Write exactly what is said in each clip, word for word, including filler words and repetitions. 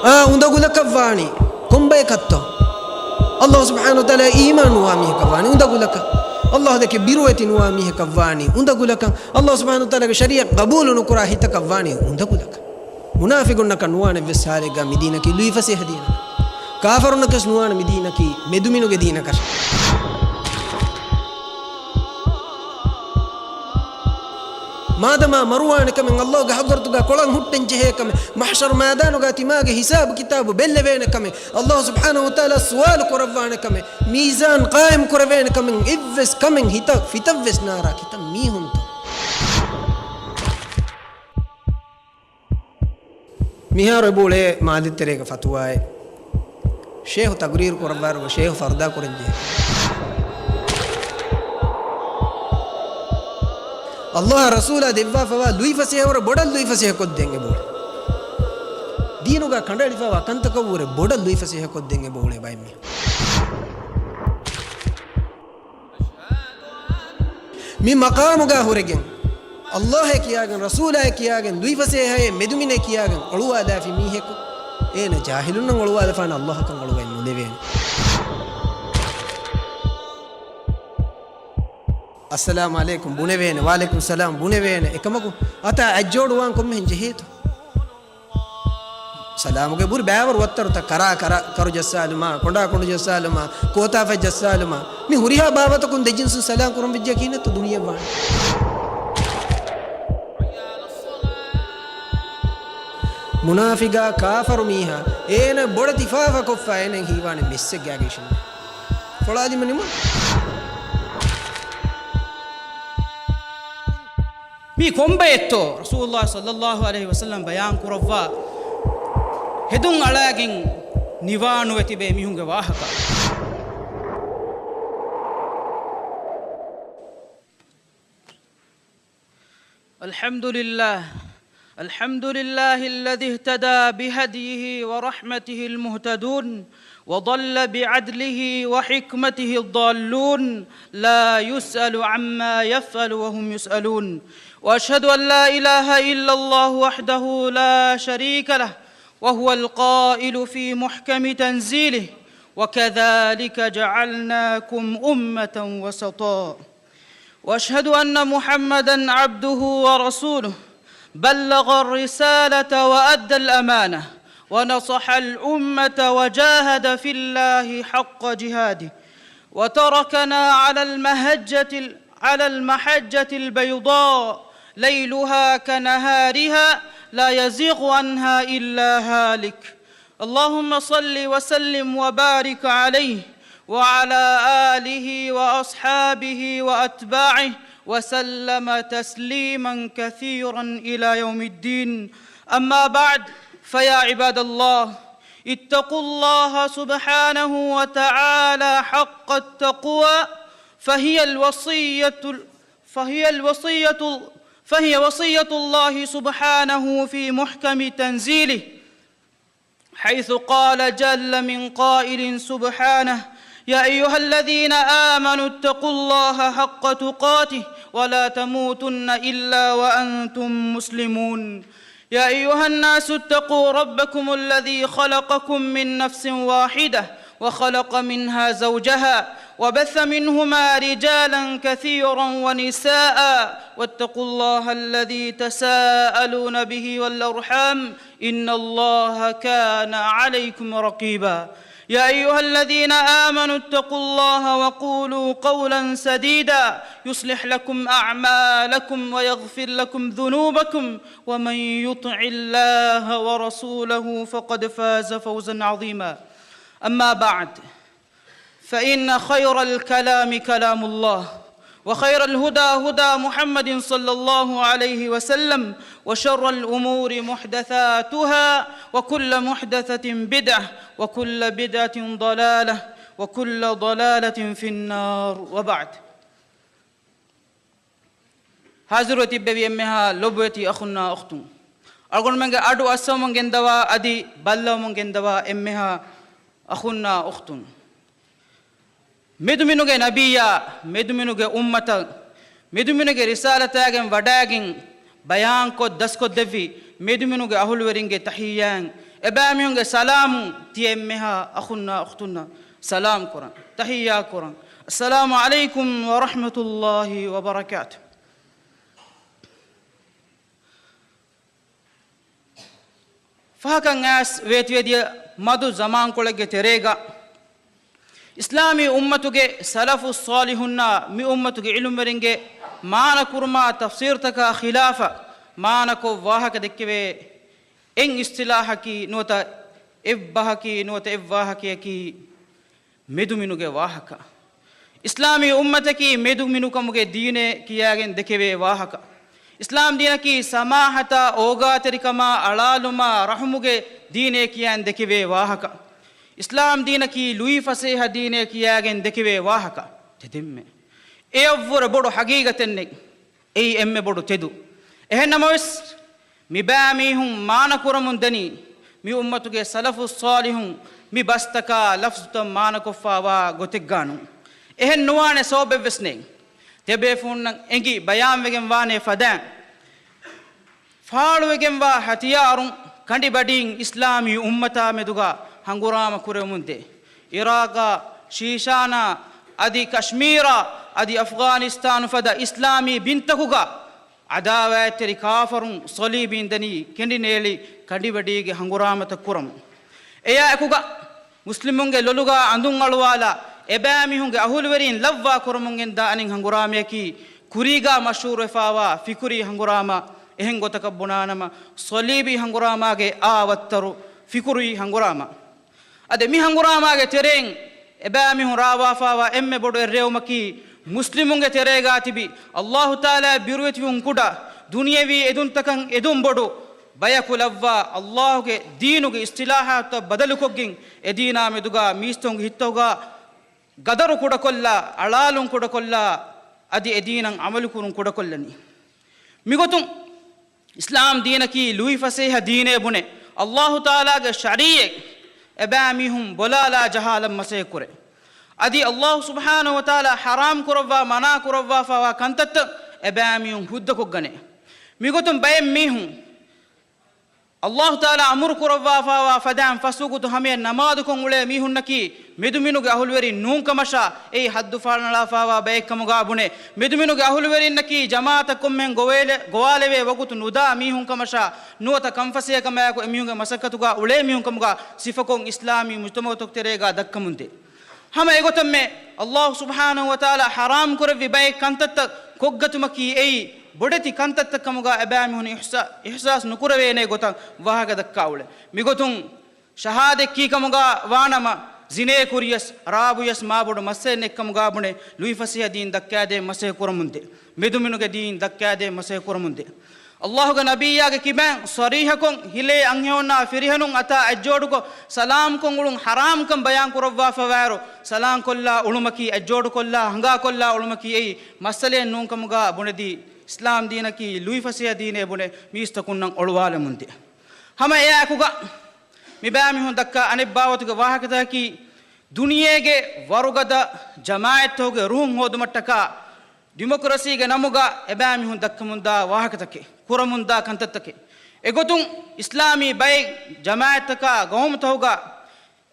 އާ އުނދަގުލަކަށް ވާނީ ކޮންބަޔަކަށްތޯ؟ ﷲ ސުބްޙާނަހޫ ވަތަޢާލާ އީމާން ނުވާ މީހަކަށް ވާނީ އުނދަގުލަކަށް. ﷲ ދެކެ ބިރުވެތި ނުވާ މީހަކަށް ވާނީ އުނދަގުލަކަށް. ﷲ ސުބްޙާނަހޫ ވަތަޢާލާގެ ޝަރީޢަތް ޤަބޫލު ނުކުރާ ހިތަކަށް ވާނީ އުނދަގުލަކަށް. މުނާފިޤުންނަކަށް ނުވާނެ އެއްވެސް ޙާލެއްގަ މިދީނަކީ ލުއިފަސޭހަ ދީނަކަށް. ކާފަރުންނަކަސް ނުވާނެ މިދީނަކީ މެދުމިނުގެ ދީނަކަށް. މާދަމާ މަރުވާނެ ކަމެއް، ﷲގެ ޙަޟްރަތުގަ ކޮޅަށް ހުއްޓެން ޖެހޭ ކަމެއް، މަޙްޝަރު މައިދާނުގަ ތިމާގެ ހިސާބު ކިތާބު ބެއްލެވޭނެ ކަމެއް، ﷲ ސުބްޙާނަހޫ ވަތަޢާލާ ސުވާލު ކުރައްވާނެ ކަމެއް، މީޒާން ޤާއިމް ކުރެވޭނެ ކަމެއް، އެއްވެސް ކަމެއް ހިތަށް ފިތަށްވެސް ނާރާ ކިތައް މީހުންތޯ؟ މިހާރު އެބައުޅޭ މާލެތެރޭގެ ފަތުވާއެއް، ޝޭހު ތަޤްރީރު ކުރައްވާއިރު ޝޭހު ފަރުދާ ކުރަންޖެހޭ. ﷲ ރަސޫލާ ދެއްވާފަވާ ލުއިފަސޭހަވަރަށް ބޮޑަށް ލުއިފަސޭހަކޮށްދޭން އެބައުޅޭ. ދީނުގަ ކަނޑައެޅިފަވާ ކަންތަކަށްވުރެ ބޮޑަށް ލުއިފަސޭހަކޮށްދޭން އެބައުޅޭ ބައެއް މީހުން. މި މަޤާމުގަ ހުރެގެން، ﷲއޭ ކިޔާގެން، ރަސޫލާއޭ ކިޔާގެން، ލުއިފަސޭހައޭ މެދުމިނޭ ކިޔާގެން އޮޅުވާލާފި މީހަކު، އޭނަ ޖާހިލުންނަށް އޮޅުވާލަފާނެ ﷲއަކަށް އޮޅުވައެއް ނުލެވޭނެ. އައްސަލާމު ޢަލައިކުމް ބުނެވޭނެ، ވަޢަލައިކުމް ސަލާމް ބުނެވޭނެ. އެކަމަކު އަތާ އަތްޖޯޑުވާން ކޮންމެހެން ޖެހޭތޯ؟ ސަލާމުގެ ބުރި ބައިވަރު ވައްތަރުތައް، ކަރާ ކަރަ، ކަރު ޖައްސާލުމާ، ކޮނޑާ ކޮނޑު ޖައްސާލުމާ، ކޯތާފަތް ޖައްސާލުމާ، މި ހުރިހާ ބާވަތަކުން ދެ ޖިންސުން ސަލާމް ކުރަން ވެއްޖެ ކިހިނެއްތޯ ދުނިޔެއަށް ވާނެ؟ މުނާފިޤާ ކާފަރު މީހާ، އޭނަ ބޮޑަށް ތިފާފަ ކޮށްފަ އޭނަ ހީވާނެ މެއްސެއްގައިގެ އިށީނދެ. ފޮޅާލީމަ ނިމުން. މީ ކޮންބައެއްތޯ ރަސޫލުﷲ ޞައްލަﷲ ޢަލައިހި ވަސައްލަމް ބަޔާން ކުރައްވާ ހެދުން އަޅާގެން ނިވާނުވެ ތިބޭ މީހުންގެ ވާހަކަ؟ الحمد لله. الحمد لله الذي اهتدى بهديه ورحمته المهتدون، وضل بعدله وحكمته الضالون، لا يسأل عما يفعل وهم يسألون. وأشهد أن لا إله إلا الله وحده لا شريك له، وهو القائل في محكم تنزيله: وكذلك جعلناكم أمة وسطا. وأشهد أن محمدا عبده ورسوله، بلغ الرسالة وأدى الأمانة، ونصح الأمة، وجاهد في الله حق جهاده، وتركنا على المهجة ال-، على المحجة البيضاء، ليلها كنهارها، لا يزيغ عنها إلا هالك. اللهم صل وسلم وبارك عليه وعلى آله وأصحابه وأتباعه وسلم تسليما كثيرا إلى يوم الدين. أما بعد، فيا عباد الله، اتقوا الله سبحانه وتعالى حق التقوى، فهي الوصية، فهي الوصية، فهي وصية الله سبحانه في محكم تنزيله، حيث قال جل من قائل سبحانه: يا أيها الذين آمنوا اتقوا الله حق تقاته ولا تموتن إلا وأنتم مسلمون. يا أيها الناس اتقوا ربكم الذي خلقكم من نفس واحدة وخلق منها زوجها وبث منهما رجالا كثيرا ونساء واتقوا الله الذي تساءلون به والأرحام إن الله كان عليكم رقيبا. يا أيها الذين آمنوا اتقوا الله وقولوا قولا سديدا يصلح لكم أعمالكم ويغفر لكم ذنوبكم ومن يطع الله ورسوله فقد فاز فوزا عظيما. أما بعد، فإن خير الكلام كلام الله، وخير الهدى هدى محمد صلى الله عليه وسلم، وشر الأمور محدثاتها، وكل محدثة بدعة، وكل بدعة ضلالة، وكل ضلالة في النار، وبعد. ހާޒިރުވެ ތިއްބެވި އެންމެހާ ލޮބުވެތި އަޚުންނާ އުޚްތުން، އަޅުގަނޑުމެންގެ އަޑު އައްސަވަމުން ގެންދަވާ އަދި ބައްލަވަމުން ގެންދަވާ އެންމެހާ އަޚުންނާ އުޚްތުން، މެދުމިނުގެ ނަބިއްޔާ، މެދުމިނުގެ އުއްމަތަށް، މެދުމިނުގެ ރިސާލަތާގެން ވަޑައިގެން ބަޔާންކޮށް ދަސްކޮށްދެއްވި މެދުމިނުގެ އަހުލުވެރިންގެ ތަޙިއްޔާއިން އެބައިމީހުންގެ ސަލާމުން ތިޔަ އެންމެހާ އަޚުންނާ އުޚްތުންނަށް ސަލާމް ކުރަން، ތަޙިއްޔާ ކުރަން. އައްސަލާމު ޢަލައިކުމް ވަރަޙްމަތުﷲި ވަބަރަކާތު. ފަހަކަށް އައިސް ވޭތުވެދިޔަ މަދު ޒަމާންކޮޅެއްގެ ތެރޭގަ، އިސްލާމީ އުއްމަތުގެ ސަލަފުއް ޞާލިޙުންނާ މި އުއްމަތުގެ ޢިލްމުވެރިންގެ މާނަ ކުރުމާ ތަފްސީރުތަކާ ޚިލާފަށް މާނަކޮށް ވާހަކަ ދެއްކެވޭ އެއް އިޞްޠިލާޙަކީ ނުވަތަ އެއް ބަހަކީ ނުވަތަ އެއް ވާހަކަޔަކީ، މެދުމިނުގެ ވާހަކަ. އިސްލާމީ އުއްމަތަކީ މެދުމިނުކަމުގެ ދީނޭ ކިޔާގެން ދެކެވޭ ވާހަކަ. އިސްލާމް ދީނަކީ ސަމާޙަތާ، އޯގާތެރިކަމާ، އަޅާލުމާ، ރަޙުމުގެ ދީނޭ ކިޔާގެން ދެކެވޭ ވާހަކަ. އިސްލާމް ދީނަކީ ލުއިފަސޭހަ ދީނޭ ކިޔާގެން ދެކެވޭ ވާހަކަ. ތެދެއްމެ އެއަށްވުރެ ބޮޑު ޙަޤީޤަތެއް ނެތް. އެއީ އެންމެ ބޮޑު ތެދު. އެހެން ނަމަވެސް، މިބައިމީހުން މާނަ ކުރަމުން ދަނީ، މި އުއްމަތުގެ ސަލަފުއް ޞާލިޙުން މި ބަސްތަކާ ލަފްޒުތައް މާނަކޮށްފާވާ ގޮތެއްގާނު. އެހެން ނުވާނެ ސަބަބެއްވެސް ނެތް. ތިޔަބޭފުޅުންނަށް އެނގި ބަޔާންވެގެން ވާނެ ފަދައިން، ފާޅުވެގެންވާ ހަތިޔާރުން ކަނޑިބަޑީން އިސްލާމީ އުއްމަތާ މެދުގަ ހަނގުރާމަ ކުރެވެމުންދޭ. އިރާޤާ، ޝީޝާނާ، އަދި ކަޝްމީރާ، އަދި އަފްޣާނިސްތާނު ފަދަ އިސްލާމީ ބިންތަކުގަ ޢަދާވާތްތެރި ކާފަރުން ޞަލީބީން ދަނީ ކެނޑިނޭޅި ކަނޑިބަޑީގެ ހަނގުރާމަތައް ކުރަމުން. އެޔާ އެކުގަ މުސްލިމުންގެ ލޮލުގަ އަނދުން އަޅުވާލާ، އެބައިމީހުންގެ އަހުލުވެރީން ލައްވާ ކުރަމުން ގެންދާ އަނެއް ހަނގުރާމަޔަކީ، ކުރީގަ މަޝްހޫރުވެފާވާ ފިކުރީ ހަނގުރާމަ. އެހެން ގޮތަކަށް ބުނާނަމަ، ޞަލީބީ ހަނގުރާމާގެ އާ ވައްތަރު ފިކުރީ ހަނގުރާމަ. އަދި މި ހަނގުރާމާގެ ތެރެއިން އެބައިމީހުން ރާވާފާވާ އެންމެ ބޮޑު އެއްރޭވުމަކީ، މުސްލިމުންގެ ތެރޭގާ ތިބި އައްލާހު ތަޢާލާ ބިރުވެތިވުން ކުޑަ، ދުނިޔަވީ އެދުންތަކަށް އެދުން ބޮޑު ބަޔަކު ލައްވާ، އައްލާހުގެ ދީނުގެ އިޞްޠިލާޙާތުތައް ބަދަލުކޮށްގެން، އެ ދީނާ މެދުގާ މީސްތަކުންގެ ހިތްތަކުގާ ގަދަރު ކުޑަކޮށްލާ، އަޅާލުން ކުޑަކޮށްލާ، އަދި އެ ދީނަށް ޢަމަލުކުރުން ކުޑަކޮށްލަނީ. މިގޮތުން އިސްލާމް ދީނަކީ ލުއިފަސޭހަ ދީނޭ ބުނެ، އައްލާހު ތަޢާލާގެ ޝަރީޢަތް އެބައިމީހުން ބޮލާލާ ޖަހާލަން މަސައްކަތް ކުރޭ. އަދި އައްލާހު ސުބްޙާނަހު ވަތަޢާލާ ޙަރާމް ކުރައްވާ، މަނާ ކުރައްވާފާވާ ކަންތައްތައް އެބައިމީހުން ހުއްދަކޮށްގަނޭ. މިގޮތުން ބައެއް މީހުން އައްލާހު ތަޢާލާ އަމުރު ކުރައްވާފާވާ ފަދައިން ފަސް ވަގުތު ހަމަޔަށް ނަމާދުކޮށް އުޅޭ މީހުންނަކީ މެދުމިނުގެ އަހުލުވެރިން ނޫން ކަމަށާ، އެއީ ޙައްދު ފާޅުނަޅާފާވާ ބައެއް ކަމުގާ ބުނެ، މެދުމިނުގެ އަހުލުވެރިންނަކީ ޖަމާޢަތަށް ކޮންމެހެން ގޮވާލެ-، ގޮވާލެވޭ ވަގުތު ނުދާ މީހުން ކަމަށާ، ނުވަތަ ކަންފަސޭހަކަމާއެކު އެމީހުންގެ މަސައްކަތުގާ އުޅޭ މީހުން ކަމުގާ ސިފަކޮށް އިސްލާމީ މުޖްތަމަޢުތަކު ތެރޭގާ ދައްކަމުންދޭ. ހަމަ އެގޮތަށްމެ އައްލާހު ސުބްޙާނަހު ވަތަޢާލާ ޙަރާމް ކުރެއްވި ބައެއް ކަންތައްތައް ކޮށްގަތުމަކީ އެއީ ބޮޑެތި ކަންތައްތައް ކަމުގާ އެބައިމީހުން އިޙްސާ-، އިޙްސާސް ނުކުރެވޭނޭ ގޮތަށް ވާހަކަ ދައްކާ އުޅޭ. މިގޮތުން ޝަހާދަތް ކީ ކަމުގާ ވާނަމަ، ޒިނޭ ކުރިޔަސް، ރާބުޔަސް މާބޮޑު މައްސަލައެއް ނެތް ކަމުގާ ބުނެ، ލުއިފަސޭހަ ދީން ދައްކާދޭން މަސައްކަތް ކުރަމުންދޭ. މެދުމިނުގެ ދީން ދައްކާދޭން މަސައްކަތް ކުރަމުންދޭ. އައްލާހުގެ ނަބިއްޔާގެ ކިބައިން ޞަރީޙަކޮށް، ހިލޭ އަންހެނުންނާ ފިރިހެނުން އަތާ އަތްޖޯޑުކޮށް، ސަލާމްކޮށް އުޅުން ޙަރާމްކަން ބަޔާން ކުރައްވާފަވާއިރު، ސަލާމްކޮށްލާ އުޅުމަކީ، އަތްޖޯޑުކޮށްލާ، ހަނގާކޮށްލާ އުޅުމަކީ އެއީ މައްސަލައެއް ނޫން ކަމުގާ ބުނެދީ، އިސްލާމް ދީނަކީ ލުއިފަސޭހަ ދީނޭ ބުނެ މީސްތަކުންނަށް އޮޅުވާލަމުންދޭ. ހަމަ އެއާއެކުގަ މިބައިމީހުން ދައްކާ އަނެއް ބާވަތުގެ ވާހަކަތަކަކީ، ދުނިޔޭގެ ވަރުގަދަ ޖަމާޢަތްތަކުގެ ރުހުން ހޯދުމަށްޓަކާ، ޑިމޮކްރަސީގެ ނަމުގަ އެބައިމީހުން ދައްކަމުންދާ ވާހަކަތަކެއް، ކުރަމުންދާ ކަންތައްތަކެއް. އެގޮތުން އިސްލާމީ ބައެއް ޖަމާޢަތްތަކާ ގައުމުތަކުގަ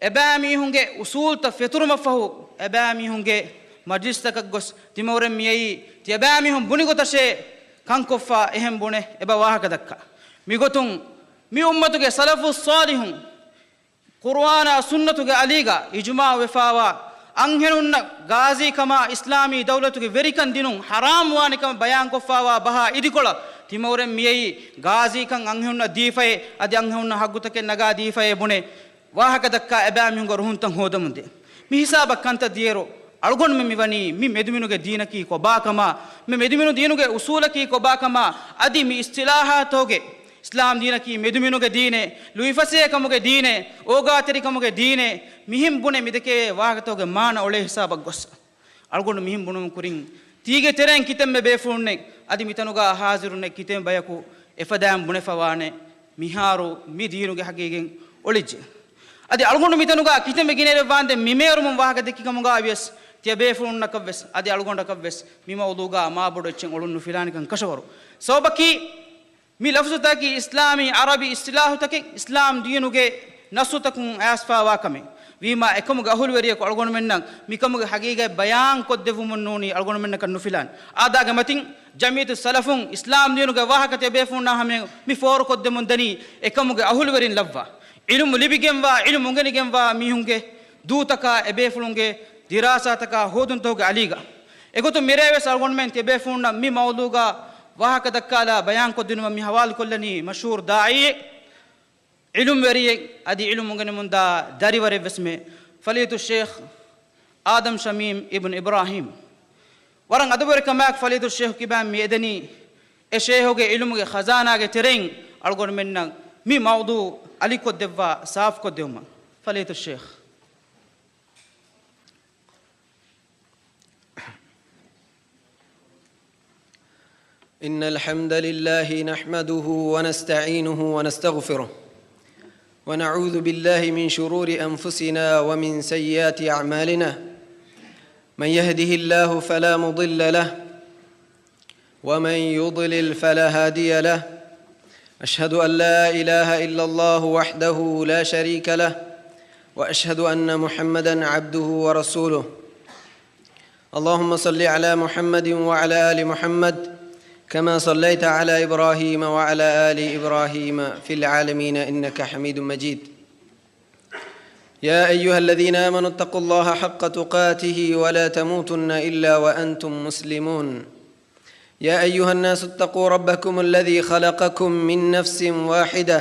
އެބައިމީހުންގެ އުސޫލުތައް ފެތުރުމަށްފަހު، އެބައިމީހުންގެ މަޖްލިސްތަކަށް ގޮސް ތިމަވަރެން މިއައީ، ތިޔަބައިމީހުން ބުނި ގޮތަށޭ ކަންކޮށްފަ އެހެން ބުނެ އެބަ ވާހަކަ ދައްކާ. މިގޮތުން މި އުއްމަތުގެ ސަލަފުއް ޞާލިޙުން ޤުރުއާނާ ސުންނަތުގެ އަލީގަ އިޖުމާޢު ވެފާވާ، އަންހެނުންނަށް ޣާޒީކަމާ އިސްލާމީ ދައުލަތުގެ ވެރިކަން ދިނުން ޙަރާމް ވާނެކަމަށް ބަޔާންކޮށްފާވާ ބަހާ އިދިކޮޅަށް ތިމަވަރެން މިއައީ، ޣާޒީކަން އަންހެނުންނަށް ދީފައޭ، އަދި އަންހެނުންނަށް ޙައްޤުތަކެއް ނަގާ ދީފައޭ ބުނެ، ވާހަކަ ދައްކާ އެބައިމީހުންގެ ރުހުންތައް ހޯދަމުންދޭ. މި ހިސާބަށް ކަންތައް ދިޔައިރު، އަޅުގަނޑުމެން މިވަނީ މި މެދުމިނުގެ ދީނަކީ ކޮބާކަމާ، މި މެދުމިނު ދީނުގެ އުސޫލަކީ ކޮބާކަމާ، އަދި މި އިޞްޠިލާޙާތުގެ އިސްލާމް ދީނަކީ މެދުމިނުގެ ދީނޭ، ލުއިފަސޭހަކަމުގެ ދީނޭ، އޯގާތެރިކަމުގެ ދީނޭ، މިހެން ބުނެ މިދެކެވޭ ވާހަކަތަކުގެ މާނަ އޮޅޭ ހިސާބަށް ގޮސް. އަޅުގަނޑު މިހެން ބުނުމުގެ ކުރިން، ތީގެ ތެރެއިން ކިތަންމެ ބޭފުޅުންނެއް އަދި މިތަނުގަ ހާޒިރުންނެއް ކިތަންމެ ބަޔަކު އެފަދައިން ބުނެފަވާނެ، މިހާރު މި ދީނުގެ ޙަޤީޤަތް އޮޅިއްޖެ. އަދި އަޅުގަނޑު މިތަނުގަ ކިތަންމެ ގިނައިރެއް ވާންދެން މި މޭރުމުން ވާހަކަ ދެއްކި ކަމުގަ ވިޔަސް، ތިޔަބޭފުޅުންނަކަށްވެސް އަދި އަޅުގަނޑަކަށްވެސް މި މައުޟޫގަ މާބޮޑު އެއްޗެއް އޮޅުން ނުފިލާނެކަން ކަށަވަރު. ސަބަބަކީ، މި ލަފްޒުތަކީ އިސްލާމީ ޢަރަބި އިޞްޠިލާޙުތަކެއް، އިސްލާމް ދީނުގެ ނައްޞުތަކުން އައިސްފާވާ ކަމެއް. ވީމާ އެކަމުގެ އަހުލުވެރިޔަކު އަޅުގަނޑުމެންނަށް މިކަމުގެ ޙަޤީޤަތް ބަޔާން ކޮށްދެއްވުމުން ނޫނީ އަޅުގަނޑުމެންނަކަށް ނުފިލާން. އާދާގެ މަތިން ޖަމިއްޔަތުއް ސަލަފުން އިސްލާމް ދީނުގެ ވާހަކަ ތިޔަބޭފުޅުންނާ ހަމަޔަށް މި ފޯރުކޮށްދެމުން ދަނީ އެކަމުގެ އަހުލުވެރިން ލައްވާ، ޢިލްމު ލިބިގެންވާ، ޢިލްމު އުނގެނިގެންވާ މީހުންގެ ދޫތަކާ އެބޭފުޅުންގެ ދިރާސާތަކާ ހޯދުންތަކުގެ އަލީގަ. އެގޮތުން މިރޭވެސް އަޅުގަނޑުމެން ތިޔަބޭފުޅުންނަށް މި މައުޟޫގަ ވާހަކަ ދައްކާލާ ބަޔާން ކޮށްދިނުމަށް މި ޙަވާލުކޮށްލަނީ މަޝްހޫރު ދާޢީއެއް، ޢިލްމުވެރިއެއް، އަދި ޢިލްމު އުނގެނެމުންދާ ދަރިވަރެއްވެސްމެ، ފަޟީލަތުއް ޝޭޚް އާދަމް ޝަމީމް އިބްނު އިބްރާހީމް. ވަރަށް އަދަބުވެރިކަމާއެކު ފަޟީލަތުއް ޝޭޚް ކިބާން މި އެދެނީ އެ ޝޭޚުގެ ޢިލްމުގެ ޚަޒާނާގެ ތެރެއިން އަޅުގަނޑުމެންނަށް މި މައުޟޫ އަލިކޮށްދެއްވާ ސާފުކޮށްދެއްވުމަށް. ފަޟީލަތުއް ޝޭޚް. إن الحمد لله نحمده ونستعينه ونستغفره، ونعوذ بالله من شرور أنفسنا ومن سيئات أعمالنا. من يهده الله فلا مضل له، ومن يضلل فلا هادي له. أشهد أن لا إله إلا الله وحده لا شريك له، وأشهد أن محمدا عبده ورسوله. اللهم صل على محمد وعلى آل محمد، كما صليت على إبراهيم وعلى آل إبراهيم في العالمين إنك حميد مجيد. يا أيها الذين آمنوا اتقوا الله حق تقاته ولا تموتن إلا وأنتم مسلمون. يا أيها الناس اتقوا ربكم الذي خلقكم من نفس واحدة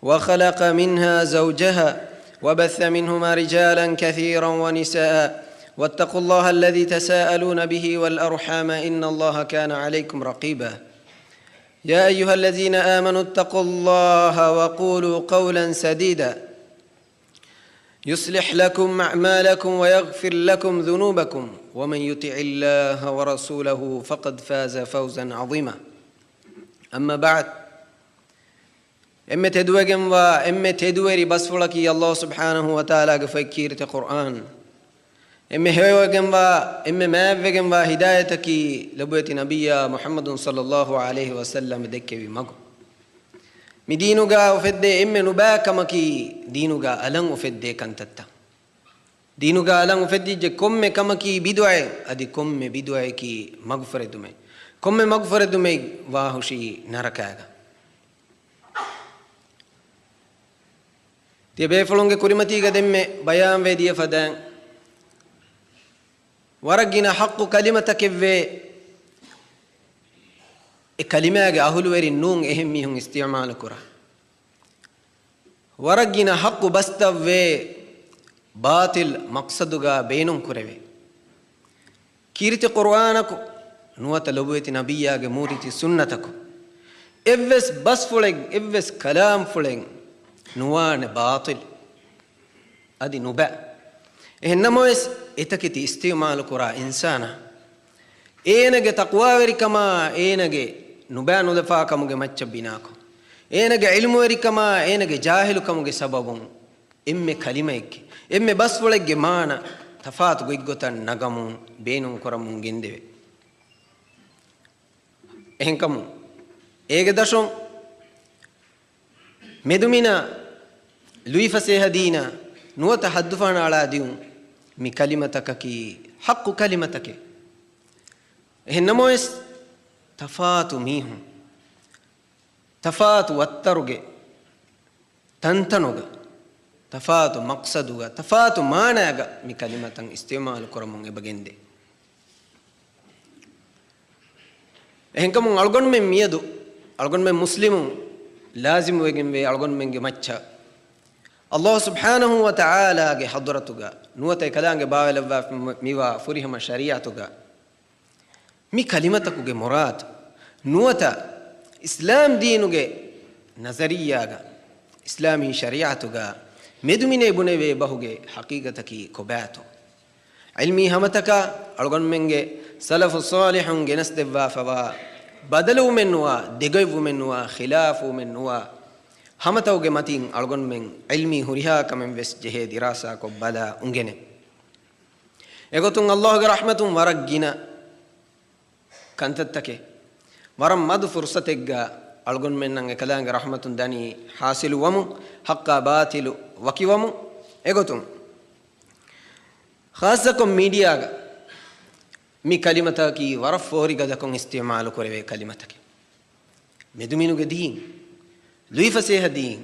وخلق منها زوجها وبث منهما رجالا كثيرا ونساء واتقوا الله الذي تساءلون به والأرحام إن الله كان عليكم رقيبا. يا أيها الذين آمنوا اتقوا الله وقولوا قولا سديدا يصلح لكم أعمالكم ويغفر لكم ذنوبكم ومن يطع الله ورسوله فقد فاز فوزا عظيما. أما بعد، އެންމެ ތެދުވެގެންވާ، އެންމެ ތެދުވެރި ބަސްފުޅަކީ ﷲ ސުބްޙާނަހޫ ވަތަޢާލާގެ ފޮތް ކީރިތި ޤުރްއާން. އެންމެ ހެޔޮވެގެންވާ، އެންމެ މާތްވެގެންވާ ހިދާޔަތަކީ ލޮބުވެތި ނަބިއްޔާ މުޙައްމަދު ޞައްލައްލާހު ޢަލައިހި ވަސައްލަމަ ދެއްކެވި މަގު. މި ދީނުގަ އުފެއްދޭ އެންމެ ނުބައި ކަމަކީ ދީނުގަ އަލަށް އުފެއްދޭ ކަންތައްތައް. ދީނުގަ އަލަށް އުފެއްދިއްޖެ ކޮންމެ ކަމަކީ ބިދުޢައެއް، އަދި ކޮންމެ ބިދުޢައަކީ މަގުފުރެދުމެއް. ކޮންމެ މަގުފުރެދުމެއް ވާހުށީ ނަރަކާގަ. ތިޔަބޭފުޅުންގެ ކުރިމަތީގަ ދެންމެ ބަޔާންވެ ދިޔަ ފަދައިން، ވަރަށް ގިނަ ޙައްޤު ކަލިމަތަކެއްވޭ، އެ ކަލިމާގެ އަހުލުވެރިން ނޫން އެހެން މީހުން އިސްތިޢުމާލު ކުރާ. ވަރަށް ގިނަ ޙައްޤު ބަސްތައްވޭ، ބާޠިލް މަޤްޞަދުގަ ބޭނުން ކުރެވޭ. ކީރިތި ޤުރްއާނަކު ނުވަތަ ލޮބުވެތި ނަބިއްޔާގެ މޫރިތި ސުންނަތަކު އެއްވެސް ބަސްފުޅެއް، އެއްވެސް ކަލާމްފުޅެއް ނުވާނެ ބާޠިލް. އަދި ނުބައި. އެހެންނަމަވެސް، އެތަކެތި އިސްތިޢުމާލު ކުރާ އިންސާނާ، އޭނަގެ ތަޤްވާވެރިކަމާ، އޭނަގެ ނުބައި ނުލަފާކަމުގެ މައްޗަށް ބިނާކޮށް، އޭނަގެ ޢިލްމުވެރިކަމާ، އޭނަގެ ޖާހިލުކަމުގެ ސަބަބުން، އެންމެ ކަލިމައެއްގެ، އެންމެ ބަސްފުޅެއްގެ މާނަ ތަފާތު ގޮތްގޮތަށް ނަގަމުން ބޭނުން ކުރަމުން ގެންދެވޭ. އެހެންކަމުން، އޭގެ ދަށުން މެދުމިނާ ލުއިފަސޭހަ ދީނާ ނުވަތަ ޙައްދުފަހަނަ އަޅާދިއުން މި ކަލިމަތަކަކީ ޙައްޤު ކަލިމަތަކެއް. އެހެންނަމަވެސް، ތަފާތު މީހުން، ތަފާތު ވައްތަރުގެ ތަންތަނުގަ، ތަފާތު މަޤްޞަދުގަ، ތަފާތު މާނާގަ މި ކަލިމަތައް އިސްތިޢުމާލު ކުރަމުން އެބަ ގެންދޭ. އެހެންކަމުން އަޅުގަނޑުމެން މިއަދު، އަޅުގަނޑުމެން މުސްލިމުން ލާޒިމުވެގެންވޭ އަޅުގަނޑުމެންގެ މައްޗަށް، ﷲ ސުބްޙާނަހޫ ވަތަޢާލާގެ ޙަޟްރަތުގަ ނުވަތަ އެކަލާނގެ ބާވައިލައްވާފަ މިވާ ފުރިހަމަ ޝަރީޢަތުގަ، މި ކަލިމަތަކުގެ މުރާދު ނުވަތަ އިސްލާމް ދީނުގެ ނަޒަރިއްޔާގަ، އިސްލާމީ ޝަރީޢަތުގަ މެދުމިނޭ ބުނެވޭ ބަހުގެ ޙަޤީޤަތަކީ ކޮބާތޯ؟ ޢިލްމީ ހަމަތަކާ އަޅުގަނޑުމެންގެ ސަލަފު ޞާލިޙުން ގެނެސްދެއްވާފަވާ ބަދަލުވުމެއްނުވާ، ދެގޮތްވުމެއްނުވާ، ޚިލާފުވުމެއްނުވާ ހަމަތަކުގެ މަތިން އަޅުގަނޑުމެން ޢިލްމީ ހުރިހާ ކަމެއްވެސް ޖެހޭ ދިރާސާކޮށް ބަލާ އުނގެނެ. އެގޮތުން ﷲގެ ރަޙްމަތުން ވަރަށް ގިނަ ކަންތައްތަކެއް ވަރަށް މަދު ފުރުޞަތެއްގަ އަޅުގަނޑުމެންނަށް އެކަލާނގެ ރަޙްމަތުން ދަނީ ޙާޞިލު ވަމުން، ޙައްޤާ ބާޠިލު ވަކިވަމުން. އެގޮތުން ޚާއްޞަކޮށް މީޑިއާގަ މި ކަލިމަތަކީ ވަރަށް ފޯރިގަދަކޮށް އިސްތިޢުމާލު ކުރެވޭ ކަލިމަތަކެއް. މެދުމިނުގެ ދީން، ލުއިފަސޭހަ ދީން.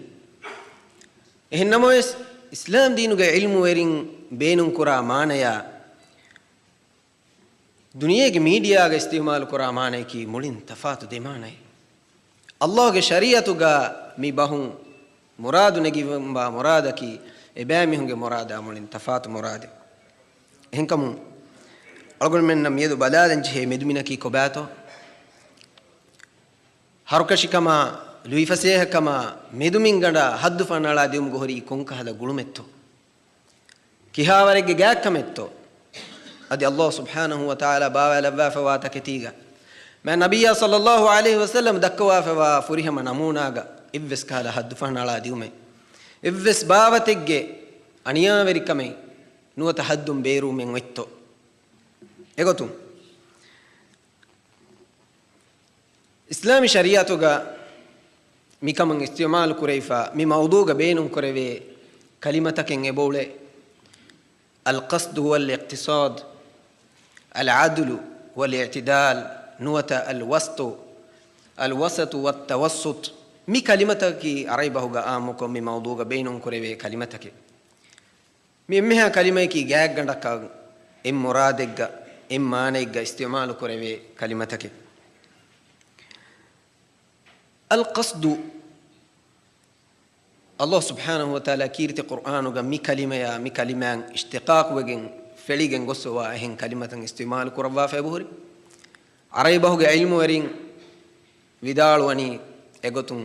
އެހެން ނަމަވެސް، އިސްލާމް ދީނުގެ ޢިލްމުވެރިން ބޭނުންކުރާ މާނަޔާ، ދުނިޔޭގެ މީޑިއާގަ އިސްތިޢުމާލު ކުރާ މާނަޔަކީ މުޅިން ތަފާތު ދެ މާނައެއް. ﷲގެ ޝަރީޢަތުގަ މި ބަހުން މުރާދު ނެގިވަންވާ މުރާދަކީ އެބައިމީހުންގެ މުރާދާ މުޅިން ތަފާތު މުރާދެއް. އެހެންކަމުން، އަޅުގަނޑުމެންނަށް މިއަދު ބަލާލަން ޖެހޭ މެދުމިނަކީ ކޮބާތޯ؟ ހަރުކަށިކަމާ، ލުއިފަސޭހަކަމާ، މެދުމިންގަނޑާ ހައްދު ފަންނާޅާ ދިއުމުގަ ހުރީ ކޮންކަހަލަ ގުޅުމެއްތޯ؟ ކިހާވަރެއްގެ ގާތްކަމެއްތޯ؟ އަދި ﷲ ސުބްޙާނަހޫ ވަތަޢާލާ ބާވާލައްވާފައިވާ ތަކެތީގަ، މާތް ނަބިއްޔާ ޞައްލައްލާހު ޢަލައިހި ވަސައްލަމް ދައްކަވާފައިވާ ފުރިހަމަ ނަމޫނާގަ އެއްވެސް ކަހަލަ ހައްދު ފަންނާޅާ ދިއުމެއް، އެއްވެސް ބާވަތެއްގެ އަނިޔާވެރިކަމެއް ނުވަތަ ހައްދުން ބޭރުވުމެއް އޮތްތޯ؟ އެގޮތުން، އިސްލާމީ ޝަރީޢަތުގަ މިކަމަށް އިސްތިޢުމާލު ކުރެވިފަ، މި މައުޟޫޢުގަ ބޭނުން ކުރެވޭ ކަލިމަތަކެއް އެބައުޅޭ. القصد هو الاقتصاد، العدل والاعتدال، ނުވަތަ الوسط، الوسط والتوسط. މި ކަލިމަތަކީ ޢަރަބި ބަހުގަ ޢާއްމުކޮށް މި މައުޟޫޢުގަ ބޭނުން ކުރެވޭ ކަލިމަތަކެއް. މި އެންމެހާ ކަލިމަޔަކީ ގާތްގަނޑަކަށް އެއް މުރާދެއްގަ، އެއް މާނައެއްގަ އިސްތިޢުމާލު ކުރެވޭ ކަލިމަތަކެއް. އަލް ޤަޞްދު، ﷲ ސުބްޙާނަހޫ ވަތަޢާލާ ކީރިތި ޤުރްއާނުގަ މި ކަލިމަޔާ މި ކަލިމާއިން އިޝްތިޤާޤުވެގެން ފެޅިގެން ގޮސްފަވާ އެހެން ކަލިމަތައް އިސްތިޢުމާލު ކުރައްވާފަ އެބަހުރި. ޢަރަބި ބަހުގެ ޢިލްމުވެރިން ވިދާޅުވަނީ އެގޮތުން،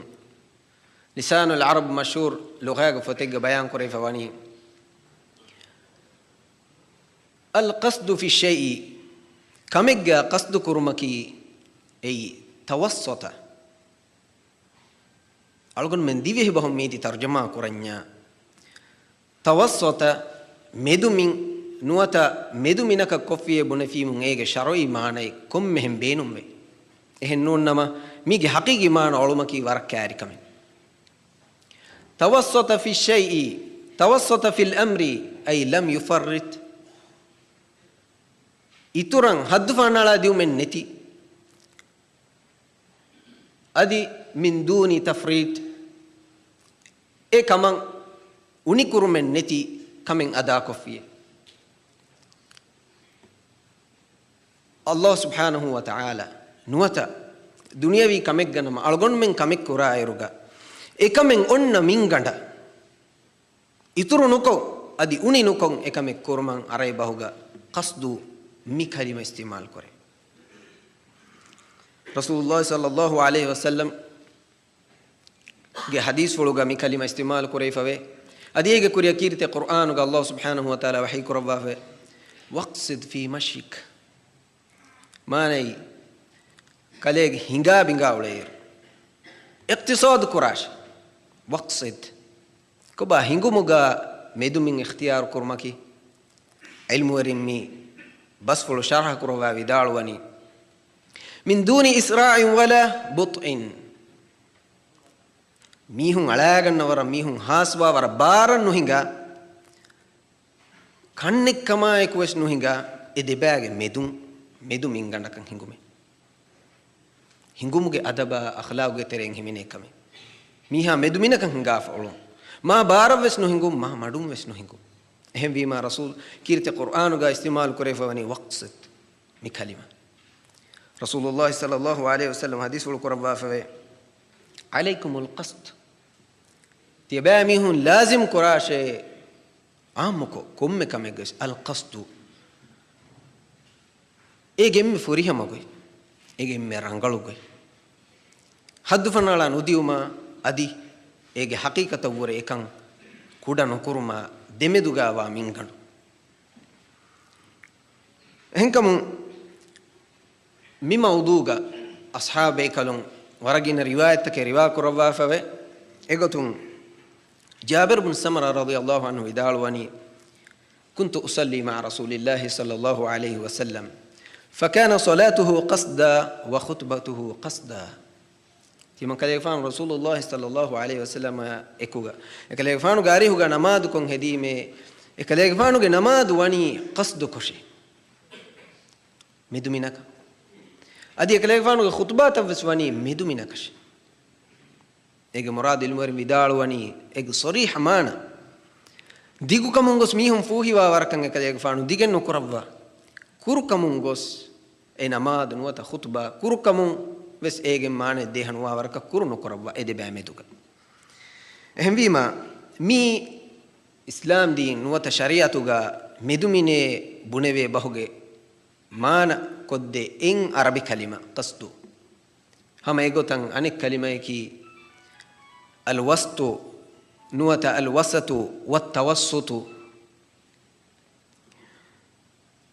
ލިސާނުލް ޢަރަބް މަޝްހޫރު ލުޣާގެ ފޮތެއްގަ ބަޔާން ކުރެވިފަ ވަނީ، القصد في الشيء، ކަމެއްގަ ޤަޞްދު ކުރުމަކީ އެއީ ތަވައްސަޠަ. އަޅުގަނޑުމެން ދިވެހި ބަހުން މީތި ތަރުޖަމާ ކުރަންޏާ، ތަވައްސަޠަ މެދުމިން ނުވަތަ މެދުމިނަކަށް ކޮށްފިޔޭ ބުނެފީމުން އޭގެ ޝަރުޢީ މާނައެއް ކޮންމެހެން ބޭނުންވޭ. އެހެން ނޫން ނަމަ، މީގެ ޙަޤީޤީ މާނަ އޮޅުމަކީ ވަރަށް ކައިރި ކަމެއް. توسط في الشيء، توسط في الأمر، أي لم يفرط. އިތުރަށް ހައްދު ފަންނާޅާ ދިއުމެއް ނެތި. އަދި من دون تفريط، އެ ކަމަށް އުނިކުރުމެއް ނެތި ކަމެއް އަދާކޮށްފިޔޭ. ﷲ ސުބްޙާނަހޫ ވަތަޢާލާ ނުވަތަ ދުނިޔަވީ ކަމެއްގަ ނަމަ، އަޅުގަނޑުމެން ކަމެއް ކުރާއިރުގަ، އެކަމެއް އޮންނަ މިންގަނޑަށް އިތުރު ނުކޮށް، އަދި އުނި ނުކޮށް އެކަމެއް ކުރުމަށް ޢަރަބި ބަހުގަ ޤަޞްދު މި ކަލިމަ އިސްތިޢުމާލު ކުރޭ. ރަސޫލުﷲ ޞައްލައްލާހު ޢަލައިހި ވަސައްލަމް ގެ ޙަދީޘްފުޅުގަ މި ކަލިމަ އިސްތިޢުމާލު ކުރެވިފަވޭ. އަދި އޭގެ ކުރިއަށް ކީރިތި ޤުރްއާނުގަ ﷲ ސުބްޙާނަހޫ ވަތަޢާލާ ވަޙީ ކުރައްވާފަވޭ، واقصد في مشيك. މާނައީ، ކަލޭގެ ހިނގާ ބިނގާ އުޅޭއިރު، އިޤްތިޞާދު ކުރާށޭ. واقصد. ކޮބާ ހިނގުމުގަ މެދުމިން އިޚްތިޔާރު ކުރުމަކީ؟ ޢިލްމުވެރިން މި ބަސްފުޅު ޝަރަޙަ ކުރައްވާ ވިދާޅުވަނީ، من دون إسراع ولا بطء. މީހުން އަޅާގަންނަ ވަރަށް، މީހުން ހާސްވާ ވަރަށް ބާރަށް ނުހިނގާ، ކަންނެއްކަމާއެކު ވެސް ނުހިނގާ، އެ ދެބާގެ މެދުން، މެދު މިންގަނޑަކަށް ހިނގުމެއް. ހިނގުމުގެ އަދަބާ އަޚްލާގުގެ ތެރެއިން ހިމެނޭ ކަމެއް. މީހާ މެދުމިނަކަށް ހިނގާފަ އުޅުން. މާ ބާރަށް ވެސް ނުހިނގުން، މާ މަޑުން ވެސް ނުހިނގުން. އެހެންވީމާ، ރަސޫލް ކީރިތި ޤުރްއާނުގަ އިސްތިޢުމާލު ކުރެވިފަ ވަނީ، واقصد، މި ކަލިމަ. ރަސޫލުﷲ ޞައްލައްލާހު ޢަލައިހި ވަސައްލަމް ޙަދީޘްފުޅު ކުރައްވާފަވޭ، عليكم القصد. ތިޔަބައިމީހުން ލާޒިމް ކުރާށޭ ޢާއްމުކޮށް، ކޮންމެ ކަމެއްގަސް، القصد. އޭގެ އެންމެ ފުރިހަމަ ގޮތް، އޭގެ އެންމެ ރަނގަޅު ގޮތް. ހައްދުފަނާޅާ ނުދިއުމާ އަދި އޭގެ ޙަޤީޤަތަށްވުރެ އެކަން ކުޑަ ނުކުރުމާ ދެމެދުގާވާ މިންގަނޑު. އެހެންކަމުން، މި މައުޟޫޢުގަ އަޞްޙާބު ބޭކަލުން ވަރަށް ގިނަ ރިވާޔަތްތަކެއް ރިވާ ކުރައްވާފަވޭ. އެގޮތުން، ޖާބިރު ބުން ސަމުރާ ރަޟިޔަﷲ ޢަންހު ވިދާޅުވަނީ، كنت أصلي مع رسول الله صلى الله عليه وسلم، فكان صلاته قصدا وخطبته قصدا. ތިމަން ކަލޭގެފާނު ރަސޫލުﷲ ޞައްލަﷲ ޢަލައިހި ވަސައްލަމާ އެކުގަ، އެކަލޭގެފާނުގެ އަރިހުގަ ނަމާދުކޮށް ހެދީމޭ، އެކަލޭގެފާނުގެ ނަމާދު ވަނީ ޤަޞްދުކޮށޭ. މެދުމިނަކަށް. އަދި އެކަލޭގެފާނުގެ ޚުޠުބާތައްވެސް ވަނީ މެދުމިނަކަށޭ. އޭގެ މުރާދު ޢިލްމުވެރިން ވިދާޅުވަނީ، އޭގެ ޞަރީޙަ މާނަ، ދިގުކަމުން ގޮސް މީހުން ފޫހިވާ ވަރަކަށް އެކަލޭގެފާނު ދިގެއް ނުކުރައްވާ. ކުރުކަމުން ގޮސް އެ ނަމާދު ނުވަތަ ޚުޠުބާ ކުރުކަމުން ވެސް އޭގެ މާނަ ދޭހަނުވާ ވަރަކަށް ކުރު ނުކުރައްވާ އެ ދެބައި މެދުގަ. އެހެންވީމާ، މީ އިސްލާމް ދީން ނުވަތަ ޝަރީޢަތުގަ މެދުމިނޭ ބުނެވޭ ބަހުގެ މާނަ ކޮށްދޭ އެއް ޢަރަބި ކަލިމަ ޤަޞްދު. ހަމަ އެގޮތަށް އަނެއް ކަލިމަޔަކީ އަލް ވަސްޠު ނުވަތަ އަލް ވަސަޠު ވައްތަވައްސުޠު.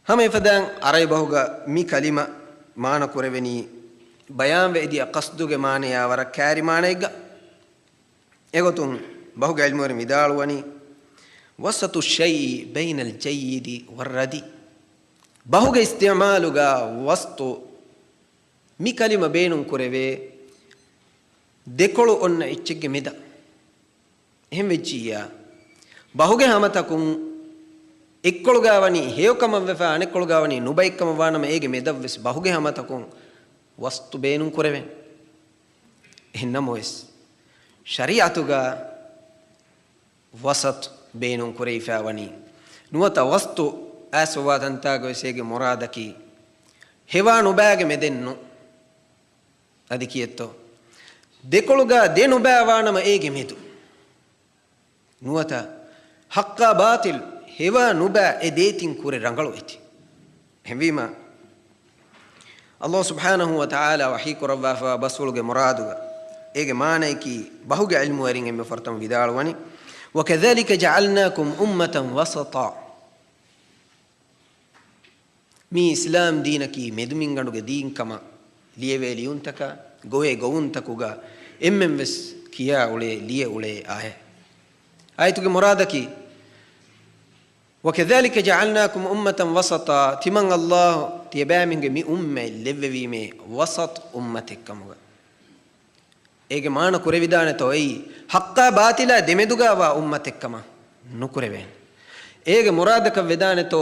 ހަމަ އެފަދައިން ޢަރަބި ބަހުގަ މި ކަލިމަ މާނަ ކުރެވެނީ ބަޔާންވެ އެދިޔަ ޤަޞްދުގެ މާނަޔާ ވަރަށް ކާރި މާނައެއްގަ. އެގޮތުން ބަހުގެ ޢިލްމުވެރިން ވިދާޅުވަނީ، وسط الشيء بين الجيد والرديء. ބަހުގެ އިސްތިޢުމާލުގަ ވަސްޠު މި ކަލިމަ ބޭނުން ކުރެވޭ ދެކޮޅު އޮންނަ އެއްޗެއްގެ މެދަށް. އެހެން ވެއްޖިއްޔާ، ބަހުގެ ހަމަތަކުން އެއްކޮޅުގަ ވަނީ ހެޔޮކަމަށް ވެފަ، އަނެއްކޮޅުގަ ވަނީ ނުބައެއްކަމަށް ވާނަމަ، އޭގެ މެދަށް ވެސް ބަހުގެ ހަމަތަކުން ވަސްޠު ބޭނުން ކުރެވޭނެ. އެހެން ނަމަވެސް، ޝަރީޢަތުގަ ވަސަޠު ބޭނުން ކުރެވިފަ ވަނީ ނުވަތަ ވަސްޠު އައިސްފަވާ ތަންތާގަ ވެސް އޭގެ މުރާދަކީ ހެވާ ނުބައިގެ މެދެއްނު. އަދި ކިއެއްތޯ؟ ދެކޮޅުގަ ދެ ނުބައި ވާނަމަ އޭގެ މެދު. ނުވަތަ ޙައްޤާ ބާޠިލް ހެވާ ނުބައި އެ ދޭތިން ކުރެ ރަނގަޅު އެތި. އެހެންވީމަ، ﷲ ސުބްޙާނަހޫ ވަތަޢާލާ ވަޙީ ކުރައްވާފަވާ ބަސްފުޅުގެ މުރާދުގަ އޭގެ މާނަޔަކީ ބަހުގެ ޢިލްމުވެރިން އެންމެ ފުރަތަމަ ވިދާޅުވަނީ، وكذلك جعلناكم أمة وسطا. މީ އިސްލާމް ދީނަކީ މެދުމިންގަނޑުގެ ދީން ކަމަށް ލިޔެވޭ ލިޔުންތަކާ، ގޮވޭ ގޮވުންތަކުގަ އެންމެން ވެސް ކިޔާ އުޅޭ، ލިޔެ އުޅޭ އާޔަތް. އާޔަތުގެ މުރާދަކީ، وكذلك جعلناكم أمة وسطا، ތިމަން ﷲ ތިޔަބައިމީހުންގެ މި އުއްމަތް ލެއްވެވީމޭ ވަސަޠު އުއްމަތެއްކަމުގަ. އޭގެ މާނަ ކުރެވިދާނެތޯ އެއީ، ޙައްޤާ ބާޠިލާ ދެމެދުގާވާ އުއްމަތެއްކަމަށް ނުކުރެވޭނެ. އޭގެ މުރާދަކަށް ވެދާނެތޯ،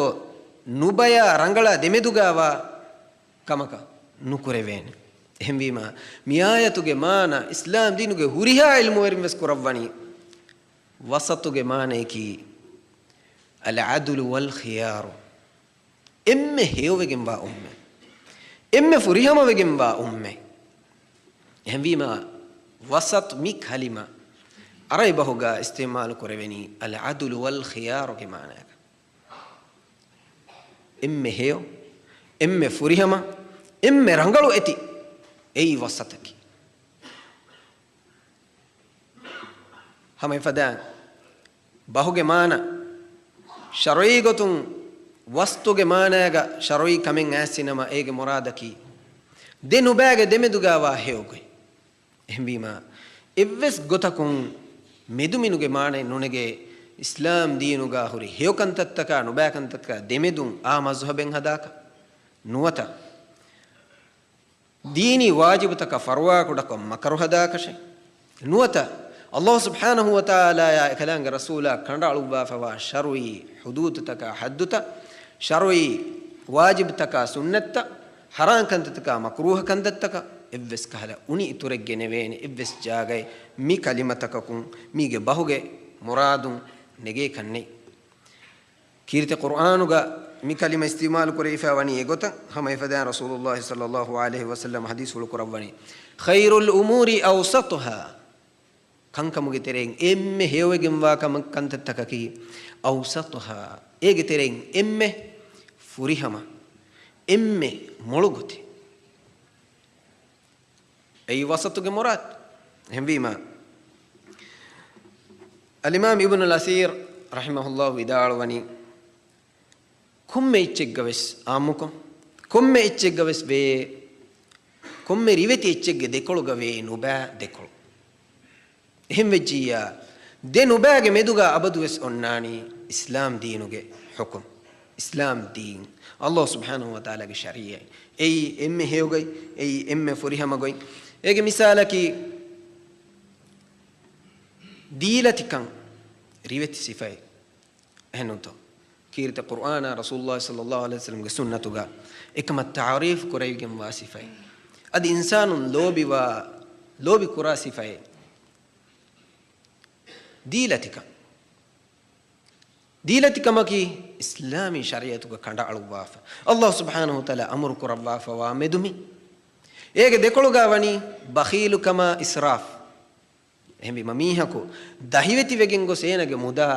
ނުބަޔާ ރަނގަޅާ ދެމެދުގާވާ ކަމަކަށް ނުކުރެވޭނެ. އެހެންވީމާ، މި އާޔަތުގެ މާނަ އިސްލާމް ދީނުގެ ހުރިހާ ޢިލްމުވެރިން ވެސް ކުރައްވަނީ، ވަސަޠުގެ މާނަޔަކީ، العدل والخيار. އެންމެ ހެޔޮވެގެންވާ އުއްމަތް. އެންމެ ފުރިހަމަވެގެންވާ އުއްމަތް. އެހެންވީމާ، ވަސަޠު މި ކަލިމަ ޢަރަބި ބަހުގަ އިސްތިޢުމާލު ކުރެވެނީ، العدل والخيار ގެ މާނަޔަކަށް. އެންމެ ހެޔޮ، އެންމެ ފުރިހަމަ، އެންމެ ރަނގަޅު އެތި، އެއީ ވަސަޠަކީ. ހަމަ އެފަދައިން ބަހުގެ މާނަ ޝަރުޢީ ގޮތުން ވަސްޠުގެ މާނަޔަގަ ޝަރުޢީ ކަމެއް އައިސްފިނަމަ އޭގެ މުރާދަކީ ދެ ނުބައިގެ ދެމެދުގާވާ ހެޔޮގޮތް. އެހެންވީމާ، އެއްވެސް ގޮތަކުން މެދުމިނުގެ މާނައެއް ނުނެގޭ، އިސްލާމް ދީނުގާ ހުރި ހެޔޮކަންތައްތަކާ ނުބައިކަންތައްތަކާ ދެމެދުން އާ މަޒުހަބެއް ހަދާކަށް ނުވަތަ، ދީނީ ވާޖިބުތަކަށް ފަރުވާކުޑަކޮށް މަކަރު ހަދާކަށެއް ނުވަތަ، ﷲ ސުބްޙާނަހޫ ވަތަޢާލާޔާ އެކަލާނގެ ރަސޫލާ ކަނޑައަޅުއްވާފަވާ ޝަރުޢީ ޙުދޫދުތަކާ ޙައްދުތައް، ޝަރުޢީ ވާޖިބުތަކާ ސުންނަތްތައް، ޙަރާން ކަންތައްތަކާ މަކްރޫހަ ކަންތައްތަކަށް އެއްވެސް ކަހަލަ އުނި އިތުރެއް ގެނެވޭނެ އެއްވެސް ޖާގައެއް މި ކަލިމަތަކަކުން މީގެ ބަހުގެ މުރާދުން ނެގޭކަށް ނެތް. ކީރިތި ޤުރްއާނުގަ މި ކަލިމަ އިސްތިޢުމާލު ކުރެވިފަ ވަނީ އެގޮތަށް، ހަމަ އެފަދައިން ރަސޫލުﷲ ޞައްލަﷲ ޢަލައިހި ވަސައްލަމަ ޙަދީޘްފުޅު ކުރައްވަނީ، خير الأمور أوسطها، ކަންކަމުގެ ތެރެއިން އެންމެ ހެޔޮވެގެންވާ ކަމަށް ކަންތައްތަކަކީ، أوسطها، އޭގެ ތެރެއިން އެންމެ ފުރިހަމަ، އެންމެ މޮޅު ގޮތެއް. އެއީ ވަސަޠުގެ މުރާދު. އެހެންވީމާ، އަލްއިމާމް އިބްނުލް އަސީރް ރަޙިމަހުﷲ ވިދާޅުވަނީ، ކޮންމެ އެއްޗެއްގަވެސް ޢާއްމުކޮށް، ކޮންމެ އެއްޗެއްގަވެސް ވޭ، ކޮންމެ ރިވެތި އެއްޗެއްގެ ދެކޮޅުގަ ވޭ ނުބައި ދެކޮޅު. އެހެން ވެއްޖިއްޔާ، ދެ ނުބައިގެ މެދުގަ އަބަދުވެސް އޮންނާނީ އިސްލާމް ދީނުގެ ޙުކުމް. އިސްލާމް ދީން، ﷲ ސުބްޙާނަހޫ ވަތަޢާލާގެ ޝަރީޢަތް. އެއީ އެންމެ ހެޔޮގޮތް، އެއީ އެންމެ ފުރިހަމަ ގޮތް. އޭގެ މިސާލަކީ، ދީލަތިކަން ރިވެތި ސިފައެއް. އެހެންނޫންތޯ؟ ކީރިތި ޤުރްއާނާ ރަސޫލުﷲ ޞައްލަﷲ ޢަލައިހި ވަސައްލަމްގެ ސުންނަތުގަ އެކަމަށް ތަޢުރީފު ކުރެވިގެންވާ ސިފައެއް. އަދި އިންސާނުން ލޯބިވާ، ލޯބި ކުރާ ސިފައެއް. ދީލަތިކަން. ދީލަތިކަމަކީ އިސްލާމީ ޝަރީޢަތުގަ ކަނޑައަޅުއްވާފަ، ﷲ ސުބްޙާނަހޫ ވަތަޢާލާ އަމުރު ކުރައްވާފަވާ މެދުމި. އޭގެ ދެކޮޅުގަ ވަނީ ބަޚީލުކަމާ އިސްރާފް. އެހެންވީމަ، މީހަކު ދަހިވެތިވެގެން ގޮސް އޭނަގެ މުދާ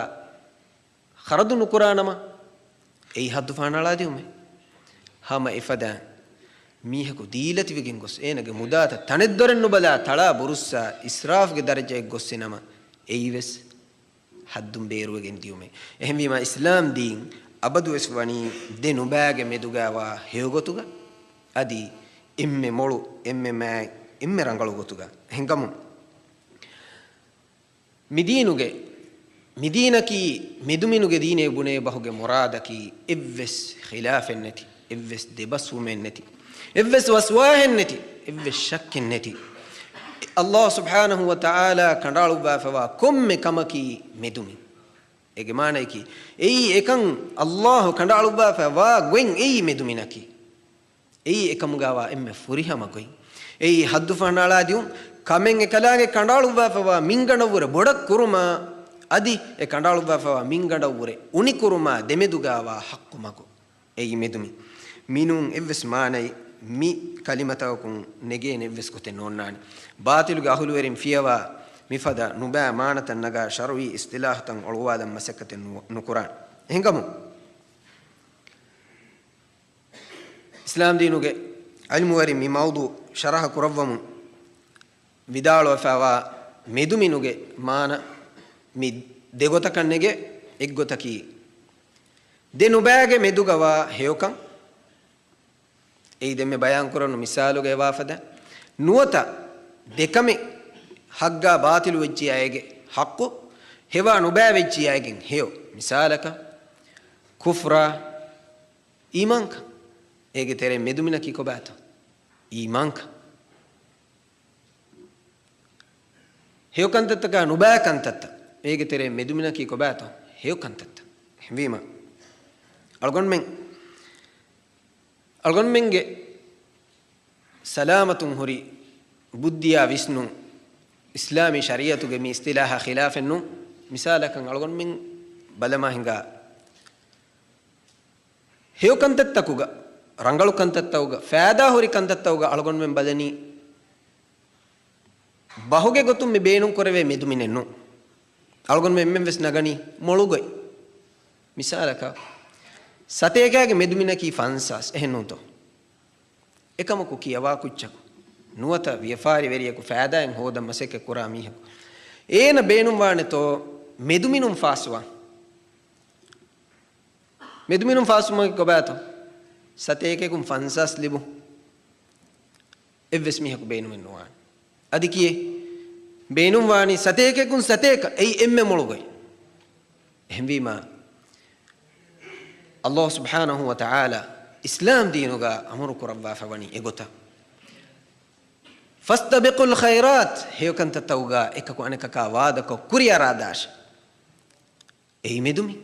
ޚަރަދު ނުކުރާނަމަ، އެއީ ޙައްދު ފަހަނަޅާދިއުމެއް. ހަމަ އެފަދަ މީހަކު ދީލަތިވެގެން ގޮސް އޭނަގެ މުދާތައް ތަނެއްދޮރެއް ނުބަލާ ތަޅާ ބުރުއްސާ އިސްރާފްގެ ދަރަޖައަށް ގޮއްސިނަމަ، އެއީވެސް ޙައްދުން ބޭރުވެގެން ދިއުމެއް. އެހެންވީމަ، އިސްލާމް ދީން އަބަދުވެސް ވަނީ ދެ ނުބައިގެ މެދުގައިވާ ހެޔޮގޮތުގަ، އަދި އެންމެ މޮޅު، އެންމެ މާތް، އެންމެ ރަނގަޅު ގޮތުގަ. އެހެންކަމުން، މިދީނުގެ، މިދީނަކީ މެދުމިނުގެ ދީނޭ ބުނޭ ބަހުގެ މުރާދަކީ އެއްވެސް ޚިލާފެއް ނެތި، އެއްވެސް ދެބަސްވުމެއް ނެތި، އެއްވެސް ވަސްވާހެއް ނެތި، އެއްވެސް ޝައްކެއް ނެތި. ﷲ ސުބްޙާނަހޫ ވަތަޢާލާ ކަނޑައަޅުއްވާފަވާ ކޮންމެ ކަމަކީ މެދުމިން. އޭގެ މާނަޔަކީ، އެއީ އެކަން ﷲ ކަނޑައަޅުއްވާފަވާ ގޮތް އެއީ މެދުމިނަކީ. އެއީ އެކަމުގައިވާ އެންމެ ފުރިހަމަ ގޮތް. އެއީ ޙައްދު ފަހަނައަޅާދިއުން، ކަމެއް އެކަލާނގެ ކަނޑައަޅުއްވާފަވާ މިންގަނޑަށްވުރެ ބޮޑަށް ކުރުމާ، އަދި އެ ކަނޑައަޅުއްވާފަވާ މިންގަނޑަށްވުރެ އުނިކުރުމާ ދެމެދުގައިވާ ޙައްޤު މަގު. އެއީ މެދުމި. މިނޫން އެއްވެސް މާނައެއް މި ކަލިމަތަކުން ނެގޭނެ އެއްވެސް ގޮތެއް ނޯންނާނެ. ބާޠިލުގެ އަހުލުވެރިން ފިޔަވާ މިފަދަ ނުބައި މާނަތައް ނަގާ ޝަރުޢީ އިޞްޠިލާޙުތައް އޮޅުވާލަން މަސައްކަތެއް ނު-، ނުކުރާނެ. އެހެންކަމުން، އިސްލާމްދީނުގެ ޢިލްމުވެރިން މި މައުޟޫޢު ޝަރަޙަ ކުރައްވަމުން ވިދާޅުވެފައިވާ މެދުމިނުގެ މާނަ މި ދެގޮތަކަށް ނެގޭ. އެއްގޮތަކީ، ދެ ނުބައިގެ މެދުގަވާ ހެޔޮކަން. އެއީ ދެންމެ ބަޔާންކުރަން މިސާލުގައި ވާފަދަ، ނުވަތަ ދެކަމެއް ޙައްޤާ ބާޠިލު ވެއްޖިޔާ އޭގެ ޙައްޤު، ހެވާ ނުބައި ވެއްޖިޔާ އޭގެން ހެޔޮ. މިސާލަކަށް، ކުފްރާ އީމާންކަން. އޭގެ ތެރޭ މެދުމިނަކީ ކޮބާތޯ؟ އީމާންކަން. ހެޔޮކަންތައްތަކާ ނުބައި ކަންތައްތައް. އޭގެ ތެރޭ މެދުމިނަކީ ކޮބާތޯ؟ ހެޔޮކަންތައްތައް. އެހެންވީމަ، އަޅުގަނޑުމެން، އަޅުގަނޑުމެންގެ ސަލާމަތުން ހުރި ބުއްދިއާ ވިސްނުން އިސްލާމީ ޝަރީޢަތުގެ މި އިޞްޠިލާޙާ ޚިލާފެއް ނޫން. މިސާލަކަށް އަޅުގަނޑުމެން ބަލަމާ ހިނގާ ހެޔޮ ކަންތައްތަކުގަ، ރަނގަޅު ކަންތައްތަކުގަ، ފައިދާހުރި ކަންތައްތަކުގަ އަޅުގަނޑުމެން ބަލަނީ، ބަހުގެ ގޮތުން މި ބޭނުން ކުރެވޭ މެދުމިނެއް ނޫން. އަޅުގަނޑުމެން އެންމެން ވެސް ނަގަނީ މޮޅު ގޮތް. މިސާލަކަށް، ސަތޭކައިގެ މެދުމިނަކީ ފަންސާސް، އެހެން ނޫންތޯ؟ އެކަމަކު ކިޔަވާ ކުއްޖަކު ނުވަތަ ވިޔަފާރިވެރިޔަކު ފައިދާއެއް ހޯދަން މަސައްކަތް ކުރާ މީހަކު އޭނަ ބޭނުންވާނެތޯ މެދުމިނުން ފާސްވާން؟ މެދުމިނުން ފާސްވުމަކީ ކޮބާތޯ؟ ސަތޭކައަކުން ފަންސާސް ލިބުން. އެއްވެސް މީހަކު ބޭނުމެއް ނުވާނެ. އަދި ކިއެއް؟ ބޭނުންވާނީ ސަތޭކައަކުން ސަތޭކަ، އެއީ އެންމެ މޮޅު ގޮތް. އެހެންވީމާ، ﷲ ސުބްޙާނަހޫ ވަތަޢާލާ އިސްލާމް ދީނުގަ އަމުރު ކުރައްވާފަ ވަނީ އެގޮތަށް. ފަސްތަބިޤުލް ޚައިރާތް، ހެޔޮކަންތައްތަކުގަ އެކަކު އަނެކަކާ ވާދަކޮށް ކުރިއަރާދާށޭ. އެއީ މެދުމި.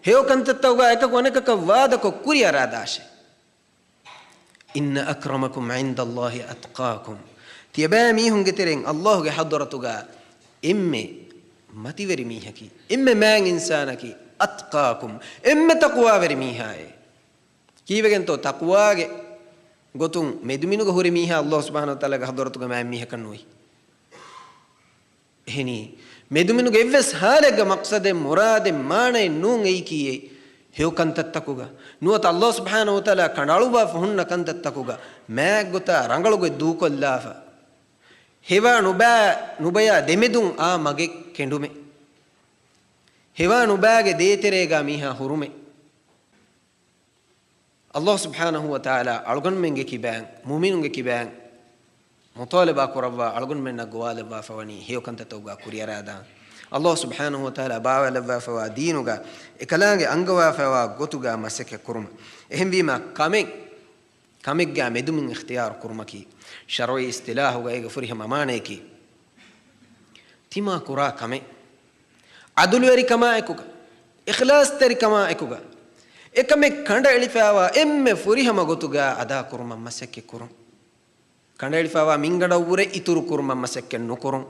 ހެޔޮ ކަންތައްތަކުގަ އެކަކު އަނެކަކަށް ވާދަކޮށް ކުރިއަރާދާށޭ. އިންނަ އަކްރަމަކުމް ޢިންދަﷲ އަތްޤާކުމް. ތިޔަބައިމީހުންގެ ތެރެއިން ﷲގެ ޙަޟްރަތުގަ އެންމެ މަތިވެރި މީހަކީ، އެންމެ މާތް އިންސާނަކީ، އަތްޤާކުމް، އެންމެ ތަޤްވާވެރި މީހާއޭ. ކީއްވެގެންތޯ ތަޤްވާގެ ގޮތުން މެދުމިނުގަ ހުރި މީހާ ﷲ ސުބްޙާނަހޫ ވަތަޢާލާގެ ޙަޟްރަތުގަ މާތް މީހަކަށް ނުވި؟ އެހެނީ، މެދުމިނުގެ އެއްވެސް ޙާލެއްގަ މަޤްޞަދެއް، މުރާދެއް، މާނައެއް ނޫން އެއީކީއެއް. ހެޔޮ ކަންތައްތަކުގަ ނުވަތަ ﷲ ސުބްޙާނަހޫ ވަތަޢާލާ ކަނޑައަޅުއްވާފަ ހުންނަ ކަންތައްތަކުގަ މާތްގޮތާ ރަނގަޅުގޮތް ދޫކޮށްލާފަ، ހެވާ ނުބައި، ނުބަޔާ ދެމެދުން އާ މަގެއް ކެނޑުމެއް، ހެވާ ނުބައިގެ ދޭތެރޭގަ މީހާ ހުރުމެއް. ﷲ ސުބްޙާނަހޫ ވަތަޢާލާ އަޅުގަނޑުމެންގެ ކިބައިން، މުއުމިނުންގެ ކިބައިން މުޠާލަބާ ކުރައްވާ، އަޅުގަނޑުމެންނަށް ގޮވާލައްވާފަ ވަނީ ހެޔޮ ކަންތައްތަކުގަ ކުރިއަރާދާން. ﷲ ސުބްޙާނަހޫ ވަތަޢާލާ ބާވާލައްވާފަވާ ދީނުގަ އެކަލާނގެ އަންގަވާފައިވާ ގޮތުގަ މަސައްކަތް ކުރުމަށް. އެހެންވީމާ، ކަމެއް ކަމެއްގާ މެދުމިން އިޚްތިޔާރު ކުރުމަކީ، ޝަރުޢީ އިޞްޠިލާޙުގަ އޭގެ ފުރިހަމަ މާނަޔަކީ، ތިމާ ކުރާ ކަމެއް ޢަދުލުވެރިކަމާއެކުގަ، އިޚްލާޞްތެރިކަމާއެކުގަ، އެކަމެއް ކަނޑައެޅިފައިވާ އެންމެ ފުރިހަމަ ގޮތުގަ އަދާކުރުމަށް މަސައްކަތް ކުރުން. ކަނޑައެޅިފައިވާ މިންގަނޑަށްވުރެ އިތުރު ކުރުމަށް މަސައްކަތް ނުކުރުން.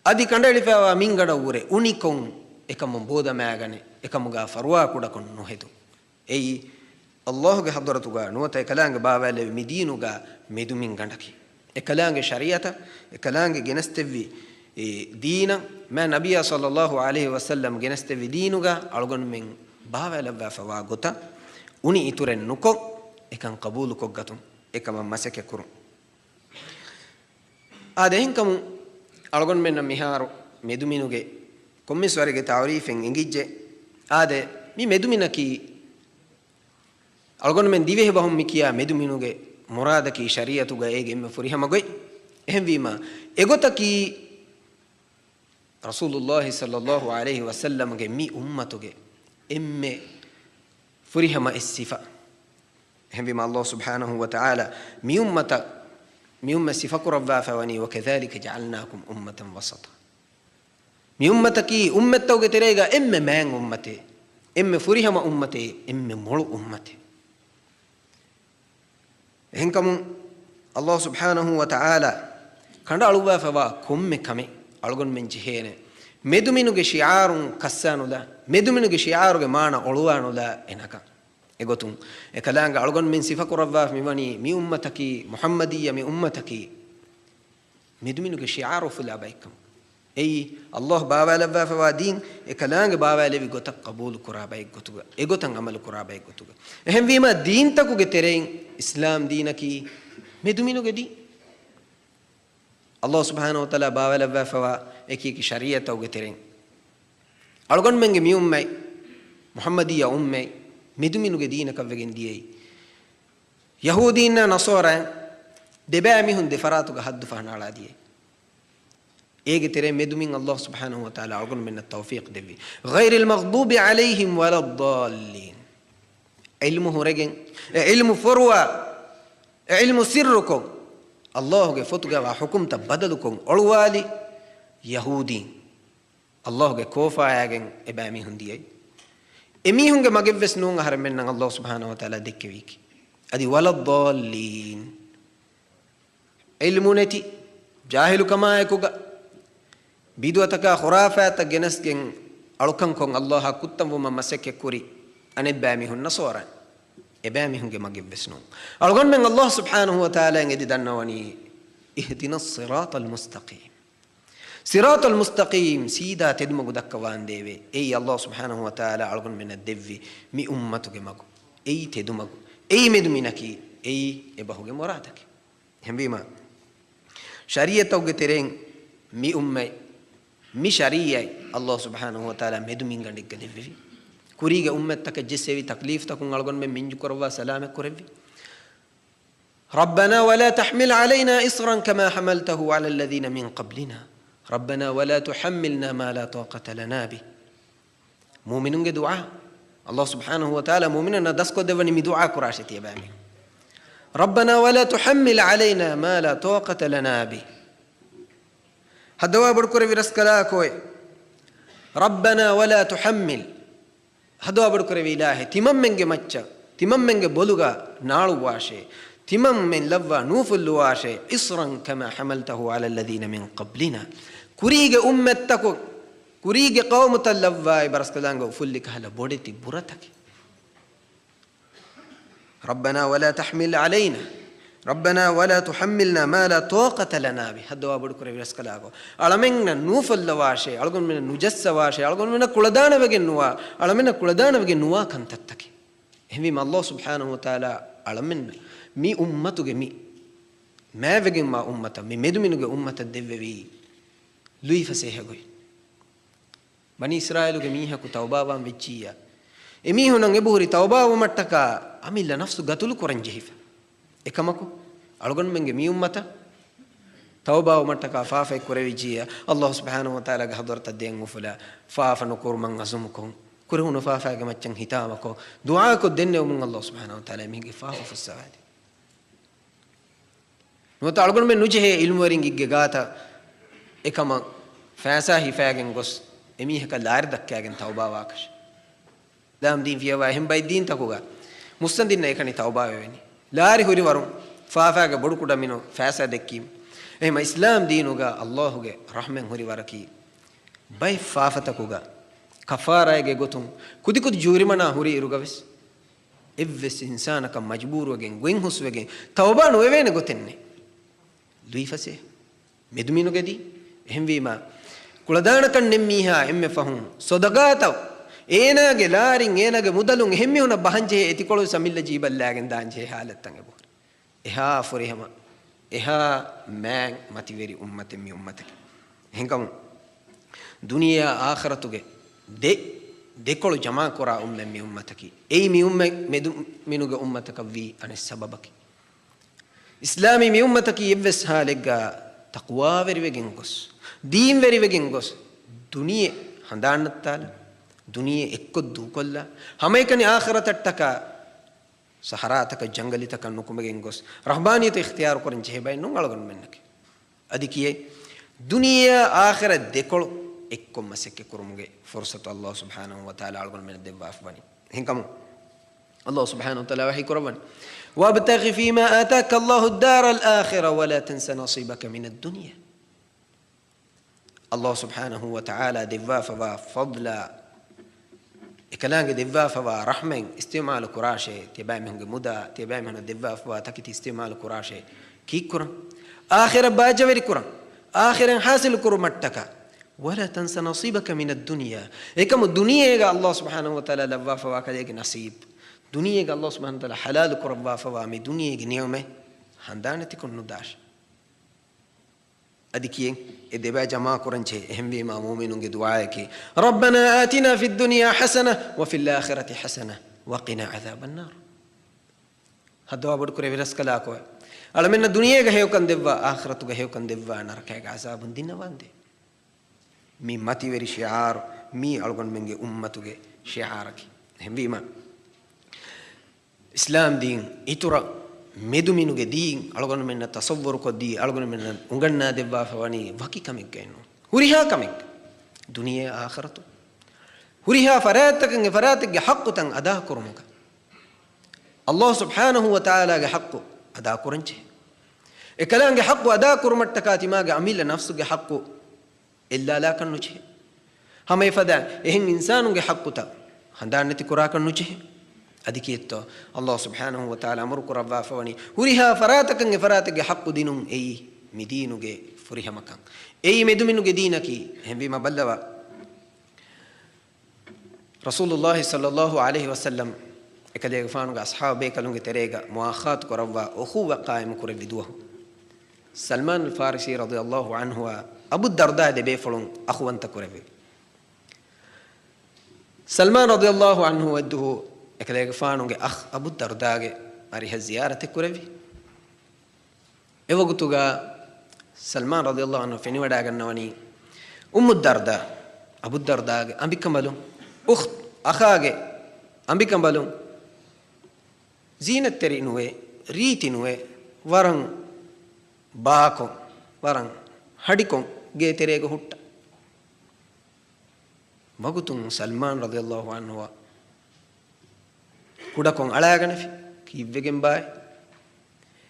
އަދި ކަނޑައެޅިފައިވާ މިންގަނޑަށްވުރެ އުނިކޮށް އެކަމުން ބޯދަމާގަނެ، އެކަމުގަ ފަރުވާ ކުޑަކޮށް ނުހެދުން. އެއީ، ﷲ ގެ ޙަޟްރަތުގަ ނުވަތަ އެކަލާނގެ ބާވާލެވި މި ދީނުގަ މެދުމިންގަނޑަކީ. އެކަލާނގެ ޝަރީޢަތަށް، އެކަލާނގެ ގެނެސްދެއްވި އެ ދީނަށް، މާތް ނަބިއްޔާ ޞައްލައްލާހު ޢަލައިހި ވަސައްލަމް ގެނެސްދެއްވި ދީނުގަ އަޅުގަނޑުމެން ބާވާލައްވާފަވާ ގޮތަށް އުނި އިތުރެއް ނުކޮށް، އެކަން ޤަބޫލުކޮށްގަތުން، އެކަމަށް މަސައްކަތް ކުރުން. އާދެ، އެހެންކަމުން އަޅުގަނޑުމެންނަށް މިހާރު މެދުމިނުގެ ކޮންމެސް ވަރެއްގެ ތަޢުރީފެއް އެނގިއްޖެ. އާދެ، މި މެދުމިނަކީ އަޅުގަނޑުމެން ދިވެހި ބަހުން މި ކިޔާ މެދުމިނުގެ މުރާދަކީ ޝަރީޢަތުގަ އޭގެ އެންމެ ފުރިހަމަ ގޮތް. އެހެންވީމަ، އެގޮތަކީ ރަސޫލުﷲ ޞައްލައްލާހު ޢަލައިހި ވަސައްލަމްގެ މި އުއްމަތުގެ އެންމެ ފުރިހަމަ އެއް ސިފަ. އެހެންވީމަ، ﷲ ސުބްޙާނަހޫ ވަތަޢާލާ މި އުއްމަތަށް، މި އުއްމަތް ސިފަކުރައްވާފައިވަނީ، "وَكَذَٰلِكَ جَعَلْنَاكُمْ أُمَّةً وَسَطًا." މި އުއްމަތަކީ އުއްމަތްތަކުގެ ތެރޭގަ އެންމެ މާތް އުއްމަތެއް، އެންމެ ފުރިހަމަ އުއްމަތެއް، އެންމެ މޮޅު އުއްމަތެއް. އެހެންކަމުން، ﷲ ސުބްޙާނަހޫ ވަތަޢާލާ ކަނޑައަޅުއްވާފައިވާ ކޮންމެ ކަމެއް އަޅުގަނޑުމެން ޖެހޭނެ، މެދުމިނުގެ ޝިޢާރުން ކައްސާނުލާ، މެދުމިނުގެ ޝިޢާރުގެ މާނަ އޮޅުވާނުލާ އެނަކަން. އެގޮތުން، އެކަލާނގެ އަޅުގަނޑުމެން ސިފަކުރައްވާފަ މިވަނީ މި އުއްމަތަކީ، މުޙައްމަދިއްޔަ މި އުއްމަތަކީ، މެދުމިނުގެ ޝިޢާރު އުފުލާ ބައެއްކަމަށް. އެއީ، ﷲ ބާވާލައްވާފަވާ ދީން، އެކަލާނގެ ބާވާލެވި ގޮތަށް ޤަބޫލު ކުރާ ބައެއް ގޮތުގަ، އެގޮތަށް ޢަމަލު ކުރާ ބައެއް ގޮތުގަ. އެހެންވީމަ، ދީންތަކުގެ ތެރެއިން އިސްލާމް ދީނަކީ މެދުމިނުގެ ދީން. ﷲ ސުބްޙާނަހޫ ވަތަޢާލާ ބާވާލައްވާފަވާ އެކި އެކި ޝަރީޢަތްތަކުގެ ތެރެއިން އަޅުގަނޑުމެންގެ މި އުއްމަތް، މުޙައްމަދިއްޔަ އުއްމަތް، މެދުމިނުގެ ދީނަކަށްވެގެން ދިޔައީ. ޔަހޫދީންނާ ނަޞާރާއިން ދެބައިމީހުން ދެފަރާތުގަ ޙައްދު ފަހަނައަޅާ ދިޔައީ. އޭގެ ތެރޭ މެދުމިން ﷲ ސުބްޙާނަހޫ ވަތަޢާލާ އަޅުގަނޑުމެންނަށް ތައުފީޤު ދެއްވި. غَيْرِ الْمَغْضُوبِ عَلَيْهِمْ وَلَا الضَّالِّينَ. ޢިލްމު ހުރެގެން، އެ ޢިލްމު ފޮރުވާ، އެ ޢިލްމު ސިއްރުކޮށް، ﷲގެ ފޮތުގަވާ ޙުކުމްތައް ބަދަލުކޮށް އޮޅުވާލި ޔަހޫދީން، ﷲގެ ކޯފާޔާގެން އެބައިމީހުން ދިޔައީ. އެމީހުންގެ މަގެއްވެސް ނޫން އަހަރެމެންނަށް ﷲ ސުބްޙާނަހޫ ވަތަޢާލާ ދެއްކެވީކީ. އަދި وَلَا الضَّالِّينَ. ޢިލްމު ނެތި، ޖާހިލު ކަމާއެކުގަ، ބިދުޢަތަކާ ޚުރާފާތައް ގެނެސްގެން އަޅުކަންކޮށް ﷲއާ ކުއްތަންވުމަށް މަސައްކަތްކުރި އަނެއްބައިމީހުން ނަޞާރާ. އެބައިމީހުންގެ މަގެއްވެސް ނޫން. އަޅުގަނޑުމެން ﷲ ސުބްޙާނަހޫ ވަތަޢާލާއަށް އެދި ދަންނަވަނީ، اهْدِنَا الصِّرَاطَ الْمُسْتَقِيمَ. ޞިރާޠަލް މުސްތަޤީމް، ސީދާ ތެދުމަގު ދައްކަވާންދޭވެ. އެއީ ﷲ ސުބްޙާނަހޫ ވަތަޢާލާ އަޅުގަނޑުމެންނަށް ދެއްވި މި އުއްމަތުގެ މަގު. އެއީ ތެދުމަގު. އެއީ މެދުމިނަކީ. އެއީ އެބަހުގެ މުރާދަކީ. އެހެންވީމަ، ޝަރީޢަތްތަކުގެ ތެރެއިން މި އުއްމަތް، މި ޝަރީޢަތް ﷲ ސުބްޙާނަހޫ ވަތަޢާލާ މެދުމިންގަނޑެއްގަ ދެއްވެވި. ކުރީގެ އުއްމަތްތަކަށް ޖެއްސެވި ތަކްލީފްތަކުން އަޅުގަނޑުމެން މިންޖުކުރައްވާ ސަލާމަތްކުރެއްވި. رَبَّنَا وَلَا تَحْمِلْ عَلَيْنَا إِصْرًا كَمَا حَمَلْتَهُ عَلَى الَّذِينَ مِنْ قَبْلِنَا. رَبَّنَا وَلَا تُحَمِّلْنَا مَا لَا طَاقَةَ لَنَا بِهِ. މުއުމިނުންގެ ދުޢާ. ﷲ ސުބްޙާނަހޫ ވަތަޢާލާ މުއުމިނުންނަށް ދަސްކޮށްދެއްވަނީ މި ދުޢާ ކުރާށޭ ތިޔަބައިމީހުން. رَبَّنَا وَلَا تُحَمِّلْ عَلَيْنَا مَا لَا طَاقَةَ لَنَا بِهِ. ހައްދަވާ ބޮޑުކުރެއްވި ރަސްކަލާކޮއެ. رَبَّنَا وَلَا تُحَمِّلْ. ހައްދަވާ ބޮޑުކުރެއްވި އިލާހެ، ތިމަންމެންގެ މައްޗަށް، ތިމަންމެންގެ ބޮލުގަ ނާޅުއްވާށޭ. ތިމަންމެން ލައްވާ ނޫފުއްލުވާށޭ. إِصْرًا كَمَا حَمَلْتَهُ عَلَى الَّذِينَ مِنْ قَبْلِنَا. ކުރީގެ އުއްމަތްތަކުން، ކުރީގެ ޤައުމުތައް ލައްވާ އެބަ ރަސްކަލާނގެ އުފުއްލި ކަހަލަ ބޮޑެތި ބުރަތަކެއް. رَبَّنَا وَلَا تَحْمِلْ عَلَيْنَا، رَبَّنَا وَلَا تُحَمِّلْنَا مَا لَا طَاقَةَ لَنَا بِهِ. ހައްދަވާ ބޮޑުކުރެއްވި ރަސްކަލާކޮ، އަޅަމެންނަށް ނޫފޮށްލަވާށޭ، އަޅުގަނޑުމެންނަށް ނުޖައްސަވާށޭ، އަޅުގަނޑުމެންނަށް ކުޅަދާނަވެގެން ނުވާ، އަޅަމެންނަށް ކުޅަދާނަވެގެން ނުވާ ކަންތައްތަކެއް. އެހެންވީމަ، ﷲ ސުބްޙާނަހޫ ވަތަޢާލާ އަޅަމެންނަށް މި އުއްމަތުގެ މި މާތްވެގެންވާ އުއްމަތަށް، މި މެދުމިނުގެ އުއްމަތަށް ދެއްވެވީ ލުއިފަސޭހަ ގޮތް. ބަނީ އިސްރާއީލުގެ މީހަކު ތައުބާވާން ވެއްޖިއްޔާ، އެމީހުންނަށް އެބަހުރި ތައުބާވުމަށްޓަކާ އަމިއްލަ ނަފްސު ގަތުލު ކުރަން ޖެހިފަ. އެކަމަކު، އަޅުގަނޑުމެންގެ މި އުއްމަތަށް ތައުބާވުމަށްޓަކާ ފާފައެއް ކުރެވިއްޖިއްޔާ، ﷲ ސުބްޙާނަހޫ ވަތަޢާލާގެ ޙަޟްރަތަށް ދެއަތް އުފުލާ، ފާފަ ނުކުރުމަށް ޢަޒުމުކޮށް، ކުރެވުނު ފާފައިގެ މައްޗަށް ހިތާމަކޮށް، ދުޢާކޮށް ދެންނެވުމުން ﷲ ސުބްޙާނަހޫ ވަތަޢާލާ އެމީހެއްގެ ފާފަ ފުއްސަވާދޭ. ނުވަތަ އަޅުގަނޑުމެން ނުޖެހޭ އިލްމުވެރިންގެ ގާތަށް އެކަމަށް ފައިސާ ހިފައިގެން ގޮސް އެމީހަކަށް ލާރި ދައްކައިގެން ތައުބާވާކަށެއް. އިސްލާމް ދީން ފިޔަވާ އެހެން ބައެއް ދީންތަކުގަ މުއްސަނދިންނަށް އެކަނި ތައުބާވެވެނީ. ލާރި ހުރިވަރުން ފާފާގެ ބޮޑުކުޑަ މިނު ފައިސާ ދެއްކީމަ. އެހެމަ އިސްލާމް ދީނުގަ އައްލާހުގެ ރަޙްމަތް ހުރި ވަރަކީ ބައެއް ފާފަތަކުގަ ކަފާރާއެއްގެ ގޮތުން ކުދިކުދި ޖޫރިމަނާ ހުރި އިރުގަވެސް، އެއްވެސް އިންސާނަކަށް މަޖުބޫރުވެގެން ގޮތް ހުސްވެގެން ތައުބާ ނުވެވޭނެ ގޮތެއްނެއް. ލުއިފަސޭހަ މެދުމިނުގެ ދީ. އެހެންވީމަ، ކުޅަދާނަކަން ނެތް މީހާ އެންމެ ފަހުން ސޮދަގާތައް އޭނާގެ ލާރިން އޭނާގެ މުދަލުން އެހެން މީހުނަށް ބަހަންޖެހޭ އެތިކޮޅު ސަމިއްލަ ޖީބަށްލާގެން ދާންޖެހޭ ހާލަތްތައް އެބަހުރި. އެހާ ފުރިހަމަ، އެހާ މާތް މަތިވެރި އުއްމަތެއް މި އުއްމަތަކީ. އެހެންކަމުން ދުނިޔެއާ އާޚިރަތުގެ ދެ، ދެކޮޅު ޖަމާކުރާ އުއްމަތް މި އުއްމަތަކީ. އެއީ މި އުއްމަތް މެދު މިނުގެ އުއްމަތަކަށްވީ އަނެއް ސަބަބަކީ. އިސްލާމީ މި އުއްމަތަކީ އެއްވެސް ހާލެއްގަ ތަޤްވާވެރިވެގެން ގޮސް، ދީންވެރިވެގެން ގޮސް، ދުނިޔެ ހަނދާންނައްތާލަ، ދުނިޔެ އެއްކޮށް ދޫކޮށްލާ، ހަމައެކަނި އާޚިރަތަށްޓަކާ ސަހަރާތަކަށް ޖަންގަލިތަކަށް ނުކުމެގެން ގޮސް، ރަހްބާނިއްޔަތު އިޚްތިޔާރު ކުރަން ޖެހޭ ބައެއް ނޫން އަޅުގަނޑުމެންނަކީ. އަދި ކިޔޭ، ދުނިޔެއާ އާޚިރަތް ދެކޮޅު އެއްކޮށް މަސައްކަތް ކުރުމުގެ ފުރުޞަތު އައްލާހު ސުބްޙާނަހު ވަ ތަޢާލާ އަޅުގަނޑުމެންނަށް ދެއްވާފަ ވަނީ. އެހެންކަމުން، އައްލާހު ސުބްޙާނަހު ވަ ތަޢާލާ ވަޙީ ކުރައްވަނީ، "وَابْتَغِ فِيمَا آتَاكَ اللَّهُ الدَّارَ الْآخِرَةَ وَلَا تَنْسَ نَصِيبَكَ مِنَ الدُّنْيَا." އައްލާހު ސުބްޙާނަހު ވަ ތަޢާލާ ދެއްވާފަވާ ފަޟްލާ، އެކަލާނގެ ދެއްވާފަވާ ރަޙްމަތް އިސްތިޢުމާލު ކުރާށޭ، ތިޔަބައިމީހުންގެ މުދާ، ތިޔަބައިމީހުންނަށް ދެއްވާފަވާ ތަކެތި އިސްތިޢުމާލު ކުރާށޭ، ކީއްކުރަން؟ އާޚިރަތް ބާއްޖަވެރިކުރަން، އާޚިރަތް ޙާޞިލު ކުރުމަށްޓަކާ. "وَلَا تَنْسَ نَصِيبَكَ مِنَ الدُّنْيَا." އެކަމު ދުނިޔޭގަ އައްލާހު ސުބްޙާނަހު ވަ ތަޢާލާ ލައްވާފަވާ ކަލޭގެ ނަސީބު، ދުނިޔޭގަ އައްލާހު ސުބްޙާނަހު ވަ ތަޢާލާ ޙަލާލު ކުރައްވާފަވާ މި ދުނިޔޭގެ ނިޢުމަތް ހަނދާނެތިކޮށް ނުދާށޭ. އަދި ކިޔެން އެ ދެބައި ޖަމާކުރަންޖެހޭ. އެހެންވީމާ މުއުމިނުންގެ ދުޢާއަކީ، "رَبَّنَا آتِنَا فِي الدُّنْيَا حَسَنَةً وَفِي الْآخِرَةِ حَسَنَةً وَقِنَا عَذَابَ النَّارِ." ހައްދަވާ ބޮޑުކުރެއްވި ރަސްކަލާކޮއެ، އަޅަމެންނަށް ދުނިޔޭގަ ހެޔޮކަން ދެއްވާ، އާޚިރަތުގަ ހެޔޮކަން ދެއްވާ، ނަރަކައިގެ ޢަޒާބުން ދިންނަވާނދޭ. މި މަތިވެރި ޝިޢާރު، މީ އަޅުގަނޑުމެންގެ އުއްމަތުގެ ޝިޢާރަކީ. އެހެންވީމާ، އިސްލާމް ދީން އިތުރަށް މެދުމިނުގެ ދީން އަޅުގަނޑުމެންނަށް ތަޞައްވަރުކޮށްދީ، އަޅުގަނޑުމެންނަށް އުނގަންނާދެއްވާފަ ވަނީ ވަކި ކަމެއްގައެއް ނޫން. ހުރިހާ ކަމެއް، ދުނިޔެ އާޚިރަތު، ހުރިހާ ފަރާތްތަކެއް އެ ފަރާތެއްގެ ޙައްޤުތައް އަދާކުރުމުގަ، އައްލާހު ސުބްޙާނަހު ވަ ތަޢާލާގެ ޙައްޤު އަދާކުރަންޖެހޭ. އެކަލާނގެ ޙައްޤު އަދާކުރުމަށްޓަކާ ތިމާގެ އަމިއްލަ ނަފްސުގެ ޙައްޤު އެއްލާލާކަށް ނުޖެހޭ. ހަމަ އެފަދަ އެހެން އިންސާނުންގެ ޙައްޤުތައް ހަނދާންނެތި ކުރާކަށް ނުޖެހޭ. އަދި ކީއްތޯ؟ އައްލާހު ސުބްޙާނަހު ވަ ތަޢާލާ އަމުރު ކުރައްވާފަ ވަނީ ހުރިހާ ފަރާތަކަށް އެ ފަރާތެއްގެ ޙައްޤު ދިނުން. އެއީ މި ދީނުގެ ފުރިހަމަކަން. އެއީ މެދުމިނުގެ ދީނަކީ. އެހެންވީމަ ބައްލަވާ، ރަސޫލުﷲ ޞައްލަﷲ ޢަލައިހި ވަސައްލަމް އެކަލޭގެފާނުގެ އަޞްޙާބު ބޭކަލުންގެ ތެރޭގަ މުއާޚާތު ކުރައްވާ އުޚުއްވަ ޤާއިމު ކުރެއްވި ދުވަހު، ސަލްމާން އަލް ފާރިސީ ރަޟިޔަﷲ ޢަންހުއާ އަބޫ ދަރްދާ ދެބޭފުޅުން އަޚުވަންތަ ކުރެއްވި. ސަލްމާން ރަޟިޔަﷲ ޢަންހު އެއްދުވަހު އެކަލޭގެފާނުގެ އަޚް އަބޫ ދަރްދާގެ އަރިހަށް ޒިޔާރަތެއް ކުރެއްވި. އެވަގުތުގަ ސަލްމާން ރަޟިޔަﷲ ޢަންހު ފެނިވަޑައިގަންނަވަނީ އުއްމު ދަރްދާ، އަބޫ ދަރްދާގެ އަނބިކަނބަލުން، އުޚްތު، އަޚާގެ އަނބިކަނބަލުން، ޒީނަތްތެރި ނުވޭ، ރީތި ނުވޭ، ވަރަށް ބާކޮށް، ވަރަށް ހަޑިކޮށް ގޭތެރޭގަ ހުއްޓަ. ވަގުތުން ސަލްމާން ރަޟިޔަﷲ ޢަންހުއަށް ކުޑަކޮށް އަޅާގަނެފި، ކީއްވެގެންބާއޭ؟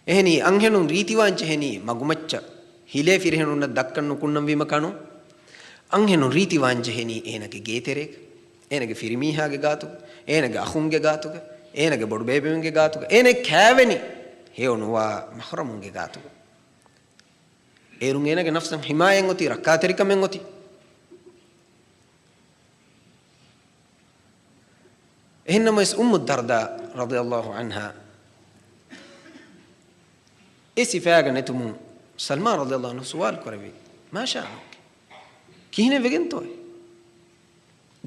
އެހެނީ އަންހެނުން ރީތިވާން ޖެހެނީ މަގުމައްޗަށް، ހިލޭ ފިރިހެނުންނަށް ދައްކަން ނުކުންނަންވީމަ ކަނުން. އަންހެނުން ރީތިވާން ޖެހެނީ އޭނަގެ ގޭތެރޭގަ، އޭނަގެ ފިރިމީހާގެ ގާތުގަ، އޭނަގެ އަޚުންގެ ގާތުގަ، އޭނަގެ ބޮޑުބޭބެމެންގެ ގާތުގަ، އޭނަ ކާވެނި ހެޔޮނުވާ މަޙްރަމުންގެ ގާތުގަ. އޭރުން އޭނަގެ ނަފްސަށް ޙިމާޔަތް އޮތީ، ރައްކާތެރިކަމެއް އޮތީ. އެހެންނަމަވެސް އުއްމު ދަރްދާ ރަޟިޔަﷲ ޢަންހާ އެ ސިފައިގަ ނެތުމުން ސަލްމާން ރަޟިޔަﷲ ޢަންހު ސުވާލު ކުރެއްވި، "ما شأنك؟ ކިހިނެއް ވެގެންތޯއޭ؟"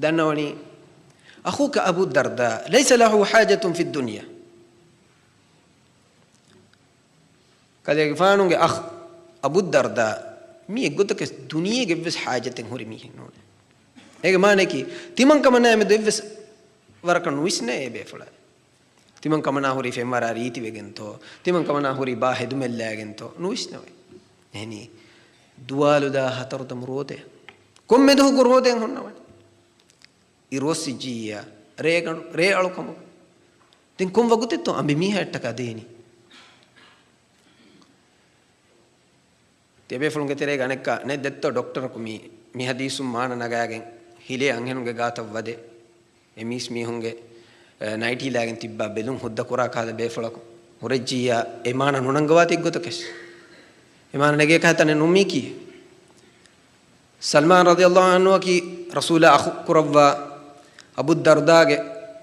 ދަންނަވަނީ، "أخوك أبو الدرداء ليس له حاجة في الدنيا." ކަލޭގެފާނުގެ އަޚް އަބޫ ދަރްދާ މީ އެއްގޮތަކަށް ދުނިޔޭގެ އެއްވެސް ޙާޖަތެއް ހުރި މީހެއް ނޫނޭ. އޭގެ މާނައަކީ، ތިމަން ކަމަނާ މެދު އެއްވެސް ވަރަކަށް ނުވިސްނޭ އެ ބޭފުޅާ. ތިމަން ކަމަނާ ހުރީ ފެންވަރާ ރީތިވެގެންތޯ؟ ތިމަން ކަމަނާ ހުރީ ބާ ހެދުމެއްލާގެންތޯ؟ ނުވިސްނަވައި. އެހެނީ، ދުވާލުދާ ހަތަރުދަމު ރޯދައަށް ކޮންމެ ދުވަހަކު ރޯދައެއް ހުންނަވަނީ. އިރުއޮއްސިއްޖިއްޔާ ރޭގަނޑު، ރޭ އަޅުކަމުގަ. ދެން ކޮން ވަގުތެއްތޯ އަނބިމީހާއަށްޓަކާ ދޭނީ؟ ތިޔަބޭފުޅުންގެ ތެރޭގަ އަނެއްކާ ނެތް ދެއްތޯ ޑޮކްޓަރަކު މި، މި ހަދީސުން މާނަ ނަގާގެން ހިލޭ އަންހެނުންގެ ގާތަށް ވަދެ، އެ މީސް މީހުންގެ، އެ، ނައިޓީލާގެން ތިއްބާ ބެލުން ހުއްދަ ކުރާ ކާލަ ބޭފުޅަކު ހުރެއްޖިއްޔާ އެ މާނަ ނުނަންގަވާތި އެއްގޮތަކަށް. އެ މާނަ ނެގޭ ކަހަލަ ތަނެއް ނޫން މީކީ. ސަލްމާން ރަޟިޔަﷲ ޢަންހުއަކީ ރަސޫލާ އަޚު ކުރައްވާ އަބުއްދަރްދާގެ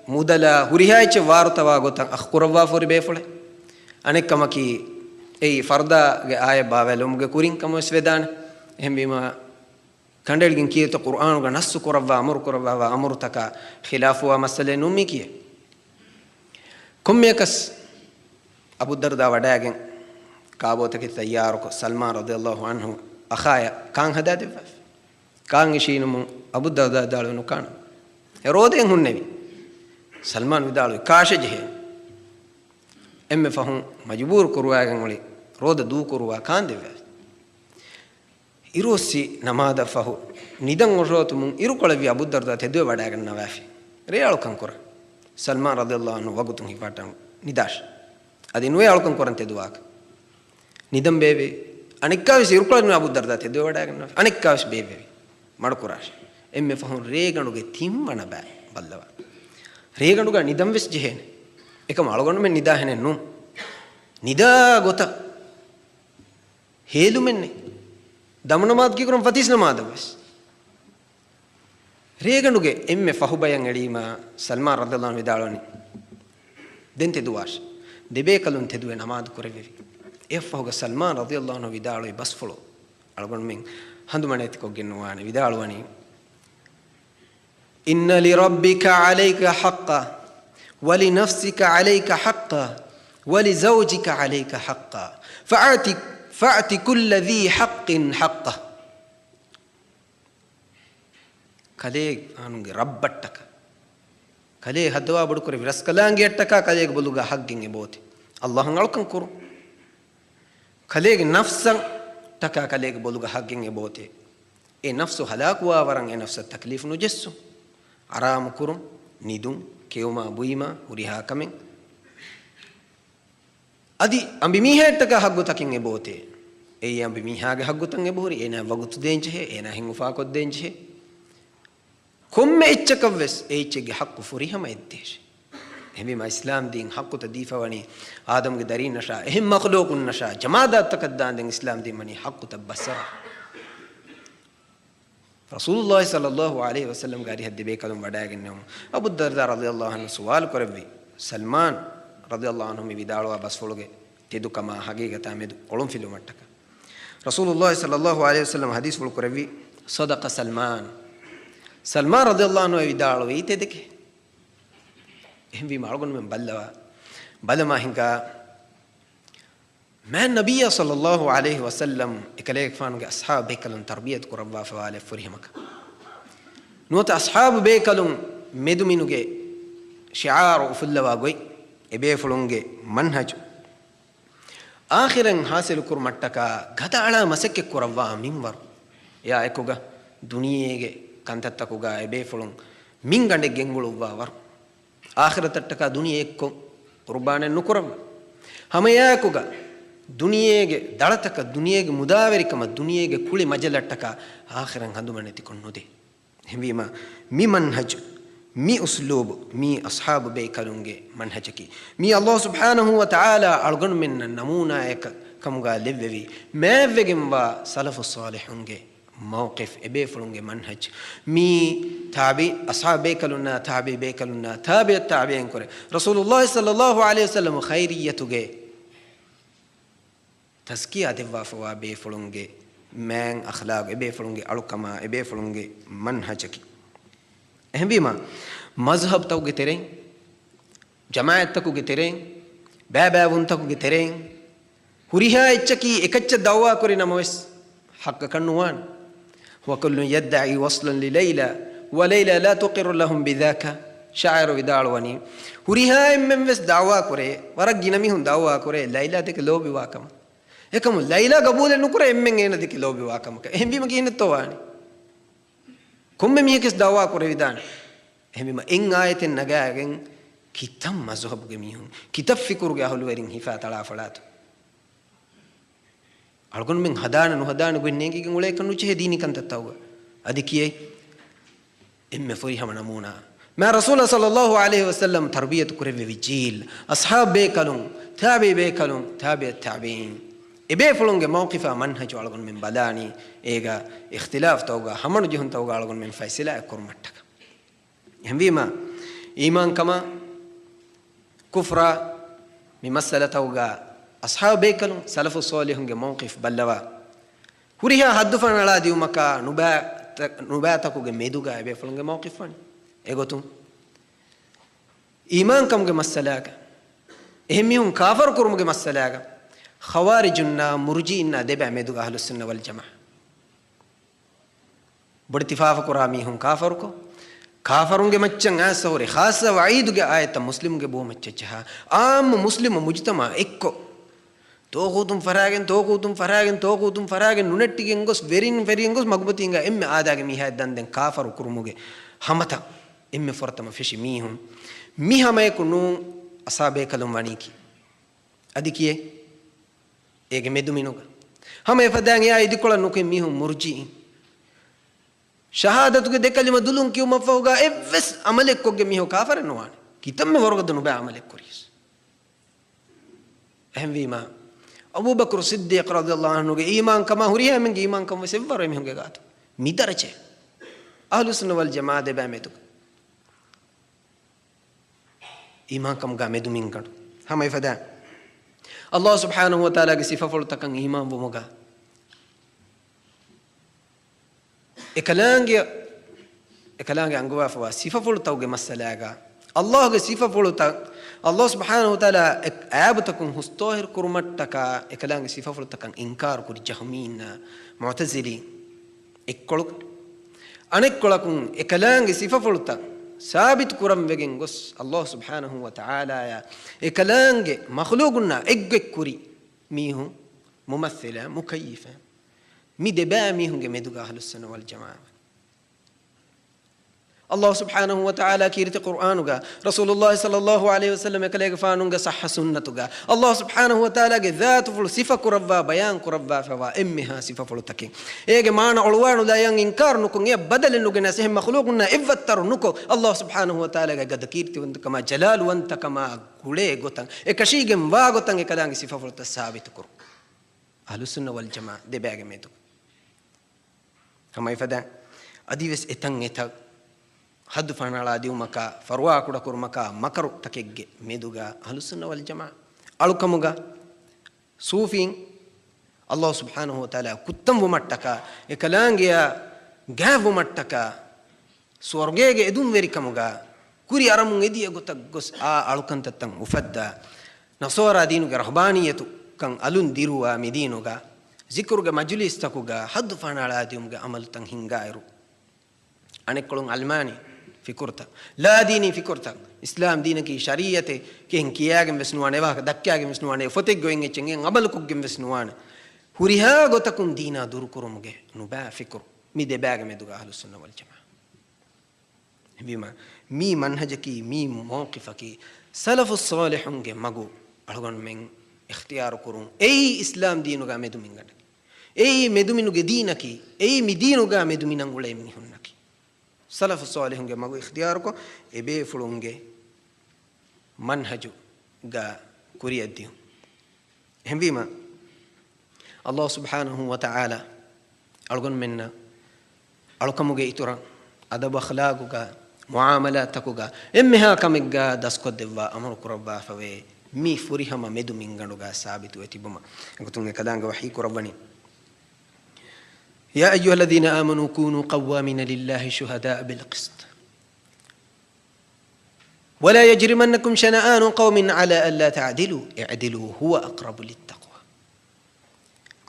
މުދަލާ ހުރިހާ އެއްޗެއް ވާރުތަވާ ގޮތަށް އަޚު ކުރައްވާފަ ހުރި ބޭފުޅެއް. އަނެއްކަމަކީ، އެއީ ފަރްދާގެ އާޔަތް ބާވާލުމުގެ ކުރިން ކަމަށް ވެސް ވެދާނެ. އެހެންވީމާ، ކަނޑައެޅިގެން ކީރިތި ޤުރްއާނުގަ ނައްޞު ކުރައްވާ، އަމުރު ކުރައްވާ އަމުރުތަކާ ޚިލާފުވާ މައްސަލައެއް ނޫން މީކީ. ކޮންމެއަކަސް އަބުއްދަރްދާ ވަޑައިގެން ކާބޯތަކެތި ތައްޔާރުކޮށް، ސަލްމާން ރަޟިޔަﷲ ޢަންހު އަޚާޔަށް ކާން ހަދާދެއްވާފި. ކާން އިށީނުމުން އަބުއްދަރްދާ ވިދާޅުވި ނުކާނަން. އެ ރޯދައެއް ހުންނެވި. ސަލްމާން ވިދާޅުވި ކާށޭ ޖެހޭނެ. އެންމެ ފަހުން މަޖުބޫރު ކުރުވާގެން އުޅި ރޯދަ ދޫކުރުވާ ކާން ދެއްވާފި. އިރުއޮއްސި ނަމާދަށް ފަހު ނިދަން އޮށޯތުމުން އިރުކޮޅެއްވި އަބުއްދަރްދާ ތެދުވެ ވަޑައިގަންނަވާފި. ރޭ އަޅުކަން ކުރަން. ސަލްމާން ރަޟިޔަﷲ ޢަންހު ވަގުތުން ހިފަހައްޓަން ނިދާށި. އަދި ނުވޭ އަޅުކަން ކުރަން ތެދުވާކަށް. ނިދަން ބޭއްވި. އަނެއްކާވެސް އިރުކޮޅެއް ނުވޭ އަބުއްދަރްދާ ތެދުވެ ވަޑައިގަންނަވާފި. އަނެއްކާވެސް ބޭއްވެވި. މަޑުކުރާށި. އެންމެ ފަހުން ރޭގަނޑުގެ ތިންވަނަ ބައި ބައްލަވާ. ރޭގަނޑުގަ ނިދަން ވެސް ޖެހޭނެ. އެކަމަ އަޅުގަނޑުމެން ނިދާހެނެއް ނޫން. ނިދާ ގޮތަށް ހޭލުމެއް ނެތް. ދަމު ނަމާދު ކީކުރަން ފަތިސް ނަމާދަށް ވެސް. ރޭގަނޑުގެ އެންމެ ފަހު ބަޔަށް އެޅީމާ، ސަލްމާން ރަޟިޔަﷲ ޢަންހު ވިދާޅުވަނީ، ދެން ތެދުވާށި. ދެބޭކަލުން ތެދުވެ ނަމާދު ކުރެއްވެވި. އެއަށްފަހުގަ ސަލްމާން ރަޟިޔަﷲ ޢަންހު ވިދާޅުވި ބަސްފުޅު އަޅުގަނޑުމެން ހަނދުމަނެތިކޮށްގެން ނުވާނެ. ވިދާޅުވަނީ، إن لربك عليك حقا، ولنفسك عليك حقا، ولزوجك عليك حقا، فأعط، فأعط كل ذي حق حقه. ކަލޭގެފާނުގެ ރައްބަށްޓަކާ، ކަލޭ ހައްދަވާ ބޮޑުކުރެއްވި ރަސްކަލާނގެއަށްޓަކާ ކަލޭގެ ބޮލުގަ ހައްގެއް އެބައޮތޭ. ﷲ އަށް އަޅުކަން ކުރުން. ކަލޭގެ ނަފްސަށްޓަކާ ކަލޭގެ ބޮލުގަ ހައްގެއް އެބައޮތޭ. އެ ނަފްސު ހަލާކުވާވަރަށް އެ ނަފްސަށް ތަކްލީފު ނުޖެއްސުން. އަރާމު ކުރުން، ނިދުން، ކެއުމާ ބުއިމާ، ހުރިހާ ކަމެއް. އަދި އަނބިމީހާއަށްޓަކާ ހައްގުތަކެއް އެބައޮތޭ. އެއީ އަނބިމީހާގެ ހައްގުތައް އެބަހުރި، އޭނާ ވަގުތު ދޭންޖެހޭ، އޭނާ ހިތް އުފާކޮށްދޭންޖެހޭ. ކޮންމެ އެއްޗަކަށްވެސް އެ އެއްޗެއްގެ ހައްގު ފުރިހަމަ އެއްދޭށޭ. އެހެންވީމާ އިސްލާމްދީން ހައްގުތައް ދީފަވަނީ އާދަމްގެ ދަރީންނަށާ، އެހެން މަޚްލޫޤުންނަށާ، ޖަމާދާތުތަކަށް ދާންދެން އިސްލާމްދީން ވަނީ ހައްގުތައް ބައްސަވާ. ރަސޫލުﷲ ޞައްލަﷲ ޢަލައިހި ވަސައްލަމްގެ އަރިހަށް ދެބޭކަލުން ވަޑައިގެންނެވުމުން، އަބުއްދަރްދާ ރަޟިޔަﷲ ޢަންހު ސުވާލު ކުރެއްވި، ސަލްމާން ރަޟިޔަﷲ ޢަންހު މި ވިދާޅުވާ ބަސްފުޅުގެ ތެދުކަމާ ހަގީގަތާ މެދު އޮޅުންފިލުވުމަށްޓަކާ. ރަސޫލުﷲ ޞައްލަﷲ ޢަލައިހި ވަސައްލަމް ޙަދީޘްފުޅު ކުރެއްވި، صدق سلمان. ސަލްމާން ރަޟިޔަﷲ ޢަންހު ވިދާޅުވީ ތެދެކޭ. އެހެންވީމަ އަޅުގަނޑުމެން ބައްލަވާ، ބަލަމާ ހިނގާ، މާތް ނަބިއްޔާ ޞައްލަﷲ ޢަލައިހި ވަސައްލަމް އެކަލޭގެފާނުގެ އަޞްޙާބު ބޭކަލުން ތަރުބިޔަތު ކުރައްވާފަވާލެއް ފުރިހަމަކަށް. ނުވަތަ އަޞްޙާބު ބޭކަލުން މެދުމިނުގެ ޝިޢާރު އުފުއްލަވާ ގޮތް، އެބޭފުޅުންގެ މަންހަޖު. އާޚިރަތް ޙާޞިލު ކުރުމަށްޓަކާ ގަދައަޅާ މަސައްކަތް ކުރައްވާ މިންވަރު. އެއާއެކުގަ ދުނިޔޭގެ ކަންތައްތަކުގަ އެބޭފުޅުން މިންގަނޑެއް ގެންގުޅުއްވާ ވަރު. އާޚިރަތަށްޓަކާ ދުނިޔެ އެއްކޮށް ޤުރުބާނެއް ނުކުރައްވާ. ހަމައެއާއެކުގަ ދުނިޔޭގެ ދަޅަތަކަށް، ދުނިޔޭގެ މުދާވެރިކަމަށް، ދުނިޔޭގެ ކުޅި މަޖަލަށްޓަކާ އާޚިރަތް ހަނދުމަނެތިކޮށް ނުދޭ. އެހެންވީމަ، މި މަންހަޖު، މި އުސްލޫބު، މީ އަޞްޙާބު ބޭކަލުންގެ މަންހަޖަކީ. މީ ﷲ ސުބްޙާނަހޫ ވަތަޢާލާ އަޅުގަނޑުމެންނަށް ނަމޫނާއެއް ކަ-، ކަމުގަ ލެއްވެވި، މާތްވެގެންވާ ސަލަފުއް ޞާލިޙުންގެ މައުޤިފް، އެބޭފުޅުންގެ މަންހަޖް. މީ ތާބި-، އަޞްޙާބު ބޭކަލުންނާ، ތާބިޢީ ބޭކަލުންނާ، ތާބިޢު ތާބިޢީން ކުރެ، ރަސޫލުﷲ ޞައްލަﷲ ޢަލައިހި ވަސައްލަމަ ޚައިރިއްޔަތުގެ ތަޒްކިޔާ ދެއްވާފަވާ ބޭފުޅުންގެ މާތް އަޚްލާގު، އެބޭފުޅުންގެ އަޅުކަމާ، އެބޭފުޅުންގެ މަންހަޖަކީ. އެހެންވީމަ، މަޒްހަބްތަކުގެ ތެރެއިން، ޖަމާޢަތްތަކުގެ ތެރެއިން، ބައިބައިވުންތަކުގެ ތެރެއިން، ހުރިހާ އެއްޗަކީ އެކައްޗަށް ދަޢުވާކުރި ނަމަވެސް، ޙައްޤަކަށް ނުވާނެ. وكل يدعي وصلا لليلى وليلى لا تقر لهم بذاك. ޝާއިރު ވިދާޅުވަނީ، ހުރިހާ އެންމެން ވެސް ދަޢުވާ ކުރޭ، ވަރަށް ގިނަ މީހުން ދަޢުވާ ކުރޭ، ލައިލާ ދެކެ ލޯބިވާ ކަމަށް. އެކަމު ލައިލާ ގަބޫލެއް ނުކުރޭ އެންމެން އޭނަ ދެކެ ލޯބިވާ ކަމަކަށް. އެހެންވީމަ ކިހިނެއްތޯ ވާނީ؟ ކޮންމެ މީހަކަސް ދަޢުވާ ކުރެވިދާނެ. އެހެންވީމަ އެއް އާޔަތެއް ނަގާގެން ކިތަން މަޒުހަބުގެ މީހުން، ކިތައް ފިކުރުގެ އަހުލުވެރިން ހިފާ ތަޅާފަޅާތޯ. އަޅުގަނޑުމެން ހަދާނެ ނުހަދާނެ ގޮތް ނޭނގިގެން އުޅޭކަށް ނުޖެހޭ ދީނީ ކަންތައްތަކުގަ. އަދި ކިޔޭ އެންމެ ފުރިހަމަ ނަމޫނާ. މާ ރަސޫލާ ޞައްލައްލާހު ޢަލައިހި ވަސައްލަމް ތަރުބިޔަތު ކުރެއްވެވި ޖީލް، އަޞްޙާބު ބޭކަލުން، ތާބިޢީ ބޭކަލުން، ތާބިޢު ތާބިޢީން. އެބޭފުޅުންގެ މައުޤިފާ މަންހަޖު އަޅުގަނޑުމެން ބަލާނީ، އޭގަ އިޚްތިލާފުތަކުގަ، ހަމަނުޖެހުންތަކުގަ އަޅުގަނޑުމެން ފައިސަލާއެއް ކުރުމަށްޓަކާ. އެހެންވީމަ، އީމާންކަމާ ކުފްރާ މި މައްސަލަތަކުގަ އަޞްޙާބު ބޭކަލުން، ސަލަފު ޞާލިޙުންގެ މައުޤިފް ބައްލަވާ، ހުރިހާ ޙައްދު ފަނަޅާ ދިއުމަކާ ނުބައިތަ-، ނުބައިތަކުގެ މެދުގަ އެބޭފުޅުންގެ މައުޤިފް ވަނީ. އެގޮތުން، އީމާންކަމުގެ މައްސަލާގަ، އެހެން މީހުން ކާފަރު ކުރުމުގެ މައްސަލާގަ، ޚަވާރިޖުންނާ މުރްޖިއިންނާ ދެބައި މެދުގަ އަހްލުއްސުންނަ ވަލްޖަމާޢާ. ބޮޑެތި ފާފަކުރާ މީހުން ކާފަރުކޮށް، ކާފަރުންގެ މައްޗަށް އައިސް ހުރި ޚާއްޞަ ވަޢީދުގެ އާޔަތްތައް މުސްލިމުގެ ބޯ މައްޗަށް ޖަހާ، ޢާއްމު މުސްލިމު މުޖުތަމަޢަށް އެއްކޮށް، ޠާޣޫތުން ފަރާގެން، ޠާޣޫތުން ފަރާގެން، ޠާޣޫތުން ފަރާގެން ނުނެއްޓިގެން ގޮސް، ވެރިން ފެރިގެން ގޮސް، މަގުމަތީން އިންގާ އެންމެ އާދައިގެ މީހާއަށް ދަންދެން ކާފަރު ކުރުމުގެ ހަމަތައް އެންމެ ފުރަތަމަ ފެށި މީހުން. މި ހަމަޔަކު ނޫން އަޞްޙާބު ބޭކަލުން ވަނީކީ. އަދި ކިޔޭ އޭގެ މެދުމިނުގަ. ހަމަ އެފަދައިން އެއާ އިދިކޮޅަށް ނުކެން މީހުން މުރްޖިއީން. ޝަހާދަތުގެ ދެ ކަލިމަ ދުލުން ކިޔުމަށްފަހުގަ އެއްވެސް ޢަމަލެއްކޮށްގެން މީހުން ކާފަރެއް ނުވާނެ. ކިތަންމެ ވަރުގަދަ ނުބައި ޢަމަލެއް ކުރިޔަސް. އެހެންވީމާ، އަބޫބަކުރު ޞިއްދީޤު ރަޟިޔަﷲ ޢަންހުގެ އީމާންކަމާ ހުރިހާ އެންމެންގެ އީމާންކަން ވެސް އެއްވަރު އެމީހުންގެ ގާތު. މި ދަރަޖައެއް. އަހްލުއްސުންނަ ވަލްޖަމާޢާ ދެބައި މެދުގަ. އީމާންކަމުގަ މެދުމިންގަނޑު. ހަމަ އެފަދައިން، ﷲ ސުބްޙާނަހޫ ވަތަޢާލާގެ ސިފަފުޅުތަކަށް އީމާންވުމުގަ، އެކަލާނގެ، އެކަލާނގެ އަންގަވާފަވާ ސިފަފުޅުތަކުގެ މައްސަލާގަ، ﷲގެ ސިފަފުޅުތައް، ﷲ ސުބްޙާނަހޫ ވަތަޢާލާ އެ ޢައިބުތަކުން ހުސްތޯހިރު ކުރުމަށްޓަކާ، އެކަލާނގެ ސިފަފުޅުތަކަށް އިންކާރު ކުރި ޖަހުމީންނާ މުޢުތަޒިލީން އެއްކޮޅު. އަނެއްކޮޅަކުން އެކަލާނގެ ސިފަފުޅުތައް ސާބިތު ކުރަން ވެގެން ގޮސް، ﷲ ސުބްޙާނަހޫ ވަތަޢާލާޔާ އެކަލާނގެ މަޚްލޫޤުންނާ އެއްގޮތް ކުރި މީހުން، މުމައްސިލާ، މުކައްޔިފާ، މި ދެބައި މީހުންގެ މެދުގަ އަހްލުއްސުންނަ ވަލްޖަމާޢާ. ﷲ ސުބްޙާނަހޫ ވަތަޢާލާ ކީރިތި ޤުރްއާނުގަ، ރަސޫލުﷲ ޞައްލައްލާހު ޢަލައިހި ވަސައްލަމް އެކަލޭގެފާނުގެ ޞައްޙަ ސުންނަތުގަ، ﷲ ސުބްޙާނަހޫ ވަތަޢާލާގެ ޒާތުފުޅު ސިފަ ކުރައްވާ ބަޔާން ކުރައްވާފައިވާ އެންމެހާ ސިފަފުޅުތަކެއް. އޭގެ މާނަ އޮޅުވާނުލާ އެއަށް އިންކާރު ނުކޮށް، އެއަށް ބަދަލެއް ނުގެނެސް، އެހެން މަޚްލޫޤުންނާ އެއްވައްތަރު ނުކޮށް، ﷲ ސުބްޙާނަހޫ ވަތަޢާލާގެ ގަދަ ކީރިތިވަންތަކަމާ، ޖަލާލުވަންތަކަމާ ގުޅޭ ގޮތަށް، އެކަށީގެން ވާ ގޮތަށް އެކަލާނގެ ސިފަފުޅުތައް ސާބިތު ކުރުން. އަހްލުއްސުންނަ ވަލްޖަމާޢާ ދެބައިގެ މެދު. ހަމަ އެފަދައިން އަދިވެސް އެތަން އެތައް ޙައްދު ފަނަޅާ ދިއުމަކާ، ފަރުވާ ކުޑަކުރުމަކާ، މަކަރު ތަކެއްގެ މެދުގަ އަހްލުއްސުންނަ ވަލްޖަމާޢާ އަޅުކަމުގަ، ޞޫފީން، ﷲ ސުބްޙާނަހޫ ވަތަޢާލާ ކުއްތަން ވުމަށްޓަކާ، އެކަލާނގެއާ ގާތްވުމަށްޓަކާ، ސުވަރުގޭގެ އެދުންވެރިކަމުގަ ކުރި އަރަމުން އެދިޔަ ގޮތަށް ގޮސް އާ އަޅުކަންތައްތައް އުފައްދާ، ނަޞާރާ ދީނުގެ ރަހުބާނިއްޔަތުކަން އަލުން ދިރުވާ މިދީނުގަ، ޒިކުރުގެ މަޖުލީސްތަކުގަ ޙައްދު ފަނަޅާ ދިއުމުގެ ޢަމަލުތައް ހިންގާއިރު، އަނެއްކޮޅުން ޢަލްމާނީ ފިކުރުތައް، ލާދީނީ ފިކުރުތައް، އިސްލާމް ދީނަކީ ޝަރީޢަތެއް ކިހިން ކިޔާގެން ވެސް ނުވާނެ، ވާހަކަ ދައްކާގެން ވެސް ނުވާނެ، ފޮތެއްގަ އޮތް އެއްޗެއް އެއަށް ޢަމަލުކޮށްގެން ވެސް ނުވާނެ. ހުރިހާ ގޮތަކުން ދީނާ ދުރުކުރުމުގެ ނުބައި ފިކުރު. މި ދެބައިގެ މެދުގަ އަހްލުއްސުންނަ ވަލްޖަމާޢާ. އެހެންވީމަ، މި މަންހަޖަކީ، މި މައުޤިފަކީ، ސަލަފުއް ޞާލިޙުންގެ މަގު އަޅުގަނޑުމެން އިޚްތިޔާރު ކުރުން. އެއީ އިސްލާމް ދީނުގަ މެދުމިންގަނޑަކީ. އެއީ މެދުމިނުގެ ދީނަކީ. އެއީ މި ދީނުގަ މެދުމިނަށް އުޅޭ މީހުންނަކީ. ސަލަފުއް ޞާލިޙުންގެ މަގު އިޚްތިޔާރުކޮށް، އެބޭފުޅުންގެ މަންހަޖުގަ ކުރިއަށްދިޔުން. އެހެންވީމަ، ﷲ ސުބްޙާނަހޫ ވަތަޢާލާ އަޅުގަނޑުމެންނަށް އަޅުކަމުގެ އިތުރަށް، އަދަބު އަޚްލާގުގަ، މުޢާމަލާތްތަކުގަ، އެންމެހާ ކަމެއްގަ ދަސްކޮށްދެއްވާ އަމުރު ކުރައްވާފަވޭ، މި ފުރިހަމަ މެދުމިންގަނޑުގަ ސާބިތުވެ ތިބުމަށް. އެގޮތުން އެކަލާނގެ ވަޙީ ކުރައްވަނީ، يا أيها الذين آمنوا كونوا قوامين لله شهداء بالقسط ولا يجرمنكم شنآن قوم على ألا تعدلوا اعدلوا هو أقرب للتقوى.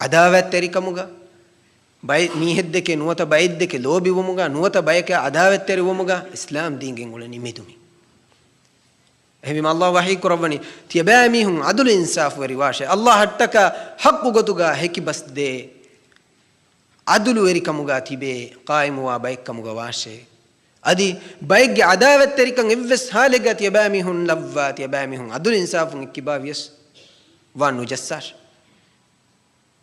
ޢަދާވަތްތެރިކަމުގަ، ބައެއް މީހެއްދެކެ ނުވަތަ ބައެއްދެކެ ލޯބިވުމުގަ، ނުވަތަ ބަޔަކާ ޢަދާވަތްތެރިވުމުގަ އިސްލާމް ދީންގެން އުޅެނީ މެދުމި. އެހެންވީމަ ﷲ ވަޙީ ކުރައްވަނީ، ތިޔަބައިމީހުން ޢަދުލު އިންސާފުވެރިވާށޭ. ﷲ އަށްޓަކާ ޙައްޤު ގޮތުގަ ހެކި ބަސްދޭ، ޢަދުލުވެރިކަމުގަ ތިބޭ، ޤާއިމުވާ ބައެއްކަމުގަ ވާށޭ. އަދި ބައެއްގެ ޢަދާވަތްތެރިކަން އެއްވެސް ޙާލެއްގަ ތިޔަބައިމީހުން ލައްވާ، ތިޔަބައިމީހުން ޢަދުލު އިންސާފުން އެއްކިބާ ވިޔަސް ވާން ނުޖައްސާށޭ.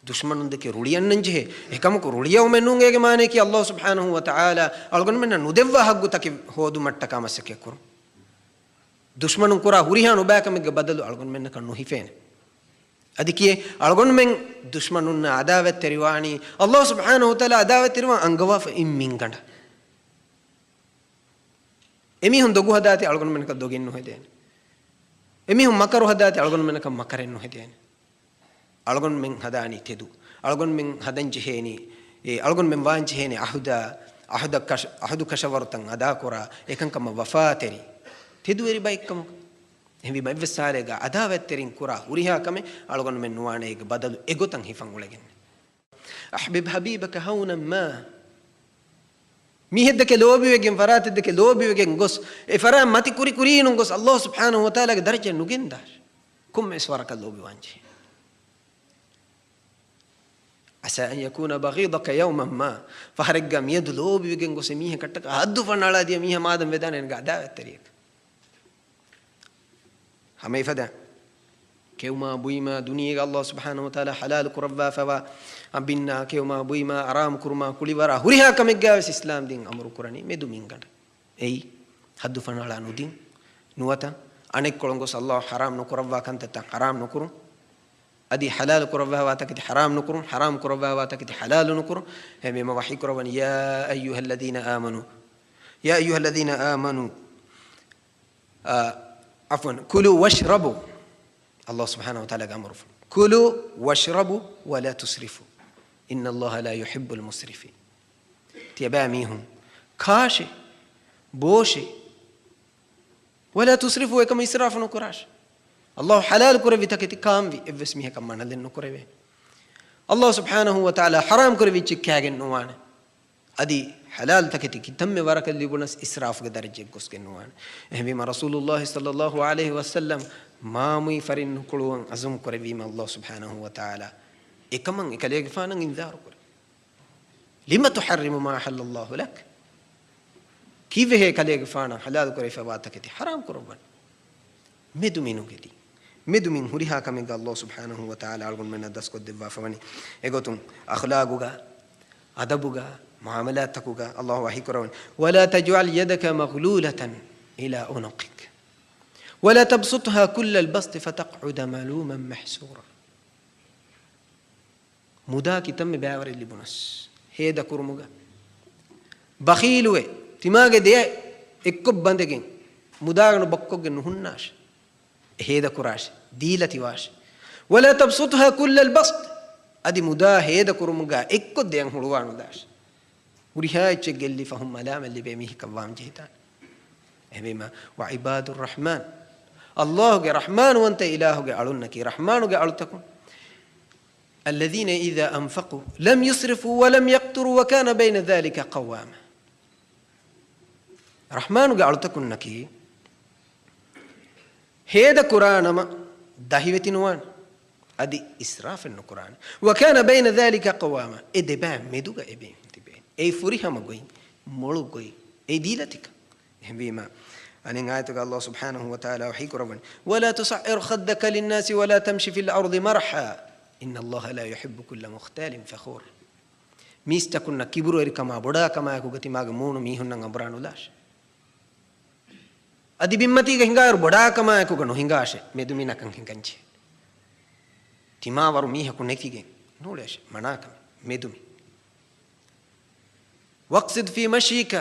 ދުޝްމަނުންދެކެ ރުޅިއަންނަންޖެހޭ. އެކަމަކު ރުޅިއައުމެއް ނޫން. އޭގެ މާނަޔަކީ ﷲ ސުބްޙާނަހޫ ވަތަޢާލާ އަޅުގަނޑުމެންނަށް ނުދެއްވާ ޙައްޤުތަކެއް ހޯދުމަށްޓަކާ މަސައްކަތްކުރުން. ދުޝްމަނުން ކުރާ ހުރިހާ ނުބައިކަމެއްގެ ބަދަލު އަޅުގަނޑުމެންނަކަށް ނުހިފޭނެ. އަދި ކިޔޭ، އަޅުގަނޑުމެން ދުޝްމަނުންނާ ޢަދާވަތްތެރިވާނީ، ﷲ ސުބްޙާނަހޫ ވަތަޢާލާ ޢަދާވަތްތެރިވާން އަންގަވާފަ އިން މިންގަނޑަށް. އެމީހުން ދޮގު ހަދާތީ އަޅުގަނޑުމެންނަކަށް ދޮގެއް ނުހެދޭނެ. އެމީހުން މަކަރު ހަދާތީ އަޅުގަނޑުމެންނަކަށް މަކަރެއް ނުހެދޭނެ. އަޅުގަނޑުމެން ހަދާނީ ތެދު. އަޅުގަނޑުމެން ހަދަން ޖެހޭނީ، އެ، އަޅުގަނޑުމެން ވާން ޖެހޭނީ ޢަހުދާ، ޢަހުދަށް ކަށަ-، ޢަހުދު ކަށަވަރުތައް އަދާކުރާ، އެކަންކަމަށް ވަފާތެރި، ތެދުވެރި ބައެއްކަމަކަށް. އެހެންވީމަ އެއްވެސް ޙާލެއްގަ ޢަދާވަތްތެރިން ކުރާ ހުރިހާ ކަމެއް އަޅުގަނޑުމެން ނުވާނެ އޭގެ ބަދަލު އެގޮތަށް ހިފަން އުޅެގެން. أحبب حبيبك هونا ما. މީހެއްދެކެ ލޯބިވެގެން، ފަރާތެއްދެކެ ލޯބިވެގެން ގޮސް، އެ ފަރާތް މަތި ކުރި ކުރީނުން ގޮސް، ﷲ ސުބްޙާނަހޫ ވަތަޢާލާގެ ދަރަޖަ ނުގެންދާށޭ. ކޮންމެވެސް ވަރަކަށް ލޯބިވާންޖެހޭ. عسى أن يكون بغيضك يوما ما. ފަހަރެއްގަ މިއަދު ލޯބިވެގެން ގޮސް އެ މީހަކަށްޓަކާ ހައްދު ފަންނާޅާ ދިޔަ މީހާ މާދަން ވެދާނެ އޭނަގެ ޢަދާވަތްތެރިޔަކަށް. ހަމައެފަދަ ކެއުމާ ބުއިމާ ދުނިޔޭގަ ﷲ ސުބްޙާނަހޫ ވަތަޢާލާ ޙަލާލު ކުރައްވާފައިވާ އަނބިންނާ ކެއުމާ ބުއިމާ އަރާމު ކުރުމާ ކުޅިވަރާ ހުރިހާ ކަމެއްގައި ވެސް އިސްލާމް ދީން އަމުރު ކުރަނީ މެދު މިންގަނޑަށް. އެއީ، ޙައްދު ފަންނާޅާ ނުދިން، ނުވަތަ އަނެއްކޮޅުން ގޮސް ﷲ ޙަރާމް ނުކުރައްވާ ކަންތައްތައް ޙަރާމް ނުކުރުން. އަދި ޙަލާލު ކުރައްވާވާ ތަކެތި ޙަރާމް ނުކުރުން، ޙަރާމް ކުރައްވާވާ ތަކެތި ޙަލާލު ނުކުރުން. އެހެންވީމަ ވަޙީ ކުރައްވަނީ، يا أيها الذين آمنوا، يا أيها الذين آمنوا، އާ، عفوا، كلوا واشربوا. ﷲ ސުބްޙާނަހޫ ވަތަޢާލާގެ އަމުރުފުޅު، كلوا واشربوا ولا تسرفوا، إن الله لا يحب المسرفين. ތިޔަބައި މީހުން ކާށޭ، ބޯށޭ، ولا تسرفوا، އެކަމަށް އިސްރާފު ނުކުރާށޭ. ﷲ ޙަލާލު ކުރެއްވި ތަކެތި ކާންވީ އެއްވެސް މީހަކަށް މަނަލެއް ނުކުރެވޭ. ﷲ ސުބްޙާނަހޫ ވަތަޢާލާ ޙަރާމް ކުރެއްވިއްޗެއް ކާގެން ނުވާނެ. އަދި ޙަލާލު ތަކެތި ކިތަންމެ ވަރަކަށް ލިބުނަސް އިސްރާފުގެ ދަރަޖައެއް ގޮސްގެން ނުވާނެ. އެހެންވީމަ ރަސޫލުﷲ ޞައްލައްލާހު ޢަލައިހި ވަސައްލަމް މާމުއި ފަރިން ނުކުޅުވަން ޢަޒުމް ކުރެއްވީމަ ﷲ ސުބްޙާނަހޫ ވަތަޢާލާ އެކަމަށް އެކަލޭގެފާނަށް އިންޒާރު ކުރޭ. لم تحرم ما أحل الله لك؟ ކީއްވެހޭ ކަލޭގެފާނަށް ޙަލާލު ކުރެވިފައިވާ ތަކެތި ޙަރާމް ކުރައްވަނީ؟ މެދުމިނުގެ ދީން. މެދުމިން ހުރިހާ ކަމެއްގަ ﷲ ސުބްޙާނަހޫ ވަތަޢާލާ އަޅުގަނޑުމެންނަށް ދަސްކޮށްދެއްވާފަވަނީ. އެގޮތުން އަޚްލާގުގަ، އަދަބުގަ، މުޢާމަލާތްތަކުގަ ﷲ ވަޙީކުރައްވަނީ، ولا تجعل يدك مغلولة إلى عنقك ولا تبسطها كل البسط فتقعد ملوما محسورا. މުދާ ކިތަންމެ ބައިވަރެއް ލިބުނަސް، ހޭދަކުރުމުގަ، ބަޚީލުވެ، ތިމާގެ ދެއަތް އެއްކޮށް ބަނދެގެން، މުދާގަނޑު ބޮއްކޮށްގެން ނުހުންނާށޭ. ހޭދަކުރާށޭ، ދީލަތިވާށޭ. ولا تبسطها كل البسط، އަދި މުދާ ހޭދަކުރުމުގަ އެއްކޮށް ދެއަތް ހުޅުވާނުލާށޭ. ހުރިހާ އެއްޗެއް ގެއްލިފަ ހުން މަލާމަތް ލިބޭ މީހަކަށް ވާން ޖެހިދާނެ. އެހެންވީމަ، وعباد الرحمن، ﷲ ގެ ރަޙްމާނުވަންތަ އިލާހުގެ އަޅުންނަކީ، ރަޙްމާނުގެ އަޅުތަކުން، الذين إذا أنفقوا لم يسرفوا ولم يقتروا وكان بين ذلك قواما. ރަޙްމާނުގެ އަޅުތަކުންނަކީ، ހޭދަ ކުރާނަމަ ދަހިވެތި ނުވާނެ، އަދި އިސްރާފެއް ނުކުރާނެ. وكان بين ذلك قواما، އެ ދެބައި މެދުގަ އެބޭ ތިބޭ. އެއީ ފުރިހަމަ ގޮތް، މޮޅު ގޮތް، އެ ދީލަތިކަން. އެހެންވީމަ، އަނެއް އާޔަތުގަ ﷲ ސުބްޙާނަހޫ ވަތަޢާލާ ވަޙީ ކުރައްވަނީ، ولا تصعر خدك للناس ولا تمش في الأرض مرحا إن الله لا يحب كل مختال فخور. މީސްތަކުންނަށް ކިބުރުވެރިކަމާ ބޮޑާކަމާއެކުގަ ތިމާގެ މޫނު މީހުންނަށް އަނބުރާނުލާށޭ. އަދި ބިންމަތީގަ ހިނގާއިރު ބޮޑާކަމާއެކުގަ ނުހިނގާށޭ، މެދުމިނަކަށް ހިނގަންޖެހޭ. ތިމާވަރު މީހަކު ނެތިގެން ނޫޅޭށޭ، މަނާކަމެއް، މެދުމި. واقصد في مشيك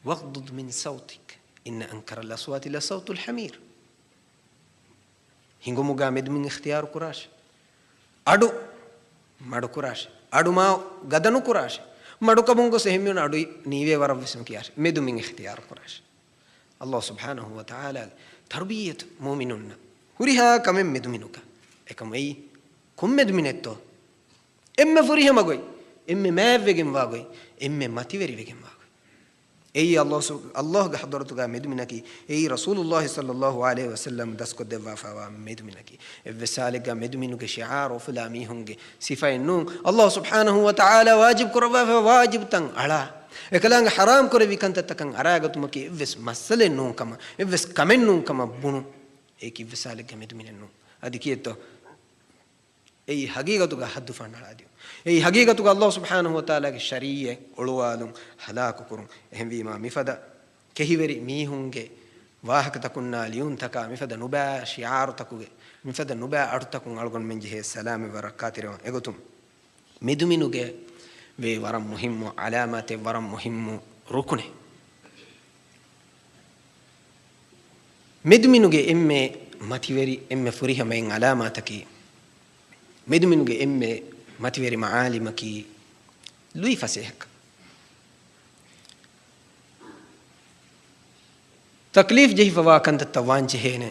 واغضض من صوتك إن أنكر الأصوات لصوت الحمير. ހިނގުމުގަ މެދުމިން އިޚްތިޔާރު ކުރާށޭ. އަޑު މަޑުކުރާށޭ. އަޑު މާ ގަދަ ނުކުރާށޭ. މަޑުކަމުން ގޮސް އެހެންމީހުން އަޑު ނީވޭ ވަރަށް ވެސް ނުކިޔާށޭ. މެދުމިން އިޚްތިޔާރު ކުރާށޭ. ﷲ ސުބްޙާނަހޫ ވަތަޢާލާގެ ތަރުބިއްޔަތު މުއުމިނުންނަށް ހުރިހާ ކަމެއް މެދުމިނުކަ. އެކަމަކު އެއީ ކޮން މެދުމިނެއްތޯ؟ އެންމެ ފުރިހަމަ ގޮތް، އެންމެ މާތްވެގެންވާ ގޮތް، އެންމެ މަތިވެރިވެގެންވާ ގޮތް. އެއީ ﷲ ސު-، ﷲގެ ޙަޟްރަތުގަ މެދުމިނަކީ، އެއީ ރަސޫލުﷲ ޞައްލަﷲ ޢަލައިހި ވަސައްލަމް ދަސްކޮށްދެއްވާފައިވާ މެދުމިނަކީ. އެއްވެސް ޙާލެއްގަ މެދުމިނުގެ ޝިޢާރު އުފުލާ މީހުންގެ ސިފައެއް ނޫން. ﷲ ސުބްޙާނަހޫ ވަތަޢާލާ ވާޖިބު ކުރައްވާފައިވާ ވާޖިބުތައް އަޅާ، އެކަލާނގެ ޙަރާމް ކުރެއްވި ކަންތައްތަކަށް އަރާގަތުމަކީ އެއްވެސް މައްސަލައެއް ނޫން ކަމަށް، އެއްވެސް ކަމެއް ނޫން ކަމަށް ބުނުން. އެއީ އެއްވެސް ޙާލެއްގަ މެދުމިނެއް ނޫން. އަދި ކިއެއްތޯ؟ އެއީ ޙަޤީޤަތުގަ ޙައްދު ފަނޑަޅާދިޔުން. އެއީ ޙަޤީޤަތުގަ ﷲ ސުބްޙާނަހޫ ވަތަޢާލާގެ ޝަރީޢަތް އޮޅުވާލުން، ހަލާކުކުރުން. އެހެންވީމާ، މިފަދަ ކެހިވެރި މީހުންގެ ވާހަކަތަކުންނާ ލިޔުންތަކާ، މިފަދަ ނުބައި ޝިޢާރުތަކުގެ، މިފަދަ ނުބައި އަޑުތަކުން އަޅުގަނޑުމެން ޖެހޭ ސަލާމަތްވާ ރައްކާތެރިވާން. އެގޮތުން، މެދުމިނުގެ ވޭ ވަރަށް މުހިއްމު ޢަލާމާތެއް، ވަރަށް މުހިއްމު ރުކުނެއް. މެދުމިނުގެ އެންމެ މަތިވެރި، އެންމެ ފުރިހަމައިން ޢަލާމާތަކީ، މެދުމިނުގެ އެންމެ މަތިވެރި މަޢާލިމަކީ ލުއި ފަސޭހަކަން. ތަކްލީފް ޖެހިފަވާ ކަންތައްތައް ވާންޖެހޭނެ،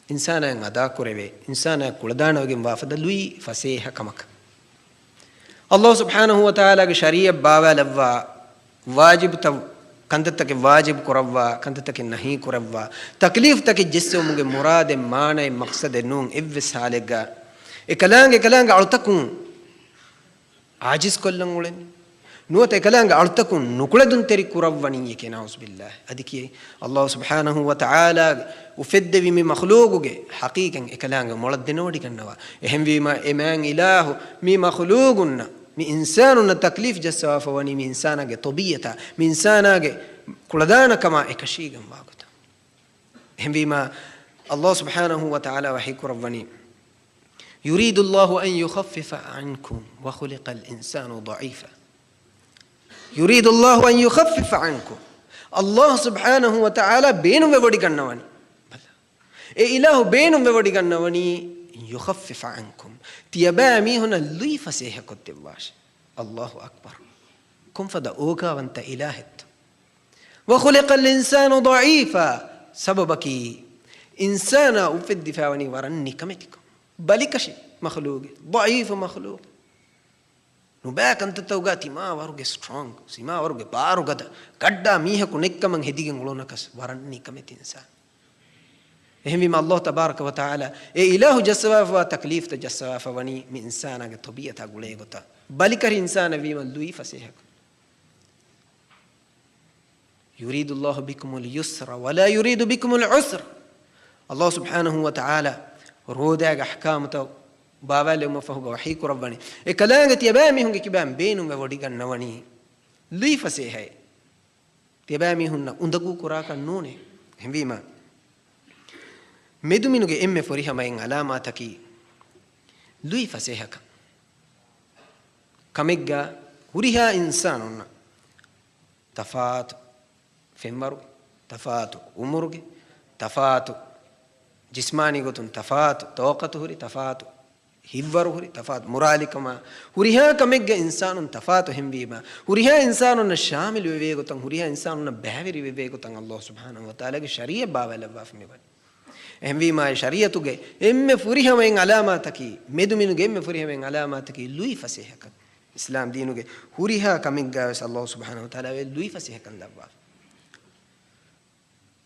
އިންސާނާއަށް އަދާކުރެވޭ، އިންސާނާއަށް ކުޅަދާނަވެގެން ވާފަދަ ލުއި ފަސޭހަ ކަމަކަށް. ﷲ ސުބްޙާނަހޫ ވަތަޢާލާގެ ޝަރީޢަތް ބާވާލައްވާ، ވާޖިބުތައް، ކަންތައްތަކެއް ވާޖިބު ކުރައްވާ، ކަންތައްތަކެއް ނަހީ ކުރައްވާ، ތަކްލީފްތަކެއް ޖެއްސެވުމުގެ މުރާދެއް، މާނައެއް، މަޤްޞަދެއް ނޫން އެއްވެސް ޙާލެއްގަ އެކަލާނގެ، އެކަލާނގެ އަޅުތަކުން ޢާޖިޒްކޮށްލަން އުޅެނީ. ނުވަތަ އެކަލާނގެ އަޅުތަކުން ނުކުޅެދުންތެރި ކުރައްވަނީ އެކޭ، ނަޢޫޒުބިއްލާހް. އަދި ކިޔޭ، ﷲ ސުބްޙާނަހޫ ވަތަޢާލާ އުފެއްދެވި މި މަޚްލޫޤުގެ ޙަޤީޤަތް އެކަލާނގެ މޮޅަށް ދެނެވޮޑިގަންނަވާ. އެހެންވީމާ، އެ މާތް އިލާހު މި މަޚްލޫޤުންނަށް، މި އިންސާނުންނަށް ތަކްލީފް ޖައްސަވާފަ ވަނީ މި އިންސާނާގެ ޠަބީޢަތާ، މި އިންސާނާގެ ކުޅަދާނަކަމާ އެކަށީގެންވާ ގޮތަށް. އެހެންވީމާ، ﷲ ސުބްޙާނަހޫ ވަތަޢާލާ ވަޙީ ކުރައްވަނީ، يريد الله أن يخفف عنكم وخلق الإنسان ضعيفا. يريد الله أن يخفف عنكم. ﷲ ސުބްޙާނަހޫ ވަތަޢާލާ ބޭނުންވެވޮޑިގަންނަވަނީ. ބަލަ. އެ އިލާހު ބޭނުންވެވޮޑިގަންނަވަނީ، يخفف عنكم. ތިޔަބައިމީހުންނަށް ލުއި ފަސޭހަކޮށްދެއްވާށޭ. ﷲ އަކްބަރު. ކޮންފަދަ އޯގާވަންތަ އިލާހެއްތޯ. وخلق الإنسان ضعيفا. ސަބަބަކީ، އިންސާނާ އުފެއްދިފައިވަނީ ވަރަށް ނިކަމެތިކޮށް. ބަލިކަށި މަޚްލޫޤެއް، ޟަޢީފު މަޚްލޫޤެއް. ނުބައި ކަންތައްތަކުގަ ތިމާ ވަރުގެ ސްޓްރޮންގް، ތިމާ ވަރުގެ ބާރުގަދަ، ގައްޑާ މީހަކު ނެތްކަމަށް ހެދިގެން އުޅުނަކަސް ވަރަށް ނިކަމެތި އިންސާން. އެހެންވީމަ، ﷲ ތަބާރަކަ ވަތަޢާލާ އެ އިލާހު ޖައްސަވާފަވާ ތަކްލީފްތައް ޖައްސަވާފަ ވަނީ މި އިންސާނާގެ ޠަބީޢަތާ ގުޅޭ ގޮތަށް. ބަލިކަށި އިންސާނަށް ވީމަ ލުއި ފަސޭހަކޮށް. يريد الله بكم اليسر ولا يريد بكم العسر. ﷲ ސުބްޙާނަހޫ ވަތަޢާލާ ރޯދައިގެ އަޙްކާމުތައް ބާވާލެވުމަށް ފަހުގަ ވަޙީ ކުރައްވަނީ، އެކަލާނގެ ތިޔަބައިމީހުންގެ ކިބައިން ބޭނުންވެވޮޑިގަންނަވަނީ ލުއި ފަސޭހައެއް. ތިޔަބައިމީހުންނަށް އުނދަގޫ ކުރާކަށް ނޫނޭ. އެހެންވީމަ، މެދުމިނުގެ އެންމެ ފުރިހަމައިން ޢަލާމާތަކީ ލުއި ފަސޭހަކަން. ކަމެއްގަ ހުރިހާ އިންސާނުންނަށް ތަފާތު ފެންވަރުގެ، ތަފާތު އުމުރުގެ، ތަފާތު ޖިސްމާނީ ގޮތުން ތަފާތު ޠާޤަތު ހުރި، ތަފާތު ހިތްވަރު ހުރި، ތަފާތު މުރާލިކަމާ، ހުރިހާ ކަމެއްގަ އިންސާނުން ތަފާތު. އެހެންވީމަ، ހުރިހާ އިންސާނުންނަށް ޝާމިލު ވެވޭ ގޮތަށް، ހުރިހާ އިންސާނުންނަށް ބައިވެރިވެވޭ ގޮތަށް ﷲ ސުބްޙާނަހޫ ވަތަޢާލާގެ ޝަރީޢަތް ބާވާލައްވާފަ މިވަނީ. އެހެންވީމާ، އެ ޝަރީޢަތުގެ އެންމެ ފުރިހަމައިން ޢަލާމާތަކީ، މެދުމިނުގެ އެންމެ ފުރިހަމައިން ޢަލާމާތަކީ ލުއި ފަސޭހަކަން. އިސްލާމް ދީނުގެ ހުރިހާ ކަމެއްގަވެސް ﷲ ސުބްޙާނަހޫ ވަތަޢާލާ ލުއި ފަސޭހަކަން ލައްވާފަ.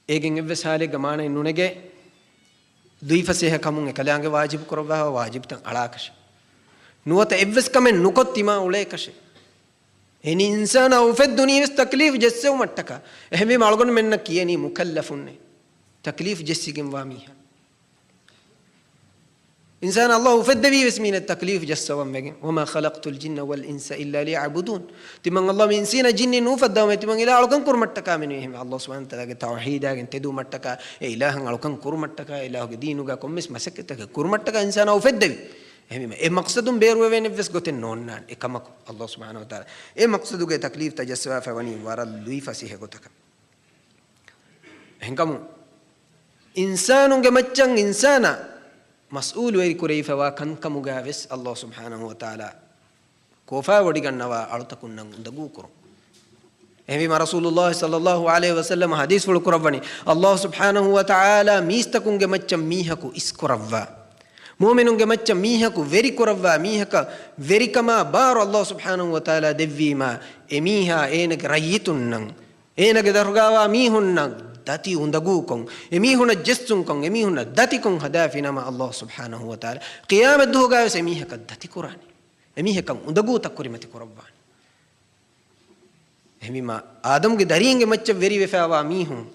އޭގެން އެއްވެސް ޙާލެއްގަ މާނައެއް ނުނެގޭ، ލުއިފަސޭހަ ކަމުން އެކަލާނގެ ވާޖިބު ކުރައްވާ ވާޖިބުތައް އަޅާކަށެއް. ނުވަތަ އެއްވެސް ކަމެއް ނުކޮށް ތިމާ އުޅޭކަށެއް. އެނީ އިންސާނާ އުފެއްދުނީވެސް ތަކްލީފް ޖެއްސެވުމަށްޓަކާ. އެހެންވީމަ އަޅުގަނޑުމެންނަށް ކިޔަނީ މުކައްލަފުންނޭ. ތަކްލީފް ޖެއްސިގެންވާ މީހާ. އިންސާނާ ﷲ އުފެއްދެވީވެސް މީނަ ތަކްލީފް ޖައްސަވަން ވެގެން. وما خلقت الجن والإنس إلا ليعبدون. ތިމަން ﷲ މި އިންސީން ޖިންނި ނޫފައްދަވަމޭ ތިމަން އިލާ އަޅުކަން ކުރުމަށްޓަކާ މެނުވީ. އެހެންވެ ﷲ ސުބްޙާނަހޫ ވަތަޢާލާގެ ތައުޙީދާގެން ތެދުވުމަށްޓަކާ، އެ އިލާހަށް އަޅުކަން ކުރުމަށްޓަކާ، އެ އިލާހުގެ ދީނުގަ ކޮންމެސް މަސައްކަތްތަކެއް ކުރުމަށްޓަކާ އިންސާނާ އުފެއްދެވި. އެހެންވީމަ އެ މަޤްޞަދުން ބޭރުވެވޭނެ އެއްވެސް ގޮތެއް ނޯންނާނެ އެކަމަކު. ﷲ ސުބްޙާނަހޫ ވަތަޢާލާ އެ މަޤްޞަދުގެ ތަކްލީފްތައް ޖައްސަވާފަ ވަނީ ވަރަށް ލުއި ފަސޭހަ ގޮތަކަށް. އެހެންކަމުން، އިންސާނުންގެ މައްޗަށް އިންސާނާ މަސްއޫލުވެރި ކުރެވިފަވާ ކަންކަމުގައިވެސް ﷲ ސުބްޙާނަހޫ ވަތަޢާލާ ކޯފާވޮޑިގަންނަވާ އަޅުތަކުންނަށް އުނދަގޫ ކުރުން. އެހެންވީމަ ރަސޫލުﷲ ޞައްލަﷲ ޢަލައިހި ވަސައްލަމަ ޙަދީޘްފުޅު ކުރައްވަނީ، ﷲ ސުބްޙާނަހޫ ވަތަޢާލާ މީސްތަކުންގެ މައްޗަށް މީހަކު އިސްކުރައްވާ، މުއުމިނުންގެ މައްޗަށް މީހަކު ވެރިކުރައްވާ، މީހަކަށް ވެރިކަމާ ބާރު ﷲ ސުބްޙާނަހޫ ވަތަޢާލާ ދެއްވީމާ، އެމީހާ އޭނަގެ ރައްޔިތުންނަށް އޭނާގެ ދަރުގާވާ މީހުންނަށް ދަތި އުނދަގޫކޮށް، އެމީހުންނަށް ޖެއްސުންކޮށް، އެމީހުންނަށް ދަތިކޮށް ހަދާފިނަމަ، އައްލާހު ސުބްޙާނަހު ވަތަޢާލާ ޤިޔާމަތްދުވަހުގަވެސް އެމީހަކަށް ދަތިކުރާނެ. އެމީހަކަށް އުނދަގޫތައް ކުރިމަތި ކުރައްވާނެ. އެހެންވީމާ، އާދަމްގެ ދަރީންގެ މައްޗަށް ވެރިވެފައިވާ މީހުން،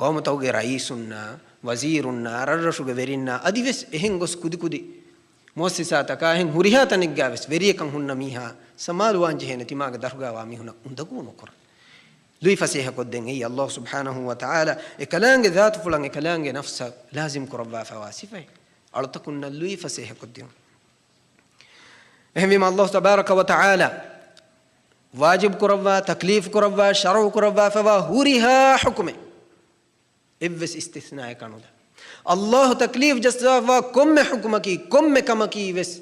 ގައުމުތަކުގެ ރައީސުންނާ، ވަޒީރުންނާ، ރަށްރަށުގެ ވެރިންނާ، އަދިވެސް އެހެން ގޮސް ކުދިކުދި މުއައްސިސާތަކާ އެހެން ހުރިހާ ތަނެއްގާވެސް ވެރިޔަކަށް ހުންނަ މީހާ ސަމާލުވާންޖެހޭނެ ތިމާގެ ދަރުގާވާ މީހުންނަށް އުނދަގޫ ނުކުރަން. ލުއިފަސޭހަކޮށްދޭން. އެއީ އައްލާހު ސުބްޙާނަހު ވަތަޢާލާ އެކަލާނގެ ޒާތުފުޅަށް އެކަލާނގެ ނަފްސަށް ލާޒިމް ކުރައްވާފައިވާ ސިފައެއް. އަޅުތަކުންނަށް ލުއިފަސޭހަކޮށްދިނުން. އެހެންވީމަ، އައްލާހު ތަބާރަކަ ވަތަޢާލާ ވާޖިބު ކުރައްވާ، ތަކްލީފު ކުރައްވާ، ޝަރުޢު ކުރައްވާފައިވާ ހުރިހާ ޙުކުމެއް އެއްވެސް އިސްތިސްނާއެއް ނުދާ. އައްލާހު ތަކްލީފު ޖައްސަވާފައިވާ ކޮންމެ ޙުކުމަކީ، ކޮންމެ ކަމަކީ ވެސް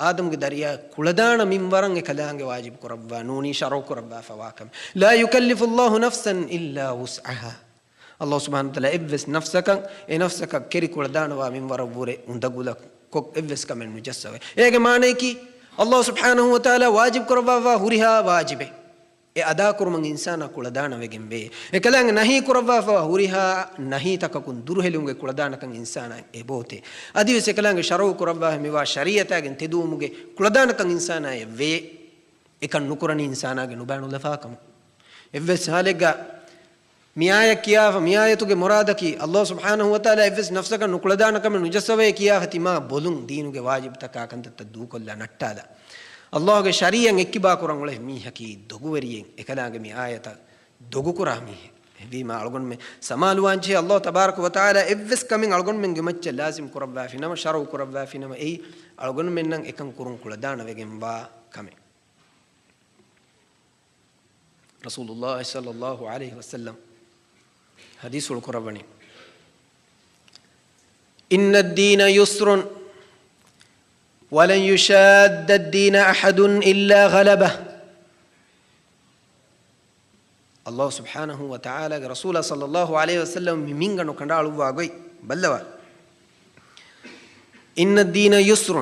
އާދަމްގެ ދަރިޔާ ކުޅަދާނަ މިންވަރަށް އެކަލާނގެ ވާޖިބު ކުރައްވާ ނޫނީ، ޝަރުޢު ކުރައްވާފައިވާ ކަމެއް. لا يكلف الله نفسا إلا وسعها. އައްލާހު ސުބްޙާނަހު ވަތަޢާލާ އެއްވެސް ނަފްސަކަށް، އެ ނަފްސަކަށް ކެރި ކުޅަދާނަވާ މިންވަރަށްވުރެ އުނދަގުލަކޮށް އެއްވެސް ކަމެއް ނުޖައްސަވައި. އޭގެ މާނަޔަކީ، އައްލާހު ސުބްޙާނަހު ވަތަޢާލާ ވާޖިބު ކުރައްވާފައިވާ ހުރިހާ ވާޖިބެއް އެ އަދާކުރުމަށް އިންސާނާ ކުޅަދާނަވެގެންވޭ. އެކަލާނގެ ނަހީ ކުރައްވާފައިވާ ހުރިހާ ނަހީތަކަކުން ދުރުހެލުމުގެ ކުޅަދާނަކަން އިންސާނާ އެބައޮތޭ. އަދިވެސް އެކަލާނގެ ޝަރުޢު ކުރައްވާފައިވާ ޝަރީޢަތާގެން ތެދުވުމުގެ ކުޅަދާނަކަން އިންސާނާ އެބައޮތޭ. އެކަން ނުކުރަނީ އިންސާނާގެ ނުބައި ނުލަފާކަމުން. އެއްވެސް ހާލެއްގަ މިއާޔަތް ކިޔާފަ، މިއާޔަތުގެ މުރާދަކީ، އައްލާހު ސުބްޙާނަހު ވަތަޢާލާ އެއްވެސް ނަފްސަކަށް ނުކުޅަދާނަ ކަމެއް ނުޖައްސަވައޭ ކިޔާފަ ތިމާ ބޮލުން ދީނުގެ ވާޖިބުތަކާ ކަންތައްތައް ދޫކޮށްލާ ނައްޓާލާ. އައްލާހުގެ ޝަރީޢަތް އެއްކިބާ ކުރަން އުޅޭ މީހަކީ ދޮގުވެރިއެއް، އެކަލާނގެ މި އާޔަތަށް ދޮގުކުރާ މީހެއް. އެހެންވީމާ އަޅުގަނޑުމެން ސަމާލުވާންޖެހޭ، އައްލާހު ތަބާރަކަ ވަތަޢާލާ އެއްވެސް ކަމެއް އަޅުގަނޑުމެންގެ މައްޗަށް ލާޒިމް ކުރައްވާފިނަމަ، ޝަރުޢު ކުރައްވާފިނަމަ، އެއީ އަޅުގަނޑުމެންނަށް އެކަން ކުރުން ކުޅަދާނަވެގެންވާ ކަމެއް. ރަސޫލުﷲ ޞައްލަﷲު ޢަލައިހި ވަސައްލަމް ޙަދީޘްފުޅު ކުރައްވަނީ، إن الدين يسر ولن يشاد الدين أحد إلا غلبه. އައްލާހު ސުބްޙާނަހު ވަތަޢާލާގެ ރަސޫލާ ޞައްލަﷲު ޢަލައިހި ވަސައްލަމް މި މިންގަނޑު ކަނޑައަޅުއްވާ ގޮތް ބައްލަވާ. إن الدين يسر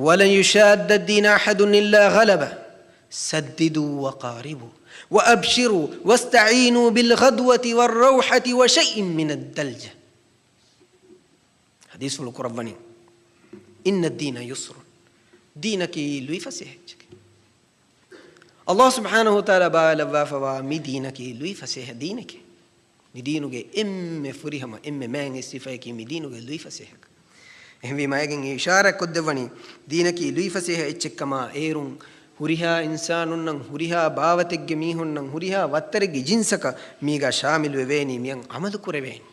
ولن يشاد الدين أحد إلا غلبه سددوا وقاربوا وأبشروا واستعينوا بالغدوة والروحة وشيء من الدلجة. ޙަދީޘްފުޅު ކުރައްވަނީ، إن الدين يسر، ދީނަކީ ލުއިފަސޭހަ އެއްޗެކޭ. އައްލާހު ސުބްޙާނަހު ވަތަޢާލާ ބާވާލައްވާފައިވާ މި ދީނަކީ ލުއިފަސޭހަ ދީނެކޭ. މި ދީނުގެ އެންމެ ފުރިހަމަ، އެންމެ މާތް ސިފައަކީ މި ދީނުގެ ލުއިފަސޭހަކަން. އެހެންވީމާ އޭގެން އިޝާރާތް ކޮށްދެއްވަނީ، ދީނަކީ ލުއިފަސޭހަ އެއްޗެއްކަމާ، އޭރުން ހުރިހާ އިންސާނުންނަށް، ހުރިހާ ބާވަތެއްގެ މީހުންނަށް، ހުރިހާ ވައްތަރެއްގެ ޖިންސަކަށް މީގާ ޝާމިލުވެވޭނީ، މިއަށް ޢަމަލު ކުރެވޭނީ.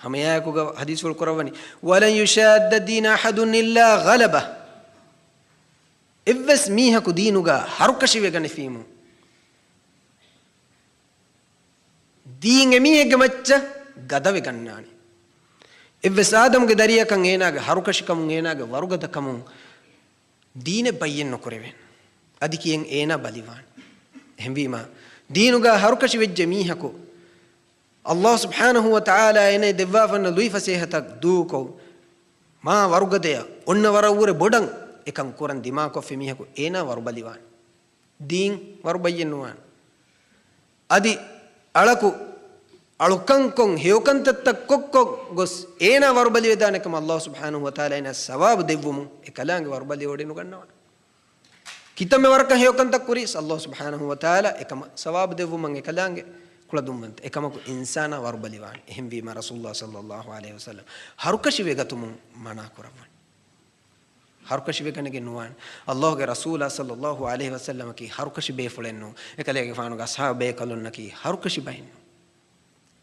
ހަމައެއާއެކުގަ ޙަދީޘްފުޅު ކުރައްވަނީ، ولن يشاد الدين أحد إلا غلبه. އެއްވެސް މީހަކު ދީނުގަ ހަރުކަށިވެގަނެފީމު، ދީން އެމީހެއްގެ މައްޗަށް ގަދަވެގަންނާނެ. އެއްވެސް އާދަމުގެ ދަރިޔަކަށް އޭނާގެ ހަރުކަށިކަމުން، އޭނާގެ ވަރުގަދަކަމުން ދީނެއް ބައްޔެއް ނުކުރެވޭނެ. އަދި ކިޔެން އޭނާ ބަލިވާނެ. އެހެންވީމާ، ދީނުގަ ހަރުކަށިވެއްޖެ މީހަކު، އައްލާހު ސުބްޙާނަހު ވަތަޢާލާ އޭނައަށް ދެއްވާފަންނަ ލުއިފަސޭހަތައް ދޫކޮށް، މާ ވަރުގަދަޔަށް އޮންނަ ވަރަށްވުރެ ބޮޑަށް އެކަން ކުރަން ދިމާކޮށްފި މީހަކު އޭނާ ވަރުބަލިވާނެ. ދީން ވަރުބައްޔެއް ނުވާނެ. އަދި އަޅަކު އަޅުކަންކޮށް، ހެޔޮކަންތައްތައް ކޮށްކޮށް ގޮސް އޭނާ ވަރުބަލިވެދާނެ ކަމަށް އައްލާހު ސުބްޙާނަހު ވަތަޢާލާ އޭނާ ސަވާބު ދެއްވުމުން އެކަލާނގެ ވަރުބަލި ވޮޑިނުގަންނަވާނެ. ކިތަންމެ ވަރަކަށް ހެޔޮކަންތައް ކުރީސް އައްލާހު ސުބްޙާނަހު ވަތަޢާލާ އެކަމަށް ސަވާބު ދެއްވުމަށް އެކަލާނގެ ކުޅަދުންވަންތަ. އެކަމަކު އިންސާނާ ވަރުބަލިވާނެ. އެހެންވީމާ ރަސޫލުﷲ ޞައްލަﷲު ޢަލައިހި ވަސައްލަމް ހަރުކަށިވެގަތުމުން މަނާ ކުރައްވަނީ. ހަރުކަށިވެގަނެގެން ނުވާނެ. އައްލާހުގެ ރަސޫލާ ޞައްލަﷲު ޢަލައިހި ވަސައްލަމަކީ ހަރުކަށި ބޭފުޅެއްނޫން. އެކަލޭގެފާނުގެ އަޞްޙާބު ބޭކަލުންނަކީ ހަރުކަށި ބައެއްނޫން.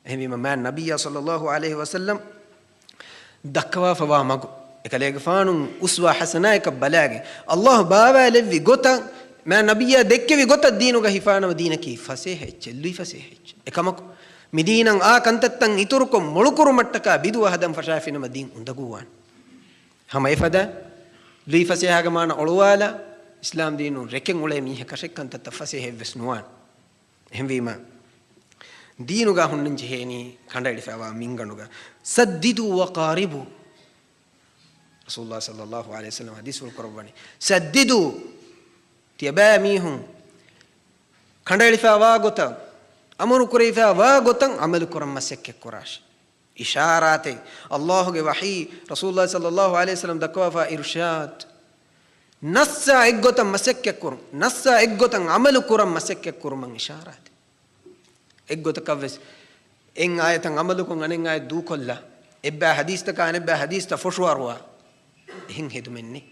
އެހެންވީމަ މާތް ނަބިއްޔާ ޞައްލަﷲު ޢަލައިހި ވަސައްލަމް ދައްކަވާފަވާ މަގު، އެކަލޭގެފާނު އުސްވާ ޙަސަނާއަކަށް ބަލާގެން، އައްލާހު ބާވާލެއްވި ގޮތަށް، މާތް ނަބިއްޔާ ދެއްކެވި ގޮތަށް ދީނުގަ ހިފާނަމަ ދީނަކީ ފަސޭހަ އެއްޗެއް، ލުއިފަސޭހަ އެއްޗެއް. އެކަމަކު، މި ދީނަށް އާ ކަންތައްތައް އިތުރުކޮށް މޮޅުކުރުމަށްޓަކާ ބިދުވަ ހަދަން ފަށާފިނަމަ ދީން އުނދަގޫވާނެ. ހަމަ އެފަދަ ލުއިފަސޭހަގެ މާނަ އޮޅުވާލާ، އިސްލާމް ދީނުން ރެކެން އުޅޭ މީހަކަށެއް ކަންތައްތައް ފަސޭހައެއްވެސް ނުވާނެ. އެހެންވީމަ، ދީނުގަ ހުންނަން ޖެހޭނީ ކަނޑައެޅިފައިވާ މިންގަނޑުގަ، سددوا وقاربوا. ރަސޫލުﷲ ޞައްލަﷲު ޢަލައިހި ވަސައްލަމް ޙަދީޘްފުޅު ކުރައްވަނީ، سددوا، ތިޔަބައިމީހުން ކަނޑައެޅިފައިވާ ގޮތަށް، އަމުރު ކުރެވިފައި ވާ ގޮތަށް ޢަމަލު ކުރަން މަސައްކަތް ކުރާށޭ. އިޝާރާތެއް، ﷲ ގެ ވަޙީ، ރަސޫލުﷲ ޞައްލަﷲ ޢަލައިހި ވަސައްލަމް ދައްކަވާފަ އިރުޝާދު، ނައްޞާ އެއްގޮތަށް މަސައްކަތް ކުރުން، ނައްޞާ އެއްގޮތަށް ޢަމަލު ކުރަން މަސައްކަތް ކުރުމަށް އިޝާރާތެއް. އެއްގޮތަކަށްވެސް އެއް އާޔަތަށް ޢަމަލުކޮށް އަނެއް އާޔަތް ދޫކޮށްލާ، އެއްބައި ޙަދީޘްތަކާ އަނެއްބައި ޙަދީޘްތައް ފޮށުއަރުވާ، އެހެން ހެދުމެއް ނެތް.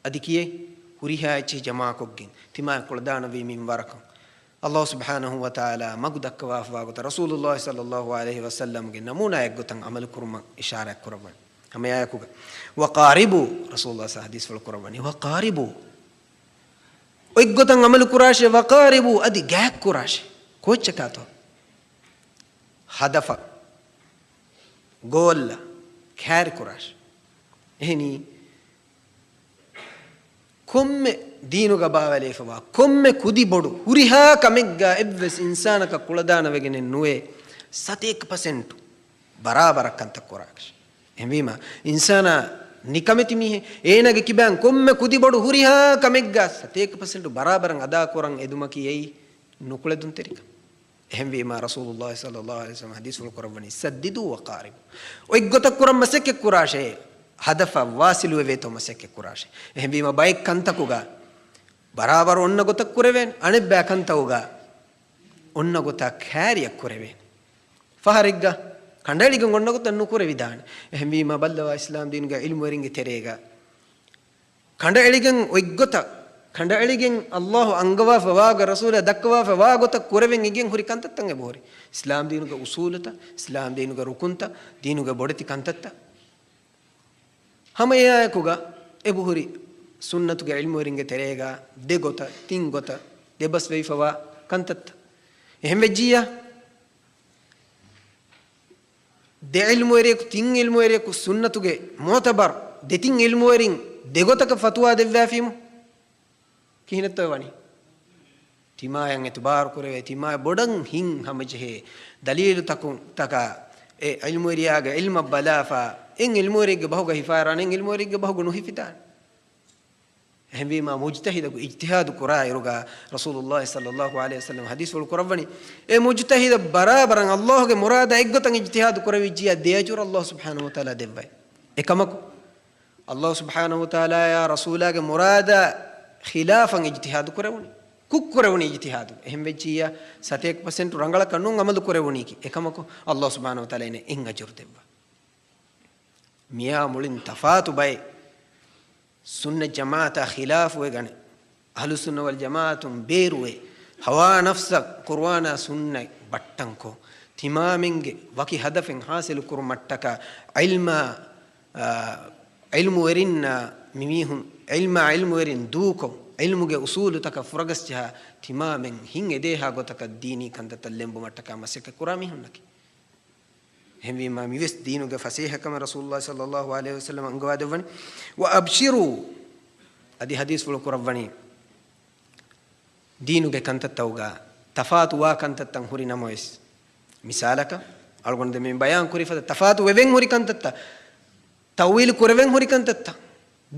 އަދި ކިޔޭ، ހުރިހާ އެއްޗެހި ޖަމާކޮށްގެން ތިމާ ކުޅަދާނަވީ މިންވަރަކަށް، ﷲ ސުބްޙާނަހޫ ވަތަޢާލާ މަގު ދައްކަވާފައިވާ ގޮތަށް ރަސޫލުﷲ ޞައްލަﷲ ޢަލައިހި ވަސައްލަމްގެ ނަމޫނާއެއްގޮތަށް ޢަމަލު ކުރުމަށް އިޝާރާތް ކުރައްވަން. ހަމައެއާއެކުގަ، ވަޤާރިބޫ، ރަސޫލުﷲ ޙަދީޘްފުޅު ކުރައްވަނީ، ވަޤާރިބޫ. އޮތްގޮތަށް ޢަމަލު ކުރާށޭ، ވަޤާރިބޫ، އަދި ގާތް ކުރާށޭ. ކޯއްޗަކާތޯ؟ ހަދަފަށް، ގޯލަށް ކައިރި ކުރާށޭ. އެހެނީ، ކޮންމެ ދީނުގަ ބާވައިލެވިފައިވާ ކޮންމެ ކުދި ބޮޑު ހުރިހާ ކަމެއްގަ އެއްވެސް އިންސާނަކަށް ކުޅަދާނަވެގެނެއް ނުވޭ، ސަތޭކަ ޕަސެންޓު ބަރާބަރަށް ކަންތައް ކުރާކަށް. އެހެންވީމަ، އިންސާނާ ނިކަމެތި މީހެއް، އޭނާގެ ކިބައިން ކޮންމެ ކުދި ބޮޑު ހުރިހާ ކަމެއްގަ ސަތޭކަ ޕަސެންޓު ބަރާބަރަށް އަދާކުރަން އެދުމަކީ އެއީ ނުކުޅެދުންތެރިކަން. އެހެންވީމާ، ރަސޫލުﷲ ޞައްލަﷲ ޢަލައިހި ވަސައްލަމް ޙަދީޘްފުޅު ކުރައްވަނީ، ސައްދިދޫ ވަޤާރިބޫ. އޮތްގޮތަށް ކުރަން މަސައްކަތް ކުރާށޭ، ހަދަފަށް ވާޞިލުވެވޭތޯ މަސައްކަތް ކުރާށޭ. އެހެންވީމާ، ބައެއް ކަންތަކުގަ ބަރާބަރު އޮންނަ ގޮތަށް ކުރެވޭނެ، އަނެއްބައި ކަންތަކުގަ އޮންނަ ގޮތަށް ކައިރިއަށް ކުރެވޭނެ. ފަހަރެއްގަ ކަނޑައެޅިގެން އޮންނަ ގޮތަށް ނުކުރެވިދާނެ. އެހެންވީމާ، ބައްލަވާ އިސްލާމް ދީނުގެ ޢިލްމުވެރިންގެ ތެރޭގަ ކަނޑައެޅިގެން އޮތްގޮތަށް، ކަނޑައެޅިގެން ﷲ އަންގަވާފައިވާ ގޮތަށް، ރަސޫލާ ދައްކަވާފައިވާ ގޮތަށް ކުރެވެން އިގެން ހުރި ކަންތައްތައް އެބަހުރި. އިސްލާމް ދީނުގެ އުޞޫލުތައް، އިސްލާމް ދީނުގެ ރުކުންތައް، ދީނުގެ ބޮޑެތި ކަންތައްތައް. ހަމައެއާއެކުގަ އެބަހުރި ސުންނަތުގެ ޢިލްމުވެރިންގެ ތެރޭގަ ދެގޮތަށް، ތިން ގޮތަށް، ދެބަސްވެވިފައިވާ ކަންތައްތައް. އެހެން ވެއްޖިއްޔާ، ދެ ޢިލްމުވެރިޔަކު، ތިން ޢިލްމުވެރިޔަކު، ސުންނަތުގެ މުޢުތަބަރު ދެތިން ޢިލްމުވެރިން ދެގޮތަކަށް ފަތުވާ ދެއްވާފީމު، ކިހިނެއްތޯ ވަނީ؟ ތިމާޔަށް އިތުބާރު ކުރެވޭ، ތިމާޔަށް ބޮޑަށް ހިތް ހަމަޖެހޭ ދަލީލުތަކުން ތަކާ، އެ ޢިލްމުވެރިޔާގެ ޢިލްމަށް ބަލާފަ، އެއް ޢިލްމުވެރިއެއްގެ ބަހުގަ ހިފާއިރު އަނެއް ޢިލްމުވެރިއެއްގެ ބަހުގަ ނުހިފިދާނެ. އެހެންވީމާ، މުޖްތަހިދަކު އިޖްތިހާދު ކުރާއިރުގަ، ރަސޫލުﷲ ޞައްލަﷲ ޢަލައިހި ވަސައްލަމް ޙަދީޘްފުޅު ކުރައްވަނީ، އެ މުޖްތަހިދަށް ބަރާބަރަށް ﷲ ގެ މުރާދާ އެއްގޮތަށް އިޖްތިހާދު ކުރެވިއްޖިއްޔާ، ދެ އަޖުރު ﷲ ސުބްޙާނަހޫ ވަތަޢާލާ ދެއްވައި. އެކަމަކު، ﷲ ސުބްޙާނަހޫ ވަތަޢާލާއާ ރަސޫލާގެ މުރާދާ ޚިލާފަށް އިޖްތިހާދު ކުރެވުނީ، ކުށް ކުރެވުނީ އިޖްތިހާދު. އެހެން ވެއްޖިއްޔާ، ސަތޭކަ ޕަސެންޓު ރަނގަޅަކަށް ނޫން ޢަމަލު ކުރެވުނީކީ. އެކަމަކު، ﷲ ސުބްޙާނަހޫ ވަތަޢާލާ އޭނަ އެއް އަޖުރު ދެއްވާ. މިއާ މުޅިން ތަފާތު ބައެއް. ސުންނަތް ޖަމާޢަތާ ޚިލާފުވެގަނެ، އަހްލުއްސުންނަ ވަލްޖަމާޢަތުން ބޭރުވެ، ހަވާ ނަފްސަށް ޤުރުއާނާ ސުންނަތް ބައްޓަންކޮށް، ތިމާމެންގެ ވަކި ހަދަފެއް ޙާޞިލު ކުރުމަށްޓަކާ، ޢިލްމާ، އާ، ޢިލްމުވެރިންނާ މިމީހުން، ޢިލްމާ ޢިލްމުވެރިން ދޫކޮށް، ޢިލްމުގެ އުޞޫލުތަކަށް ފުރަގަސްޖަހާ، ތިމާމެން ހިތް އެދޭހާ ގޮތަކަށް ދީނީ ކަންތައްތައް ލެނބުމަށްޓަކާ މަސައްކަތް ކުރާ މީހުންނަކީ. އެހެންވީމާ، މިވެސް ދީނުގެ ފަސޭހަކަމެއް ރަސޫލުﷲ ޞައްލަﷲ ޢަލައިހި ވަސައްލަމަ އަންގަވާ ދެއްވަނީ. ވައަބްޝިރޫ، އަދި ޙަދީޘްފުޅު ކުރައްވަނީ، ދީނުގެ ކަންތައްތައުގަ ތަފާތުވާ ކަންތައްތައް ހުރި ނަމަވެސް، މިސާލަކަށް، އަޅުގަނޑު ދެންމެ ބަޔާން ކުރި ފަދަ ތަފާތު ވެވެން ހުރި ކަންތައްތައް، ތައުވީލު ކުރެވެން ހުރި ކަންތައްތައް،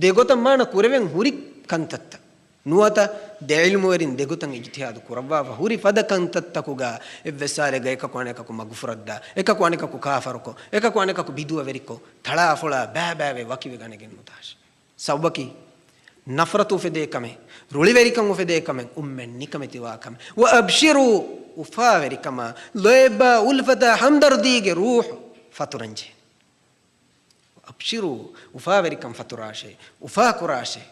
ދެގޮތަށް މާނަ ކުރެވެން ހުރި ކަންތައްތައް ނުވަތަ، ދެ ޢިލްމުވެރިން ދެގޮތަށް އިޖްތިހާދު ކުރައްވާފަ ހުރި ފަދަ ކަންތައްތަކުގަ އެއްވެސް ސާލެއްގަ އެކަކު އަނެކަކު މަގުފުރައްދާ، އެކަކު އަނެކަކު ކާފަރުކޮށް، އެކަކު އަނެކަކު ބިދުޢަވެރިކޮށް، ތަޅާފޮޅާ ބައިބައިވެ ވަކިވެ ގަނެގެން ނުދާށި. ސަބަބަކީ، ނަފްރަތު އުފެދޭ ކަމެއް، ރުޅިވެރިކަން އުފެދޭ ކަމެއް، އުންމެން ނިކަމެތިވާ ކަމެއް. ވައަބްޝިރޫ، އުފާވެރިކަމާ، ލޯތްބާ އުލްފަތާ ހަމްދަރްދީގެ ރޫޙު ފަތުރަންޖެހޭ. އަބްޝިރޫ، އުފާވެރިކަން ފަތުރާށޭ، އުފާކުރާށޭ.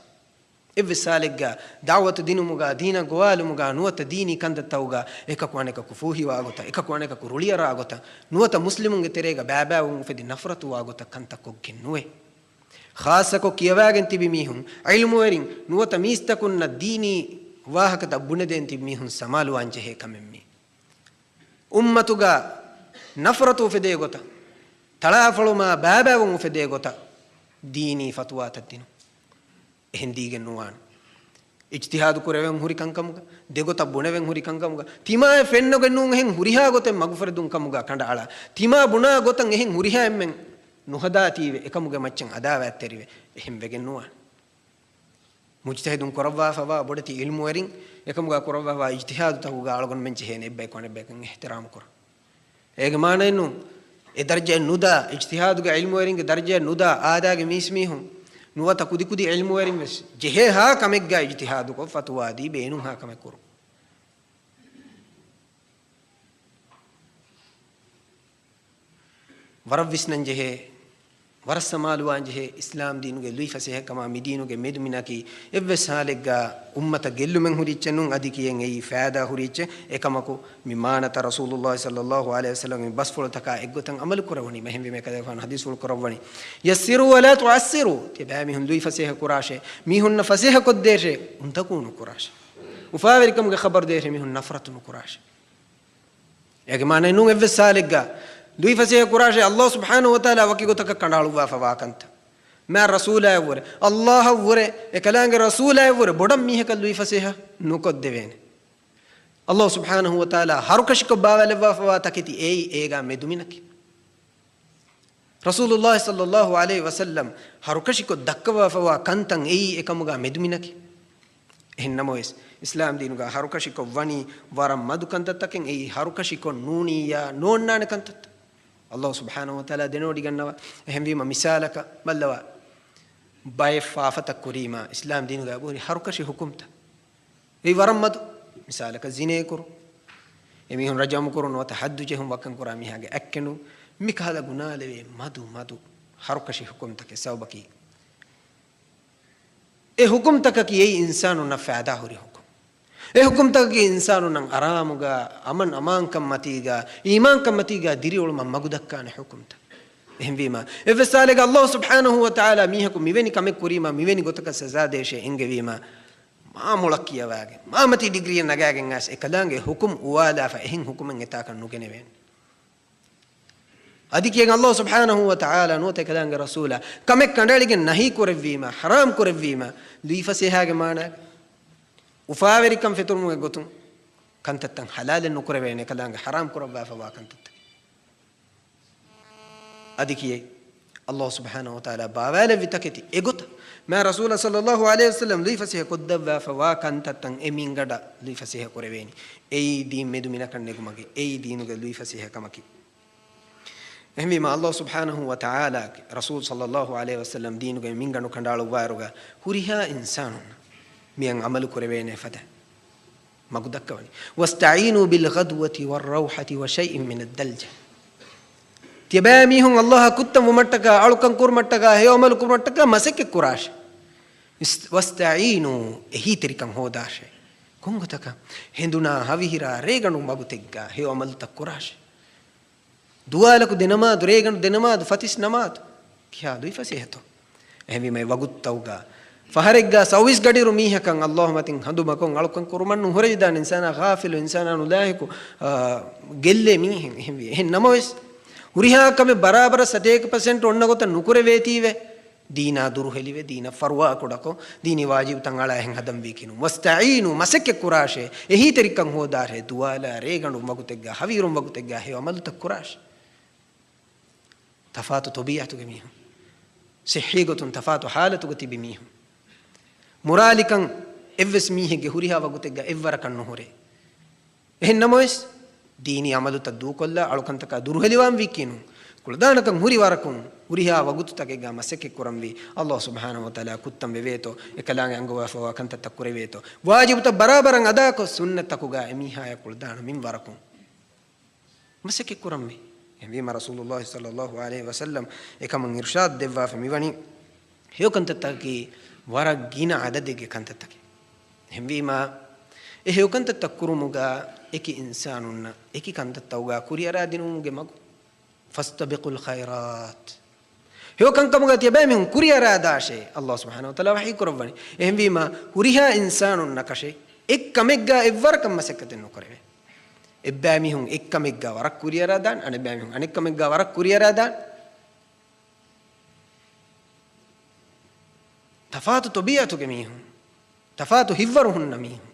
އެއްވެސް ސާލެއްގަ ދަޢުވަތު ދިނުމުގަ، ދީނަށް ގޮވާލުމުގަ ނުވަތަ ދީނީ ކަންތައްތައުގަ އެކަކު އަނެކަކު ފޫހިވާ ގޮތަށް، އެކަކު އަނެކަކު ރުޅިއަރާ ގޮތަށް، ނުވަތަ މުސްލިމުންގެ ތެރޭގަ ބައިބައިވުން އުފެދި ނަފްރަތުވާ ގޮތަށް ކަންތައް ކޮށްގެން ނުވޭ. ޚާއްޞަކޮށް ކިޔަވާގެން ތިބި މީހުން، ޢިލްމުވެރިން، ނުވަތަ މީސްތަކުންނަށް ދީނީ ވާހަކަތައް ބުނެދޭން ތިބި މީހުން ސަމާލުވާން ޖެހޭ ކަމެއް މީ. އުއްމަތުގަ ނަފްރަތު އުފެދޭ ގޮތަށް، ތަޅާފޮޅުމާ ބައިބައިވުން އުފެދޭ ގޮތަށް ދީނީ ފަތުވާތައް ދިނުން. އެހެން ދީގެން ނުވާނެ. އިޖްތިހާދު ކުރެވެން ހުރި ކަންކަމުގަ، ދެގޮތަށް ބުނެވެން ހުރި ކަންކަމުގަ، ތިމާޔަށް ފެންނަގެން ނޫން އެހެން ހުރިހާ ގޮތެއް މަގުފުރެދުން ކަމުގަ ކަނޑައަޅާ، ތިމާ ބުނާ ގޮތަށް އެހެން ހުރިހާ އެންމެން ނުހަދާތީވެ، އެކަމުގެ މައްޗަށް އަދާވާތްތެރިވެ، އެހެން ވެގެން ނުވާނެ. މުޖްތަހިދުން ކުރައްވާފަވާ ބޮޑެތި ޢިލްމުވެރިން އެކަމުގާ ކުރައްވާފަވާ އިޖްތިހާދުތަކުގާ އަޅުގަނޑުމެން ޖެހޭނެ އެއްބަޔަކު އަނެއްބަޔަކަށް އިޙްތިރާމް ކުރަން. އޭގެ މާނައެއްނު، އެ ދަރަޖައެއް ނުދާ، އިޖްތިހާދުގެ ޢިލްމުވެރިންގެ ދަރަޖައެއް ނުދާ، އާދައިގެ މީސްމީހުން ނުވަތަ ކުދިކުދި ޢިލްމުވެރިން ވެސް ޖެހޭހާ ކަމެއްގާ އިޖްތިހާދުކޮށް ފަތުވާދީ ބޭނުންހާ ކަމެއް ކުރުން. ވަރަށް ވިސްނަން ޖެހޭ، ވަރަށް ސަމާލުވާން ޖެހޭ، އިސްލާމް ދީނުގެ ލުއިފަސޭހަކަމާ މިދީނުގެ މެދުމިނަކީ އެއްވެސް ހާލެއްގާ އުއްމަތަށް ގެއްލުމެއް ހުރި އެއްޗެއް ނޫން، އަދި ކިޔެން އެއީ ފައިދާ ހުރި އެއްޗެއް. އެކަމަކު، މި މާނަތައް ރަސޫލުﷲ ޞައްލަﷲ ޢަލައިހި ވަސައްލަމްގެ މި ބަސްފުޅުތަކާ އެއްގޮތަށް ޢަމަލު ކުރެވުނީމަ، އެހެންވީމަ އެކަލޭގެފާނު ޙަދީޘްފުޅު ކުރައްވަނީ، "يسروا ولا تعسروا"، ތިޔަބައިމީހުން ލުއިފަސޭހަ ކުރާށޭ، މީހުންނަށް ފަސޭހަ ކޮށްދޭށޭ، އުނދަގޫ ނުކުރާށޭ. އުފާވެރިކަމުގެ ޚަބަރު ދޭށޭ، މީހުން ނަފްރަތު ނުކުރާށޭ. އޭގެ މާނައެއް ނޫން އެއްވެސް ހާލެއްގާ ލުއިފަސޭހަ ކުރާށޭ، ﷲ ސުބްޙާނަހޫ ވަތަޢާލާ ވަކި ގޮތަކަށް ކަނޑައަޅުއްވާފަވާ ކަންތައް. މާތް ރަސޫލާއަށްވުރެ، ﷲ އަށްވުރެ، އެކަލާނގެ ރަސޫލާއަށްވުރެ ބޮޑަށް މީހަކަށް ލުއިފަސޭހަ ނުކޮށްދެވޭނެ. ﷲ ސުބްޙާނަހޫ ވަތަޢާލާ ހަރުކަށިކޮށް ބާވާލައްވާފަވާ ތަކެތި އެއީ އޭގާ މެދުމިނަކީ. ރަސޫލުﷲ ޞައްލަﷲ ޢަލައިހި ވަސައްލަމް ހަރުކަށިކޮށް ދައްކަވާފަވާ ކަންތައް އެއީ އެކަމުގާ މެދުމިނަކީ. އެހެން ނަމަވެސް، އިސްލާމް ދީނުގާ ހަރުކަށިކޮށް ވަނީ ވަރަށް މަދު ކަންތައްތަކެއް، އެއީ ހަރުކަށިކޮށް ނޫނިއްޔާ ނޯންނާނެ ކަންތައްތައް. ﷲ ސުބްޙާނަހޫ ވަތަޢާލާ ދެނެވޮޑިގަންނަވާ. އެހެންވީމަ، މިސާލަކަށް ބައްލަވާ، ބައެއް ފާފަތައް ކުރީމާ، އިސްލާމް ދީނުގާ ހުރި ހަރުކަށި ޙުކުމްތައް އެއީ ވަރަށް މަދު. މިސާލަކަށް، ޒިނޭ ކުރުން، އެމީހުން ރަޖަމު ކުރުން ނުވަތަ ޙައްދު ޖެހުން، ވައްކަން ކުރާ މީހާގެ އަތް ކެނޑުން، މިކަހަލަ ގުނާ ލެވޭ މަދު މަދު ހަރުކަށި ޙުކުމްތަކެއް. ސަބަބަކީ، އެ ޙުކުމްތަކަކީ އެއީ އިންސާނުންނަށް ފައިދާ ހުރި ޙުކުމް. އެ ޙުކުމްތަކަކީ އިންސާނުންނަށް އަރާމުގާ، އަމަން އަމާންކަން މަތީގާ، އީމާންކަން މަތީގާ ދިރިއުޅުމަށް މަގުދައްކާނެ ޙުކުމްތައް. އެހެންވީމާ، އެއްވެސް ހާލެއްގަ ﷲ ސުބްޙާނަހޫ ވަތަޢާލާ މީހަކު މިވެނި ކަމެއް ކުރީމާ، މިވެނި ގޮތަކަށް ސަޒާ ދޭށޭ އެނގެވީމާ، މާ މޮޅަށް ކިޔަވާގެން، މާ މަތީ ޑިގްރީއެއް ނަގާގެން އައިސް އެކަލާނގެ ޙުކުމް އުވާލާފަ، އެހެން ޙުކުމެއް އެތާކަށް ނުގެނެވޭނެ. އަދި ކިޔަން ﷲ ސުބްޙާނަހޫ ވަތަޢާލާ ނުވަތަ އެކަލާނގެ ރަސޫލާ ކަމެއް ކަނޑައެޅިގެން ނަހީ ކުރެއްވީމާ، ޙަރާމް ކުރެއްވީމާ، ލުއިފަސޭހާގެ މާނައަކީ އުފާވެރިކަން ފެތުރުމުގެ ގޮތުން ކަންތައްތައް ޙަލާލެއް ނުކުރެވޭނެ، އެކަލާނގެ ޙަރާމް ކުރައްވާފަވާ ކަންތައްތަކެއް. އަދި ކިޔައި، ﷲ ސުބްޙާނަހޫ ވަތަޢާލާ ބާވާލެއްވި ތަކެތި އެގޮތަށް، މާތް ރަސޫލާ ޞައްލަﷲ ޢަލައިހި ވަސައްލަމް ލުއިފަސޭހަ ކޮށްދައްވާފަވާ ކަންތައްތައް އެ މިންގަނޑަށް ލުއިފަސޭހަ ކުރެވޭނީ. އެއީ ދީން މެދުމިނަކަށް ނެގުމަކީ، އެއީ ދީނުގެ ލުއިފަސޭހަ ކަމަކީ. އެހެންވީމާ، ﷲ ސުބްޙާނަހޫ ވަތަޢާލާގެ ރަސޫލު ޞައްލަﷲ ޢަލައިހި ވަސައްލަމް ދީނުގެ މިންގަނޑު ކަނޑައަޅުއްވާއިރުގަ ހުރިހާ އިންސާނުންނަށް މިއަށް ޢަމަލު ކުރެވޭނެ ފަދަ މަގު ދައްކަވަނީ. "واستعينوا بالغدوة والروحة وشيء من الدلجة." ތިޔަބައިމީހުން ﷲ އަށް ކުއްތަން ވުމަށްޓަކާ، އަޅުކަން ކުރުމަށްޓަކާ، ހެޔޮ ޢަމަލު ކުރުމަށްޓަކާ މަސައްކަތް ކުރާށޭ. އިސް-، "واستعينوا"، އެހީތެރިކަން ހޯދާށޭ. ކޮންގޮތަކަށް؟ ހެނދުނާ ހަވިހިރާ ރޭގަނޑު ވަގުތެއްގަ ހެޔޮ ޢަމަލުތައް ކުރާށޭ. ދުވާލަކު ދެނަމާދު، ރޭގަނޑު ދެނަމާދު، ފަތިސް ނަމާދު. ކިހާ ލުއިފަސޭހަތޯ؟ އެހެންވީމަ އެ ވަގުތުތަކުގަ ފަހަރެއްގަ ސައުވީސް ގަޑިއިރު މީހަކަށް ﷲ މަތިން ހަނދުމަކޮށް އަޅުކަން ކުރުމަށް ނުހުރެވިދާނެ. އިންސާނާ ޣާފިލު، އިންސާނާ ނުލާހިކު، އާ، ގެއްލޭ މީހެއް. އެހެންވީ، އެހެން ނަމަވެސް، ހުރިހާ ކަމެއް ބަރާބަރަށް ސަތޭކަ ޕަސެންޓް އޮންނަ ގޮތަށް ނުކުރެވޭތީވެ، ދީނާ ދުރުހެލިވެ، ދީނަށް ފަރުވާ ކުޑަކޮށް، ދީނީ ވާޖިބުތައް އަޅާ އެހެން ހަދަންވީކީ ނޫން. "واستعينوا"، މަސައްކަތް ކުރާށޭ، އެހީތެރިކަން ހޯދާށޭ، ދުވާލާ ރޭގަނޑު ވަގުތެއްގަ، ހަވީރުން ވަގުތެއްގަ ހެޔޮ ޢަމަލުތައް ކުރާށޭ. ތަފާތު ޠަބީޢަތުގެ މީހުން، ޞިއްޙީ ގޮތުން ތަފާތު ޙާލަތުގަ ތިބި މީހުން، މުރާލިކަން އެއްވެސް މީހެއްގެ ހުރިހާ ވަގުތެއްގަ އެއްވަރަކަށް ނުހުރޭ. އެހެން ނަމަވެސް، ދީނީ ޢަމަލުތައް ދޫކޮށްލާ، އަޅުކަންތަކާ ދުރުހެލިވާންވީކީ ނޫން. ކުޅަދާނަކަން ހުރި ވަރަކުން، ހުރިހާ ވަގުތުތަކެއްގަ މަސައްކަތް ކުރަންވީ، ﷲ ސުބްޙާނަހޫ ވަތަޢާލާ ކުއްތަން ވެވޭތޯ، އެކަލާނގެ އަންގަވާފަވާ ކަންތައްތައް ކުރެވޭތޯ، ވާޖިބުތައް ބަރާބަރަށް އަދާކޮށް، ސުންނަތްތަކުގަ އެމީހާޔަށް ކުޅަދާނަ މިންވަރަކުން މަސައްކަތް ކުރަންވީ. އެހެންވީމަ، ރަސޫލުﷲ ޞައްލަﷲ ޢަލައިހި ވަސައްލަމް އެކަމުން އިރުޝާދު ދެއްވާފަ މިވަނީ، ހެޔޮކަންތައްތަކަކީ ވަރަށް ގިނަ ޢަދަދެއްގެ ކަންތައްތަކެއް. އެހެންވީމަ، އެ ހެޔޮކަންތައްތައް ކުރުމުގަ އެކި އިންސާނުންނަށް އެކި ކަންތައްތަކުގަ ކުރިއަރާދިނުމުގެ މަގު، "فاستبقوا الخيرات". ހެޔޮކަންކަމުގަ ތިޔަބައިމީހުން ކުރިއަރާދާށޭ، ﷲ ސުބްޙާނަހޫ ވަތަޢާލާ ވަޙީ ކުރައްވަނީ. އެހެންވީމަ، ހުރިހާ އިންސާނުންނަކަށެއް އެއްކަމެއްގަ އެއްވަރަކަށް މަސައްކަތެއް ނުކުރެވޭ. އެއްބައިމީހުން އެއްކަމެއްގަ ވަރަށް ކުރިއަރާދާނެ، އަނެއްބައިމީހުން އަނެއްކަމެއްގަ ވަރަށް ކުރިއަރާދާނެ. ތަފާތު ޠަބީޢަތުގެ މީހުން، ތަފާތު ހިތްވަރު ހުންނަ މީހުން.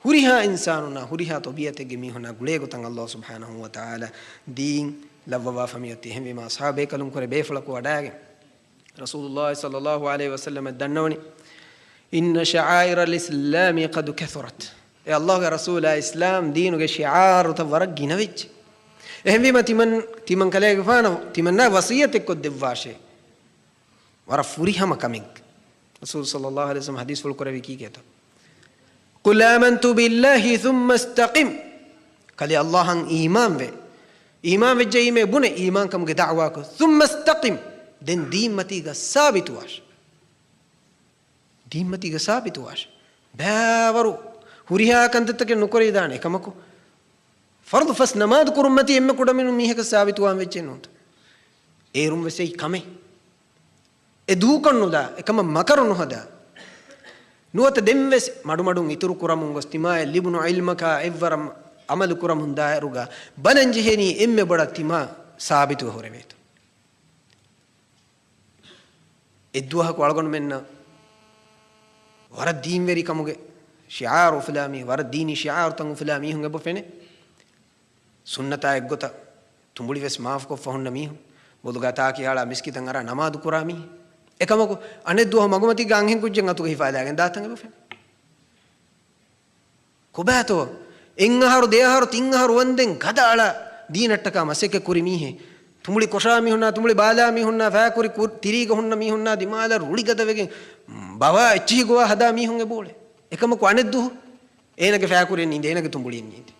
ހުރިހާ އިންސާނުންނާ، ހުރިހާ ޠަބީޢަތެއްގެ މީހުންނާ ގުޅޭގޮތަށް ﷲ ސުބްޙާނަހޫ ވަތަޢާލާ ދީން ލައްވަވާފަ މިއޮތީ. އެހެންވީމާ، އަޞްޙާބު ބޭކަލުން ކުރެ ބޭފުޅަކު ވަޑައިގެން، ރަސޫލުﷲ ޞައްލަﷲ ޢަލައިހި ވަސައްލަމަ ދަންނަވަނީ، "إن شعائر الإسلام قد كثرت." އޭ ﷲގެ ރަސޫލާ، އިސްލާމް ދީނުގެ ޝިޢާރުތައް ވަރަށް ގިނަވެއްޖެ. އެހެންވީމަ ތިމަން، ތިމަން ކަލޭގެފާނަށް ތިމަންނާ ވަޞިއްޔަތެއްކޮށްދެއްވާށޭ. ވަރަށް ފުރިހަމަ ކަމެއް. ރަސޫލު ޞައްލަﷲ ޢަލައިހި ވަސައްލަމަ ޙަދީޘްފުޅު ކުރެއްވީ ކީކޭތޯ؟ "قل آمنت بالله ثم استقم." ކަލޭ ﷲއަށް އީމާންވޭ. އީމާންވެއްޖެއީމޭ ބުނެ، އީމާންކަމުގެ ދަޢުވާކޮށް. "ثم استقم." ދެން ދީންމަތީގަ ސާބިތުވާށޭ. ދީންމަތީގަ ސާބިތުވާށޭ. ބައިވަރު ހުރިހާ ކަންތައްތަކެއް ނުކުރެވިދާނެ. އެކަމަކު، ފަރުޟު ފަސް ނަމާދު ކުރުންމަތީ އެންމެ ކުޑަމިނުން މީހަކަށް ސާބިތުވާން ވެއްޖެ ނޫންތަ؟ އޭރުން ވެސް އެއީ ކަމެއް. އެ ދޫކޮށްނުލާ، އެކަމަށް މަކަރު ނުހަދާ. ނުވަތަ ދެންވެސް މަޑުމަޑުން އިތުރު ކުރަމުން ގޮސް ތިމާޔަށް ލިބުނު ޢިލްމަކާ އެއްވަރަށް ޢަމަލު ކުރަމުން ދާއިރުގަ ބަލަން ޖެހޭނީ އެންމެ ބޮޑަށް ތިމާ ސާބިތުވެ ހުރެވޭތޯ. އެއްދުވަހަކު އަޅުގަނޑުމެންނަށް ވަރަށް ދީންވެރިކަމުގެ ޝިޢާރު އުފުލާ މީ، ވަރަށް ދީނީ ޝިޢާރުތައް އުފުލާ މީހުން އެބަ ފެނޭ. ސުންނަތާ އެއްގޮތަށް ތުނބުޅި ވެސް މާފުކޮށްފަ ހުންނަ މީހުން، ވުޟޫގަ ތާކި އަޅާ މިސްކިތަށް އަރާ ނަމާދު ކުރާ މީހުން. އެކަމަކު، އަނެއްދުވަހު މަގުމަތީގަ އަންހެން ކުއްޖެއް އަތުގަ ހިފާލާގެން ދާތަން އެބަ ފެނޭ. ކޮބާތޯ؟ އެއްއަހަރު، ދެއަހަރު، ތިންއަހަރު ވަންދެން ގަދަ އަޅާ ދީނަށްޓަކާ މަސައްކަތް ކުރި މީހެއް، ތުނބުޅި ކޮށާ މީހުންނާ، ތުނބުޅި ބާލާ މީހުންނާ، ފައިކުރި ކު-، ތިރީގަ ހުންނަ މީހުންނާ ދިމާލަށް ރުޅި ގަދަވެގެން، ބަވާ އެއްޗިހި ގޮވާ ހަދާ މީހުން އެބައުޅޭ. އެކަމަކު އަނެއްދުވަހު އޭނަގެ ފައިކުރިއެއް ނީނދޭ، އޭނަގެ ތުނބުޅިއެއް ނީނދޭ.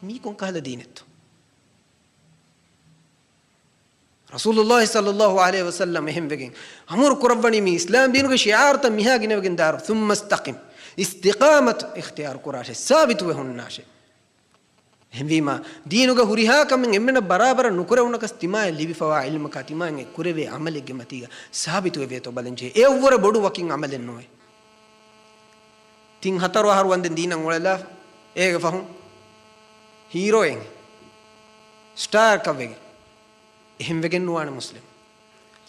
މީ ކޮން ކަހަލަ ދީނެއްތޯ؟ ރަސޫލުﷲ ޞައްލަﷲ ޢަލައިހި ވަސައްލަމަ އެހެންވެގެން އަމުރު ކުރައްވަނީ މި އިސްލާމް ދީނުގެ ޝިޢާރުތައް މިހާ ގިނަވެގެން ދާއިރު، ثم استقم. އިސްތިޤާމަތު އިޚްތިޔާރު ކުރާށޭ، ސާބިތުވެ ހުންނާށޭ. އެހެންވީމާ، ދީނުގަ ހުރިހާ ކަމެއް އެންމެނަށް ބަރާބަރަށް ނުކުރެވުނަކަސް ތިމާޔަށް ލިބިފަވާ ޢިލްމަކާ ތިމާއިން އެ ކުރެވޭ ޢަމަލެއްގެ މަތީގަ ސާބިތުވެވޭތޯ ބަލަންޖެހޭ. އެއަށްވުރެ ބޮޑު ވަކިން ޢަމަލެއް ނުވޭ. ތިން ހަތަރު އަހަރު ވަންދެން ދީނަށް އުޅެލާފަ، އޭގެ ފަހުން ހީރޯއެއް، ސްޓާރަކަށްވެގެން. އެހެންވެގެން ނުވާނެ މުސްލިމް.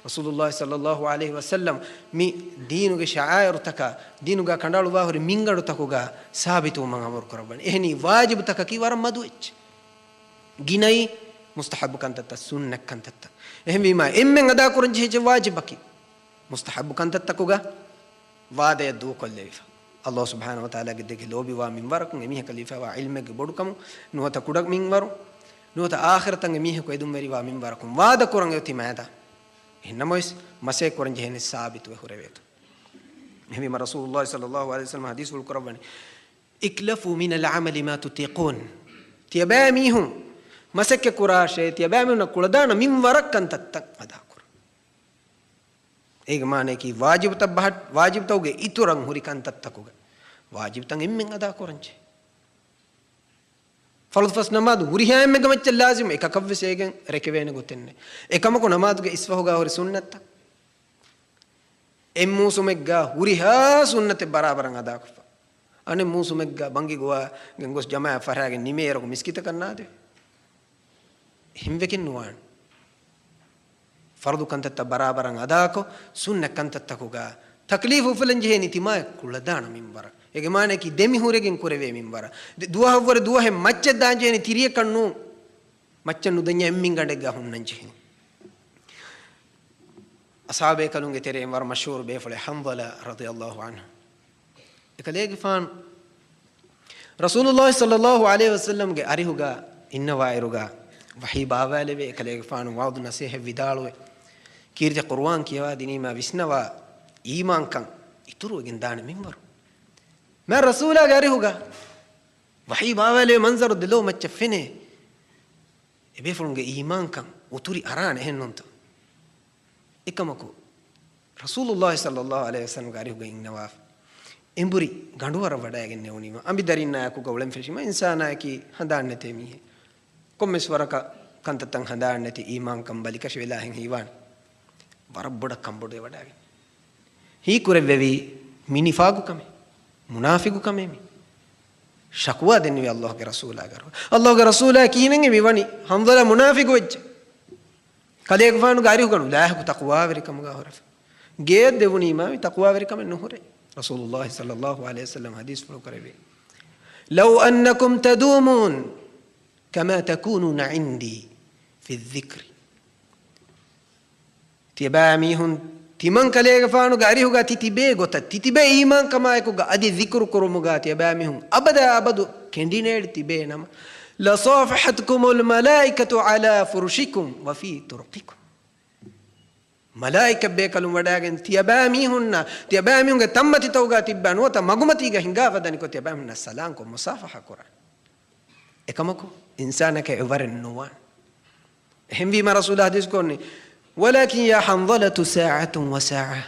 ރަސޫލުﷲ ޞައްލަﷲ ޢަލައިހި ވަސައްލަމަ މި ދީނުގެ ޝަޢާއިރުތަކާ، ދީނުގަ ކަނޑައަޅުވާ ހުރި މިންގަނޑުތަކުގަ ސާބިތުވުމަށް އަމުރު ކުރައްވަނީ. އެހެނީ ވާޖިބުތަކަކީ ވަރަށް މަދު އެއްޗެއް. ގިނައީ މުސްތަޙައްބު ކަންތައްތައް، ސުންނަތް ކަންތައްތައް. އެހެންވީމާ، އެންމެން އަދާކުރަން ޖެހިއްޖެ ވާޖިބަކީ. މުސްތަޙައްބު ކަންތައްތަކުގަ ވާދަޔަށް ދޫކޮށްލެވިފަ. ﷲ ސުބްޙާނަހޫ ވަތަޢާލާގެ ދެކެ ލޯބިވާ މިންވަރަކުން އެމީހަކަށް ލިބިފައިވާ ޢިލްމެއްގެ ބޮޑުކަމުން، ނުވަތަ ކުޑަ މިންވަރު، ނުވަތަ އާޚިރަތަށް އެމީހަކު އެދުންވެރިވާ މިންވަރަކުން ވާދަ ކުރަން އޮތީ މާތް. އެހެންނަމަވެސް، މަސައްކަތް ކުރަން ޖެހޭނެ ސާބިތުވެ ހުރެވޭތޯ. އެހެންވީމަ ރަސޫލުﷲ ޞައްލަﷲ ޢަލައިހި ވަސައްލަމަ ޙަދީޘްފުޅު ކުރައްވަނީ، "اكلفوا من العمل ما تطيقون." ތިޔަބައިމީހުން މަސައްކަތް ކުރާށޭ، ތިޔަބައިމީހުންނަށް ކުޅަދާނަ މިންވަރަށް ކަންތައްތައް އަދާކުރަން. އޭގެ މާނަޔަކީ ވާޖިބުތައް ބަހަ-، ވާޖިބުތަކުގެ އިތުރަށް ހުރި ކަންތައްތަކުގަ ވާޖިބުތައް އެންމެން އަދާކުރަންޖެހޭ. ފަރުޟު ފަސް ނަމާދު ހުރިހާ އެންމެންގެ މައްޗަށް ލާޒިމު، އެކަކަށްވެސް އޭގެން ރެކެވޭނެ ގޮތެއް ނެތް. އެކަމަކު ނަމާދުގެ އިސްފަހުގަ ހުރި ސުންނަތްތައް، އެއް މޫސުމެއްގަ ހުރިހާ ސުންނަތެއް ބަރާބަރަށް އަދާކޮށްފަ، އަނެއް މޫސުމެއްގަ ބަންގި ގޮވާގެން ގޮސް ޖަމާޢަތް ފަށާގެން ނިމޭއިރަކު މިސްކިތަކަށް ނާދެވޭ. އެހެންވެގެން ނުވާނެ. ފަރުޟު ކަންތައްތައް ބަރާބަރަށް އަދާކޮށް، ސުންނަ ކަންތައްތަކުގަ ތަކްލީފު އުފުލަން ޖެހޭނީ ތިމާޔަށް ކުޅަދާނަ މިންވަރަށް. އޭގެ މާނަޔަކީ ދެމިހުރެގެން ކުރެވޭ މިންވަރަށް. ދެ-، ދުވަހަށްވުރެ ދުވަހެއް މައްޗަށް ދާން ޖެހޭނީ ތިރިއަކަށް ނޫން. މައްޗަށް ނުދަންޏާ އެއްމިންގަނޑެއްގަ ހުންނަން ޖެހޭ. އަޞްޙާބޭކަލުންގެ ތެރެއިން ވަރަށް މަޝްހޫރު ބޭފުޅެއް ޙަންޒަލާ ރަޟިޔަﷲ ޢަންހު. އެކަލޭގެފާނު ރަސޫލުﷲ ޞައްލަﷲ ޢަލައިހި ވަސައްލަމްގެ އަރިހުގަ އިންނަވާއިރުގަ ވަޙީ ބާވާލެވޭ، އެކަލޭގެފާނު ވަޢުޡު ނަޞޭޙަތް ވިދާޅުވެ، ކީރިތި ޤުރުއާން ކިޔަވާ ދިނީމާ ވިސްނަވާ އީމާންކަން އިތުރުވެގެން ދާނެ މިންވަރު. މާ ރަސޫލާގެ އަރިހުގަ ވަޙީ ބާވާލެވޭ މަންޒަރު ދެލޯ މައްޗަށް ފެނޭ. އެބޭފުޅުންގެ އީމާންކަން އުތުރި އަރާނެ، އެހެންނޫންތޯ؟ އެކަމަކު، ރަސޫލުﷲ ޞައްލަﷲ ޢަލައިހި ވަސައްލަމްގެ އަރިހުގަ އިންނަވާފަ، އެނބުރި ގަނޑުވަރަށް ވަޑައިގެން ނެވުނީމަ، އަނބިދަރިންނާއެކުގަ އުޅެން ފެށީމަ، އިންސާނާއަކީ ހަނދާން ނެތޭ މީހެއް. ކޮންމެސް ވަރަކަށް ކަންތައްތައް ހަނދާން ނެތި އީމާންކަން ބަލިކަށި ވެލާހެން ހީވާނެ. ވަރަށް ބޮޑަށް ކަންބޮޑުވެ ވަޑައިގެން. ހީކުރެއްވެވީ މި ނިފާގު ކަމެއް، މުނާފިގު ކަމެއް މި. ޝަކުވާ ދެންނެވި ﷲގެ ރަސޫލާ ގަރު. ﷲގެ ރަސޫލާ ކިހިނެއް މި ވަނީ؟ ޙަންޒަލާ މުނާފިގު ވެއްޖެ. ކަލޭގެފާނުގެ އަރިހުގަ ނުލާހިކު ތަޤްވާވެރިކަމުގަ ހުރެފަ. ގެޔަށް ދެވުނީމާ މި ތަޤްވާވެރިކަމެއް ނުހުރޭ. ރަސޫލުﷲ ޞައްލަﷲ ޢަލައިހި ވަސައްލަމް ޙަދީޘްފުޅު ކުރެއްވި، "لو أنكم تدومون كما تكونون عندي في الذكر." ތިޔަބައިމީހުން ތިމަން ކަލޭގެފާނުގެ އަރިހުގަ ތި ތިބޭ ގޮތަށް، ތި ތިބޭ އީމާންކަމާއެކުގަ އަދި ޛިކުރު ކުރުމުގަ ތިޔަބައިމީހުން އަބަދާ އަބަދު ކެނޑިނޭޅި ތިބޭ ނަމަ، لصافحتكم الملائكة على فرشكم وفي طرقكم. މަލާއިކަ ބޭކަލުން ވަޑައިގެން ތިޔަބައިމީހުންނަށް، ތިޔަބައިމީހުންގެ ތަންމަތިތަކުގަ ތިއްބާ ނުވަތަ މަގުމަތީގަ ހިނގާ ފަދަނިކޮށް ތިޔަބައިމީހުންނަށް ސަލާންކޮށް މުސާފަހާ ކުރާނެ. އެކަމަކު، އިންސާނަކަށް އެވަރެއް ނުވާނެ. އެހެންވީމަ ރަސޫލާ ޙަދީޘް ކޮށްނީ، ولكن يا حنظلة ساعة وساعة.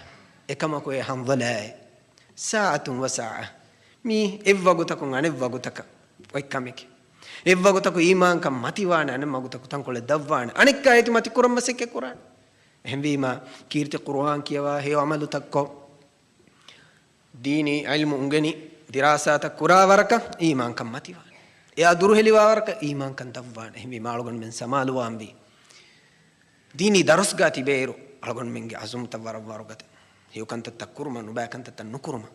އެކަމަކު އޭ ޙަންޒަލާއޭ، ساعة وساعة. މީ އެއްވަގުތަކުން އަނެއްވަގުތަކަށް އޮތް ކަމެކޭ. އެއްވަގުތަކު އީމާންކަން މަތިވާނެ، އަނެއްވަގުތަކު ތަންކޮޅެއް ދަށްވާނެ، އަނެއްކާ އޭތި މަތި ކުރަން މަސައްކަތް ކުރާނެ. އެހެންވީމަ، ކީރިތި ޤުރުއާން ކިޔަވާ، ހެޔޮ ޢަމަލުތައްކޮށް، ދީނީ ޢިލްމު އުނގެނި، ދިރާސާތައް ކުރާ ވަރަކަށް އީމާންކަން މަތިވާނެ. އެއާ ދުރުހެލިވާ ވަރަކަށް އީމާންކަން ދަށްވާނެ. އެހެންވީމަ އަޅުގަނޑުމެން ސަމާލުވާންވީ. ދީނީ ދަރުސްގަ ތިބޭއިރު އަޅުގަނޑުމެންގެ ޢަޒުމުތައް ވަރަށް ވަރުގަދަ. ހެޔޮ ކަންތައްތައް ކުރުމަށް، ނުބައި ކަންތައްތައް ނުކުރުމަށް.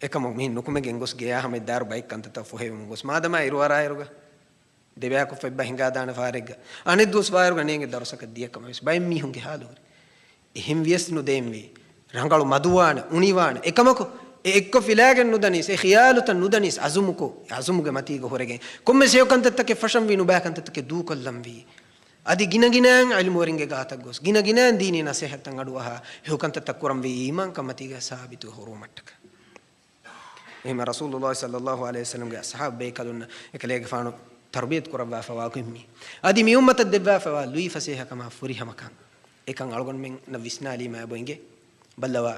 އެކަމަކު މިހެން ނުކުމެގެން ގޮސް ގެޔާ ހަމަ ދާރު ބައެއް ކަންތައްތައް ފޮހެވެމުން ގޮސް މާދަމާ އިރުއަރާއިރުގަ ދެބަޔަކު ފެއްބަ ހިނގާދާނެ ފާރެއްގަ، އަނެއް ދުވަސް ވާއިރުގަ ނޭނގެ ދަރުސަކަށް ދިޔަ ކަމަށް ވެސް ބައެއް މީހުންގެ ހާލު ހުރި. އެހެން ވިޔަސް ނުދޭންވީ. ރަނގަޅު މަދުވާނެ، އުނިވާނެ. އެކަމަކު، އެ އެއްކޮށް ފިލާގެން ނުދަނީސް، އެ ޚިޔާލުތައް ނުދަނީސް، ޢަޒުމުކޮށް، އެ ޢަޒުމުގެ މަތީގަ ހުރެގެން. ކޮންމެސް ހެޔޮ ކަންތައްތަކެއް ފަށަންވީ، ނުބައި ކަންތައްތަކެއް ދޫކޮށްލަންވީ. އަދި ގިނަގިނައިން ޢިލްމުވެރިންގެ ގާތަށް ގޮސް، ގިނަގިނައިން ދީނީ ނަސޭހަތްތައް އަޑުއަހާ، ހެޔޮ ކަންތައްތައް ކުރަންވީ އީމާންކަން މަތީގަ ސާބިތު ހުރުވުމަށްޓަކާ. އެހެންމަ ރަސޫލުﷲ ޞައްލަﷲ ޢަލައިހި ވަސައްލަމްގެ އަޞްޙާބު ބޭކަލުންނަށް އެކަލޭގެފާނު ތަރުބިޔަތު ކުރައްވާފަވާ ގޮތްމީ. އަދި މި އުއްމަތަށް ދެއްވާފަވާ ލުއިފަސޭހަކަމާ ފުރިހަމަކަން. އެކަން އަޅުގަނޑުމެންނަށް ވިސްނާލީމަ އެބަ އިނގޭ. ބައްލަވާ.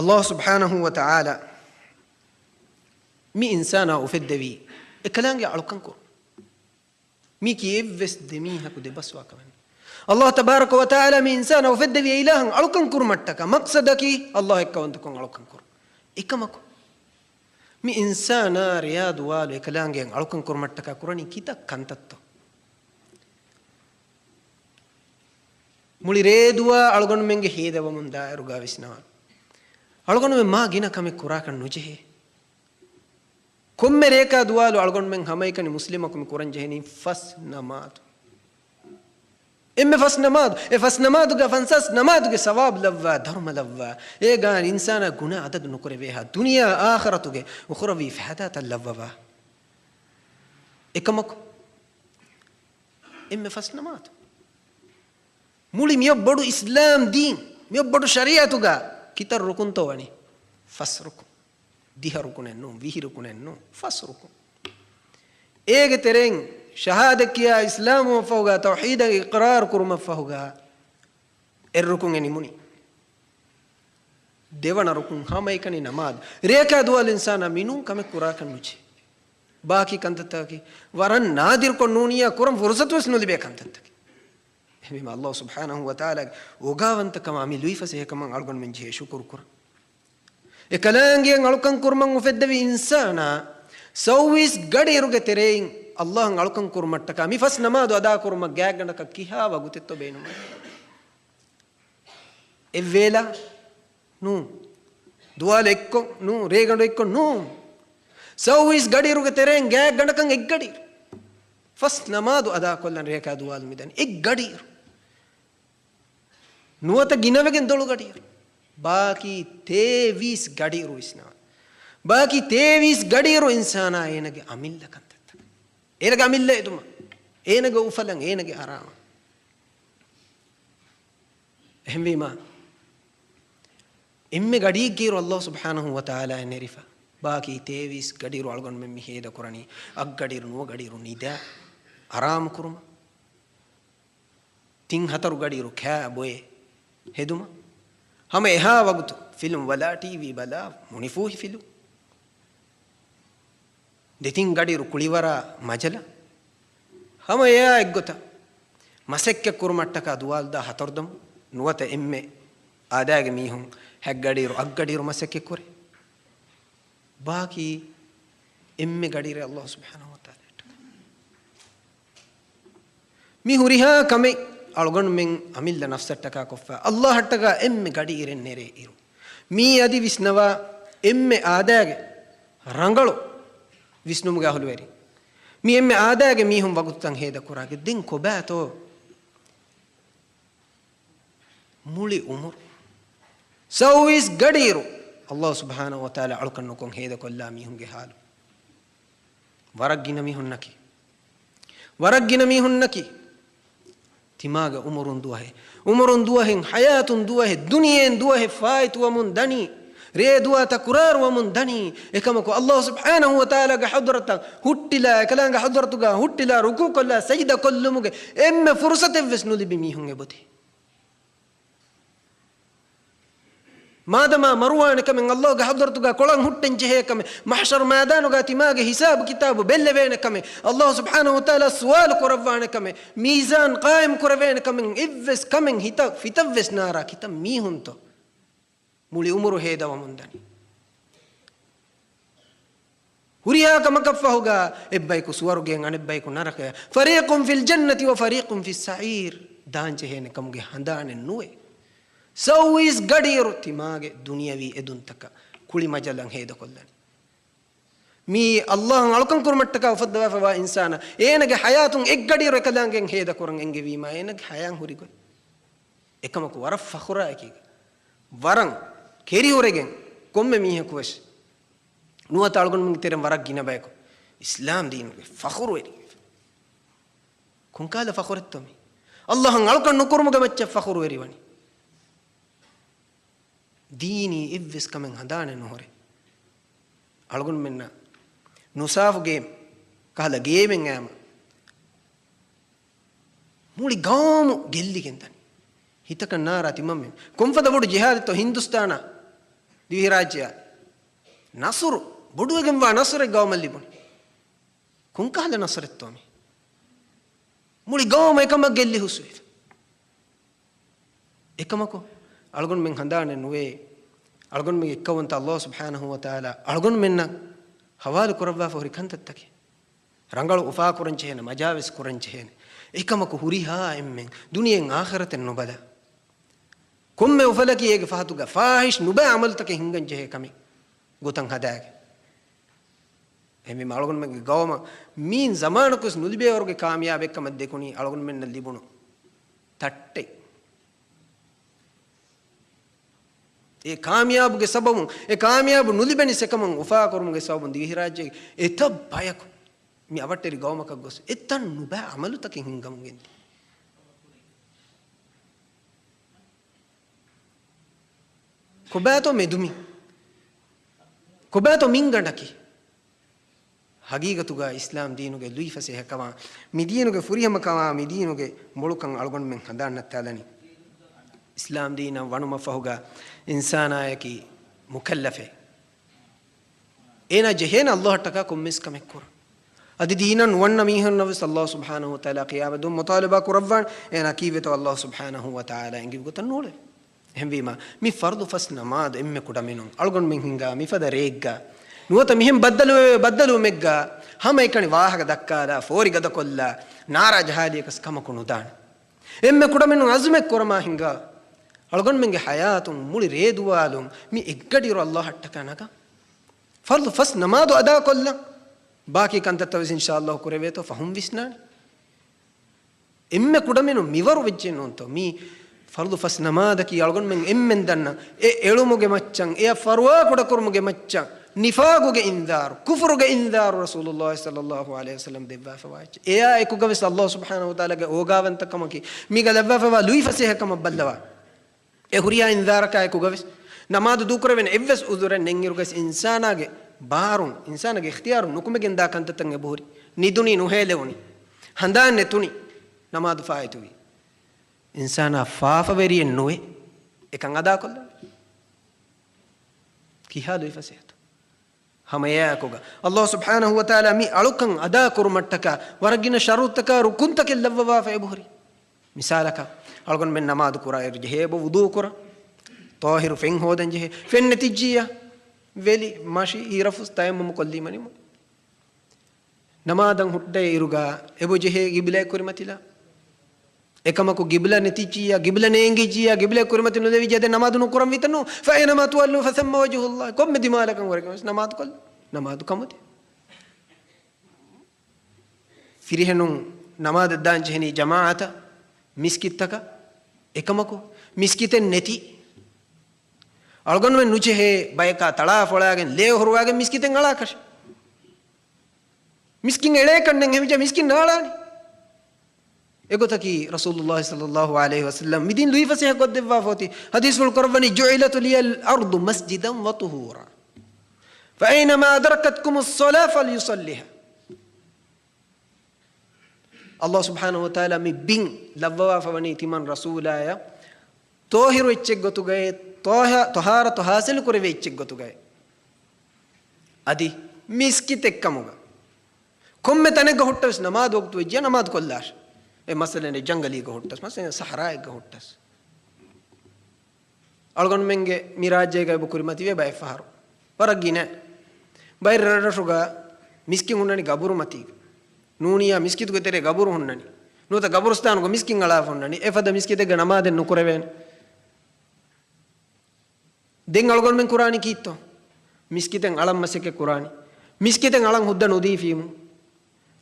ﷲ ސުބްޙާނަހޫ ވަތަޢާލާ މި އިންސާނާ އުފެއްދެވީ އެކަލާނގެ އަޅުކަން ކުރުން. މީކީ އެއްވެސް ދެމީހަކު ދެބަސްވާ ކަމެއް ނޫން. ﷲ ތަބާރަކަ ވަތަޢާލާ މި އިންސާނާ އުފެއްދެވީ އެ އިލާހަށް އަޅުކަން ކުރުމަށްޓަކާ، މަޤްޞަދަކީ ﷲ އެއްކައުވަންތަކޮށް އަޅުކަން ކުރުން. އެކަމަކު، މި އިންސާނާ ރެޔާ ދުވާލު އެކަލާނގެއަށް އަޅުކަން ކުރުމަށްޓަކާ ކުރަނީ ކިތައް ކަންތައްތޯ؟ މުޅި ރޭދުވާ އަޅުގަނޑުމެންގެ ހޭދަވަމުން ދާއިރުގަ ވިސްނަވާން. އަޅުގަނޑުމެން މާ ގިނަ ކަމެއް ކުރާކަށް ނުޖެހޭ. ކޮންމެ ރެޔަކާ ދުވާލު އަޅުގަނޑުމެން ހަމައެކަނި މުސްލިމަކު މި ކުރަން ޖެހެނީ ފަސް ނަމާދު. އެންމެ ފަސް ނަމާދު، އެ ފަސް ނަމާދުގަ ފަންސާސް ނަމާދުގެ ސަވާބު ލައްވާ، ދަރުމަ ލައްވާ، އޭގާ އިންސާނާ ގުނާ އަދަދު ނުކުރެވޭހާ، ދުނިޔާ އާޚިރަތުގެ އުޚްރަވީ ފައިދާތައް ލައްވަވާ. އެކަމަކު، އެންމެ ފަސް ނަމާދު. މުޅި މިއޮއް ބޮޑު އިސްލާމް ދީން، މިއޮއް ބޮޑު ޝަރީޢަތުގަ ކިތައް ރުކުންތޯ ވަނީ؟ ފަސް ރުކުން. ދިހަ ރުކުނެއް ނޫން، ވިހި ރުކުނެއް ނޫން، ފަސް ރުކުން. އޭގެ ތެރެއިން ޝަހާދަތް ކިޔާ އިސްލާމްވުމަށްފަހުގަ، ތައުޙީދަށް އިޤްރާރު ކުރުމަށްފަހުގަ، އެއް ރުކުން އެ ނިމުނީ. ދެވަނަ ރުކުން ހަމައެކަނި ނަމާދު. ރެޔަކާ ދުވާލު އިންސާނާ މިނޫން ކަމެއް ކުރާކަށް ނުޖެހޭ. ބާކީ ކަންތައްތަކަކީ ވަރަށް ނާދިރުކޮށް ނޫނިއްޔާ ކުރަން ފުރުޞަތުވެސް ނުލިބޭ ކަންތައްތަކެއް. އެހެންވީމަ ﷲ ސުބްޙާނަހޫ ވަތަޢާލާގެ އޯގާވަންތަކަމާ މި ލުއިފަސޭހަކަމަށް އަޅުގަނޑުމެން ޖެހޭ ޝުކުރު ކުރަން. އެކަލާނގެއަށް އަޅުކަން ކުރުމަށް އުފެއްދެވި އިންސާނާ ސައުވީސް ގަޑިއިރުގެ ތެރެއިން ﷲ އަށް އަޅުކަން ކުރުމަށްޓަކާ މި ފަސް ނަމާދު އަދާކުރުމަށް ގާތްގަނޑަކަށް ކިހާ ވަގުތެއްތޯ ބޭނުމަށް؟ އެއްވޭލާ؟ ނޫން. ދުވާލު އެއްކޮށް؟ ނޫން. ރޭގަނޑު އެއްކޮށް؟ ނޫން. ސައުވީސް ގަޑިއިރުގެ ތެރެއިން ގާތްގަނޑަކަށް އެއްގަޑިއިރު. ފަސް ނަމާދު އަދާކޮށްލަން ރެޔަކާ ދުވާލު މިދަނީ އެއްގަޑިއިރު. ނުވަތަ ގިނަވެގެން ދޮޅުގަޑިއިރު. ބާކީ ތޭވީސް ގަޑިއިރު ވިސްނާ. ބާކީ ތޭވީސް ގަޑިއިރު އިންސާނާ އޭނަގެ އަމިއްލަ ކަންތައްތައް. އޭނަގެ އަމިއްލަ އެދުމަށް، އޭނަގެ އުފަލަން، އޭނަގެ އަރާމަށް. އެހެންވީމާ، އެންމެ ގަޑިއެއްގައިރު ﷲ ސުބްޙާނަހޫ ވަތަޢާލާ ނެރިފަ. ބާކީ ތޭވީސް ގަޑިއިރު އަޅުގަނޑުމެން މި ހޭދަކުރަނީ، އަށްގަޑިއިރު ނުވަ ގަޑިއިރު ނިދާ އަރާމުކުރުމަށް. ތިން ހަތަރު ގަޑިއިރު ކާ ބޮއެ ހެދުމަށް. ހަމަ އެހާ ވަގުތު ފިލްމް ބަލާ، ޓީވީ ބަލާ، މުނިފޫހި ފިލުން. ދެތިން ގަޑިއިރު ކުޅިވަރާ މަޖަލަ. ހަމަ އެއާ އެއްގޮތަށް މަސައްކަތް ކުރުމަށްޓަކާ ދުވާލުދާ ހަތަރުދަމު ނުވަތަ އެންމެ އާދައިގެ މީހުން ހަތްގަޑިއިރު އަށްގަޑިއިރު މަސައްކަތް ކުރޭ. ބާކީ އެންމެ ގަޑިއިރެއް ﷲ ސުބްޙާނަހޫ ވަތަޢާލާއަށްޓަކާ. މި ހުރިހާ ކަމެއް އަޅުގަނޑުމެން އަމިއްލަ ނަފްސަށްޓަކާ ކޮށްފަ، ﷲއަށްޓަކާ އެންމެ ގަޑިއިރެއް ނެރޭ އިރު. މީ އަދި ވިސްނަވާ އެންމެ އާދައިގެ ރަނގަޅު ވިސްނުމުގެ އަހުލުވެރިން. މި އެންމެ އާދައިގެ މީހުން ވަގުތުތައް ހޭދަކުރާގެ ދެން ކޮބާތޯ؟ މުޅި އުމުރު ސައުވީސް ގަޑިއިރު އައްލާހު ސުބްޙާނަހު ވަތަޢާލާ އަޅުކަން ނުކޮށް ހޭދަކޮށްލާ މީހުންގެ ޙާލު. ވަރަށް ގިނަ މީހުންނަކީ، ވަރަށް ގިނަ މީހުންނަކީ ތިމާގެ އުމުރުން ދުވަހެއް، އުމުރުން ދުވަހެއް، ޙަޔާތުން ދުވަހެއް، ދުނިޔެއިން ދުވަހެއް ފާއިތުވަމުން ދަނީ، ރޭ ދުވާ ތަކުރާރުވަމުން ދަނީ. އެކަމަކު އައްލާހު ސުބްޙާނަހު ވަތަޢާލާގެ ޙަޟްރަތަށް ހުއްޓިލާ، އެކަލާނގެ ޙަޟްރަތުގަ ހުއްޓިލާ، ރުކޫޢުކޮށްލާ، ސަޖިދަކޮށްލުމުގެ އެންމެ ފުރުޞަތެއްވެސް ނުލިބި މީހުން އެބޮތޭ. މާދަމާ މަރުވާނެ ކަމެއް، އައްލާހުގެ ޙަޟްރަތުގަ ކޮޅަށް ހުއްޓެން ޖެހޭ ކަމެއް، މަޙްޝަރު މައިދާނުގަ ތިމާގެ ހިސާބު ކިތާބު ބެއްލެވޭނެ ކަމެއް، އައްލާހު ސުބްޙާނަހު ވަތަޢާލާ ސުވާލު ކުރައްވާނެ ކަމެއް، މީޒާން ޤާއިމް ކުރެވޭނެ ކަމެއް، އެއްވެސް ކަމެއް ހިތަށް ފިތަށްވެސް ނާރާ ކިތައް މީހުންތޯ މުޅި އުމުރު ހޭދަވަމުން ދަނީ. ހުރިހާ ކަމަކަށްފަހުގަ އެއްބަޔަކު ސުވަރުގެއަށް އަނެއްބަޔަކު ނަރަކަޔަށް. فَرِيقٌ فِي الْجَنَّةِ وَفَرِيقٌ فِي السَّعِيرِ. ދާންޖެހޭނެ ކަމުގެ ހަނދާނެއް ނުވޭ. ސައުވީސް ގަޑިއިރު ތިމާގެ ދުނިޔަވީ އެދުންތަކަށް ކުޅިމަޖަލަށް ހޭދަކޮށްލަނީ. މީ އައްލާހު އަޅުކަން ކުރުމަށްޓަކާ އުފައްދަވާފައިވާ އިންސާނާ، އޭނަގެ ޙަޔާތުން އެއްގަޑިއިރު އެކަލާނގެއަށް ހޭދަކުރަން އެންގެވީމާ، އޭނަގެ ޙަޔާތް ހުރިގޮތް. އެކަމަކު ވަރަށް ފަޚުރާ އެކީގަ، ވަރަށް ކެރިހުރެގެން ކޮންމެ މީހަކުވެސް ނުވަތަ އަޅުގަނޑުމެންގެ ތެރެއިން ވަރަށް ގިނަ ބަޔަކު އިސްލާމް ދީނުގެ ފަޚުރުވެރި. ކޮންކަހަލަ ފަޚުރެއްތޯ މީ؟ އައްލާހަށް އަޅުކަން ނުކުރުމުގެ މައްޗަށް ފަޚުރުވެރިވަނީ. ދީނީ އެއްވެސް ކަމެއް ހަނދާނެއް ނުހުރޭ. އަޅުގަނޑުމެންނަށް ނުސާފު ގޭމް ކަހަލަ ގޭމެއް އައިމަ، މުޅި ގައުމު ގެއްލިގެން ދަނީ. ހިތަކަށް ނާރާ ތިމަންމެން. ކޮންފަދަ ބޮޑު ޖިހާދެއްތޯ ހިންދުސްތާނާ ދިވެހިރާއްޖެއާ ނަޞްރު، ބޮޑުވެގެންވާ ނަޞްރެއް ގައުމަށް ލިބުނީ. ކޮންކަހަލަ ނަޞްރެއްތޯ މީ؟ މުޅި ގައުމު އެކަމަށް ގެއްލި ހުސްވެފަ. އެކަމަކު، އަޅުގަނޑުމެން ހަނދާނެއް ނުވޭ. އަޅުގަނޑުމެން އެއްކައުވަންތަ އައްލާހު ސުބްޙާނަހު ވަތަޢާލާ އަޅުގަނޑުމެންނަށް ހަވާލު ކުރައްވާފަ ހުރި ކަންތައްތަކެއް. ރަނގަޅު އުފާކުރަން ޖެހޭނެ، މަޖާވެސް ކުރަން ޖެހޭނެ. އެކަމަކު ހުރިހާ އެންމެން ދުނިޔެއިން އާޚިރަތެއް ނުބަލާ، ކޮންމެ އުފަލަކީ އޭގެ ފަހަތުގަ ފާޙިޝް ނުބައި ޢަމަލުތަކެއް ހިންގަން ޖެހޭ ކަމެއް ގޮތަށް ހަދާގެން. އެހެންވީމަ އަޅުގަނޑުމެންގެ ގައުމަށް މީން ޒަމާނަކުވެސް ނުލިބޭވަރުގެ ކާމިޔާބެއްކަމަށް ދެކުނީ އަޅުގަނޑުމެންނަށް ލިބުނު ތައްޓެއް. އެ ކާމިޔާބުގެ ސަބަބުން، އެ ކާމިޔާބު ނުލިބެނީ އެކަމަށް އުފާކުރުމުގެ ސަބަބުން ދިވެހިރާއްޖޭގެ އެތައް ބަޔަކު މި އަވަށްޓެރި ގައުމަކަށް ގޮސް އެތައް ނުބައި ޢަމަލުތަކެއް ހިންގަމުން ގެންދިޔަ. ކޮބާތޯ މެދުމި؟ ކޮބާތޯ މިންގަނޑަކީ؟ ހަގީގަތުގަ އިސްލާމް ދީނުގެ ލުއިފަސޭހަކަމާ، މި ދީނުގެ ފުރިހަމަކަމާ، މި ދީނުގެ މޮޅުކަން އަޅުގަނޑުމެން ހަނދާން ނައްތާލަނީ. އިސްލާމް ދީނަށް ވަނުމަށްފަހުގަ އިންސާނާޔަކީ މުކައްލަފެއް. އޭނާ ޖެހޭނެ އައްލާހަށްޓަކާ ކޮންމެސް ކަމެއް ކުރަން. އަދި ދީނަށް ނުވަންނަ މީހުންނަށްވެސް އައްލާހު ސުބްޙާނަހު ވަތަޢާލާ ޤިޔާމަތް ދުވަހު މުޠާލަބާ ކުރައްވާނެ. އޭނާ ކީއްވެތޯ އައްލާހު ސުބްޙާނަހު ވަތަޢާލާ އެނގިވި ގޮތަށް ނޫޅެވޭ. އެހެންވީމަ، މި ފަރުޟު ފަސް ނަމާދު އެންމެ ކުޑަމިނުން އަޅުގަނޑުމެން ހިންގާ މިފަދަ ރެއެއްގަ، ނުވަތަ މިހެން ބައްދަލުވެވޭ ބައްދަލުވުމެއްގަ، ހަމައެކަނި ވާހަކަ ދައްކާލާ، ފޯރި ގަދަކޮށްލާ، ނާރާ ޖަހާލިޔަކަސް ކަމަކު ނުދާނެ. އެންމެ ކުޑަމިނުން އަޒުމެއް ކުރަމާ ހިންގާ، އަޅުގަނޑުމެންގެ ޙަޔާތުން މުޅި ރޭ ދުވާލުން މި އެއްގަޑިއިރު އައްލާހަށްޓަކާ ނަގާ. ފަރުޟު ފަސް ނަމާދު އަދާކޮށްލަން. ބާކީ ކަންތައްތައް ވެސް އިންޝާއައްލާހު ކުރެވޭތޯ ފަހުން ވިސްނާނެ. އެންމެ ކުޑަމިނުން މިވަރު ވެއްޖެ ނޫންތޯ؟ މީ ފަރުޟު ފަސް ނަމާދަކީ އަޅުގަނޑުމެން އެންމެން ދަންނަ އެ އެޅުމުގެ މައްޗަށް، އެއަށް ފަރުވާ ކުޑަކުރުމުގެ މައްޗަށް، ނިފާގުގެ އިންޒާރު، ކުފުރުގެ އިންޒާރު ރަސޫލުއްލާހި ޞައްލައްލާހު ޢަލައިހި ވަސައްލަމް ދެއްވާފަވާ އެއްޗެއް. އެއާ އެކުގަވެސް އައްލާހު ސުބްޙާނަހު ވަތަޢާލާގެ އޯގާވަންތަކަމަކީ މީގަ ލައްވާފަވާ ލުއިފަސޭހަކަމަށް ބައްލަވާ. އެ ހުރިހާ އިންޒާރަކާ އެކުގަވެސް ނަމާދު ދޫކުރެވޭނެ އެއްވެސް ޢުޛުރެއް ނެތްއިރުގަސް އިންސާނާގެ ބާރުން، އިންސާނާގެ އިޚްތިޔާރުން ނުކުމެގެންދާ ކަންތައްތައް އެބަހުރި. ނިދުނީ ނުހޭލެވުނީ. ހަނދާން ނެތުނީ. ނަމާދު ފާއިތުވީ. އިންސާނާ ފާފަވެރިއެއް ނުވޭ އެކަން އަދާކޮށްލަން. ކިހާ ލުއިފަސޭހަތޯ؟ ހަމައެއާއެކުގަ އައްލާހު ސުބްޙާނަހު ވަތަޢާލާ މި އަޅުކަން އަދާކުރުމަށްޓަކާ ވަރަށް ގިނަ ޝަރުޠުތަކާ ރުކުންތަކެއް ލައްވަވާފަ އެބަހުރި. މިސާލަކަށް، އަޅުގަނޑުމެން ނަމާދު ކުރާއިރު ޖެހޭ އެބަ ވުޟޫ ކުރަން، ޠާހިރު ފެން ހޯދަން ޖެހޭ. ފެން ނެތިއްޖިއްޔާ، ވެލި، މަށި، ހިރަފުސް ތަޔައްމަމު ކޮށްލީމަ ނިމުން. ނަމާދަށް ހުއްޓައި އިރުގަ އެބަ ޖެހޭ ގިބްލައަށް ކުރިމަތިލާ. އެކަމަކު ގިބްލަ ނެތިއްޖިއްޔާ، ގިބްލަ ނޭނގިއްޖިއްޔާ، ގިބްލައަށް ކުރިމަތި ނުލެވިއްޖެ ދެން ނަމާދު ނުކުރަން ވީތަނު. فأينما تولوا فثم وجه الله. ކޮންމެ ދިމާލަކަށް ހުރެގެން ވެސް ނަމާދު ކޮށްލުން. ނަމާދު ކަމުދި. ފިރިހެނުން ނަމާދަށް ދާން ޖެހެނީ ޖަމާޢަތަށް، މިސްކިތްތަކަށް. އެކަމަކު، މިސްކިތެއް ނެތި. އަޅުގަނޑުމެން ނުޖެހޭ ބަޔަކާ ތަޅާ ފޮޅާގެން، ލޭ ހުރުވާގެން މިސްކިތެއް އަޅާކަށެއް. މިސްކިތް އެޅޭކަށް ނެތް ހެމިޖަ މިސްކިތް ނާޅާނެ. އެގޮތަކީ ރަސޫލުﷲ ޞައްލަﷲ ޢަލައިހި ވަސައްލަމް މިދިން ލުއިފަސޭހަ ކޮށްދެއްވާފަ އޮތީ. ޙަދީޘްފުޅު ކުރައްވަނީ، "جعلت لي الأرض مسجدا وطهورا، فأينما أدركتكم الصلاة فليصلها." ﷲ ސުބްޙާނަހޫ ވަތަޢާލާ މި ބިން ލައްވަވާފަ ވަނީ ތިމަން ރަސޫލާޔަށް، ޠާހިރު އެއްޗެއް ގޮތުގައި، ޠާހަ-، ޠަހާރަތު ޙާޞިލު ކުރެވޭ އެއްޗެއް ގޮތުގައި. އަދި މިސްކިތެއް ކަމުގަ، ކޮންމެ ތަނެއްގަ ހުއްޓަވެސް ނަމާދު ވަގުތު ވެއްޖިއްޔާ ނަމާދު ކޮށްލާށި. އެ މައްސަލައެއް ނެތް، ޖަންގަލީގަ ހުއްޓަސް، މަސަލަން ސަހަރާއެއްގަ ހުއްޓަސް. އަޅުގަނޑުމެންގެ މި ރާއްޖޭގައި އެބަ ކުރިމަތިވޭ ބައެއް ފަހަރު. ވަރަށް ގިނަ. ބައެއް ރަށްރަށުގަ މިސްކިތް ހުންނަނީ ގަބުރު މަތީގަ. ނޫނިއްޔާ މިސްކިތުގެ ތެރޭ ގަބުރު ހުންނަނީ. ނުވަތަ ގަބުރުސްތާނުގަ މިސްކިތް އަޅާފަ ހުންނަނީ. އެފަދަ މިސްކިތެއްގަ ނަމާދެއް ނުކުރެވޭނެ. ދެން އަޅުގަނޑުމެން ކުރާނީ ކީއްތޯ؟ މިސްކިތެއް އަޅަން މަސައްކަތް ކުރާނީ. މިސްކިތެއް އަޅަން ހުއްދަ ނުދީފީމު.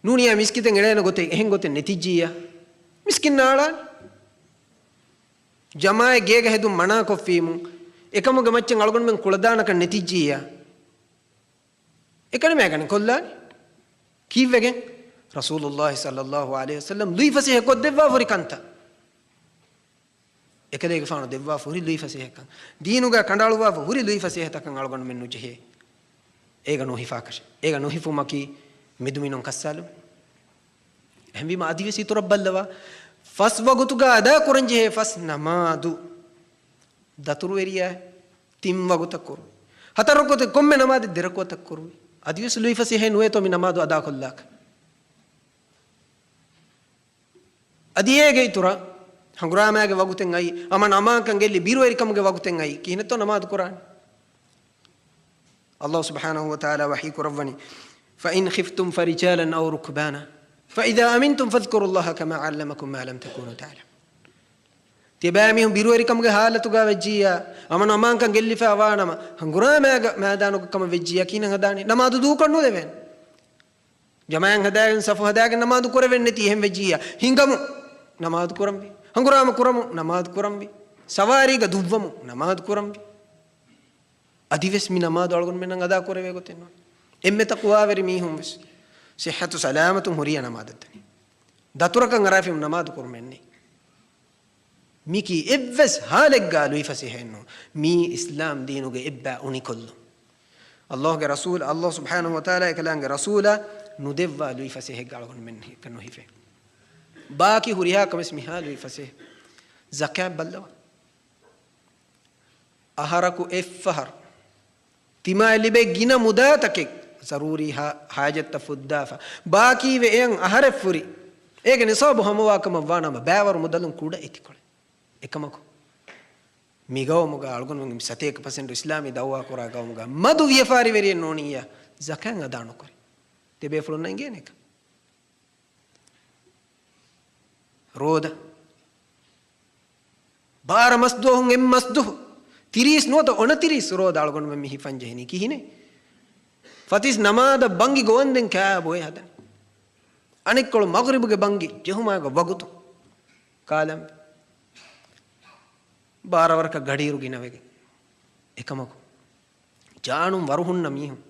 ނޫނިއްޔާ މިސްކިތެއް އެޅޭނެ ގޮތެއް އެހެން ގޮތެއް ނެތިއްޖިއްޔާ، މިސްކިތް ނާޅާނެ. ޖަމާޢަތް ގޭގަ ހެދުން މަނާކޮށްފީމު، އެކަމުގެ މައްޗަށް އަޅުގަނޑުމެން ކުޅަދާނަކަން ނެތިއްޖިއްޔާ، އެކަނި މޭގަނެ ކޮށްލާނީ. ކީއްވެގެން؟ ރަސޫލުﷲ ޞައްލަﷲ ޢަލައިހި ވަސައްލަމް ލުއިފަސޭހަ ކޮށްދެއްވާ ހުރި ކަންތައް. އެކަލޭގެފާނު ދެއްވާފަ ހުރި ލުއިފަސޭހަކަން، ދީނުގަ ކަނޑައަޅުވާފަ ހުރި ލުއިފަސޭހަތަކަން އަޅުގަނޑުމެން ނުޖެހޭ. އޭގަ ނުހިފާކަށެއް. އޭގަ ނުހިފުމަކީ މެދުމިނުން ކައްސާލުން. އެހެންވީމަ އަދިވެސް އިތުރަށް ބައްލަވާ، ފަސް ވަގުތުގަ އަދާ ކުރަންޖެހޭ ފަސް ނަމާދު. ދަތުރުވެރިޔާ ތިން ވަގުތަށް ކުރު. ހަތަރު ވަގުތެއް ކޮންމެ ނަމާދެއް ދެރަކުވަތަށް ކުރުވި. އަދިވެސް ލުއިފަސޭހައެއް ނުވޭތޯ މި ނަމާދު އަދާކޮށްލާކަށް. އަދި އޭގެ އިތުރަށް ހަނގުރާމައިގެ ވަގުތެއް އައި، އަމަން އަމާންކަން ގެއްލި ބިރުވެރިކަމުގެ ވަގުތެއް އައި، ކިހިނެއްތޯ ނަމާދު ކުރާނީ؟ ﷲ ސުބްޙާނަހޫ ވަތަޢާލާ ވަޙީ ކުރައްވަނީ، "فإن خفتم فرجالا أو ركبانا فإذا أمنتم فاذكروا الله كما علمكم ما لم تكونوا تعلمون." ތިޔަބައިމީހުން ބިރުވެރިކަމުގެ ޙާލަތުގަ ވެއްޖިއްޔާ، އަމަން އަމާންކަން ގެއްލިފައި ވާނަމަ، ހަނގުރާމައިގެ މައިދާނުގަ ކަމަށް ވެއްޖިއްޔާ، ކިހިނެއް ހަދާނީ؟ ނަމާދު ދޫކޮށް ނުލެވޭނެ. ޖަމާޢަތް ހަދާގެން، ސަފު ހަދާގެން ނަމާދު ކުރެވެން ނެތި އެހެން ވެއްޖިއްޔާ، ހިނގަމު ނަމާދު ކުރަންވީ. ހަނގުރާމަ ކުރަމު ނަމާދު ކުރަންވީ. ސަވާރީގަ ދުއްވަމު ނަމާދު ކުރަންވީ. އަދިވެސް މި ނަމާދު އަޅުގަނޑުމެންނަށް އަދާ ކުރެވޭ ގޮތެއް ނޫން. އެންމެ ތަޤްވާވެރި މީހުން ވެސް ޞިއްޙަތު ސަލާމަތުން ހުރިޔާ ނަމާދަށް ދަނީ. ދަތުރަކަށް އަރާފިމު ނަމާދު ކުރުމެއް ނެތް. މީކީ އެއްވެސް ޙާލެއްގަ ލުއިފަސޭހައެއް ނޫން. މީ އިސްލާމް ދީނުގެ އެއްބައި އުނިކޮށްލުން. ﷲގެ ރަސޫލް، ﷲ ސުބްޙާނަހޫ ވަތަޢާލާ އެކަލާނގެ ރަސޫލާ ނުދެއްވާ ލުއިފަސޭހައެއްގަ އަޅުގަނޑުމެން ނުހިފޭ. ބާކީ ހުރިހާ ކަމެއް މިހާ ލުއިފަސޭހަ. ޒަކާތް ބައްލަވާ. އަހަރަކު އެއްފަހަރު ތިމާއަށް ލިބޭ ގިނަ މުދާތަކެއް ޒަރޫރީ ހާ-، ހާޖަތްތައް ފުއްދާފަ، ބާކީވެ އެޔަށް އަހަރެއް ފުރި، އޭގެ ނިޞާބު ހަމަވާކަމަށް ވާނަމަ، ބައިވަރު މުދަލުން ކުޑަ އެތިކޮޅެއް. އެކަމަކު، މިގައުމުގަ އަޅުގަނޑުމެން މި ސަތޭކަ ޕަސެންޓް އިސްލާމީ ދައުވާ ކުރާ ގައުމުގަ މަދު ވިޔަފާރިވެރިއެއް ނޫނިއްޔާ، ޒަކާތް އަދާ ނުކުރި. ތިބޭފުޅުންނަށް އެނގޭނެކަން. ރޯދަ. ބާރަ މަސްދުވަހުން އެއް މަސްދުވަހު. ތިރީސް ނުވަތަ އޮނަތިރީސް ރޯދަ އަޅުގަނޑުމެން މި ހިފަން ޖެހެނީ ކިހިނެއް؟ ފަތިސް ނަމާދަށް ބަންގި ގޮވަންދެން ކާ ބޮއެ ހަދަނީ. އަނެއްކޮޅު މަޣްރިބުގެ ބަންގި ޖެހުމާގެ ވަގުތު. ކާލަނބެ. ބާރަ ވަރަކަށް ގަޑިއިރު ގިނަވެގެން. އެކަމަކު، ޖާނުން ވަރު ހުންނަ މީހުން.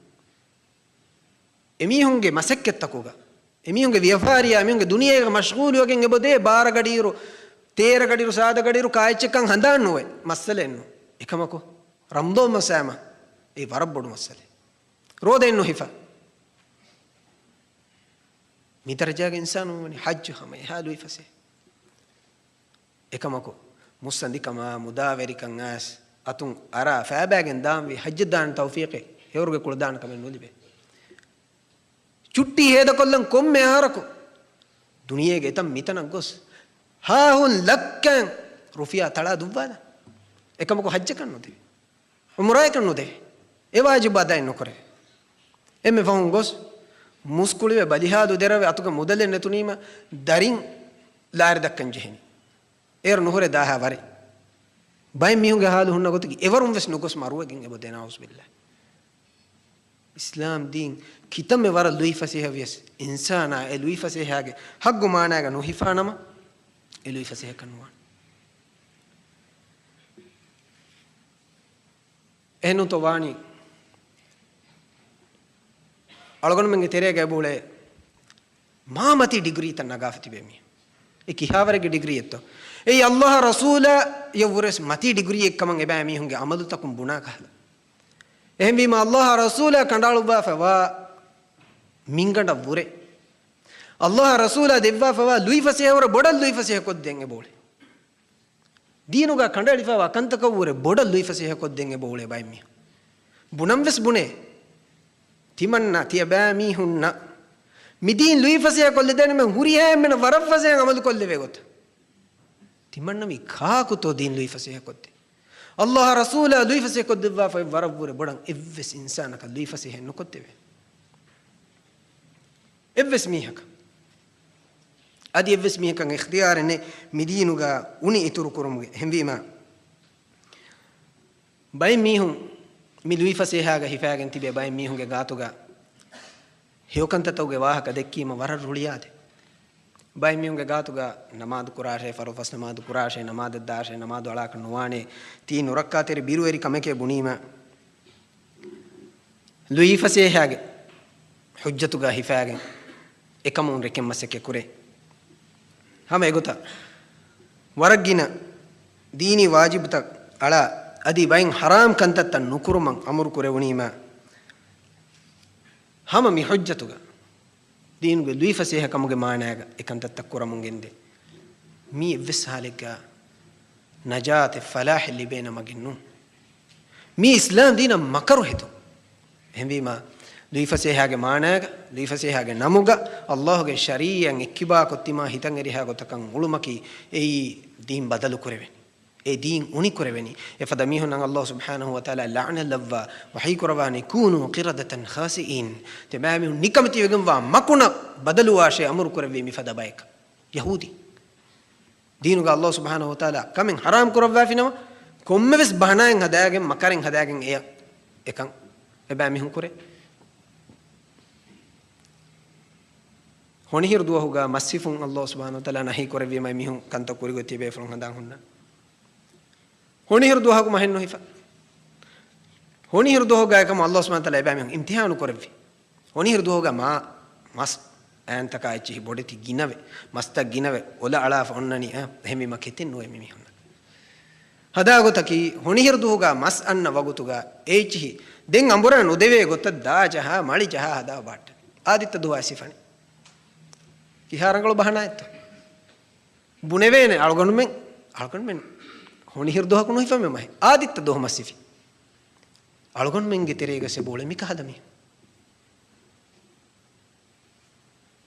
އެމީހުންގެ މަސައްކަތްތަކުގަ، އެމީހުންގެ ވިޔަފާރިއާ، އެމީހުންގެ ދުނިޔޭގަ މަޝްޣޫލުވެގެން އެބަދޭ، ބާރަ ގަޑިއިރު، ތޭރަ ގަޑިއިރު، ސާދަ ގަޑިއިރު، ކާއެއްޗެއްކަން ހަނދާން ނުވޭ. މައްސަލައެއް ނޫން. އެކަމަކު، ރަމަޟާން މަސް އައީމަ، އެއީ ވަރަށް ބޮޑު މައްސަލައެއް. ރޯދައެއް ނުހިފާ. މި ދަރަޖާގެ އިންސާނުން ވަނީ ޙައްޖު ހަމަ އެހާ ލުއިފަސޭހަ. އެކަމަކު، މުއްސަނދިކަމާ، މުދާވެރިކަން އައިސް، އަތުން އަރާ ފައިބައިގެން ދާންވީ ޙައްޖަށް ދާން ތައުފީޤެއް ހެޔޮވަރުގެ ކުޅަދާނަ ކަމެއް ނުލިބޭ. ޗުއްޓީ ހޭދަކޮށްލަން ކޮންމެ އަހަރަކު ދުނިޔޭގެ އެތަން މިތަނަށް ގޮސް، ހާހުން ލައްކައިން ރުފިޔާ ތަޅާ ދުއްވާލާ. އެކަމަކު ޙައްޖަކަށް ނުދެވޭ. ޢުމްރާއަކަށް ނުދެވޭ. އެ ވާޖިބާ އަދާއެއް ނުކުރޭ. އެންމެ ފަހުން ގޮސް، މުސްކުޅިވެ ބަލިހާލު ދެރަވެ އަތުގަ މުދަލެއް ނެތުނީމަ، ދަރިން ލާރި ދައްކަން ޖެހެނީ. އޭރު ނުހުރޭ ދާހާ ވަރެއް. ބައެއް މީހުންގެ ހާލު ހުންނަ ގޮތަކީ، އެވަރުން ވެސް ނުގޮސް މަރުވެގެން އެބަ ދެ، ނަޢޫޒުބިއްލާހް. އިސްލާމް ދީން ކިތަންމެ ވަރަށް ލުއިފަސޭހަ ވިޔަސް، އިންސާނާ އެ ލުއިފަސޭހައިގެ ޙައްޤު މާނާގަ ނުހިފާނަމަ، އެ ލުއިފަސޭހަކަށް ނުވާނެ. އެހެންނޫންތޯ ވާނީ؟ އަޅުގަނޑުމެންގެ ތެރޭގަ އެބައުޅޭ މާ މަތީ ޑިގްރީތައް ނަގާފަ ތިބޭ މީހުން. އެ ކިހާވަރެއްގެ ޑިގްރީއެއްތޯ؟ އެއީ އައްލާހާ ރަސޫލާ އެއްވުރެސް މަތީ ޑިގްރީއެއް ކަމަށް އެބައިމީހުންގެ އަމަލުތަކުން ބުނާ ކަހަލަ. އެހެންވީމަ އައްލާހާ ރަސޫލާ ކަނޑައަޅުއްވާފަ ވާ މިންގަނޑަށްވުރެ، އައްލާހާ ރަސޫލާ ދެއްވާފަ ވާ ލުއިފަސޭހަވަރަށް ބޮޑަށް ލުއިފަސޭހަކޮށްދޭން އެބައުޅޭ. ދީނުގަ ކަނޑައެޅިފައިވާ ކަންތަކަށްވުރެ ބޮޑަށް ލުއިފަސޭހަކޮށްދޭން އެބައުޅޭ ބައެއްމީހުން. ބުނަންވެސް ބުނޭ. ތިމަންނަ ތިޔަބައިމީހުންނަށް މިދީން ލުއިފަސޭހަކޮށްލެދޭނެމެން ހުރިހާ އެންމެނަށް ވަރަށް ފަސޭހައިން އަމަލުކޮށްލެވޭ ގޮތަށް. ތިމަންނަ މި ކާކުތޯ ދީން ލުއިފަސޭހަކޮށްދޭ؟ އައްލާހާ ރަސޫލާ ލުއިފަސޭހަކޮށްދެއްވާފައި ވަރަށްވުރެ ބޮޑަށް އެއްވެސް އިންސާނަކަށް ލުއިފަސޭހައެއް ނުކޮށްދެވޭ. އެއްވެސް މީހަކަށް. އަދި އެއްވެސް މީހަކަށް އިޚްތިޔާރެއް ނެތް މިދީނުގަ އުނި އިތުރުކުރުމުގެ. އެހެންވީމަ ބައެއް މީހުން މި ލުއިފަސޭހާގަ ހިފާގެން ތިބޭ ބައެއް މީހުންގެ ގާތުގަ ހެޔޮކަންތައްތަކުގެ ވާހަކަ ދެއްކީމަ ވަރަށް ރުޅިއާދޭ. ބައެއް މީހުންގެ ގާތުގަ ނަމާދު ކުރާށޭ، ފަރުޟު ފަސް ނަމާދު ކުރާށޭ، ނަމާދަށް ދާށޭ، ނަމާދު އަޅާކަށް ނުވާނޭ، ތީ ނުރައްކާތެރި ބިރުވެރި ކަމެކޭ ބުނީމަ، ލުއިފަސޭހާގެ ޙުއްޖަތުގަ ހިފާގެން އެކަމުން ރެކެން މަސައްކަތް ކުރޭ. ހަމަ އެގޮތަށް ވަރަށް ގިނަ ދީނީ ވާޖިބުތައް އަޅާ، އަދި ބައެއް ޙަރާމް ކަންތައްތައް ނުކުރުމަށް އަމުރު ކުރެވުނީމަ، ހަމަ މި ޙުއްޖަތުގަ ދީނުގެ ލުއިފަސޭހަކަމުގެ މާނާގަ އެކަންތައްތައް ކުރަމުން ގެންދޭ. މީ އެއްވެސް ހާލެއްގަ ނަޖާތެއް ފަލާޙެއް ލިބޭނެ މަގެއް ނޫން. މީ އިސްލާމް ދީނަށް މަކަރު ހެދުން. އެހެންވީމަ، ލުއިފަސޭހާގެ މާނާގަ، ލުއިފަސޭހާގެ ނަމުގަ، އައްލާހުގެ ޝަރީޢަތް އެއްކިބާކޮށް ތިމާ ހިތަށް އެރިހާ ގޮތަކަށް އުޅުމަކީ، އެއީ ދީން ބަދަލު ކުރެވެނީ. އެ ދީން އުނި ކުރެވެނީ. އެފަދަ މީހުންނަށް އައްލާހު ސުބްޙާނަހު ވަތަޢާލާ ލަޢުނަތް ލައްވާ ވަޙީ ކުރައްވާނީ، "كُونُوا قِرَدَةً خَاسِئِينَ." ތިމާމީހުން ނިކަމެތިވެގެންވާ މަކުނަށް ބަދަލުވާށޭ އަމުރު ކުރެއްވީ މިފަދަ ބަޔަކަށް. ޔަހޫދީ. ދީނުގަ އައްލާހު ސުބްޙާނަހު ވަތަޢާލާ ކަމެއް ޙަރާމް ކުރައްވާފިނަމަ، ކޮންމެވެސް ބަހަނާއެއް ހަދާގެން، މަކަރެއް ހަދާގެން އެޔަށް އެކަން އެބައިމީހުން ކުރޭ. ހޮނިހިރު ދުވަހުގަ މަސް ހިފުން އައްލާހު ސުބްޙާނަހު ވަތަޢާލާ ނަހީ ކުރެއްވީމަ، އެމީހުން ކަންތައް ކުރިގޮތް ތިބޭ ފުޅުން ހަނދާން ހުންނަ. ހޮނިހިރު ދުވަހަކު މަހެއް ނުހިފަ. ހޮނިހިރު ދުވަހުގަ އެކަމު އައްލާހު ސުބްޙާނަހު ވަތަޢާލާ އެބައިމީހުން އިމްތިޙާނު ކުރެއްވި. ހޮނިހިރު ދުވަހުގަ މާ މަސް އައިންތަކާ އެއްޗިހި ބޮޑެތި ގިނަވެ، މަސްތައް ގިނަވެ، އޮލަ އަޅާފަ އޮންނަނީ، އަ، އެހެންވީމަ ކެތެއް ނުވޭ މި މީހުންނަށް. ހަދާ ގޮތަކީ، ހޮނިހިރު ދުވަހުގަ މަސް އަންނަ ވަގުތުގަ އެ އެއްޗިހި ދެން އަނބުރާ ނުދެވޭ ގޮތަށް ދާ ޖަހާ، މަޅި ޖަހާ ހަދާ ބާއްޓަނީ. އާދިއްތަ ދުވަހަށް ސިފަނީ. ކިހާ ރަނގަޅު ބަހަނާއެއްތޯ؟ ބުނެވޭނެ އަޅުގަނޑުމެން، އަޅުގަނޑުމެން ހޮނިހިރު ދުވަހަކު ނުހިފަ މި މަހެއް. އާދިއްތަ ދުވަހު މަސް ހިފި. އަޅުގަނޑުމެންގެ ތެރޭގަ ސެބޯޅެ މިކަހަލަ މީހުން.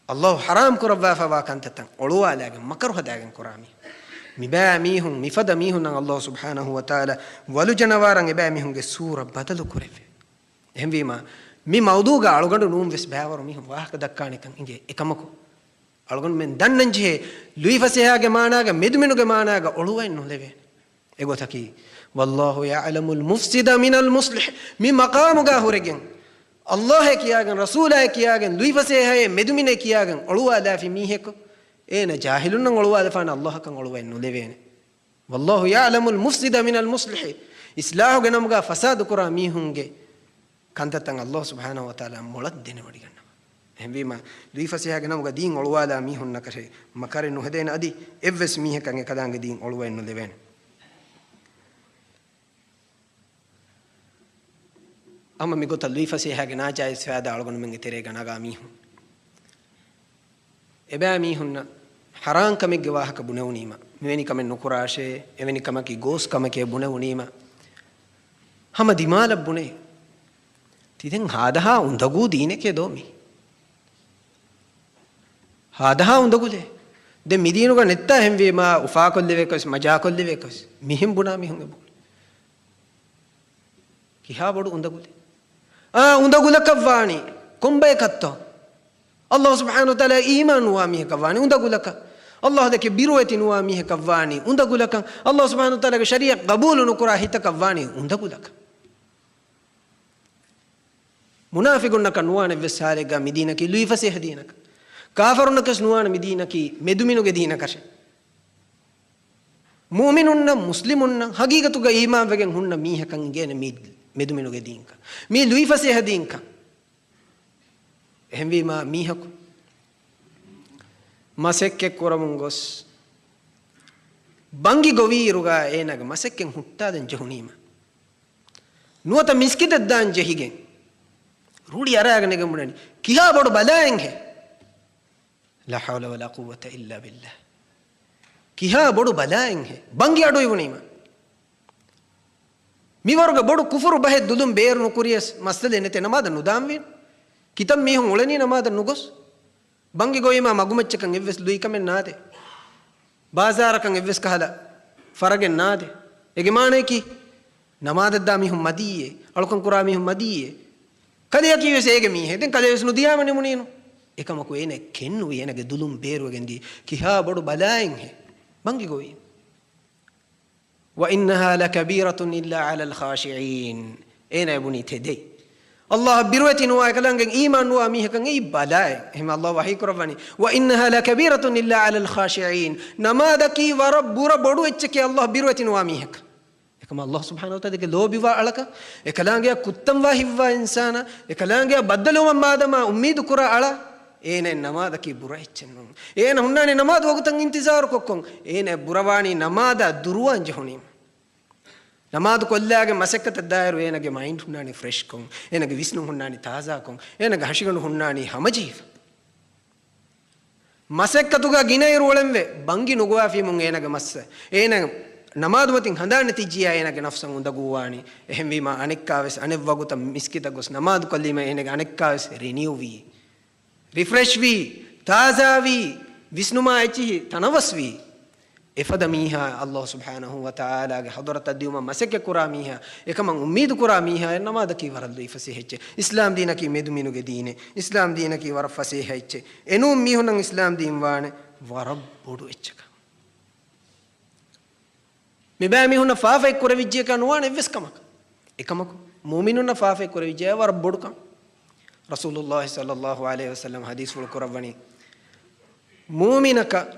އައްލާހު ޙަރާމް ކުރައްވާފައިވާ ކަންތައްތައް އޮޅުވާލާގެން މަކަރު ހަދާގެން ކުރާ މީ. މިބައި މީހުން، މިފަދަ މީހުންނަށް އައްލާހު ސުބްޙާނަހު ވަތަޢާލާ ވަލު ޖަނަވާރަށް އެބައި މީހުންގެ ސޫރަ ބަދަލު ކުރެއްވި. އެހެންވީމަ، މި މައުޟޫގަ އަޅުގަނޑު ނޫން ވެސް ބައިވަރު މީހުން ވާހަކަ ދައްކާނެކަން އިނގޭ. އެކަމަކު، އަޅުގަނޑުމެން ދަންނަންޖެހޭ، ލުއިފަސޭހާގެ މާނާގަ މެދުމިނުގެ މާނާގަ އޮޅުވައެއް ނުލެވޭނެ. އެގޮތަކީ، "والله يعلم المفسد من المصلح." މި މަޤާމުގަ ހުރެގެން، އައްލާހޭ ކިޔާގެން، ރަސޫލާއޭ ކިޔާގެން، ލުއިފަސޭހައޭ މެދުމިނޭ ކިޔާގެން އޮޅުވާލާފި މީހަކު، އޭނަ ޖާހިލުންނަށް އޮޅުވާލަފާނެ، އައްލާހަކަށް އޮޅުވައެއް ނުލެވޭނެ. "والله يعلم المفسد من المصلح." އިޞްލާޙުގެ ނަމުގަ ފަސާދަ ކުރާ މީހުންގެ ކަންތައްތައް އައްލާހު ސުބްޙާނަހު ވަތަޢާލާ މޮޅަށް ދެނެވޮޑިގަންނަވާ. އެހެންވީމަ، ލުއިފަސޭހާގެ ނަމުގަ ދީން އޮޅުވާލާ މީހުންނަކަށެއް މަކަރެއް ނުހެދޭނެ، އަދި އެއްވެސް މީހަކަށް އެކަލާނގެ ދީން އޮޅުވައެއް ނުލެވޭނެ. ހަމަ މިގޮތަށް ލުއިފަސޭހާގެ ނާޖާއިޒް ފައިދާ އަޅުގަނޑުމެންގެ ތެރޭގަ ނަގާ މީހުން، އެބައިމީހުންނަށް ޙަރާން ކަމެއްގެ ވާހަކަ ބުނެވުނީމަ، މިވެނި ކަމެއް ނުކުރާށޭ، އެވެނި ކަމަކީ ގޯސް ކަމެކޭ ބުނެވުނީމަ، ހަމަ ދިމާލަށް ބުނޭ، ތި ދެން ހާދަހާ އުނދަގޫ ދީނެކޭ ދޯ މީ؟ ހާދަހާ އުނދަގުލޭ. ދެން މި ދީނުގަ ނެއްތާ ހެންވީމާ، އުފާކޮށްލެވޭކަސް، މަޖާކޮށްލެވޭކަސް، މިހެން ބުނާ މީހުން އެބައުޅޭ. ކިހާ ބޮޑު އުނދަގުލެއް؟ އާ، އުނދަގުލަކަށް ވާނީ ކޮންބަޔަކަށްތޯ؟ އައްލާހު ސުބްޙާނަހު ވަތަޢާލާ އީމާން ނުވާ މީހަކަށް ވާނީ އުނދަގުލަކަށް. އައްލާހު ދެކެ ބިރުވެތި ނުވާ މީހަކަށް ވާނީ އުނދަގުލަކަށް. އައްލާހު ސުބްޙާނަހު ވަތަޢާލާގެ ޝަރީޢަތް ޤަބޫލު ނުކުރާ ހިތަކަށް ވާނީ އުނދަގުލަކަށް. މުނާފިޤުންނަކަށް ނުވާނެ އެއްވެސް ހާލެއްގަ މި ދީނަކީ ލުއިފަސޭހަ ދީނަކަށް. ކާފަރުންނަކަށް ނުވާނެ މި ދީނަކީ މެދުމިނުގެ ދީނަކަށެއް. މުއުމިނުންނަށް، މުސްލިމުންނަށް، ޙަޤީޤަތުގަ އީމާންވެގެން ހުންނަ މީހަކަށް އިނގޭނެ މި މެދުމިނުގެ ދީންކަން، މީ ލުއިފަސޭހަ ދީންކަން. އެހެންވީމާ، މީހަކު މަސައްކަތް ކުރަމުން ގޮސް، ބަންގި ގޮވީއިރުގަ އޭނާގެ މަސައްކަތް ހުއްޓާދަން ޖެހުނީމަ، ނުވަތަ މިސްކިތަށް ދާން ޖެހިގެން، ރުޅި އަރާގަނެގެން ބުނަނީ، ކިހާ ބޮޑު ބަލާއެއްހޭ؟ لا حول ولا قوة إلا بالله. ކިހާ ބޮޑު ބަލާއެއްހޭ؟ ބަންގި އަޑު އިވުނީމަ. މިވަރުގެ ބޮޑު ކުފުރު ބަހެއް ދުލުން ބޭރު ނުކުރިޔަސް މައްސަލައެއް ނެތޭ، ނަމާދަށް ނުދާންވީނު. ކިތައް މީހުން އުޅެނީ ނަމާދަށް ނުގޮސް؟ ބަންގި ގޮވީމާ މަގުމައްޗަކަށް އެއްވެސް ލުއިކަމެއް ނާދޭ. ބާޒާރަކަށް އެއްވެސް ކަހަލަ ފަރަގެއް ނާދޭ. އޭގެ މާނަޔަކީ، ނަމާދަށްދާ މީހުން މަދީއޭ، އަޅުކަން ކުރާ މީހުން މަދީއޭ. ކަލެޔަކީ ވެސް އޭގެ މީހެއް. ދެން ކަލެ ވެސް ނުދިޔާމަ ނިމުނީނު. އެކަމަކު އޭނަ ކެންނުވީ، އޭނަގެ ދުލުން ބޭރުވެގެން ދިޔަ، ކިހާ ބޮޑު ބަލާއެއްހޭ؟ ބަންގި ގޮވީ. وإنها لكبيرة إلا على الخاشعين. އޭނާ ބުނީ ތެދެއް. ﷲ އަށް ބިރުވެތި ނުވާ، އެކަލާނގެ އީމާން ނުވާ މީހަކަށް އެއީ ބަލާއެއް. އެހެން ﷲ ވަޙީ ކުރައްވަނީ، وإنها لكبيرة إلا على الخاشعين. ނަމާދަކީ ވަރަށް ބުރަ ބޮޑު އެއްޗެކޭ ﷲ އަށް ބިރުވެތި ނުވާ މީހަކަށް. އެކަމަ ﷲ ސުބްޙާނަހޫ ވަތަޢާލާގެ ލޯބިވާ އަޅަކަށް، އެކަލާނގެއަށް ކުއްތަންވާ ހިތްވާ އިންސާނާ، އެކަލާނގެއަށް ބައްދަލުވުމަށް މާދަމާ އުއްމީދު ކުރާ އަޅާ، އޭނައަށް ނަމާދަކީ ބުރަ އެއްޗެއް ނޫން. އޭނަ ހުންނާނީ ނަމާދު ވަގުތަށް އިންތިޒާރު ކޮށްކޮން. އޭނަ ބުރަވާނީ ނަމާދާ ދުރުވާން ޖެހުނީމަ. ނަމާދު ކޮށްލާގެން މަސައްކަތަށް ދާއިރު އޭނަގެ މައިންޑް ހުންނާނީ ފްރެޝްކޮން، އޭނަގެ ވިސްނުން ހުންނާނީ ތާޒާކޮން، އޭނަގެ ހަށިގަނޑު ހުންނާނީ ހަމަޖެހިފަ. މަސައްކަތުގަ ގިނައިރު އުޅެންވެ، ބަންގި ނުގޮވާފީމުން އޭނަގެ މައްސަ، އޭނަ ނަމާދުމަތިން ހަނދާން ނެތިއްޖިޔާ އޭނަގެ ނަފްސަށް އުނދަގޫވާނީ. އެހެންވީމާ، އަނެއްކާވެސް އަނެއް ވަގުތަށް މިސްކިތަށް ގޮސް ނަމާދު ކޮށްލީމަ އޭނަގެ އަނެއްކާވެސް ރިނިއުވީ، ރިފްރެޝްވީ، ތާޒާވީ، ވިސްނުމާ އެއްޗިހި ތަނަވަސްވީ. އެފަދަ މީހާ ﷲ ސުބްޙާނަހޫ ވަތަޢާލާގެ ޙަޟްރަތަށް ދިއުމަށް މަސައްކަތް ކުރާ މީހާ، އެކަމަށް އުއްމީދު ކުރާ މީހާއަށް ނަމާދަކީ ވަރަށް ލުއިފަސޭހަ އެއްޗެއް. އިސްލާމް ދީނަކީ މެދުމިނުގެ ދީނެއް. އިސްލާމް ދީނަކީ ވަރަށް ފަސޭހަ އެއްޗެއް. އެނޫން މީހުންނަށް އިސްލާމް ދީން ވާނެ ވަރަށް ބޮޑު އެއްޗަކަށް. މިބައިމީހުންނަށް ފާފައެއް ކުރެވިއްޖެއަކާ ނުވާނެ އެއްވެސް ކަމަކަށް. އެކަމަކު، މުއުމިނުންނަށް ފާފައެއް ކުރެވިއްޖެއައި ވަރަށް ބޮޑުކަން. ރަސޫލުﷲ ޞައްލަﷲ ޢަލައިހި ވަސައްލަމަ ޙަދީޘްފުޅު ކުރައްވަނީ، މުއުމިނަކަށް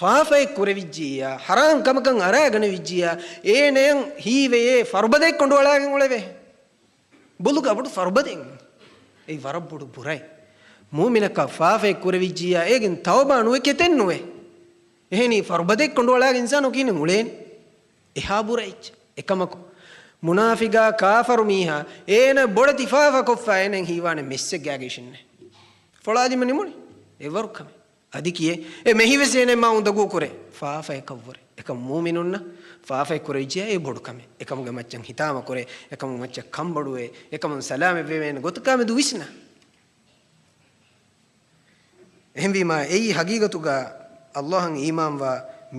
ފާފައެއް ކުރެވިއްޖިއްޔާ، ޙަރާމް ކަމަކަށް އަރާގަނެވިއްޖިއްޔާ، އޭނަޔަށް ހީވެޔޭ ފަރުބަދައެއް ކޮނޑުއަޅާގެން އުޅެވޭ. ބޮލުގަ ބޮޑު ފަރުބަދައެއް. އެއީ ވަރަށް ބޮޑު ބުރައެއް. މުއުމިނަކަށް ފާފައެއް ކުރެވިއްޖިއްޔާ، އޭގެން ތައުބާ ނުވެ ކެތެއް ނުވޭ. އެހެނީ ފަރުބަދައެއް ކޮނޑުއަޅާގެން އިންސާނަކު ކިހިނެއް އުޅޭނެ؟ އެހާ ބުރަ އެއްޗެއް. އެކަމަކު، މުނާފިގާ ކާފަރު މީހާ އޭނަ ބޮޑެތި ފާފަ ކޮށްފަ އޭނަ ހީވާނެ މެއްސެއްގާގެ އިށިންނެ. ފޮޅާލީމަ ނިމުނީ. އެވަރު ކަމެއް. އަދި ކިޔޭ، އެ މެހިވެސް އޭނަ މާ އުނދަގޫ ކުރޭ. ފާފައަކަށްވުރެ. އެކަމް މުއުމިނުންނަށް ފާފައެއް ކުރެވިއްޖެއްޔާ އެ ބޮޑު ކަމެއް. އެކަމުގެ މައްޗަށް ހިތާމަ ކުރޭ. އެކަމުގެ މައްޗަށް ކަންބޮޑުވޭ. އެކަމުން ސަލާމަތްވެވޭނެ ގޮތަކާމެދު ވިސްނާ. އެހެންވީމާ، އެއީ ހަގީގަތުގަ ﷲ އަށް އީމާންވާ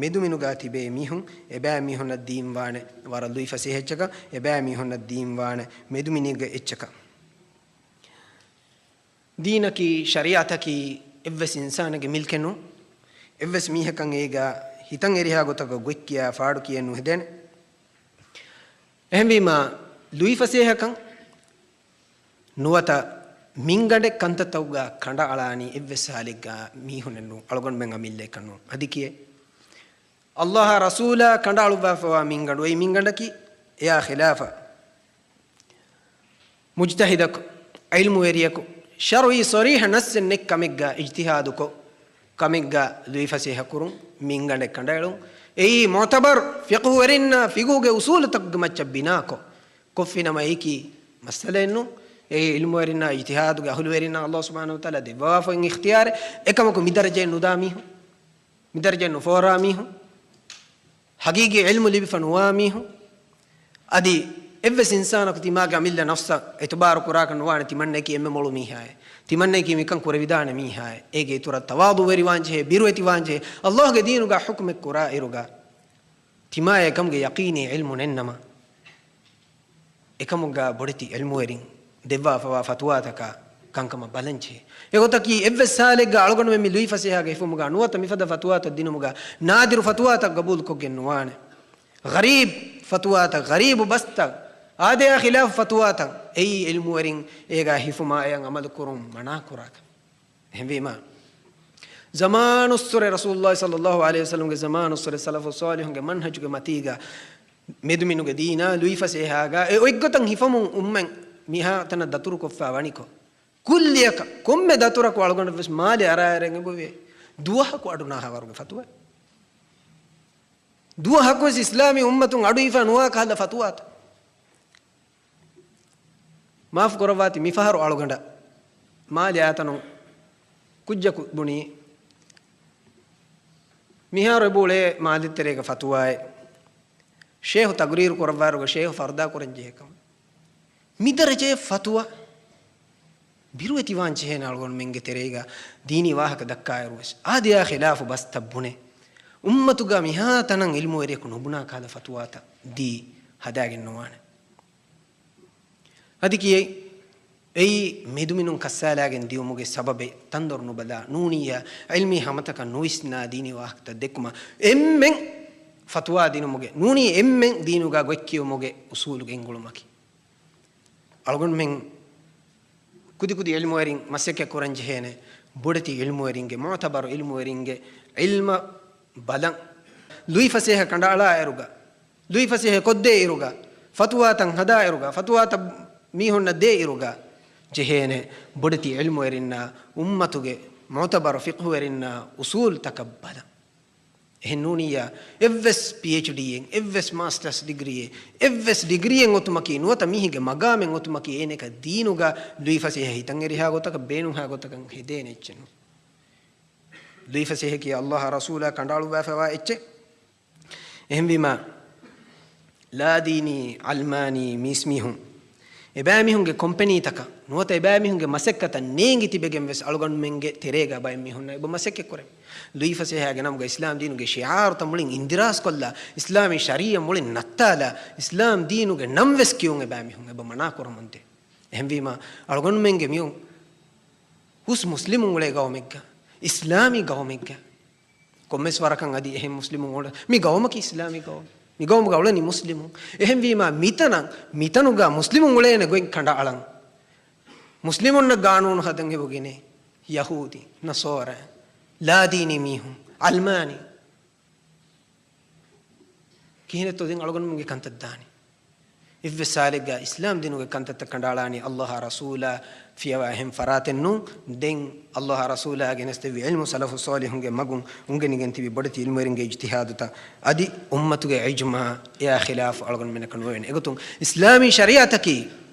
މެދުމިނުގާ ތިބޭ މީހުން، އެބައިމީހުންނަށް ދީންވާނެ ވަރަށް ލުއިފަސޭހަ އެއްޗަކަށް، އެބައިމީހުންނަށް ދީންވާނެ މެދުމިނުގެ އެއްޗަކަށް. ދީނަކީ، ޝަރީޢަތަކީ އެއްވެސް އިންސާނެއްގެ މިލްކެއް ނޫން. އެއްވެސް މީހަކަށް އޭގަ ހިތަށް އެރިހާ ގޮތަކަށް ގޮތްކިޔާ ފާޑުކިޔެއް ނުހެދޭނެ. އެހެންވީމާ، ލުއިފަސޭހަކަން ނުވަތަ މިންގަނޑެއް ކަންތައްތަކުގަ ކަނޑައަޅާނީ އެއްވެސް ހާލެއްގަ މީހުނެއް ނޫން، އަޅުގަނޑުމެން އަމިއްލައަކަށް ނޫން. އަދި ކިޔޭ، ﷲ އާ ރަސޫލާ ކަނޑައަޅުއްވާފަވާ މިންގަނޑު، އެއީ މިންގަނޑަކީ އެއާ ޚިލާފަށް. މުޖްތަހިދަކު، ޢިލްމުވެރިޔަކު، ޝަރުޢީ ޞަރީޙަ ނައްސެއް ނެތް ކަމެއްގަ އިޖްތިހާދުކޮށް، ކަމެއްގަ ލުއިފަސޭހަ ކުރުން، މިންގަނޑެއް ކަނޑައެޅުން، އެއީ މުޢުތަބަރު ފިޤުހުވެރިންނާ ފިޤުހުގެ އުޞޫލުތަކުގެ މައްޗަށް ބިނާކޮށް، ކޮށްފިނަމަ އެއީކީ މައްސަލައެއް ނޫން. އެއީ ޢިލްމުވެރިންނާ އިޖްތިހާދުގެ އަހުލުވެރިންނަށް ﷲ ސުބްޙާނަހޫ ވަތަޢާލާ ދެއްވާފައި އިޚްތިޔާރެއް. އެކަމަކު މި ދަރަޖައެއް ނުދާ މީހުން، މި ދަރަޖައެއް ނުފޯރާ މީހުން، ޙަޤީޤީ ޢިލްމު ލިބިފަ ނުވާ މީހުން، އަދި އެއްވެސް އިންސާނަކު ތިމާގެ އަމިއްލަ ނަފްސަށް އިތުބާރު ކުރާކަށް ނުވާނެ، ތިމަންނައަކީ އެންމެ މޮޅު މީހާއޭ، ތިމަންނައަކީ މިކަން ކުރެވިދާނެ މީހާއޭ. އޭގެ އިތުރަށް ތަވާޟުވެރިވާންޖެހޭ، ބިރުވެތިވާންޖެހޭ. ﷲ ގެ ދީނުގަ ޙުކުމެއް ކުރާ އިރުގަ ތިމާއަށް އެކަމުގެ ޔަޤީނީ ޢިލްމު ނެތްނަމަ، އެކަމުގަ ބޮޑެތި ޢިލްމުވެރިން ދެއްވާފަވާ ފަތުވާތަކާ ކަންކަމަށް ބަލަންޖެހޭ. އެގޮތަކީ އެއްވެސް ހާލެއްގަ އަޅުގަނޑުމެން މި ލުއިފަސޭހާގެ ހިފުމުގަ ނުވަތަ މިފަދަ ފަތުވާތައް ދިނުމުގަ ނާދިރު ފަތުވާތައް ގަބޫލުކޮށްގެން ނުވާނެ. ޣަރީބް ފަތުވާތައް، ޣަރީބު ބަސްތައް، އާދަޔާ ޚިލާފު ފަތުވާތައް، އެއީ ޢިލްމުވެރިން އޭގަ ހިފުމާ އެޔަށް ޢަމަލު ކުރުން މަނާ ކުރާކަން. އެހެންވީމާ، ޒަމާނުއްސުރެ ރަސޫލުﷲ ޞައްލަﷲ ޢަލައިހި ވަސައްލަމްގެ ޒަމާނުއްސުރެ ސަލަފު ޞާލިޙުންގެ މަންހަޖުގެ މަތީގަ މެދުމިނުގެ ދީނާ ލުއިފަސޭހާގާ އެ އޮތްގޮތަށް ހިފަމުން އުއްމަން މިހާތަނަށް ދަތުރުކޮށްފަ ވަނިކޮށް، ކުއްލިއަކަށް ކޮންމެ ދަތުރަކު އަޅުގަނޑަށްވެސް މާލެ އަރާއެރެން އެބަވޭ. ދުވަހަކު އަޑު ނާހާވަރުގެ ފަތުވާ. ދުވަހަކުވެސް އިސްލާމީ އުއްމަތުން އަޑުއިފާ ނުވާ ކަހަލަ ފަތުވާތައް. މާފު ކުރައްވާތި، މިފަހަރު އަޅުގަނޑަށް މާލެ އާތަނު ކުއްޖަކު ބުނީ، މިހާރު އެބައުޅޭ މާލެތެރޭގަ ފަތުވާއެއް، ޝޭހު ތަގުރީރު ކުރައްވާއިރުގަ ޝޭހު ފަރުދާ ކުރަން ޖެހޭ ކަމަށް. މިދަރަޖައެއް ފަތުވާ ބިރުވެތިވާން ޖެހޭނެ އަޅުގަނޑުމެންގެ ތެރޭގަ ދީނީ ވާހަކަ ދައްކާއިރުވެސް. އާދަޔާ ޚިލާފު ބަސްތައް ބުނެ، އުއްމަތުގަ މިހާ ތަނަށް އިލްމުވެރިޔަކު ނުބުނާ ކަހަލަ ފަތުވާތައް ދީ ހަދާގެން ނުވާނެ. އަދި ކިޔައި، އެއީ މެދުމިނުން ކައްސާލާގެން ދިއުމުގެ ސަބަބެއް، ތަންދޮރު ނުބަލާ، ނޫނިއްޔާ ޢިލްމީ ހަމަތަކަށް ނުވިސްނާ ދީނީ ވާހަކަތައް ދެއްކުމަށް އެންމެން ފަތުވާ ދިނުމުގެ، ނޫނީ އެންމެން ދީނުގަ ގޮތްކިޔުމުގެ އުސޫލު ގެންގުޅުމަކީ. އަޅުގަނޑުމެން ކުދިކުދި ޢިލްމުވެރިން މަސައްކަތް ކުރަން ޖެހޭނެ، ބޮޑެތި ޢިލްމުވެރިންގެ، މުޢުތަބަރު ޢިލްމުވެރިންގެ ޢިލްމަށް ބަލަން. ލުއިފަސޭހަ ކަނޑައަޅާއިރުގަ، ލުއިފަސޭހަ ކޮށްދޭއިރުގަ، ފަތުވާތައް ހަދާއިރުގަ، ފަތުވާތައް މީހުންނަށް ދޭއިރުގަ، ޖެހޭނެ ބޮޑެތި ޢިލްމުވެރިންނާ، އުއްމަތުގެ މުޢުތަބަރު ފިޤްހުވެރިންނާ އުސޫލުތަކަށް ބަލަން. އެހެން ނޫނިއްޔާ، އެއްވެސް ޕީއެޗްޑީއެއް، އެއްވެސް މާސްޓަރސް ޑިގްރީއެއް، އެއްވެސް ޑިގްރީއެއް އޮތުމަކީ، ނުވަތަ މީހެއްގެ މަގާމެއް އޮތުމަކީ، އޭނައަކަށް ދީނުގަ ލުއިފަސޭހަ ހިތަށް އެރިހާ ގޮތަކަށް، ބޭނުންހާ ގޮތަކަށް ހެދޭނެ އެއްޗެއް ނޫން. ލުއިފަސޭހަކީ ﷲ އާ ރަސޫލާ ކަނޑައަޅުއްވާފައިވާ އެއްޗެއް. އެހެންވީމާ، ލާދީނީ، ޢަލްމާނީ މީސްމީހުން، އެބައިމީހުންގެ ކޮމްޕެނީތަކަށް ނުވަތަ އެބައިމީހުންގެ މަސައްކަތަށް ނޭނގި ތިބެގެން ވެސް އަޅުގަނޑުމެންގެ ތެރޭގަ ބައެއް މީހުންނަށް އެބަ މަސައްކަތް ކުރެވޭ. ލުއިފަސޭހާގެ ނަމުގަ އިސްލާމް ދީނުގެ ޝިޢާރުތައް މުޅިން އިންދިރާސް ކޮށްލާ، އިސްލާމީ ޝަރީޢަ މުޅިން ނައްތާލާ، އިސްލާމް ދީނުގެ ނަން ވެސް ކިޔުން އެބައިމީހުން އެބަ މަނާ ކުރަމުންދޭ. އެހެންވީމާ، އަޅުގަނޑުމެންގެ މިއޮން ހުސް މުސްލިމުން އުޅޭ ގައުމެއްގަ، އިސްލާމީ ގައުމެއްގަ، ކޮންމެސް ވަރަކަށް އަދި އެހެން މުސްލިމުން އުޅެ، މި ގައުމަކީ އިސްލާމީ ގައުމެއް. މި ގައުމުގަ އުޅެނީ މުސްލިމުން. އެހެންވީމާ، މިތަނަށް، މިތަނުގަ މުސްލިމުން އުޅޭނެ ގޮތް ކަނޑައަޅަން، މުސްލިމުންނަށް ގާނޫނު ހަދަން އެބަ ގިނައީ ޔަހޫދީ، ނަޞާރާ، ލާދީނީ މީހުން، ޢަލްމާނީ. ކިހިނެއްތޯ ދެން އަޅުގަނޑުމެންގެ ކަންތައް ދާނީ؟ އެއްވެސް ސާލެއްގަ އިސްލާމް ދީނުގެ ކަންތައްތައް ކަނޑައަޅާނީ ﷲ އާ ރަސޫލާ ފިޔަވާ އެހެން ފަރާތެއް ނޫން. ދެން ﷲ އާ ރަސޫލާ ގެނެސްދެއްވި ޢިލްމު ސަލަފު ޞާލިޙުންގެ މަގުން އުނގެނިގެން ތިބި ބޮޑެތި ޢިލްމުވެރިންގެ އިޖްތިހާދުތައް އަދި އުއްމަތުގެ އިޖްމާޢާ ޚިލާފު އަޅުގަނޑުމެންނަކަށް ނުވެވޭނެ. އެގޮތުން އިސްލާމީ ޝަރީޢަތަކީ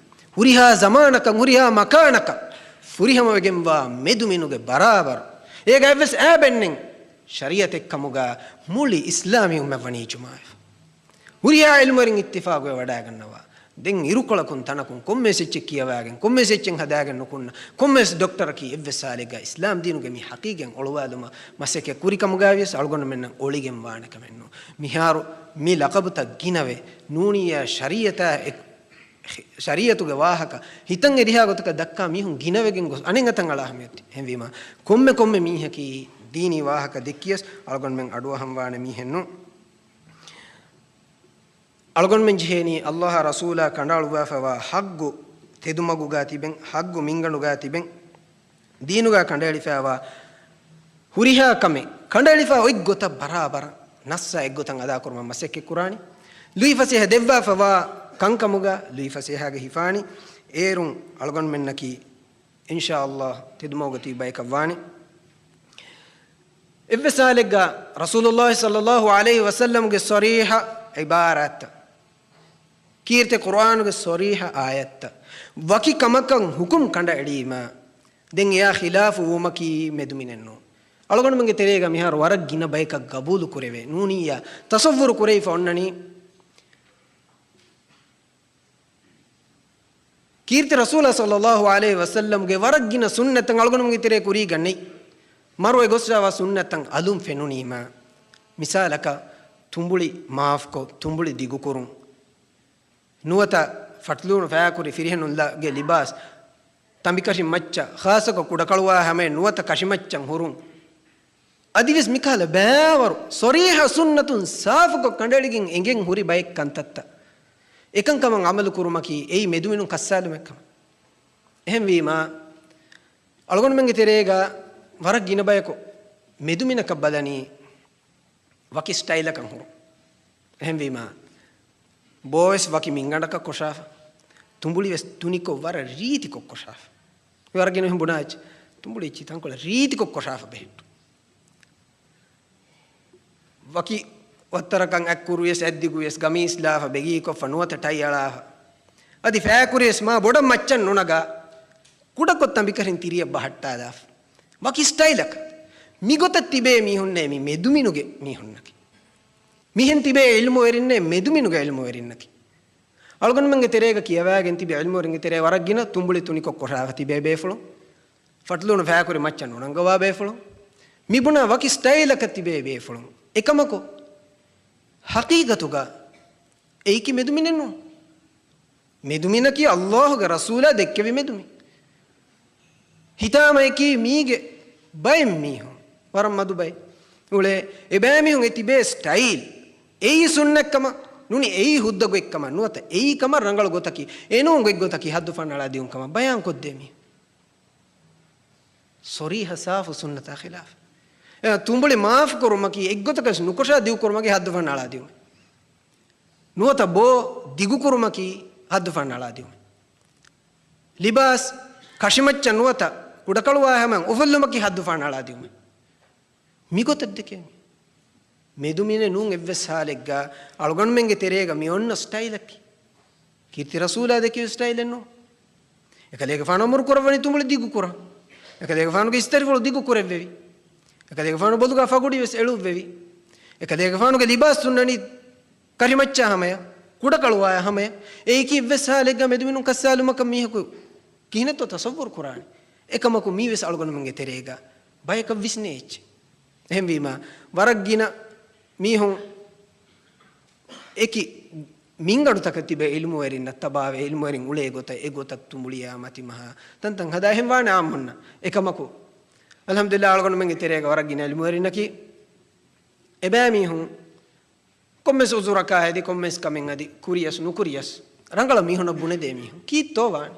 ހުރިހާ ޒަމާނަކަށް، ހުރިހާ މަކާނަކަށް ފުރިހަމަވެގެންވާ މެދުމިނުގެ ބަރާބަރު، އޭގަ އެއްވެސް އައިބެއް ނެތް ޝަރީޢަތެއް ކަމުގަ މުޅި އިސްލާމީ އުއްމަތް ވަނީ އިޖްމާޢުވެފަ. ހުރިހާ ޢިލްމުވެރިން އިއްތިފާޤުވެ ވަޑައިގަންނަވާ. ދެން އިރުކޮޅަކުން ތަނަކުން ކޮންމެސް އެއްޗެއް ކިޔަވާގެން، ކޮންމެސް އެއްޗެއް ހަދާގެން ނުކުންނަ، ކޮންމެސް ޑޮކްޓަރަކީ އެއްވެސް ސާލެއްގަ އިސްލާމް ދީނުގެ މި ޙަޤީޤަތް އޮޅުވާލުމަށް މަސައްކަތް ކުރި ކަމުގައިވިޔަސް އަޅުގަނޑުމެންނަށް އޮޅިގެން ވާނެ ކަމެއް ނޫން. މިހާރު މި ލަޤަބުތައް ގިނަވެ، ނޫނިއްޔާ ޝަރީޢަތާ އެ-، ޝަރީޢަތުގެ ވާހަކަ ހިތަށް އެރިހާ ގޮތަކަށް ދައްކާ މީހުން ގިނަވެގެން ގޮސް އަނެއް އަތަށް އަޅާ ހަމަޔަށް ތި. އެހެންވީމާ، ކޮންމެ ކޮންމެ މީހަކީ ދީނީ ވާހަކަ ދެއްކިޔަސް އަޅުގަނޑުމެން އަޑުއަހަން ވާނެ މީހެއް ނޫން. އަޅުގަނޑުމެން ޖެހޭނީ ﷲ އާ ރަސޫލާ ކަނޑައަޅުއްވާފައިވާ ޙައްޤު ތެދުމަގުގާ ތިބެން، ޙައްޤު މިންގަނޑުގާ ތިބެން، ދީނުގާ ކަނޑައެޅިފައިވާ ހުރިހާ ކަމެއް، ކަނޑައެޅިފައި އޮތް ގޮތަށް ބަރާބަރަށް ނައްސާ އެއްގޮތަށް އަދާކުރުމަށް މަސައްކަތް ކުރާނީ. ލުއިފަސޭހަ ދެއްވާފައިވާ ކަންކަމުގާ ލުއިފަސޭހަގެ ހިފާނީ. އޭރުން އަޅުގަނޑުމެންނަކީ އިންޝާﷲ ތެދުމަގުގަ ތިބި ބަޔަކަށް ވާނެ. އެއްވެސް ޙާލެއްގަ ރަސޫލުﷲ ޞައްލަﷲ ޢަލައިހި ވަސައްލަމްގެ ޞަރީޙަ ޢިބާރާތްތައް، ކީރިތި ޤުރްއާނުގެ ޞަރީޙަ އާޔަތްތައް، ވަކި ކަމަކަށް ޙުކުމް ކަނޑައެޅީމާ، ދެން އެއާ ޚިލާފު ވުމަކީ މެދުމިނެއް ނޫން. އަޅުގަނޑުމެންގެ ތެރޭގަ މިހާރު ވަރަށް ގިނަ ބަޔަކަށް ގަބޫލު ކުރެވޭ، ނޫނިއްޔާ ތަޞައްވުރު ކުރެވިފަ އޮންނަނީ، ކީރިތި ރަސޫލާ ޞައްލަﷲ ޢަލައިހި ވަސައްލަމްގެ ވަރަށް ގިނަ ސުންނަތްތައް އަޅުގަނޑުމެންގެ ތެރޭ ކުރީގަ ނެތް. މަރުވެ ގޮސްފައިވާ ސުންނަތްތައް އަލުން ފެނުނީމާ، މިސާލަކަށް ތުނބުޅި މާފްކޮށް، ތުނބުޅި ދިގުކުރުން، ނުވަތަ ފަޓްލޫނު ފަޔާކުރި ފިރިހެނުންގެ ލިބާސް، ތަނބިކަށި މައްޗަށް، ޚާއްޞަކޮށް ކުޑަކޮޅުވާ ހަމައިން ނުވަތަ ކަށިމައްޗަށް ހުރުން. އަދިވެސް މިކަހަލަ ބައިވަރު ޞަރީޙަ ސުންނަތުން ސާފުކޮށް ކަނޑައެޅިގެން އެނގެން ހުރި ބައެއް ކަންތައްތައް. އެކަންކަމަށް ޢަމަލު ކުރުމަކީ އެއީ މެދުމިނުން ކައްސާލުމެއް ކަމަށް. އެހެންވީމާ، އަޅުގަނޑުމެންގެ ތެރޭގަ ވަރަށް ގިނަ ބަޔަކު މެދުމިނަކަށް ބަލަނީ ވަކި ސްޓައިލަކަށް ހުރުން. އެހެންވީމާ، ބޯވެސް ވަކި މިންގަނޑަކަށް ކޮށާފަ، ތުނބުޅިވެސް ތުނިކޮށް ވަރަށް ރީތިކޮށް ކޮށާފަ. މި ވަރަށް ގިނަ މީހުން ބުނާ އެއްޗެއް، ތުނބުޅި އެއްޗި ތަންކޮޅެއް ރީތިކޮށް ކޮށާފަ ބެހެއްޓުން. ވަކި ވައްތަރަކަށް އަތްކުރުވިޔަސް އަތްދިގުވިޔަސް ގަމީސް ލާފަ، ބެގީކޮށްފަ، ނުވަތަ ޓައި އަޅާފަ. އަދި ފައިކުރިޔަސް މާ ބޮޑަށް މައްޗަށް ނުނަގާ، ކުޑަކޮށް ތަނބިކަށިން ތިރިއަށް ބަހައްޓާލާފަ. ވަކި ސްޓައިލަކަށް. މިގޮތަށް ތިބޭ މީހުންނޭ މި މެދުމިނުގެ މީހުންނަކީ. މިހެން ތިބޭ އިލްމުވެރިންނޭ މެދުމިނުގެ އިލްމުވެރިންނަކީ. އަޅުގަނޑުމެންގެ ތެރޭގަ ކިޔަވާގެން ތިބި އިލްމުވެރިންގެ ތެރޭ ވަރަށް ގިނަ ތުނބުޅި ތުނިކޮށް ކޮށާފަ ތިބޭ ބޭފުޅުން. ފަޓުލޫނު ފައިކުރި މައްޗަށް ނުނަންގަވާ ބޭފުޅުން. މި ބުނާ ވަކި ސްޓައިލަކަށް ތިބޭ ބޭފުޅުން. އެކަމަކު، ހަޤީޤަތުގަ އެއީކީ މެދުމިނެއް ނޫން. މެދުމިނަކީ ﷲ ގެ ރަސޫލާ ދެއްކެވި މެދުމިން. ހިތާމައަކީ މީގެ ބައެއް މީހުން ވަރަށް މަދު ބައެއް އުޅޭ. އެބައިމީހުން އެ ތިބޭ ސްޓައިލް އެއީ ސުންނަތްކަމަށް ނޫނީ އެއީ ހުއްދަ ގޮތްކަމަށް ނުވަތަ އެއީ ކަމަށް ރަނގަޅު ގޮތަކީ، އެނޫން ގޮތްގޮތަކީ ހައްދު ފަންނަޅާ ދިއުން ކަމަށް ބަޔާން ކޮށްދޭ މީހުން. ޞަރީޙަ ސާފު ސުންނަތާ ޚިލާފަށް. އެ ތުނބުޅި މާފު ކުރުމަކީ އެއްގޮތަކަށް ނުކޮށާ ދިގު ކުރުމަކީ ހައްދު ފަންނަޅާ ދިއުމެއް. ނުވަތަ ބޯ ދިގު ކުރުމަކީ ހައްދު ފަންނަޅާ ދިއުމެއް. ލިބާސް ކަށިމައްޗަށް ނުވަތަ ކުޑަކޮޅުވާ ހަމައަށް އުފުއްލުމަކީ ހައްދު ފަންނަޅާ ދިއުމެއް. މިގޮތަށް ދެކޭ މި. މެދުމިނެއް ނޫން އެއްވެސް ހާލެއްގަ އަޅުގަނޑުމެންގެ ތެރޭގަ މި އޮންނަ ސްޓައިލަކީ. ކީރިތި ރަސޫލާ ދެކެވި ސްޓައިލެއް ނޫން. އެކަލޭގެފާނު އަމުރު ކުރައްވަނީ ތުނބުޅި ދިގު ކުރަން. އެކަލޭގެފާނުގެ އިސްތަށިފުޅު ދިގު ކުރެއްވެވި. އެކަލޭގެފާނު ބޮލުގަ ފަގުޑި ވެސް އެޅުއްވެވި. އެކަލޭގެފާނުގެ ލިބާސް ތުންނަނީ ކަށިމައްޗާ ހަމަޔަށް، ކުޑަކޮޅުވާ ހަމަޔަށް. އެއީކީ އެއްވެސް ހާލެއްގަ މެދުމިނުން ކައްސާލުމަކަށް މީހަކު ކިހިނެއްތޯ ތަޞައްވުރު ކުރާނެ. އެކަމަކު މީވެސް އަޅުގަނޑުމެންގެ ތެރޭގަ ބަޔަކަށް ވިސްނޭ އެއްޗެއް. އެހެންވީމަ، ވަރަށް ގިނަ މީހުން އެކި މިންގަނޑުތަކަށް ތިބޭ އިލްމުވެރިންނަށް ތަބާވެ، އިލްމުވެރިން އުޅޭ ގޮތަށް އެގޮތަށް ތުނބުޅިއާ މަތިމަހާ ތަންތަން ހަދާ އެހެން ވާނެ އާއްމުންނަށް. އެކަމަކު، އަލްޙަމްދުލިއްލާހް، އަޅުގަނޑުމެންގެ ތެރޭގަ ވަރަށް ގިނަ އިލްމުވެރިންނަކީ އެބައިމީހުން ކޮންމެސް އުޒުރަކާ ހެދި، ކޮންމެސް ކަމެއް އަދި ކުރިޔަސް ނުކުރިޔަސް، ރަނގަޅަށް މީހުނަށް ބުނެދޭ މީހުން ކީއްތޯ ވާނީ؟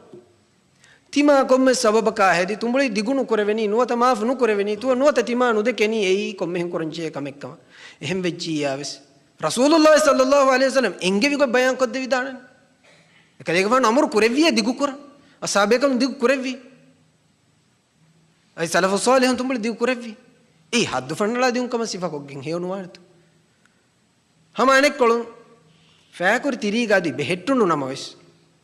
ތިމާ ކޮންމެސް ސަބަބަކާ ހެދި، ތުނބުޅި ދިގު ނުކުރެވެނީ، ނުވަތަ މާފު ނުކުރެވެނީ، ތު-، ނުވަތަ ތިމާ ނުދެކެނީ އެއީ ކޮންމެހެން ކުރަންޖެހޭ ކަމެއްކަމަށް. އެހެން ވެއްޖިއްޔާވެސް، ރަސޫލުﷲ ޞައްލަﷲު ޢަލައިހި ވަސައްލަމް އެންގެވި ގޮތް ބަޔާން ކޮށްދެވިދާނެ. އެކަލޭގެފާނު އަމުރު ކުރެއްވިއޭ ދިގު ކުރަން. އަޞްޙާބޭކަލުން ދިގު ކުރެއްވި. އަދި ސަލަފު ޞާލިޙުން ތުނބުޅި ދިގު ކުރެއްވި. އެއީ ހައްދު ފަންނަޅާ ދިއުން ކަމަށް ސިފަކޮށްގެން ހެޔޮ ނުވާނެތަ؟ ހަމަ އަނެއްކޮޅުން ފައިކުރި ތިރީގަ އަދި ބެހެއްޓުނު ނަމަވެސް،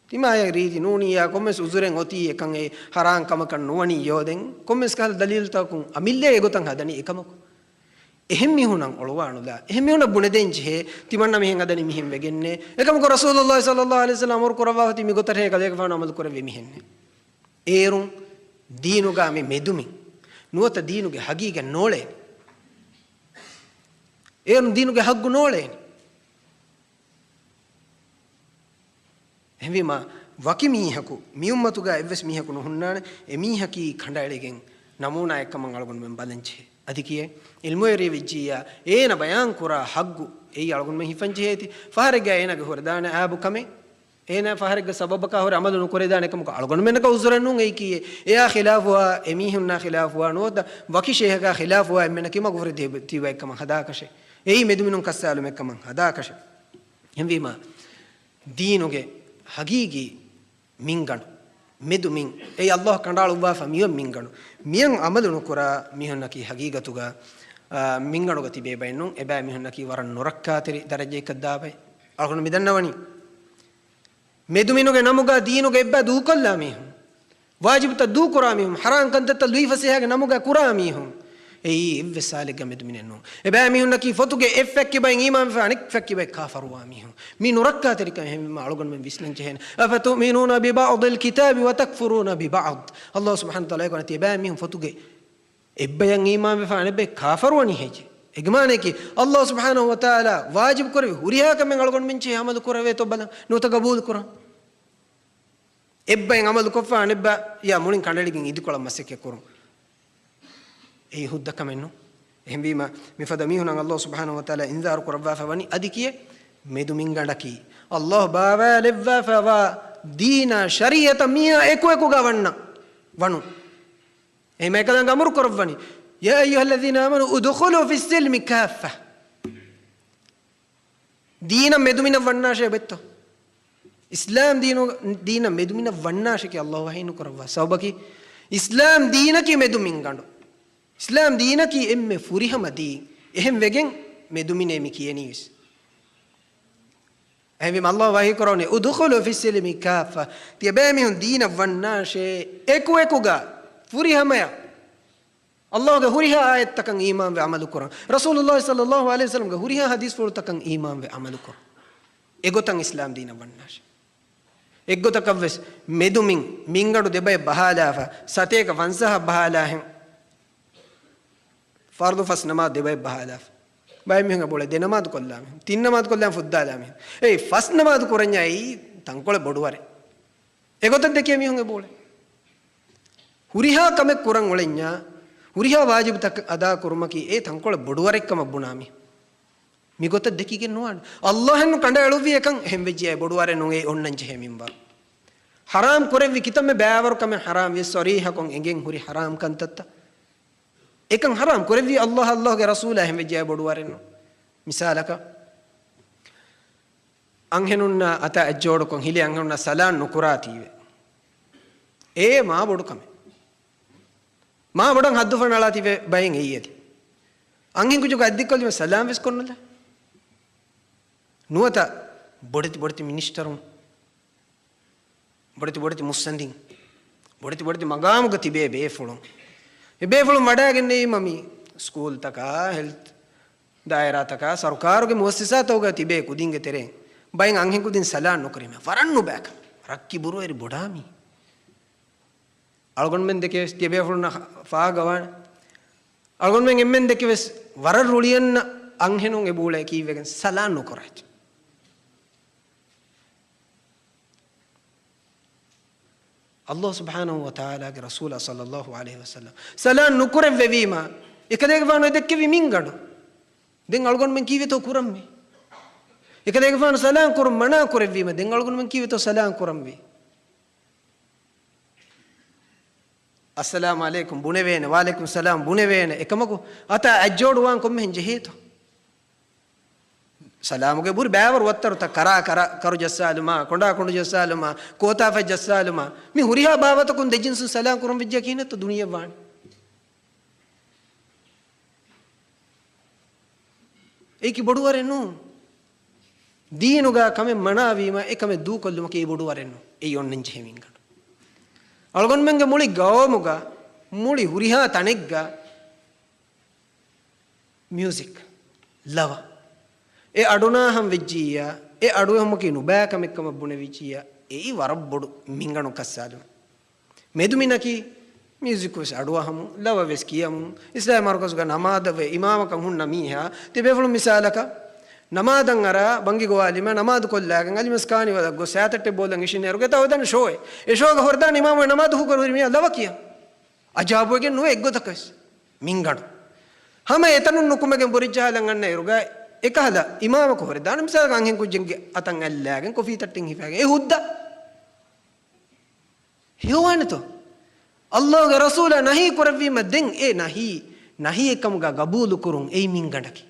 ތިމާޔަށް ރީތި ނޫނިއްޔާ ކޮންމެސް އުޒުރެއް އޮތީ އެކަން އެ ހަރާން ކަމަކަށް ނުވަނިއްޔޯ ދެން ކޮންމެސް ކަހަލަ ދަލީލުތަކުން އަމިއްލައި އެގޮތަށް ހަދަނީ އެކަމަކު. އެހެން މީހުނަށް އޮޅުވާނުލާ، އެހެން މީހުނަށް ބުނެދޭން ޖެހޭ، ތިމަންނަ މިހެން ހަދަނީ މިހެން ވެގެންނޭ. އެކަމަކު ރަސޫލުﷲ ޞައްލަﷲު ޢަލައިހި ވަސައްލަމް އަމުރު ކުރައްވާފަ ތި މިގޮތަށް ކަލޭގެފާނު އަމަލު ކުރެއްވި މިހެންނޭ. އޭރުން ދީނުގަ މި މެދުމިން ނުވަތަ ދީނުގެ ހަގީގަތް ނޯޅޭނެ. އޭރުން ދީނުގެ ހައްގު ނޯޅޭނެ. އެހެންވީމަ، ވަކި މީހަކު، މި އުއްމަތުގަ އެއްވެސް މީހަކު ނުހުންނާނެ، އެ މީހަކީ ކަނޑައެޅިގެން ނަމޫނާއެއްކަމަށް އަޅުގަނޑުމެން ބަލަންޖެހޭ. އަދި ކިޔޭ، އިލްމުވެރި ވެއްޖިއްޔާ، އޭނަ ބަޔާން ކުރާ ހައްގު އެއީ އަޅުގަނޑުމެން ހިފަންޖެހޭތީ. ފަހަރެއްގަ އޭނަގެ ހުރެދާނެ އާބު ކަމެއް، އޭނަ ފަހަރެއްގަ ސަބަބަކާ ހުރެ އަމަލު ނުކުރެދާނެ ކަމަކު އަޅުގަނޑުމެންނަކަށް އުޒުރެއް ނޫން. އެއީކީ، އެއާ ޚިލާފުވާ، އެމީހުންނާ ޚިލާފުވާ ނުވަތަ ވަކި ޝޭހަކާ ޚިލާފުވާ އެންމެނަކީ މަގުފުރެ ތިބައެއްކަމަށް ހަދާކަށެއް. އެއީ މެދުމިނުން ކައްސާލުމެއްކަމަށް ހަދާކަށެއް. އެހެންވީމަ، ދީނުގެ ހަގީގީ މިންގަނޑު، މެދުމިން، އެއީ ﷲ ކަނޑައަޅުއްވާފަ މިއޮތް މިންގަނޑު. މިއަށް އަމަލު ނުކުރާ މީހުންނަކީ ހަގީގަތުގަ، އާ، މިންގަނޑުގަ ތިބޭ ބައެއް ނޫން. އެބައި މީހުންނަކީ ވަރަށް ނުރައްކާތެރި ދަރަޖައަކަށް ދާ ބައެއް. އަޅުގަނޑު މިދަންނަވަނީ. މެދުމިނުގެ ނަމުގަ ދީނުގެ އެއްބަ ދޫކޮށްލާ މީހުން. ވާޖިބުތައް ދޫކުރާ މީހުން، ޙަރާން ކަންތައްތައް ލުއިފަސޭހާގެ ނަމުގަ ކުރާ މީހުން، އެއީ އެއްވެސް ސާލެއްގަ މެދުމިނެއް ނޫން. އެބައި މީހުންނަކީ ފޮތުގެ އެއް ފެއްކި ބައިން އީމާންވެފަ އަނެއް ފެއްކި ބައި ކާފަރުވާ މީހުން. މި ނުރައްކާތެރިކަން އެހެންވީމަ އަޅުގަނޑުމެން ވިސްނަން ޖެހޭނެ. أفتؤمنون ببعض الكتاب وتكفرون ببعض. ﷲ ސުބްޙާނަހޫ ވަތަޢާލާ އެކަން ތިބާ މީހުން ފޮތުގެ އެއްބަޔަށް އީމާންވެފަ އަނެއްބަޔަށް ކާފަރުވަނީ ހެއްޔޭ؟ އޭގެ މާނައަކީ، ﷲ ސުބްޙާނަހޫ ވަތަޢާލާ ވާޖިބު ކުރެއްވި ހުރިހާ ކަމެއް އަޅުގަނޑުމެން ޗެހި ޢަމަލު ކުރެވޭތޯ ބަލަން، ނުވަތަ ގަބޫލު ކުރަން. އެއްބައިން ޢަމަލު ކޮށްފަ އަނެއްބަޔާ މުޅިން ކަނޑައެޅިގެން އިދިކޮޅަށް މަސައްކަތް ކުރުން. އެއީ ހުއްދަ ކަމެއް ނޫން. އެހެންވީމަ، މިފަދަ މީހުނަށް ﷲ ސުބްޙާނަހޫ ވަތަޢާލާ އިންޒާރު ކުރައްވާފަ ވަނީ އަދި ކިޔޭ، މެދު މިންގަނޑަކީ ﷲ ބާވާލެއްވާފަވާ ދީނާ ޝަރީޢަތަށް މީހާ އެކުއެކުގަ ވަންނަ ވަނު. އެހެން މޭކަލަނގ އަމުރު ކުރައްވަނީ، يا أيها الذين آمنوا ادخلوا في السلم كافة. ދީނަށް މެދުމިނަށް ވަންނާށޭ އޮބެއްތޯ؟ އިސްލާމް ދީނު، ދީނަށް މެދުމިނަށް ވަންނާށެކޭ އައްލާހު ވަޙީ ނުކުރައްވާ. ސަބަބަކީ، އިސްލާމް ދީނަކީ މެދުމިންގަނޑު. އިސްލާމް ދީނަކީ އެންމެ ފުރިހަމަ ދީން. އެހެން ވެގެން މެދުމިނޭ މި ކިޔެނީވެސް. އެހެންވީމަ އައްލާހު ވަޙީ ކުރައްވަނީ، "އުދުޚުލޫ ފިއްސިލްމި ކާފަ." ތިޔަބައިމީހުން ދީނަށް ވަންނާށޭ، އެކުއެކުގަ ފުރިހަމަޔަށް. އައްލާހުގެ ހުރިހާ އާޔަތްތަކަށް އީމާންވެ ޢަމަލުކުރަން. ރަސޫލުއްލާހި ޞައްލައްލާހު ޢަލައިހި ވަސައްލަމްގެ ހުރިހާ ޙަދީޘްފުޅުތަކަށް އީމާންވެ ޢަމަލުކުރަން. އެގޮތަށް އިސްލާމް ދީނަށް ވަންނާށޭ. އެއްގޮތަކަށްވެސް މެދުމިން މިންގަނޑު ދެބައެއް ބަހާލާފަ، ސަތޭކަ ފަންސާހަށް ބަހާލާހެން، ފަރުޟު ފަސް ނަމާދު ދެބައެއް ބަހާލާފަ. ބައެއް މީހުން އެބަ އުޅޭ ދެ ނަމާދު ކޮށްލާ މީހުން، ތިން ނަމާދު ކޮށްލާ ފުއްދާލާ މީހުން. އެއީ ފަސް ނަމާދު ކުރަންޏާ އެއީ ތަންކޮޅެއް ބޮޑުވަރެއް. އެގޮތަށް ދެކޭ މީހުން އެބަ އުޅޭ. ހުރިހާ ކަމެއް ކުރަން އުޅެންޏާ، ހުރިހާ ވާޖިބުތަކަށް އަދާ ކުރުމަކީ އެ ތަންކޮޅެއް ބޮޑުވަރެއް ކަމަށް ބުނާ މީހުން. މިގޮތަށް ދެކިގެން ނުވާނެ. އައްލާހެއްނު ކަނޑައެޅުއްވީ އެކަން އެހެން ވެއްޖެ އެ ބޮޑުވަރެއް ނޫން އެ އޮންނަން ޖެހޭ މިންވަރު. ޙަރާމް ކުރެއްވި ކިތަންމެ ބައިވަރު ކަމެއް ޙަރާމް ވިޔަސް ޞަރީޙަކޮށް އެނގެން ހުރި ޙަރާމް ކަންތައްތައް. އެކަން ޙަރާމް ކުރެއްވީ އައްލާހް، އައްލާހްގެ ރަސޫލާ އެހެން ވެއްޖެ އެ ބޮޑުވަރެއް ނޫން. މިސާލަކަށް، އަންހެނުންނާ އަތާ އަތްޖޯޑުކޮށް ހިލޭ އަންހެނުންނާ ސަލާން ނުކުރާތީވެ. އޭ މާ ބޮޑު ކަމެއް. މާ ބޮޑަށް ހައްދު ފަންނަޅާތީވެ ބައެއް އެއީ އަދި. އަންހެން ކުއްޖަކު އަތްދިއްކޮށްލީމަ ސަލާން ވެސް ކޮށްނުލާ. ނުވަތަ ބޮޑެތި ބޮޑެތި މިނިސްޓަރުން، ބޮޑެތި ބޮޑެތި މުއްސަނދިން، ބޮޑެތި ބޮޑެތި މަގާމުގަ ތިބޭ ބޭފުޅުން. އެ ބޭފުޅުން ވަޑައިގެންނެވީމަ މި ސްކޫލްތަކާ، ހެލްތް ދާއިރާތަކާ، ސަރުކާރުގެ މުއައްސަސާތަކުގަ ތިބޭ ކުދިންގެ ތެރެއިން ބައެއް އަންހެން ކުދިން ސަލާން ނުކުރީމަ. ވަރަށް ނުބައިކަން. ރައްކި ބުރުވެރި ބޮޑާ މީ. އަޅުގަނޑުމެން ދެކެވެސް ތިޔަބޭފުޅުންނަށް ފާހަގަވާނެ. އަޅުގަނޑުމެން އެންމެން ދެކެވެސް ވަރަށް ރުޅިއަންނަ އަންހެނުން އެބޫޅޭ ކީއްވެގެން ސަލާން ނުކުރާ. އައްލާހު ސުބްޙާނަހު ވަތަޢާލާގެ ރަސޫލާ ޞައްލައްލާހު ޢަލައިހި ވަސައްލަމް ސަލާން ނުކުރެއްވެވީމަ، އެކަލޭގެފާނު އެ ދެއްކެވީ މިންގަނޑު. ދެން އަޅުގަނޑުމެން ކީއްވެތޯ ކުރަންވީ؟ އެކަލޭގެފާނު ސަލާން ކުރުން މަނާ ކުރެއްވީމަ، ދެން އަޅުގަނޑުމެން ކީއްވެތޯ ސަލާން ކުރަންވީ؟ އައްސަލާމު ޢަލައިކުމް ބުނެވޭނެ، ވަޢަލައިކުމް ސަލާމް ބުނެވޭނެ. އެކަމަކު އަތާ އަތްޖޯޑުވާން ކޮންމެހެން ޖެހޭތޯ؟ ސަލާމުގެ ބުރި ބައިވަރު ވައްތަރުތައް، ކަރާ ކަރަ، ކަރު ޖައްސާލުމާ، ކޮނޑާ ކޮނޑު ޖައްސާލުމާ، ކޯތާފަތް ޖައްސާލުމާ، މި ހުރިހާ ބާވަތަކުން ދެ ޖިންސުން ސަލާމް ކުރަން ވެއްޖެ ކިހިނެއްތޯ ދުނިޔެ ވާނެ؟ އެއީކީ ބޮޑުވަރެއް ނޫން. ދީނުގަ ކަމެއް މަނާވީމަ، އެ ކަމެއް ދޫކޮށްލުމަކީ އެއީ ބޮޑުވަރެއް ނޫން. އެއީ އޮންނަން ޖެހޭ މިންގަނޑު. އަޅުގަނޑުމެންގެ މުޅި ގައުމުގަ، މުޅި ހުރިހާ ތަނެއްގަ މިއުޒިކް، ލަވަ، އެ އަޑުނާހަން ވެއްޖިއްޔާ، އެ އަޑުއެހުމަކީ ނުބައި ކަމެއް ކަމަށް ބުނެވިއްޖިއްޔާ، އެއީ ވަރަށް ބޮޑު މިންގަނޑު ކައްސާލުމެއް. މެދުމިނަކީ މިއުޒިކު ވެސް އަޑުއަހަމުން، ލަވަ ވެސް ކިޔަމުން، އިސްލާމީ މަރުކަޒުގަ ނަމާދަށް އިމާމަކަށް ހުންނަ މީހާ، ތިބޭފުޅުން މިސާލަކަށް، ނަމާދަށް އަރާ ބަންގި ގޮވާލީމަ، ނަމާދު ކޮށްލާގެން އަލިމަސް ކާނިވަލަށް ގޮސް ސާތައްޓެއް ބޯލަން އިށިން އޭރުގަ ތަ އޮދަން ޝޯއެއް. އެ ޝޯގަ ހުރެދާނެ އިމާމު ނަމާދު ހޫކުރު ހުރި މީހާ ލަވަ ކިޔަން. އަޖާބުވެގެން ނުވޭ އެއްގޮތަކަށް މިންގަނޑު. ހަމަ އެތަނުން ނުކުމެގެން ބުރިއްޖަހާލަން އަންނަ އިރުގަ އެކަހަލަ އިމާމަކު ހުރެދާނެ މިސާލަކަށް އަންހެން ކުއްޖެއްގެ އަތަށް އަތްލާގެން ކޮފީ ތައްޓެއް ހިފާގެން އެ ހުއްދަ. ހެޔޮވާނެތޯ؟ އައްލާހުގެ ރަސޫލާ ނަހީ ކުރެއްވީމަ ދެން އެ ނަހީ، ނަހީއެއްކަމުގަ ގަބޫލުކުރުން އެއީ މިންގަނޑަކީ.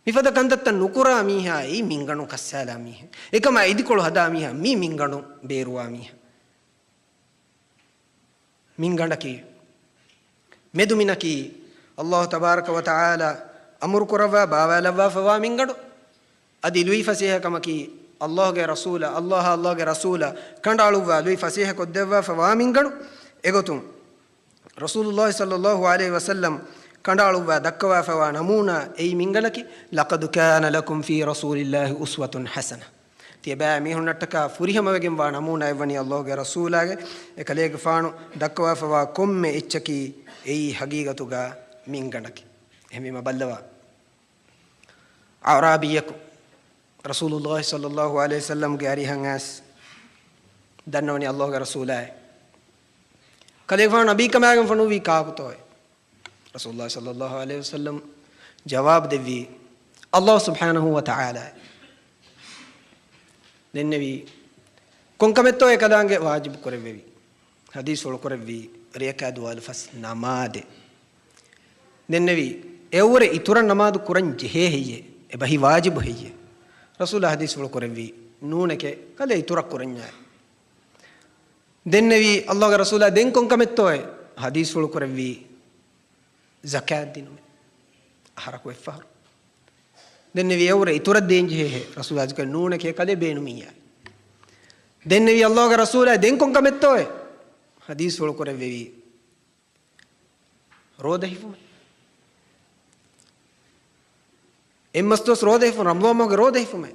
މިފަދަ ކަންތައްތައް ނުކުރާ މީހާ އެއީ މިންގަނޑު ކައްސާލާ މީހެއް. އެކަމާ އިދިކޮޅު ހަދާ މީހާ މީ މިންގަނޑު ބޭރުވާ މީހާ. މިންގަނޑަކީ، މެދުމިނަކީ، އައްލާހު ތަބާރަކަ ވަތަޢާލާ އަމުރު ކުރައްވާ ބާވާލައްވާފަވާ މިންގަނޑު. އަދި ލުއިފަސޭހަކަމަކީ، އައްލާހުގެ ރަސޫލާ، އައްލާހާ އައްލާހުގެ ރަސޫލާ ކަނޑައަޅުއްވާ ލުއިފަސޭހަކޮށްދެއްވާފަވާ މިންގަނޑު. އެގޮތުން، ރަސޫލުއްލާހި ޞައްލައްލާހު ޢަލައިހި ވަސައްލަމް ކަނޑައަޅުއްވާ ދައްކަވާފަވާ ނަމޫނާ އެއީ މިންގަނޑަކީ، "لقد كان لكم في رسول الله أسوة حسنة." ތިޔަބައިމީހުންނަށްޓަކާ ފުރިހަމަވެގެންވާ ނަމޫނާއެއްވަނީ އައްލާހުގެ ރަސޫލާގެ، އެކަލޭގެފާނު ދައްކަވާފަވާ ކޮންމެ އެއްޗަކީ އެއީ ހަގީގަތުގަ މިންގަނޑަކީ. އެހެންވީމަ ބައްލަވާ، އަޢްރާބީއަކު ރަސޫލުއްލާހި ޞައްލައްލާހު ޢަލައިހި ވަސައްލަމްގެ އަރިހަށް އައިސް ދަންނަވަނީ އައްލާހުގެ ރަސޫލާއޭ. ކަލޭގެފާނު ނަބީކަމާގެން ފޮނުއްވީ ކާކުތޯއޭ؟ ރަސޫލުއްލާހި ޞައްލައްލާހު ޢަލައިހި ވަސައްލަމް ޖަވާބު ދެއްވީ، އައްލާހު ސުބްޙާނަހު ވަތަޢާލާ. ދެންނެވީ، ކޮންކަމެއްތޯ އެކަލާނގެ ވާޖިބު ކުރެއްވެވީ؟ ޙަދީޘްފުޅު ކުރެއްވީ، ރެޔަކާ ދުވާލު ފަސް ނަމާދެއް. ދެންނެވީ، އެއަށްވުރެ އިތުރަށް ނަމާދު ކުރަން ޖެހޭ ހެއްޔޭ؟ އެބަހީ ވާޖިބު ހެއްޔޭ؟ ރަސޫލާ ޙަދީޘްފުޅު ކުރެއްވީ، ނޫނެކޭ، ކަލޭ އިތުރަށް ކުރަންޏާ. ދެންނެވީ އައްލާހުގެ ރަސޫލާ ދެން ކޮން ކަމެއްތޯއޭ؟ ޙަދީޘްފުޅު ކުރެއްވީ ޒަކާތް ދިނުމޭ. އަހަރަކު އެއްފަހަރު. ދެންނެވީ އެއަށްވުރެ އިތުރަށް ދޭންޖެހޭހޭ؟ ރަސޫލާ ޒަކާތް ނޫނެކޭ، ކަލޭ ބޭނުމިއްޔާ. ދެންނެވީ އައްލާހުގެ ރަސޫލާ ދެން ކޮން ކަމެއްތޯއޭ؟ ޙަދީޘްފުޅު ކުރެއްވެވީ ރޯދަ ހިފުމޭ. އެއްމަސް ދުވަސް ރޯދަ ހިފުން، ރަމަޟާން މަހުގެ ރޯދަ ހިފުމޭ.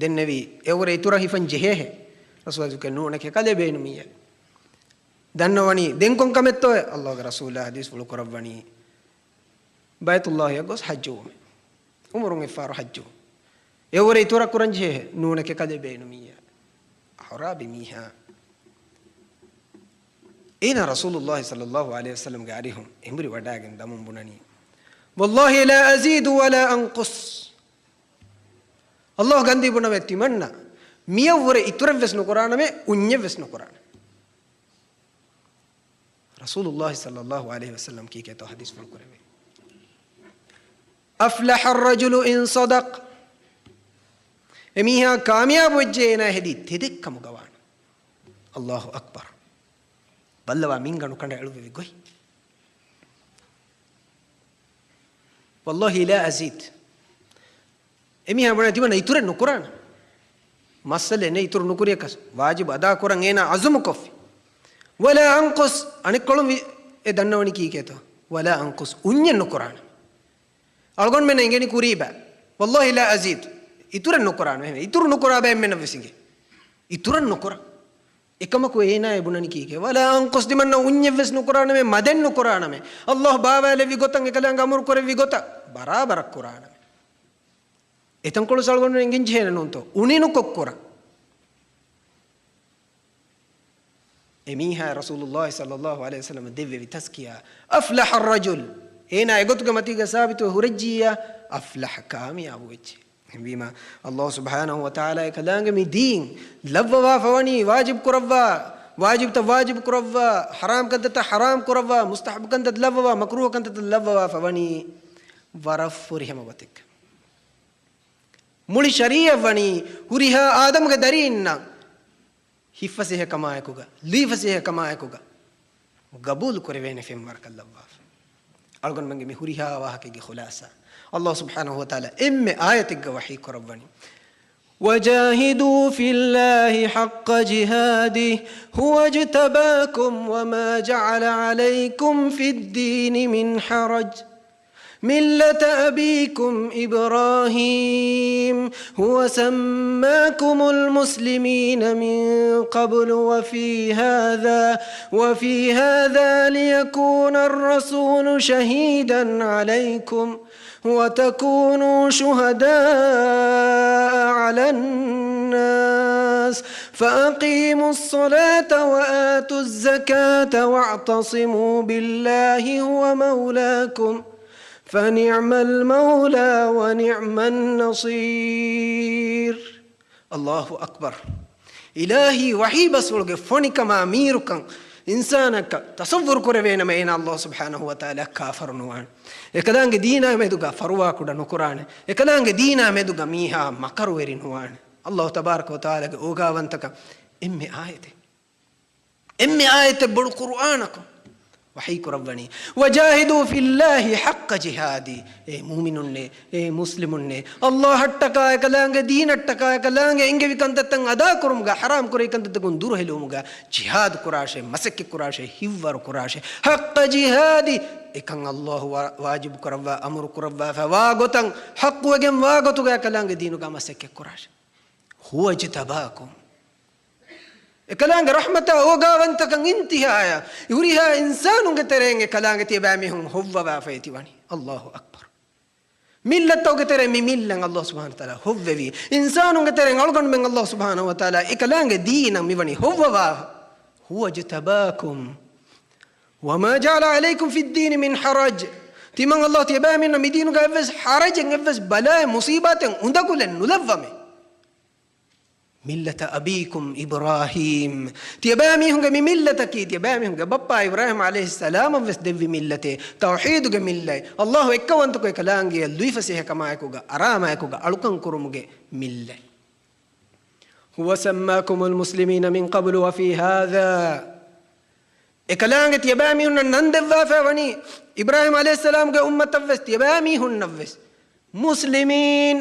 ދެންނެވީ އެއަށްވުރެ އިތުރަށް ހިފަން ޖެހޭހޭ؟ ރަސޫލާ ޒަކާތް ނޫނެކޭ، ކަލޭ ބޭނުމިއްޔާ. ދަންނަވަނީ ދެން ކޮން ކަމެއްތޯއޭ؟ އައްލާހުގެ ރަސޫލާ ޙަދީޘްފުޅު ކުރައްވަނީ ބައިތުއްލާހިއަށް ގޮސް ޙައްޖުވުމޭ. ޢުމުރުން އެއްފަހަރު ޙައްޖުވުން. އެއަށްވުރެ އިތުރަށް ކުރަންޖެހޭ؟ ނޫނެކޭ، ކަލޭ ބޭނުމިއްޔާ. އަޢުރާބީ މީހާ، އޭނާ ރަސޫލުއްލާހި ޞައްލައްލާހު ޢަލައިހި ވަސައްލަމްގެ އަރިހުން އެނބުރި ވަޑާގެން ދަމުން ބުނަނީ، "ވައްލާހި ލާ އަޒީދު ވަލާ އަންޤުސް." އައްލާހު ގަންދީ ބުނަވޭ، ތިމަންނަ މިއަށްވުރެ އިތުރެއްވެސް ނުކުރާނަމޭ، އުންޏެއްވެސް ނުކުރާނަމޭ. ރަސޫލުއްލާހި ޞައްލައްލާހު ޢަލައިހި ވަސައްލަމް ކީކޭތޯ ޙަދީޘްފުޅު ކުރެވޭ؟ "أفلح الرجل إن صدق." އެމީހާ ކާމިޔާބު ވެއްޖެ އޭނާ ހެދީ ތެދެއްކަމުގަ ވާނަމަ. އައްލާހު އަކްބަރު. ބައްލަވާ މިންގަނޑު ކަނޑައެޅުއްވެވި ގޮތް. "ވައްލާހި ލާ އަޒީދު." އެމީހާ ބުނޭ ތިމަންނަ އިތުރެއް ނުކުރާނަމޭ. މައްސަލައެއް ނެތް އިތުރު ނުކުރިޔަކަސް، ވާޖިބު އަދާކުރަން އޭނާ ޢަޒުމު ކޮށްފި. "ވަލާ އަންޤުސް." އަނެއްކޮޅުން ވި-، އެ ދަންނަވަނީ ކީކޭތޯ؟ "ވަލާ އަންޤުސް." އުންޏެއް ނުކުރާނަމޭ. އަޅުގަނޑުމެންނަށް އެނގެނީ ކުރީ ބައި. "ވައްލާހި ލާ އަޒީދު." އިތުރެއް ނުކުރާނަމޭ. އިތުރު ނުކުރާ ބައެއް އެންމެންނަށްވެސް އެނގޭ. އިތުރެއް ނުކުރާ. އެކަމަކު އޭނާ އެ ބުނަނީ ކީކޭ؟ "ވަލާ އަންޤުސް." ތިމަންނަ އުންޏެއްވެސް ނުކުރާނަމޭ، މަދެއް ނުކުރާނަމޭ. އައްލާހު ބާވާލެއްވި ގޮތަށް، އެކަލާނގެ އަމުރު ކުރެއްވި ގޮތަށް ބަރާބަރަށް ކުރާނަމޭ. އެތަންކޮޅު އަޅުގަނޑު އެނގެން ޖެހޭނެ ނޫންތޯ؟ އުނިނުކޮށް ކުރަން. އެމީހާ ރަސޫލުއްލާހި ޞައްލައްލާހު ޢަލައިހި ވަސައްލަމަ ދެއްވެވި ތަޒްކިޔާ، "أفلح الرجل." އޭނާ އެގޮތުގެ މަތީގަ ސާބިތުވެ ހުރެއްޖިއްޔާ، "أفلح" ކާމިޔާބު ވެއްޖެ. އެހެންވީމަ، އައްލާހު ސުބްޙާނަހު ވަތަޢާލާ އެކަލާނގެ މި ދީން ލައްވަވާފަވަނީ ވާޖިބު ކުރައްވާ، ވާޖިބުތައް ވާޖިބު ކުރައްވާ، ޙަރާމް ކަންތައްތައް ޙަރާމް ކުރައްވާ، މުސްތަޙައްބު ކަންތައް ލައްވަވާ، މަކްރޫހު ކަންތައްތައް ލައްވަވާފަވަނީ ވަރަށް ފުރިހަމަ ގޮތެއްގަ. މުޅި ޝަރީޢަތް ވަނީ ހުރިހާ އާދަމުގެ ދަރީންނަށް ހިތްފަސޭހަކަމާއެކުގަ، ލީފަސޭހަކަމާއެކުގަ ގަބޫލު ކުރެވޭނެ ފެންވަރަކަށް ލައްވާފަ. އަޅުގަނޑުމެންގެ މި ހުރިހާ ވާހަކައިގެ ޚުލާޞާ، އައްލާހު ސުބްޙާނަހު ވަތަޢާލާ އެންމެ އާޔަތެއްގަ ވަޙީ ކުރައްވަނީ، "وجاهدوا في الله حق جهاده هو اجتباكم وما جعل عليكم في الدين من حرج." ملة أبيكم إبراهيم هو سماكم المسلمين من قبل وفي هذا، وفي هذا ليكون الرسول شهيدا عليكم وتكونوا شهداء على الناس فأقيموا الصلاة وآتوا الزكاة واعتصموا بالله هو مولاكم فنعم المولى ونعم النصير. އައްލާހު އަކްބަރު. އިލާހީ ވަޙީ ބަސްފުޅުގެ ފޮނިކަމާ މީރުކަން އިންސާނަކަށް ތަޞައްވުރު ކުރެވޭނަމަ، އޭނާ އައްލާހު ސުބްޙާނަހު ވަތަޢާލާ ކާފަރު ނުވާނެ. އެކަލާނގެ ދީނާ މެދުގަ ފަރުވާކުޑަ ނުކުރާނެ. އެކަލާނގެ ދީނާ މެދުގަ މީހާ މަކަރުވެރި ނުވާނެ. އައްލާހު ތަބާރަކަ ވަތަޢާލާގެ އޯގާވަންތަކަން އެންމެ އާޔަތެއް. އެންމެ އާޔަތެއް ބޮޑު ޤުރުއާނަކުން ވަޙީ ކުރައްވަނީ، "وجاهدوا في الله حق جهاده." އޭ މުއުމިނުންނޭ، އޭ މުސްލިމުންނޭ، އައްލާހަށްޓަކާ އެކަލާނގެ ދީނަށްޓަކާ އެކަލާނގެ އެންގެވި ކަންތައްތައް އަދާކުރުމުގަ، ޙަރާމް ކުރެވި ކަންތައްތަކުން ދުރުހެލުވުމުގަ ޖިހާދު ކުރާށޭ، މަސައްކަތް ކުރާށޭ، ހިތްވަރު ކުރާށޭ. حق جهاده، އެކަން އައްލާހު ވާ-، ވާޖިބު ކުރައްވާ، އަމުރު ކުރައްވާފަ ވާ ގޮތަށް، ޙައްޤުވެގެން ވާ ގޮތުގަ އެކަލާނގެ ދީނުގަ މަސައްކަތް ކުރާށޭ. هو اجتباكم. އެކަލާނގެ ރަޙްމަތާ އޯގާވަންތަކަން އިންތިހާޔަށް ހުރިހާ އިންސާނުންގެ ތެރެއިން އެކަލާނގެ ތިޔަބައިމީހުން ހޮއްވަވާފައި ތިވަނީ. އައްލާހު އަކްބަރު. މިއްލަތްތަކުގެ ތެރެއިން މި މިއްލަތް އައްލާހު ސުބްޙާނަހު ވަތަޢާލާ ހޮއްވެވީ. އިންސާނުންގެ ތެރެއިން އަޅުގަނޑުމެން އައްލާހު ސުބްޙާނަހު ވަތަޢާލާ އެކަލާނގެ ދީނަށް މިވަނީ ހޮއްވަވާ. هو اجتباكم وما جعل عليكم في الدين من حرج. ތިމަން އައްލާހު ތިޔަބައިމީހުންނަށް މި ދީނުގަ އެއްވެސް ޙަރަޖެއް، އެއްވެސް ބަލާއެއް، މުޞީބާތެއް އުނދަގުލެއް ނުލައްވަމޭ. ملة أبيكم إبراهيم. ތިޔަބައިމީހުންގެ މި މިއްލަތަކީ، ތިޔަބައިމީހުންގެ ބައްޕާ އިބްރާހީމް ޢަލައިހިއްސަލާމަށް ވެސް ދެއްވި މިއްލަތޭ، ތައުޙީދުގެ މިއްލަތް، އައްލާހު އެއްކައުވަންތަކޮށް އެކަލާނގެއަށް ލުއިފަސޭހަކަމާއެކުގަ، އަރާމާއެކުގަ އަޅުކަން ކުރުމުގެ މިއްލަތް. هو سماكم المسلمين من قبل وفي هذا. އެކަލާނގެ ތިޔަބައިމީހުންނަށް ނަން ދެއްވާފައި ވަނީ، އިބްރާހީމް ޢަލައިހިއްސަލާމްގެ އުއްމަތަށްވެސް ތިޔަބައިމީހުންނަށްވެސް، މުސްލިމީން،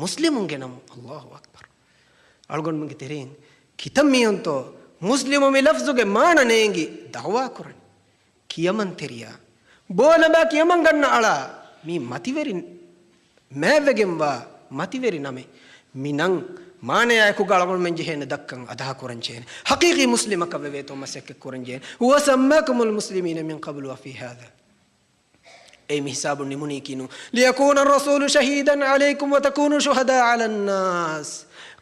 މުސްލިމުންގެ ނަމުން. އައްލާހު އަކްބަރު. އަޅުގަނޑުމެންގެ ތެރެއިން ކިތައް މީހުންތޯ މުސްލިމު މި ލަފްޒުގެ މާނަ ނޭނގި ދަޢުވާ ކުރަނީ؟ ކިޔަމަންތެރިޔާ، ބޯލަބާ ކިޔަމަން ގަންނަ އަޅާ، މީ މަތިވެރި މާތްވެގެންވާ މަތިވެރި ނަމެއް. މި ނަން މާނަޔާ އެކުގަ އަޅުގަނޑުމެން ޖެހޭނެ ދައްކަން އަދާކުރަން ޖެހޭނެ. ޙަޤީޤީ މުސްލިމަކަށް ވެވޭތޯ މަސައްކަތް ކުރަން ޖެހޭނެ. هو سماكم المسلمين من قبل وفي هذا. އެ މި ހިސާބުން ނިމުނީކީ ނޫން. ليكون الرسول شهيدا عليكم وتكونوا شهداء على الناس.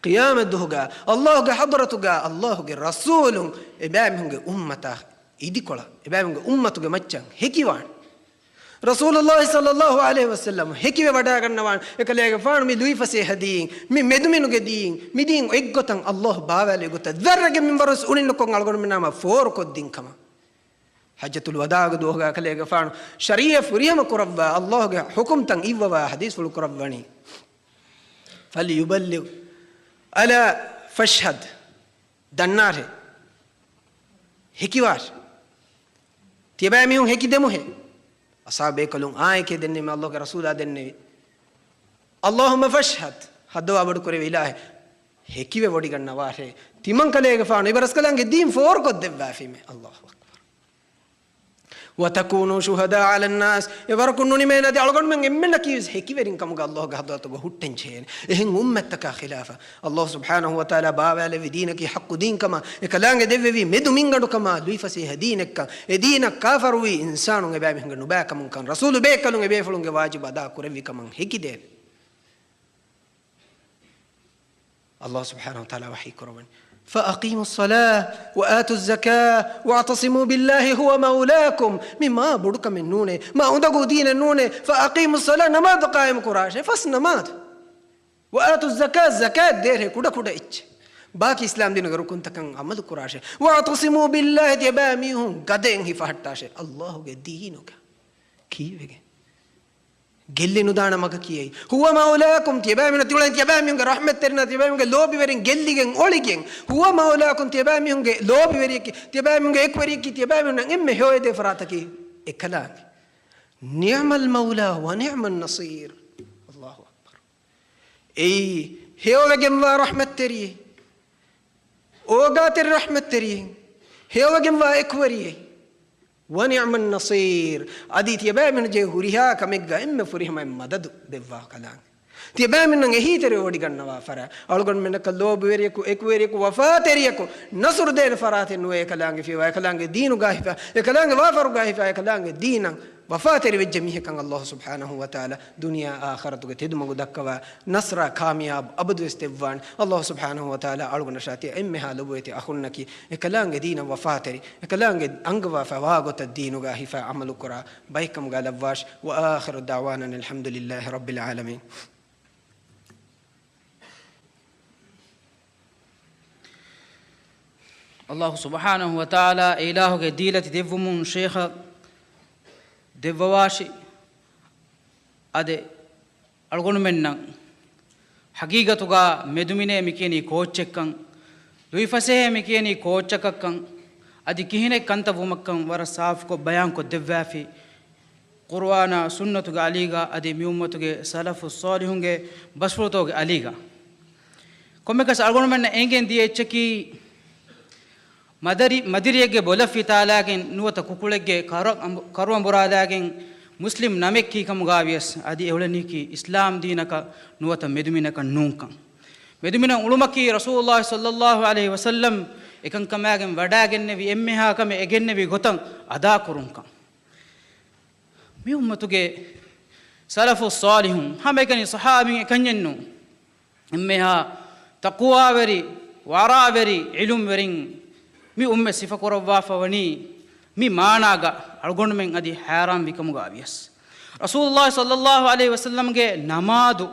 ޤިޔާމަތް ދުހުގަ އައްލާހުގެ ޙަޟްރަތުގަ އައްލާހުގެ ރަސޫލުން އެބައިމީހުންގެ އުއްމަތާ އިދިކޮޅަށް، އެބައިމީހުންގެ އުއްމަތުގެ މައްޗަށް ހެކިވާނެ. ރަސޫލުﷲ ޞައްލަﷲ ޢަލައިހި ވަސައްލަމް ހެކިވެ ވަޑައިގަންނަވާނެ، އެކަލޭގެފާނު މި ލުއިފަސޭހަ ދީން، މި މެދުމިނުގެ ދީން، މި ދީން އެއްގޮތަށް އައްލާހު ބާވާލި ގޮތަށް ޒައްރެއްގެ މިންވަރުވެސް އުނިންނުކޮށް އަޅުގަނޑުމެންނާމަ ފޯރުކޮށްދިން ކަމަށް. ޙައްޖަތުލް ވަދާޢުގެ ދުވަހުގަ އެކަލޭގެފާނު ޝަރީޢަތް ފުރިހަމަ ކުރައްވާ، އައްލާހުގެ ޙުކުމްތައް އިއްވަވާ ޙަދީޘްފުޅު ކުރައްވަނީ، فليبلغ، ألا فاشهد. ދަންނާށޭ. ހެކިވާށޭ. ތިޔަބައިމީހުން ހެކިދެމުހޭ. އަޞްޙާބުބޭކަލުން އާނއެކޭ ދެންނެވީމަ އައްލާހުގެ ރަސޫލާ ދެންނެވި. اللهم فاشهد. ހައްދަވާ ބޮޑުކުރެވި އިލާހޭ. ހެކިވެ ވޮޑިގަންނަވާށޭ. ތިމަންކަލޭގެފާނު އިބަރަސްކަލާނގެ ދީން ފޯރުކޮށްދެއްވާފީމޭ. އައްލާހު އަކްބަރު. وتكونوا شهداء على الناس. އެވަރަކުން ނުނިމޭނަދި އަޅުގަނޑުމެން އެންމެންނަކީވެސް ހެކިވެރިން ކަމުގަ އައްލާހުގެ ޙަޟްރަތުގަ ހުއްޓެން ޖެހޭނެ. އެހެން އުއްމަތްތަކާ ޚިލާފަށް އައްލާހު ސުބްޙާނަހު ވަތަޢާލާ ބާވާލެއްވި ދީނަކީ ޙައްޤު ދީން ކަމަށް، އެކަލާނގެ ދެއްވެވި މެދު މިންގަނޑު ކަމަށް، ލުއިފަސޭހަ ދީނެއްކަން، އެ ދީނަށް ކާފަރުވީ އިންސާނުން އެބައިމީހުންގެ ނުބައިކަމުންކަން، ރަސޫލު ބޭކަލުން އެބޭފުޅުންގެ ވާޖިބު އަދާ ކުރެއްވި ކަމަށް ހެކިދޭނެ. އައްލާހު ސުބްޙާނަހު ވަތަޢާލާ ވަޙީ ކުރައްވަނީ، فأقيموا الصلاة وآتوا الزكاة واعتصموا بالله هو مولاكم. މި މާ ބޮޑު ކަމެއް ނޫނޭ، މާ އުނދަގޫ ދީނެއް ނޫނޭ. فأقيموا الصلاة، ނަމާދު ޤާއިމު ކުރާށޭ، ފަސް ނަމާދު. وآتوا الزكاة، ޒަކާތް ދޭށޭ، ކުޑަ ކުޑަ އެއްޗެއް. ބާކީ އިސްލާމް ދީނުގެ ރުކުންތަކަށް ޢަމަލު ކުރާށޭ. واعتصموا بالله، ތިޔަބައިމީހުން ގަދައިން ހިފަހައްޓާށޭ އައްލާހުގެ ދީނުގަ. ކީއްވެގެން؟ ގެއްލި ނުދާނަ މަގަކީ އެއީ. هو مولاكم، ތިޔަބައިމީހުން ތިއުޅެނީ ތިޔަބައިމީހުންގެ ރަޙްމަތްތެރިންނާ، ތިޔަބައިމީހުންގެ ލޯބިވެރިން ގެއްލިގެން އޮޅިގެން. هو مولاكم، ތިޔަބައިމީހުންގެ ލޯބިވެރިޔަކީ، ތިޔަބައިމީހުންގެ އެކުވެރިޔަކީ، ތިޔަބައިމީހުންނަށް އެންމެ ހެޔޮއެދޭ ފަރާތަކީ އެކަލާނގެ. نعم المولى ونعم النصير. އައްލާހު އަކްބަރު. އެއީ ހެޔޮވެގެންވާ ރަޙްމަތްތެރިއެއް. އޯގާތެރި ރަޙްމަތްތެރިއެއް. ހެޔޮވެގެންވާ އެކުވެރިއެއް. ونعم النصير. އަދި ތިޔަބައިމީހުން ޖެހޭ ހުރިހާ ކަމެއްގަ އެންމެ ފުރިހަމައިން މަދަދު ދެއްވާ ކަލާނގެ. ތިޔަބައިމީހުންނަށް އެހީތެރިވެވޮޑިގަންނަވާ ފަރާތް. އަޅުގަނޑުމެންނަކަށް ލޯބިވެރިޔަކު، އެކުވެރިޔަކު، ވަފާތެރިޔަކު، ނަޞްރު ދޭނެ ފަރާތެއް ނުވޭ އެކަލާނގެ ފިޔަވާ، އެކަލާނގެ ދީނުގަ ހިފާ، އެކަލާނގެ ވާފަރުގަ ހިފާ، އެކަލާނގެ ދީނަށް ވަފާތެރިވެއްޖެ މީހެއްކަން އައްލާހު ސުބްޙާނަހު ވަތަޢާލާ ދުނިޔެ އާޚިރަތުގެ ތެދުމަގު ދައްކަވާ ނަޞްރާ ކާމިޔާބު އަބަދުވެސް ދެއްވާނެ. އައްލާހު ސުބްޙާނަހު ވަތަޢާލާ އަޅުގަނޑަށާ ތިޔަ އެންމެހާ ލޮބުވެތި އަޚުންނަކީ އެކަލާނގެ ދީނަށް ވަފާތެރި، އެކަލާނގެ އަންގަވާފައިވާ ގޮތަށް ދީނުގަ ހިފާ ޢަމަލުކުރާ ބައެއްކަމުގަ ލައްވާށި. وآخر دعوانا أن الحمد لله رب العالمين. އައްލާހު ސުބްޙާނަހު ވަތަޢާލާ އެ އިލާހުގެ ދީލަތި ދެއްވުމުން ޝޭޚަށް ދެއްވަވާށި. އާދެ، އަޅުގަނޑުމެންނަށް ޙަޤީޤަތުގަ މެދުމިނޭ މިކިޔަނީ ކޯއްޗެއްކަން، ލުއިފަސޭހައޭ މިކިޔަނީ ކޯއްޗަކަށްކަން، އަދި ކިހިނެއް ކަންތައް ވުމަށްކަން ވަރަށް ސާފުކޮށް ބަޔާންކޮށް ދެއްވާފި. ޤުރުއާނާ ސުންނަތުގެ އަލީގަ އަދި މި އުއްމަތުގެ ސަލަފުއް ޞާލިޙުންގެ ބަސްފުޅުތަކުގެ އަލީގަ. ކޮންމެކަސް އަޅުގަނޑުމެންނަށް އެނގެން ދިޔަ އެއްޗަކީ، މަދަރި-، މަދިރިއެއްގެ ބޮލަށް ފިތާލާގެން ނުވަތަ ކުކުޅެއްގެ ކަރު-، ކަރު އަނބުރާލާގެން މުސްލިމް ނަމެއް ކީކަމުގަ ވިޔަސް އަދި އެ އުޅެނީކީ އިސްލާމް ދީނަކަށް ނުވަތަ މެދުމިނަކަށް ނޫންކަން. މެދުމިނަށް އުޅުމަކީ ރަސޫލުﷲ ޞައްލަﷲ ޢަލައިހި ވަސައްލަމް އެކަންކަމާގެން ވަޑައިގެންނެވި އެންމެހާ ކަމެއް އެގެންނެވި ގޮތަށް އަދާކުރުންކަން. މި އުއްމަތުގެ ސަލަފުއް ޞާލިޙުން ހަމައެކަނި ޞަޙާބީން އެކަންޏެއްނޫން. އެންމެހާ ތަޤުވާވެރި، ވަރަޢަވެރި، ޢިލްމުވެރިން މި އުއްމަތް ސިފަކުރައްވާފަ ވަނީ މި މާނާގަ އަޅުގަނޑުމެން އަދި ޙައިރާންވިކަމުގަ ވިޔަސް. ރަސޫލުﷲ ޞައްލަﷲ ޢަލައިހި ވަސައްލަމްގެ ނަމާދު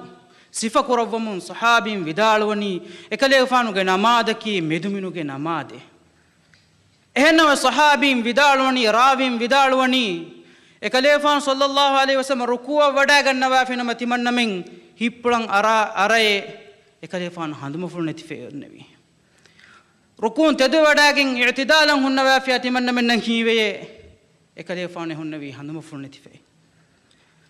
ސިފަކުރައްވަމުން ޞަޙާބީން ވިދާޅުވަނީ، އެކަލޭގެފާނުގެ ނަމާދަކީ މެދުމިނުގެ ނަމާދެއް. އެހެންނަމަ ޞަޙާބީން ވިދާޅުވަނީ، ރާވީން ވިދާޅުވަނީ، އެކަލޭފާނު ޞައްލަﷲ ޢަލައިހި ވަސައްލަމަ ރުކޫޢަށް ވަޑައިގަންނަވާފިނަމަ ތިމަންނަމެން ހިއްޕުޅަށް އަރާ، އަރައޭ، އެކަލޭފާނު ހަނދުމަފުޅު ނެތިފައި އޮންނެވީ. ރުކޫން ތެދުވެވަޑާގެން އިޢުތިދާލަށް ހުންނަވާފިޔާ ތިމަންނަމެންނަށް ހީވެޔޭ، އެކަލޭފާނެއް ހުންނެވީ ހަނދުމަފުޅު ނެތިފައި.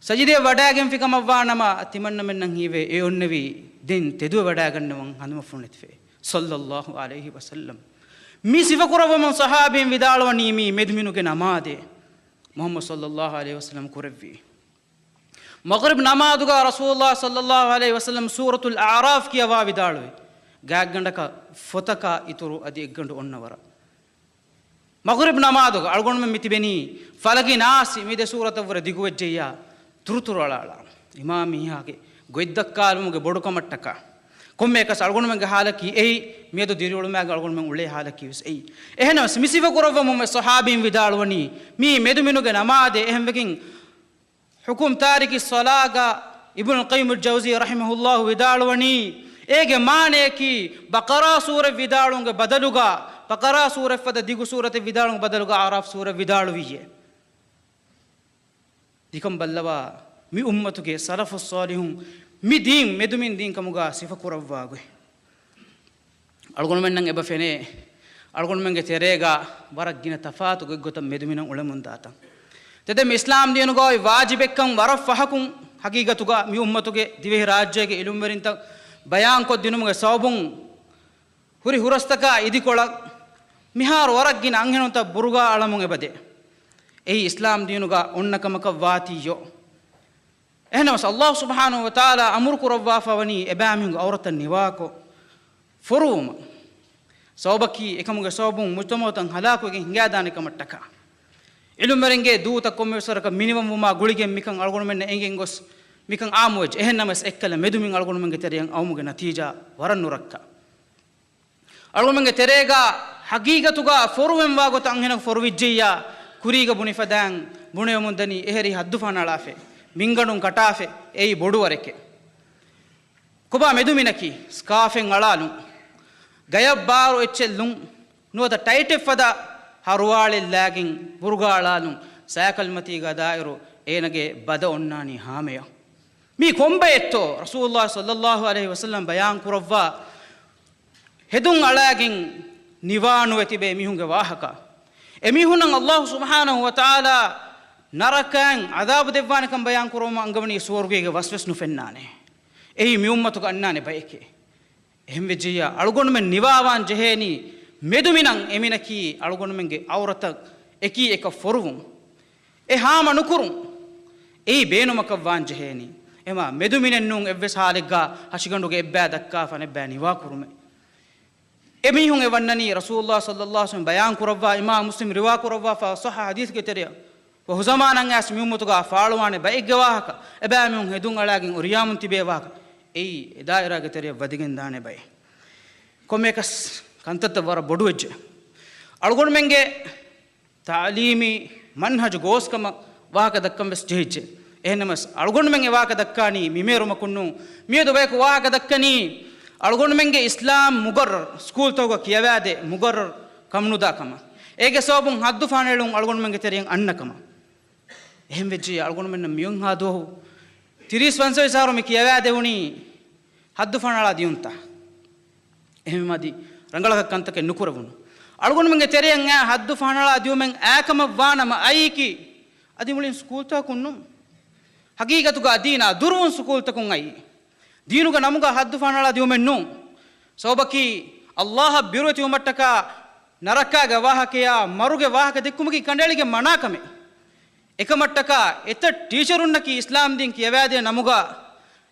ސަޖިދަޔަށް ވަޑާގެންފި ކަމަށްވާނަމަ، ތިމަންނަމެންނަށް ހީވޭ އެ އޮންނެވީ ދެން ތެދުވެވަޑާގަންނަވަން ހަނދުމަފުޅު ނެތިފައި. ޞައްލައްލާހު ޢަލައިހި ވަސައްލަމް. މި ސިފަކުރައްވަމުން ޞަޙާބީން ވިދާޅުވަނީ މީ މެދުމިނުގެ ނަމާދޭ. މުޙައްމަދު ޞައްލައްލާހު ޢަލައިހި ވަސައްލަމް ކުރެއްވީ. މަޣްރިބް ނަމާދުގަ ރަސޫލުﷲ ޞައްލައްލާހު ޢަލައިހި ވަސައްލަމް ސޫރަތުލް އަޢުރާފް ކިޔަވާ ވިދާޅުވި. ގާތްގަނޑަކަށް ފޮތަކާ އިތުރު އަދި އެއްގަނޑު އޮންނަ ވަރަށް. މަޣްރިބް ނަމާދުގަ އަޅުގަނޑުމެން މިތިބެނީ ފަލަގި ނާސް މި ދެ ސޫރަތަށްވުރެ ދިގުވެއްޖެއްޔާ ތުރުތުރު އަޅާއަޅާ. އިމާމީހާގެ ގޮތްދައްކާލުމުގެ ބޮޑުކަމަށްޓަކާ. ކޮންމެއަކަސް އަޅުގަނޑުމެންގެ ހާލަކީ އެއީ، މިއަދު ދިރިއުޅުމާގެ އަޅުގަނޑުމެން އުޅޭ ހާލަކީ ވެސް އެއީ. އެހެނަސް މި ސިފަކުރައްވަމުން ވެސް ޞަޙާބީން ވިދާޅުވަނީ، މީ މެދުމިނުގެ ނަމާދޭ. އެހެންވެގެން ޙުކުމް ތާރިކި ޞަލާގަ އިބްނުލް ޤައްޔިމުލް ޖައުޒީ ރަޙިމަހުﷲ ވިދާޅުވަނީ، އޭގެ މާނަޔަކީ، ބަޤަރާ ސޫރަތް ވިދާޅުމުގެ ބަދަލުގަ، ބަޤަރާ ސޫރަތް ފަދަ ދިގު ސޫރަތެއް ވިދާޅުމުގެ ބަދަލުގަ އަޢުރާފް ސޫރަތް ވިދާޅުވިއޭ. ނިކަން ބައްލަވާ، މި އުއްމަތުގެ ސަލަފުއް ޞާލިޙުން މި ދީން މެދުމިން ދީން ކަމުގަ ސިފަކުރައްވާ ގޮތް. އަޅުގަނޑުމެންނަށް އެބަ ފެނޭ، އަޅުގަނޑުމެންގެ ތެރޭގަ ވަރަށް ގިނަ ތަފާތު ގޮތްގޮތަށް މެދުމިނަށް އުޅެމުންދާތަން. ތެދެއް މި އިސްލާމް ދީނުގައި ވާޖިބެއްކަން ވަރަށް ފަހަކުން ހަގީގަތުގަ މި އުއްމަތުގެ ދިވެހި ރާއްޖޭގެ އިލްމުވެރިންތައް ބަޔާންކޮށްދިނުމުގެ ސަބަބުން ހުރި ހުރަސްތަކާ އިދިކޮޅަށް މިހާރު ވަރަށް ގިނަ އަންހެނުންތައް ބުރުގާ އަޅަމުން އެބަދޭ. އެއީ އިސްލާމް ދީނުގަ އޮންނަ ކަމަކަށް ވާތީއޯ. އެހެނަސް ﷲ ސުބްޙާނަހޫ ވަތަޢާލާ އަމުރު ކުރައްވާފަ ވަނީ އެބައިމީހުންގެ ޢައުރަތަށް ނިވާކޮށް ފޮރުވުމަށް. ސަބަބަކީ އެކަމުގެ ސަބަބުން މުޖްތަމަޢުތައް ހަލާކުވެގެން ހިނގާދާނެ ކަމަށްޓަކާ. އިލްމުވެރިންގެ ދޫތައް ކޮންމެވެސް ވަރަކަށް މިނިވަންވުމާ ގުޅިގެން މިކަން އަޅުގަނޑުމެންނަށް އެނގެން ގޮސް މިކަން އާއްމުވެއްޖެ. އެހެންނަމަވެސް އެއްކަލަ މެދުމިން އަޅުގަނޑުމެންގެ ތެރެއަށް އައުމުގެ ނަތީޖާ ވަރަށް ނުރައްކާ. އަޅުގަނޑުމެންގެ ތެރޭގަ ހަގީގަތުގަ ފޮރުވެންވާ ގޮތަށް އަންހެނަކު ފޮރުވިއްޖެއްޔާ، ކުރީގަ ބުނިފަދައިން ބުނެވެމުންދަނީ އެހެރީ ހައްދު ފަނަޅާފަ، މިންގަނޑުން ކަޓާފަ، އެއީ ބޮޑުވަރެކޭ. ކޮބާ މެދުމިނަކީ؟ ސްކާފެއް އަޅާލުން، ގަޔަށް ބާރު އެއްޗެއް ލުން، ނުވަތަ ޓައިޓެއް ފަދަ ހަރުވާޅެއް ލާގެން ބުރުގާ އަޅާލުން، ސައިކަލް މަތީގަ ދާއިރު އޭނަގެ ބަދަ އޮންނާނީ ހާމަޔަށް. މީ ކޮންބައެއްތޯ؟ ރަސޫލުﷲ ޞައްލައްލާހު ޢަލައިހި ވަސައްލަމް ބަޔާން ކުރައްވާ ހެދުން އަޅާގެން ނިވާނުވެ ތިބޭ މީހުންގެ ވާހަކަ. އެމީހުންނަށް ﷲ ސުބްޙާނަހޫ ވަތަޢާލާ ނަރަކައިން ޢަޛާބު ދެއްވާނެކަން ބަޔާން ކުރުމަށް އަންގަވަނީ ސުވަރުގޭގެ ވަސްވެސް ނުފެންނާނެ. އެއީ މި އުއްމަތުގަ އަންނާނެ ބައެކޭ. އެހެންވެއްޖެއްޔާ، އަޅުގަނޑުމެން ނިވާވާން ޖެހޭނީ މެދުމިނަށް. އެމިނަކީ އަޅުގަނޑުމެންގެ ޢައުރަތަށް އެކީ އެކަށް ފޮރުވުން. އެ ހާމަ ނުކުރުން. އެއީ ބޭނުމަކަށް ވާން ޖެހޭނީ. އެމާ މެދުމިނެއް ނޫން އެއްވެސް ހާލެއްގަ ހަށިގަނޑުގެ އެއްބައި ދައްކާ ފަނެއްބައި ނިވާ ކުރުމެއް. އެމީހުން އެ ވަންނަނީ ރަސޫލުﷲ ޞައްލައްލާހު ޢަލައިހި ވަސައްލަމް ބަޔާން ކުރައްވާ އިމާމް މުސްލިމް ރިވާ ކުރައްވާފާ ޞައްޙަ ޙަދީޘްގެ ތެރެއަށް، ވަހު ޒަމާނަށް އައިސް މި އުއްމަތުގަ ފާޅުވާނެ ބައެއްގެ ވާހަކަ، އެބައިމީހުން ހެދުން އަޅާގެން އުރިޔާމުން ތިބޭ ވާހަކަ، އެއީ އެ ދާއިރާގެ ތެރެއަށް ވަދެގެން ދާނެ ބައެއް. ކޮންމެއަކަސް ކަންތައްތައް ވަރަށް ބޮޑުވެއްޖެ. އަޅުގަނޑުމެންގެ ތަޢުލީމީ މަންހަޖު ގޯސްކަމަށް ވާހަކަ ދައްކަން ވެސް ޖެހިއްޖެ. އެހެންނަމަވެސް، އަޅުގަނޑުމެން އެ ވާހަކަ ދައްކާނީ މި މޭރުމަކުން ނޫން. މިއަދު ބަޔަކު ވާހަކަ ދައްކަނީ، އަޅުގަނޑުމެންގެ އިސްލާމް މުގައްރަރު، ސްކޫލްތަކުގަ ކިޔަވާދޭ މުގައްރަރު ކަމުނުދާ ކަމަށް. އޭގެ ސަބަބުން ހައްދު ފަނަޅުން އަޅުގަނޑުމެންގެ ތެރެއިން އަންނަ ކަމަށް. އެހެން ވެއްޖެ، އަޅުގަނޑުމެންނަށް މިއޮތްހާ ދުވަހު ތިރީސް ފަންސަވީސް އަހަރު މި ކިޔަވާދެވުނީ ހައްދު ފަނަޅާ ދިޔުންތައް. އެހެންވީމަ އަދި ރަނގަޅަކަށް ކަންތަކެއް ނުކުރެވުނު. އަޅުގަނޑުމެންގެ ތެރެއަށް އައި ހައްދު ފަނަޅާ ދިޔުމެއް އައި ކަމަށް ވާނަމަ، އައީކީ އަދި މުޅިން ސްކޫލްތަކުން ނޫން. ހަގީގަތުގަ ދީނާ ދުރުވުން ސްކޫލްތަކުން އައީ. ދީނުގެ ނަމުގަ ހައްދު ފަނަޅާ ދިޔުމެއް ނޫން. ސަބަބަކީ، ﷲ އަށް ބިރުވެތިވުމަށްޓަކާ ނަރަކާގެ ވާހަކަޔާ މަރުގެ ވާހަކަ ދެއްކުމަކީ ކަނޑައެޅިގެން މަނާ ކަމެއް. އެކަމަށްޓަކާ އެތައް ޓީޗަރުންނަކީ އިސްލާމް ދީން ކިޔަވާދޭ ނަމުގަ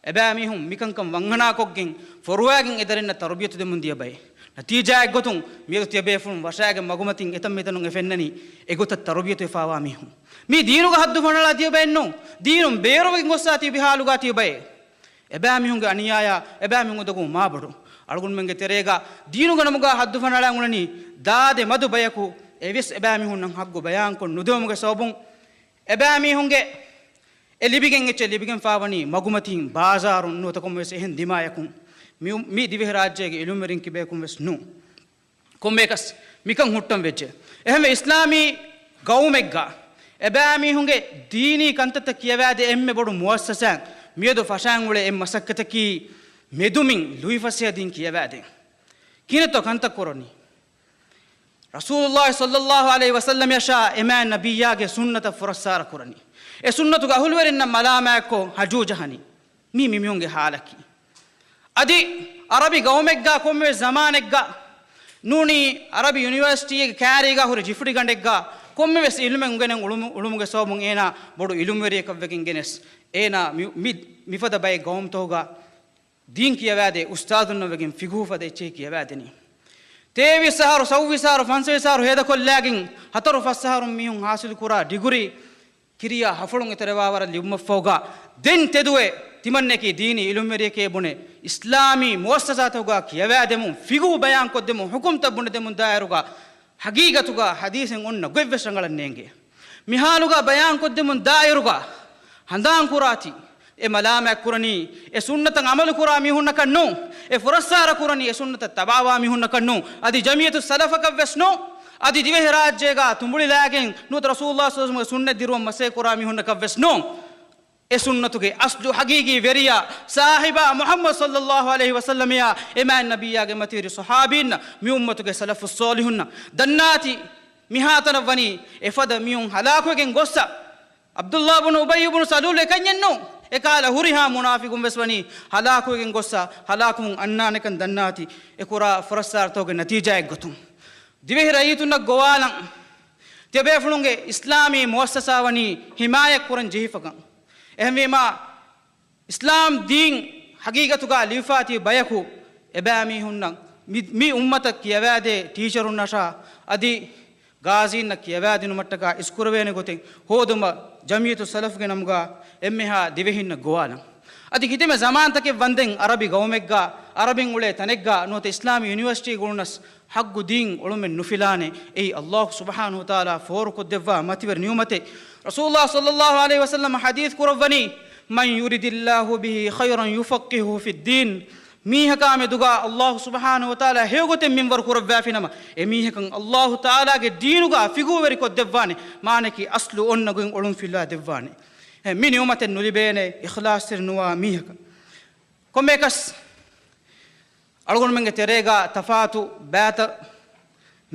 އެބައިމީހުން މިކަންކަން ވަންހަނާކޮށްގެން ފޮރުވާގެން އެ ދަރިންނަށް ތަރުބިޔަތު ދެމުން ދިޔަ ބައެއް. ނަތީޖާއެއްގޮތުން މިއަދު ތިޔަބޭފުޅުން ވަށާގެން މަގުމަތިން އެތަން މިތަނުން އެ ފެންނަނީ އެގޮތަށް ތަރުބިޔަތުވެފާވާ މީހުން. މީ ދީނުގަ ހައްދު ފަނަޅާ ދިޔަ ބައެއް ނޫން. ދީނުން ބޭރުވެގެން ގޮއްސާ ތިބި ހާލުގަ ތިބި ބައެއް. އެބައިމީހުންގެ އަނިޔާޔާ، އެބައިމީހުން އުނދަގޫ މާބޮޑު. އަޅުގަނޑުމެންގެ ތެރޭގަ ދީނުގެ ނަމުގަ ހައްދު ފަނަޅާ އުޅެނީ ދާދެ މަދު ބަޔަކު. އެވެސް އެބައިމީހުންނަށް ހައްގު ބަޔާންކޮށް ނުދެވުމުގެ ސަބަބުން އެބައިމީހުންގެ އެ ލިބިގެން އެއްޗެއް ލިބިގެންފާވަނީ މަގުމަތީން ބާޒާރުން ނުވަތަ ކޮންމެވެސް އެހެން ދިމާޔަކުން. މި، މި ދިވެހިރާއްޖޭގެ އިލްމުވެރިން ކިބަޔަކުން ވެސް ނޫން. ކޮންމެއަކަސް މިކަން ހުއްޓަން ވެއްޖެ. އެހެންވެ، އިސްލާމީ ގައުމެއްގަ އެބައިމީހުންގެ ދީނީ ކަންތައްތައް ކިޔަވާދޭ އެންމެ ބޮޑު މުއައްސަސާއެއް މިއަދު ފަށައިން އުޅޭ އެއް މަސައްކަތަކީ، މެދުމިން ލުއިފަސޭހަ ދީން ކިޔަވާދޭން. ކިހިނެއްތޯ ކަންތައް ކުރަނީ؟ ރަސޫލުﷲ ޞައްލަﷲ ޢަލައިހި ވަސައްލަމަޔަށާ އެމާތް ނަބިއްޔާގެ ސުންނަތަށް ފުރައްސާރަ ކުރަނީ. އެ ސުންނަތުގެ އަހުލުވެރިންނަށް މަލާމާތްކޮށް ހަޖޫ ޖަހަނީ. މީ މި މީހުންގެ ޙާލަކީ. އަދި ޢަރަބި ގައުމެއްގަ ކޮންމެވެސް ޒަމާނެއްގަ ނޫނީ ޢަރަބި ޔުނިވަރސިޓީގެ ކާރީގަ ހުރި ޖިފުޑިގަނޑެއްގަ ކޮންމެވެސް ޢިލްމެއް އުނގެނެން އުޅުމު-، އުޅުމުގެ ސަބަބުން އޭނާ ބޮޑު ޢިލްމުވެރިއެއްކަށްވެގެން ގެނެސް، އޭނާ މި-، މި-، މިފަދަ ބައެއް ގައުމުތަކުގަ ދީން ކިޔަވާދޭ އުސްތާޛުންނަށްވެގެން ފިޤުހު ފަދަ އެއްޗެހި ކިޔަވާދެނީ. ތޭވީސް އަހަރު، ސައުވީސް އަހަރު، ފަންސަވީސް އަހަރު ހޭދަކޮށްލާގެން ހަތަރު ފަސް އަހަރުން މީހުން ޙާޞިލުކުރާ ޑިގުރީ ކިރިޔާ ހަފަޅުން އެތެރެވާވަރަށް ލިބުމަށްފަހުގަ ދެން ތެދުވެ ތިމަންނައަކީ ދީނީ ޢިލްމުވެރިއެކޭ ބުނެ، އިސްލާމީ މުއައްސަސާތަކުގަ ކިޔަވާދެމުން، ފިޤުހު ބަޔާންކޮށްދެމުން، ޙުކުމްތައް ބުނެދެމުން ދާއިރުގަ ޙަޤީޤަތުގަ ޙަދީޘެއް އޮންނަ ގޮތްވެސް ރަނގަޅަށް ނޭނގޭ. މި ޙާލުގަ ބަޔާންކޮށްދެމުން ދާއިރުގަ ހަނދާންކުރާތި، އެ މަލާމާތްކުރަނީ، އެ ސުންނަތަށް ޢަމަލުކުރާ މީހުންނަކަށް ނޫން. އެ ފުރައްސާރަ ކުރަނީ އެ ސުންނަތަށް ތަބާވާ މީހުންނަކަށް ނޫން. އަދި ޖަމިއްޔަތުއްސަލަފަކަށްވެސް ނޫން. އަދި ދިވެހިރާއްޖޭގަ ތުނބުޅިލާގެން ނުވަތަ ރަސޫލުﷲ ޞައްލަﷲ ޢަލައިހި ވަސައްލަމަގެ ސުންނަތް ދިރުވަން މަސައްކަތް ކުރާ މީހުންނަކަށްވެސް ނޫން. އެ ސުންނަތުގެ އަސްލު ޙަޤީޤީ ވެރިޔާ ސާހިބާ މުޙައްމަދު ޞައްލަﷲ ޢަލައިހި ވަސައްލަމަޔާ އެމާތް ނަބިއްޔާގެ މަތިވެރި ޞަޙާބީންނަށް މި އުއްމަތުގެ ސަލަފުއް ޞާލިޙުންނަށް ދަންނާތި. މިހާތަނަށް ވަނީ އެފަދަ މީހުން ހަލާކުވެގެން ގޮއްސަ، ޢަބްދުﷲ ބުނު އުބައްޔު ބުނު ސަލޫލު އެކަންޏެއް ނޫން. އެކަހަލަ ހުރިހާ މުނާފިޤުން ވެސް ވަނީ ހަލާކުވެގެން ގޮއްސަ، ހަލާކުވުން އަންނާނެކަން ދަންނާތި. އެ ކުރާ ފުރައްސާރަތަކުގެ ނަތީޖާއެއްގޮތުން ދިވެހި ރައްޔިތުންނަށް ގޮވާލަން، ތިޔަބޭފުޅުންގެ އިސްލާމީ މުއައްސަސާ ވަނީ ޙިމާޔަތްކުރަން ޖެހިފަކަން. އެހެންވީމާ، އިސްލާމް ދީން ޙަޤީޤަތުގަ ލިބިފާތި ބަޔަކު އެބައިމީހުންނަށް މި، މި އުއްމަތަށް ކިޔަވާދޭ ޓީޗަރުންނަށާ އަދި ގާޒީންނަށް ކިޔަވާދިނުމަށްޓަކާ އިސްކުރެވޭނެ ގޮތެއް ހޯދުމަށް ޖަމިއްޔަތުއްސަލަފުގެ ނަމުގަ އެންމެހާ ދިވެހިންނަށް ގޮވާލަން. އަދި ކިތަންމެ ޒަމާންތަކެއް ވަންދެން ޢަރަބި ގައުމެއްގަ، ޢަރަބިން އުޅޭ ތަނެއްގަ ނުވަތަ އިސްލާމީ ޔުނިވަރސިޓީގަ އުޅުނަސް ޙައްޤު ދީން އުޅުމެއް ނުފިލާނެ. އެއީ ﷲ ސުބްޙާނަހޫ ވަތަޢާލާ ފޯރުކޮށްދެއްވާ މަތިވެރި ނިޢުމަތެއް. ރަސޫލުﷲ ޞައްލަﷲ ޢަލައިހި ވަސައްލަމަ ޙަދީޘް ކުރައްވަނީ، "من يرد الله به خيرا يفقهه في الدين." މީހަކާ މެދުގަ ﷲ ސުބްޙާނަހޫ ވަތަޢާލާ ހެޔޮގޮތެއް މިންވަރު ކުރައްވާފިނަމަ، އެ މީހަކަށް ﷲ ތަޢާލާގެ ދީނުގަ ފިޤުހުވެރިކޮށްދެއްވާނެ. މާނައަކީ އަސްލު އޮންނަ ގޮތް އޮޅުންފިލާ ދެއްވާނެ. އެ މި ނިޢުމަތެއް ނުލިބޭނެ އިޚްލާޞްތެރި ނުވާ މީހަކަށް. ކޮންމެއަކަސް އަޅުގަނޑުމެންގެ ތެރޭގަ ތަފާތު ބައިތައް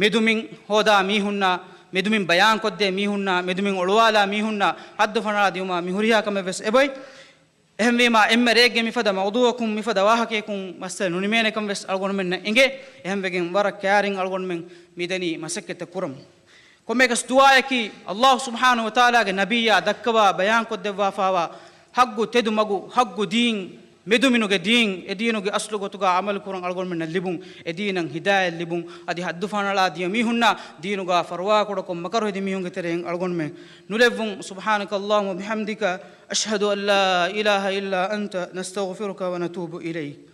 މެދުމިން ހޯދާ މީހުންނާ، މެދުމިން ބަޔާންކޮށްދޭ މީހުންނާ، މެދުމިން އޮޅުވާލާ މީހުންނާ ހައްދު ފަނަރާ ދިޔުމާ މި ހުރިހާ ކަމެއް ވެސް އެބޮތް. އެހެންވީމާ، އެންމެ ރެއެއްގެ މިފަދަ މައުޟޫޢަކުން މިފަދަ ވާހަކަޔަކުން މައްސަލަ ނުނިމޭނެކަން ވެސް އަޅުގަނޑުމެންނަށް އެނގޭ. އެހެންވެގެން ވަރަށް ކައިރިން އަޅުގަނޑުމެން މިދެނީ މަސައްކަތްތައް ކުރަމުން. ކޮންމެއަކަސް ދުޢާއަކީ، ﷲ ސުބްޙާނަހޫ ވަތަޢާލާގެ ނަބިއްޔާ ދައްކަވާ ބަޔާންކޮށްދެއްވާފާވާ ޙައްޤު ތެދު މަގު، ޙައްޤު ދީން، މެދުމިނުގެ ދީން، އެ ދީނުގެ އަސްލު ގޮތުގަ ޢަމަލުކުރަން އަޅުގަނޑުމެންނަށް ލިބުން، އެ ދީނަށް ހިދާޔަތް ލިބުން، އަދި ޙައްދު ފަނަޅާ ދިޔަ މީހުންނާ ދީނުގަ ފަރުވާކުޑަކޮށް މަކަރު ހެދި މީހުންގެ ތެރެއިން އަޅުގަނޑުމެން ނުލެއްވުން. سبحانك اللهم وبحمدك، أشهد أن لا إله إلا أنت، نستغفرك ونتوب إليك.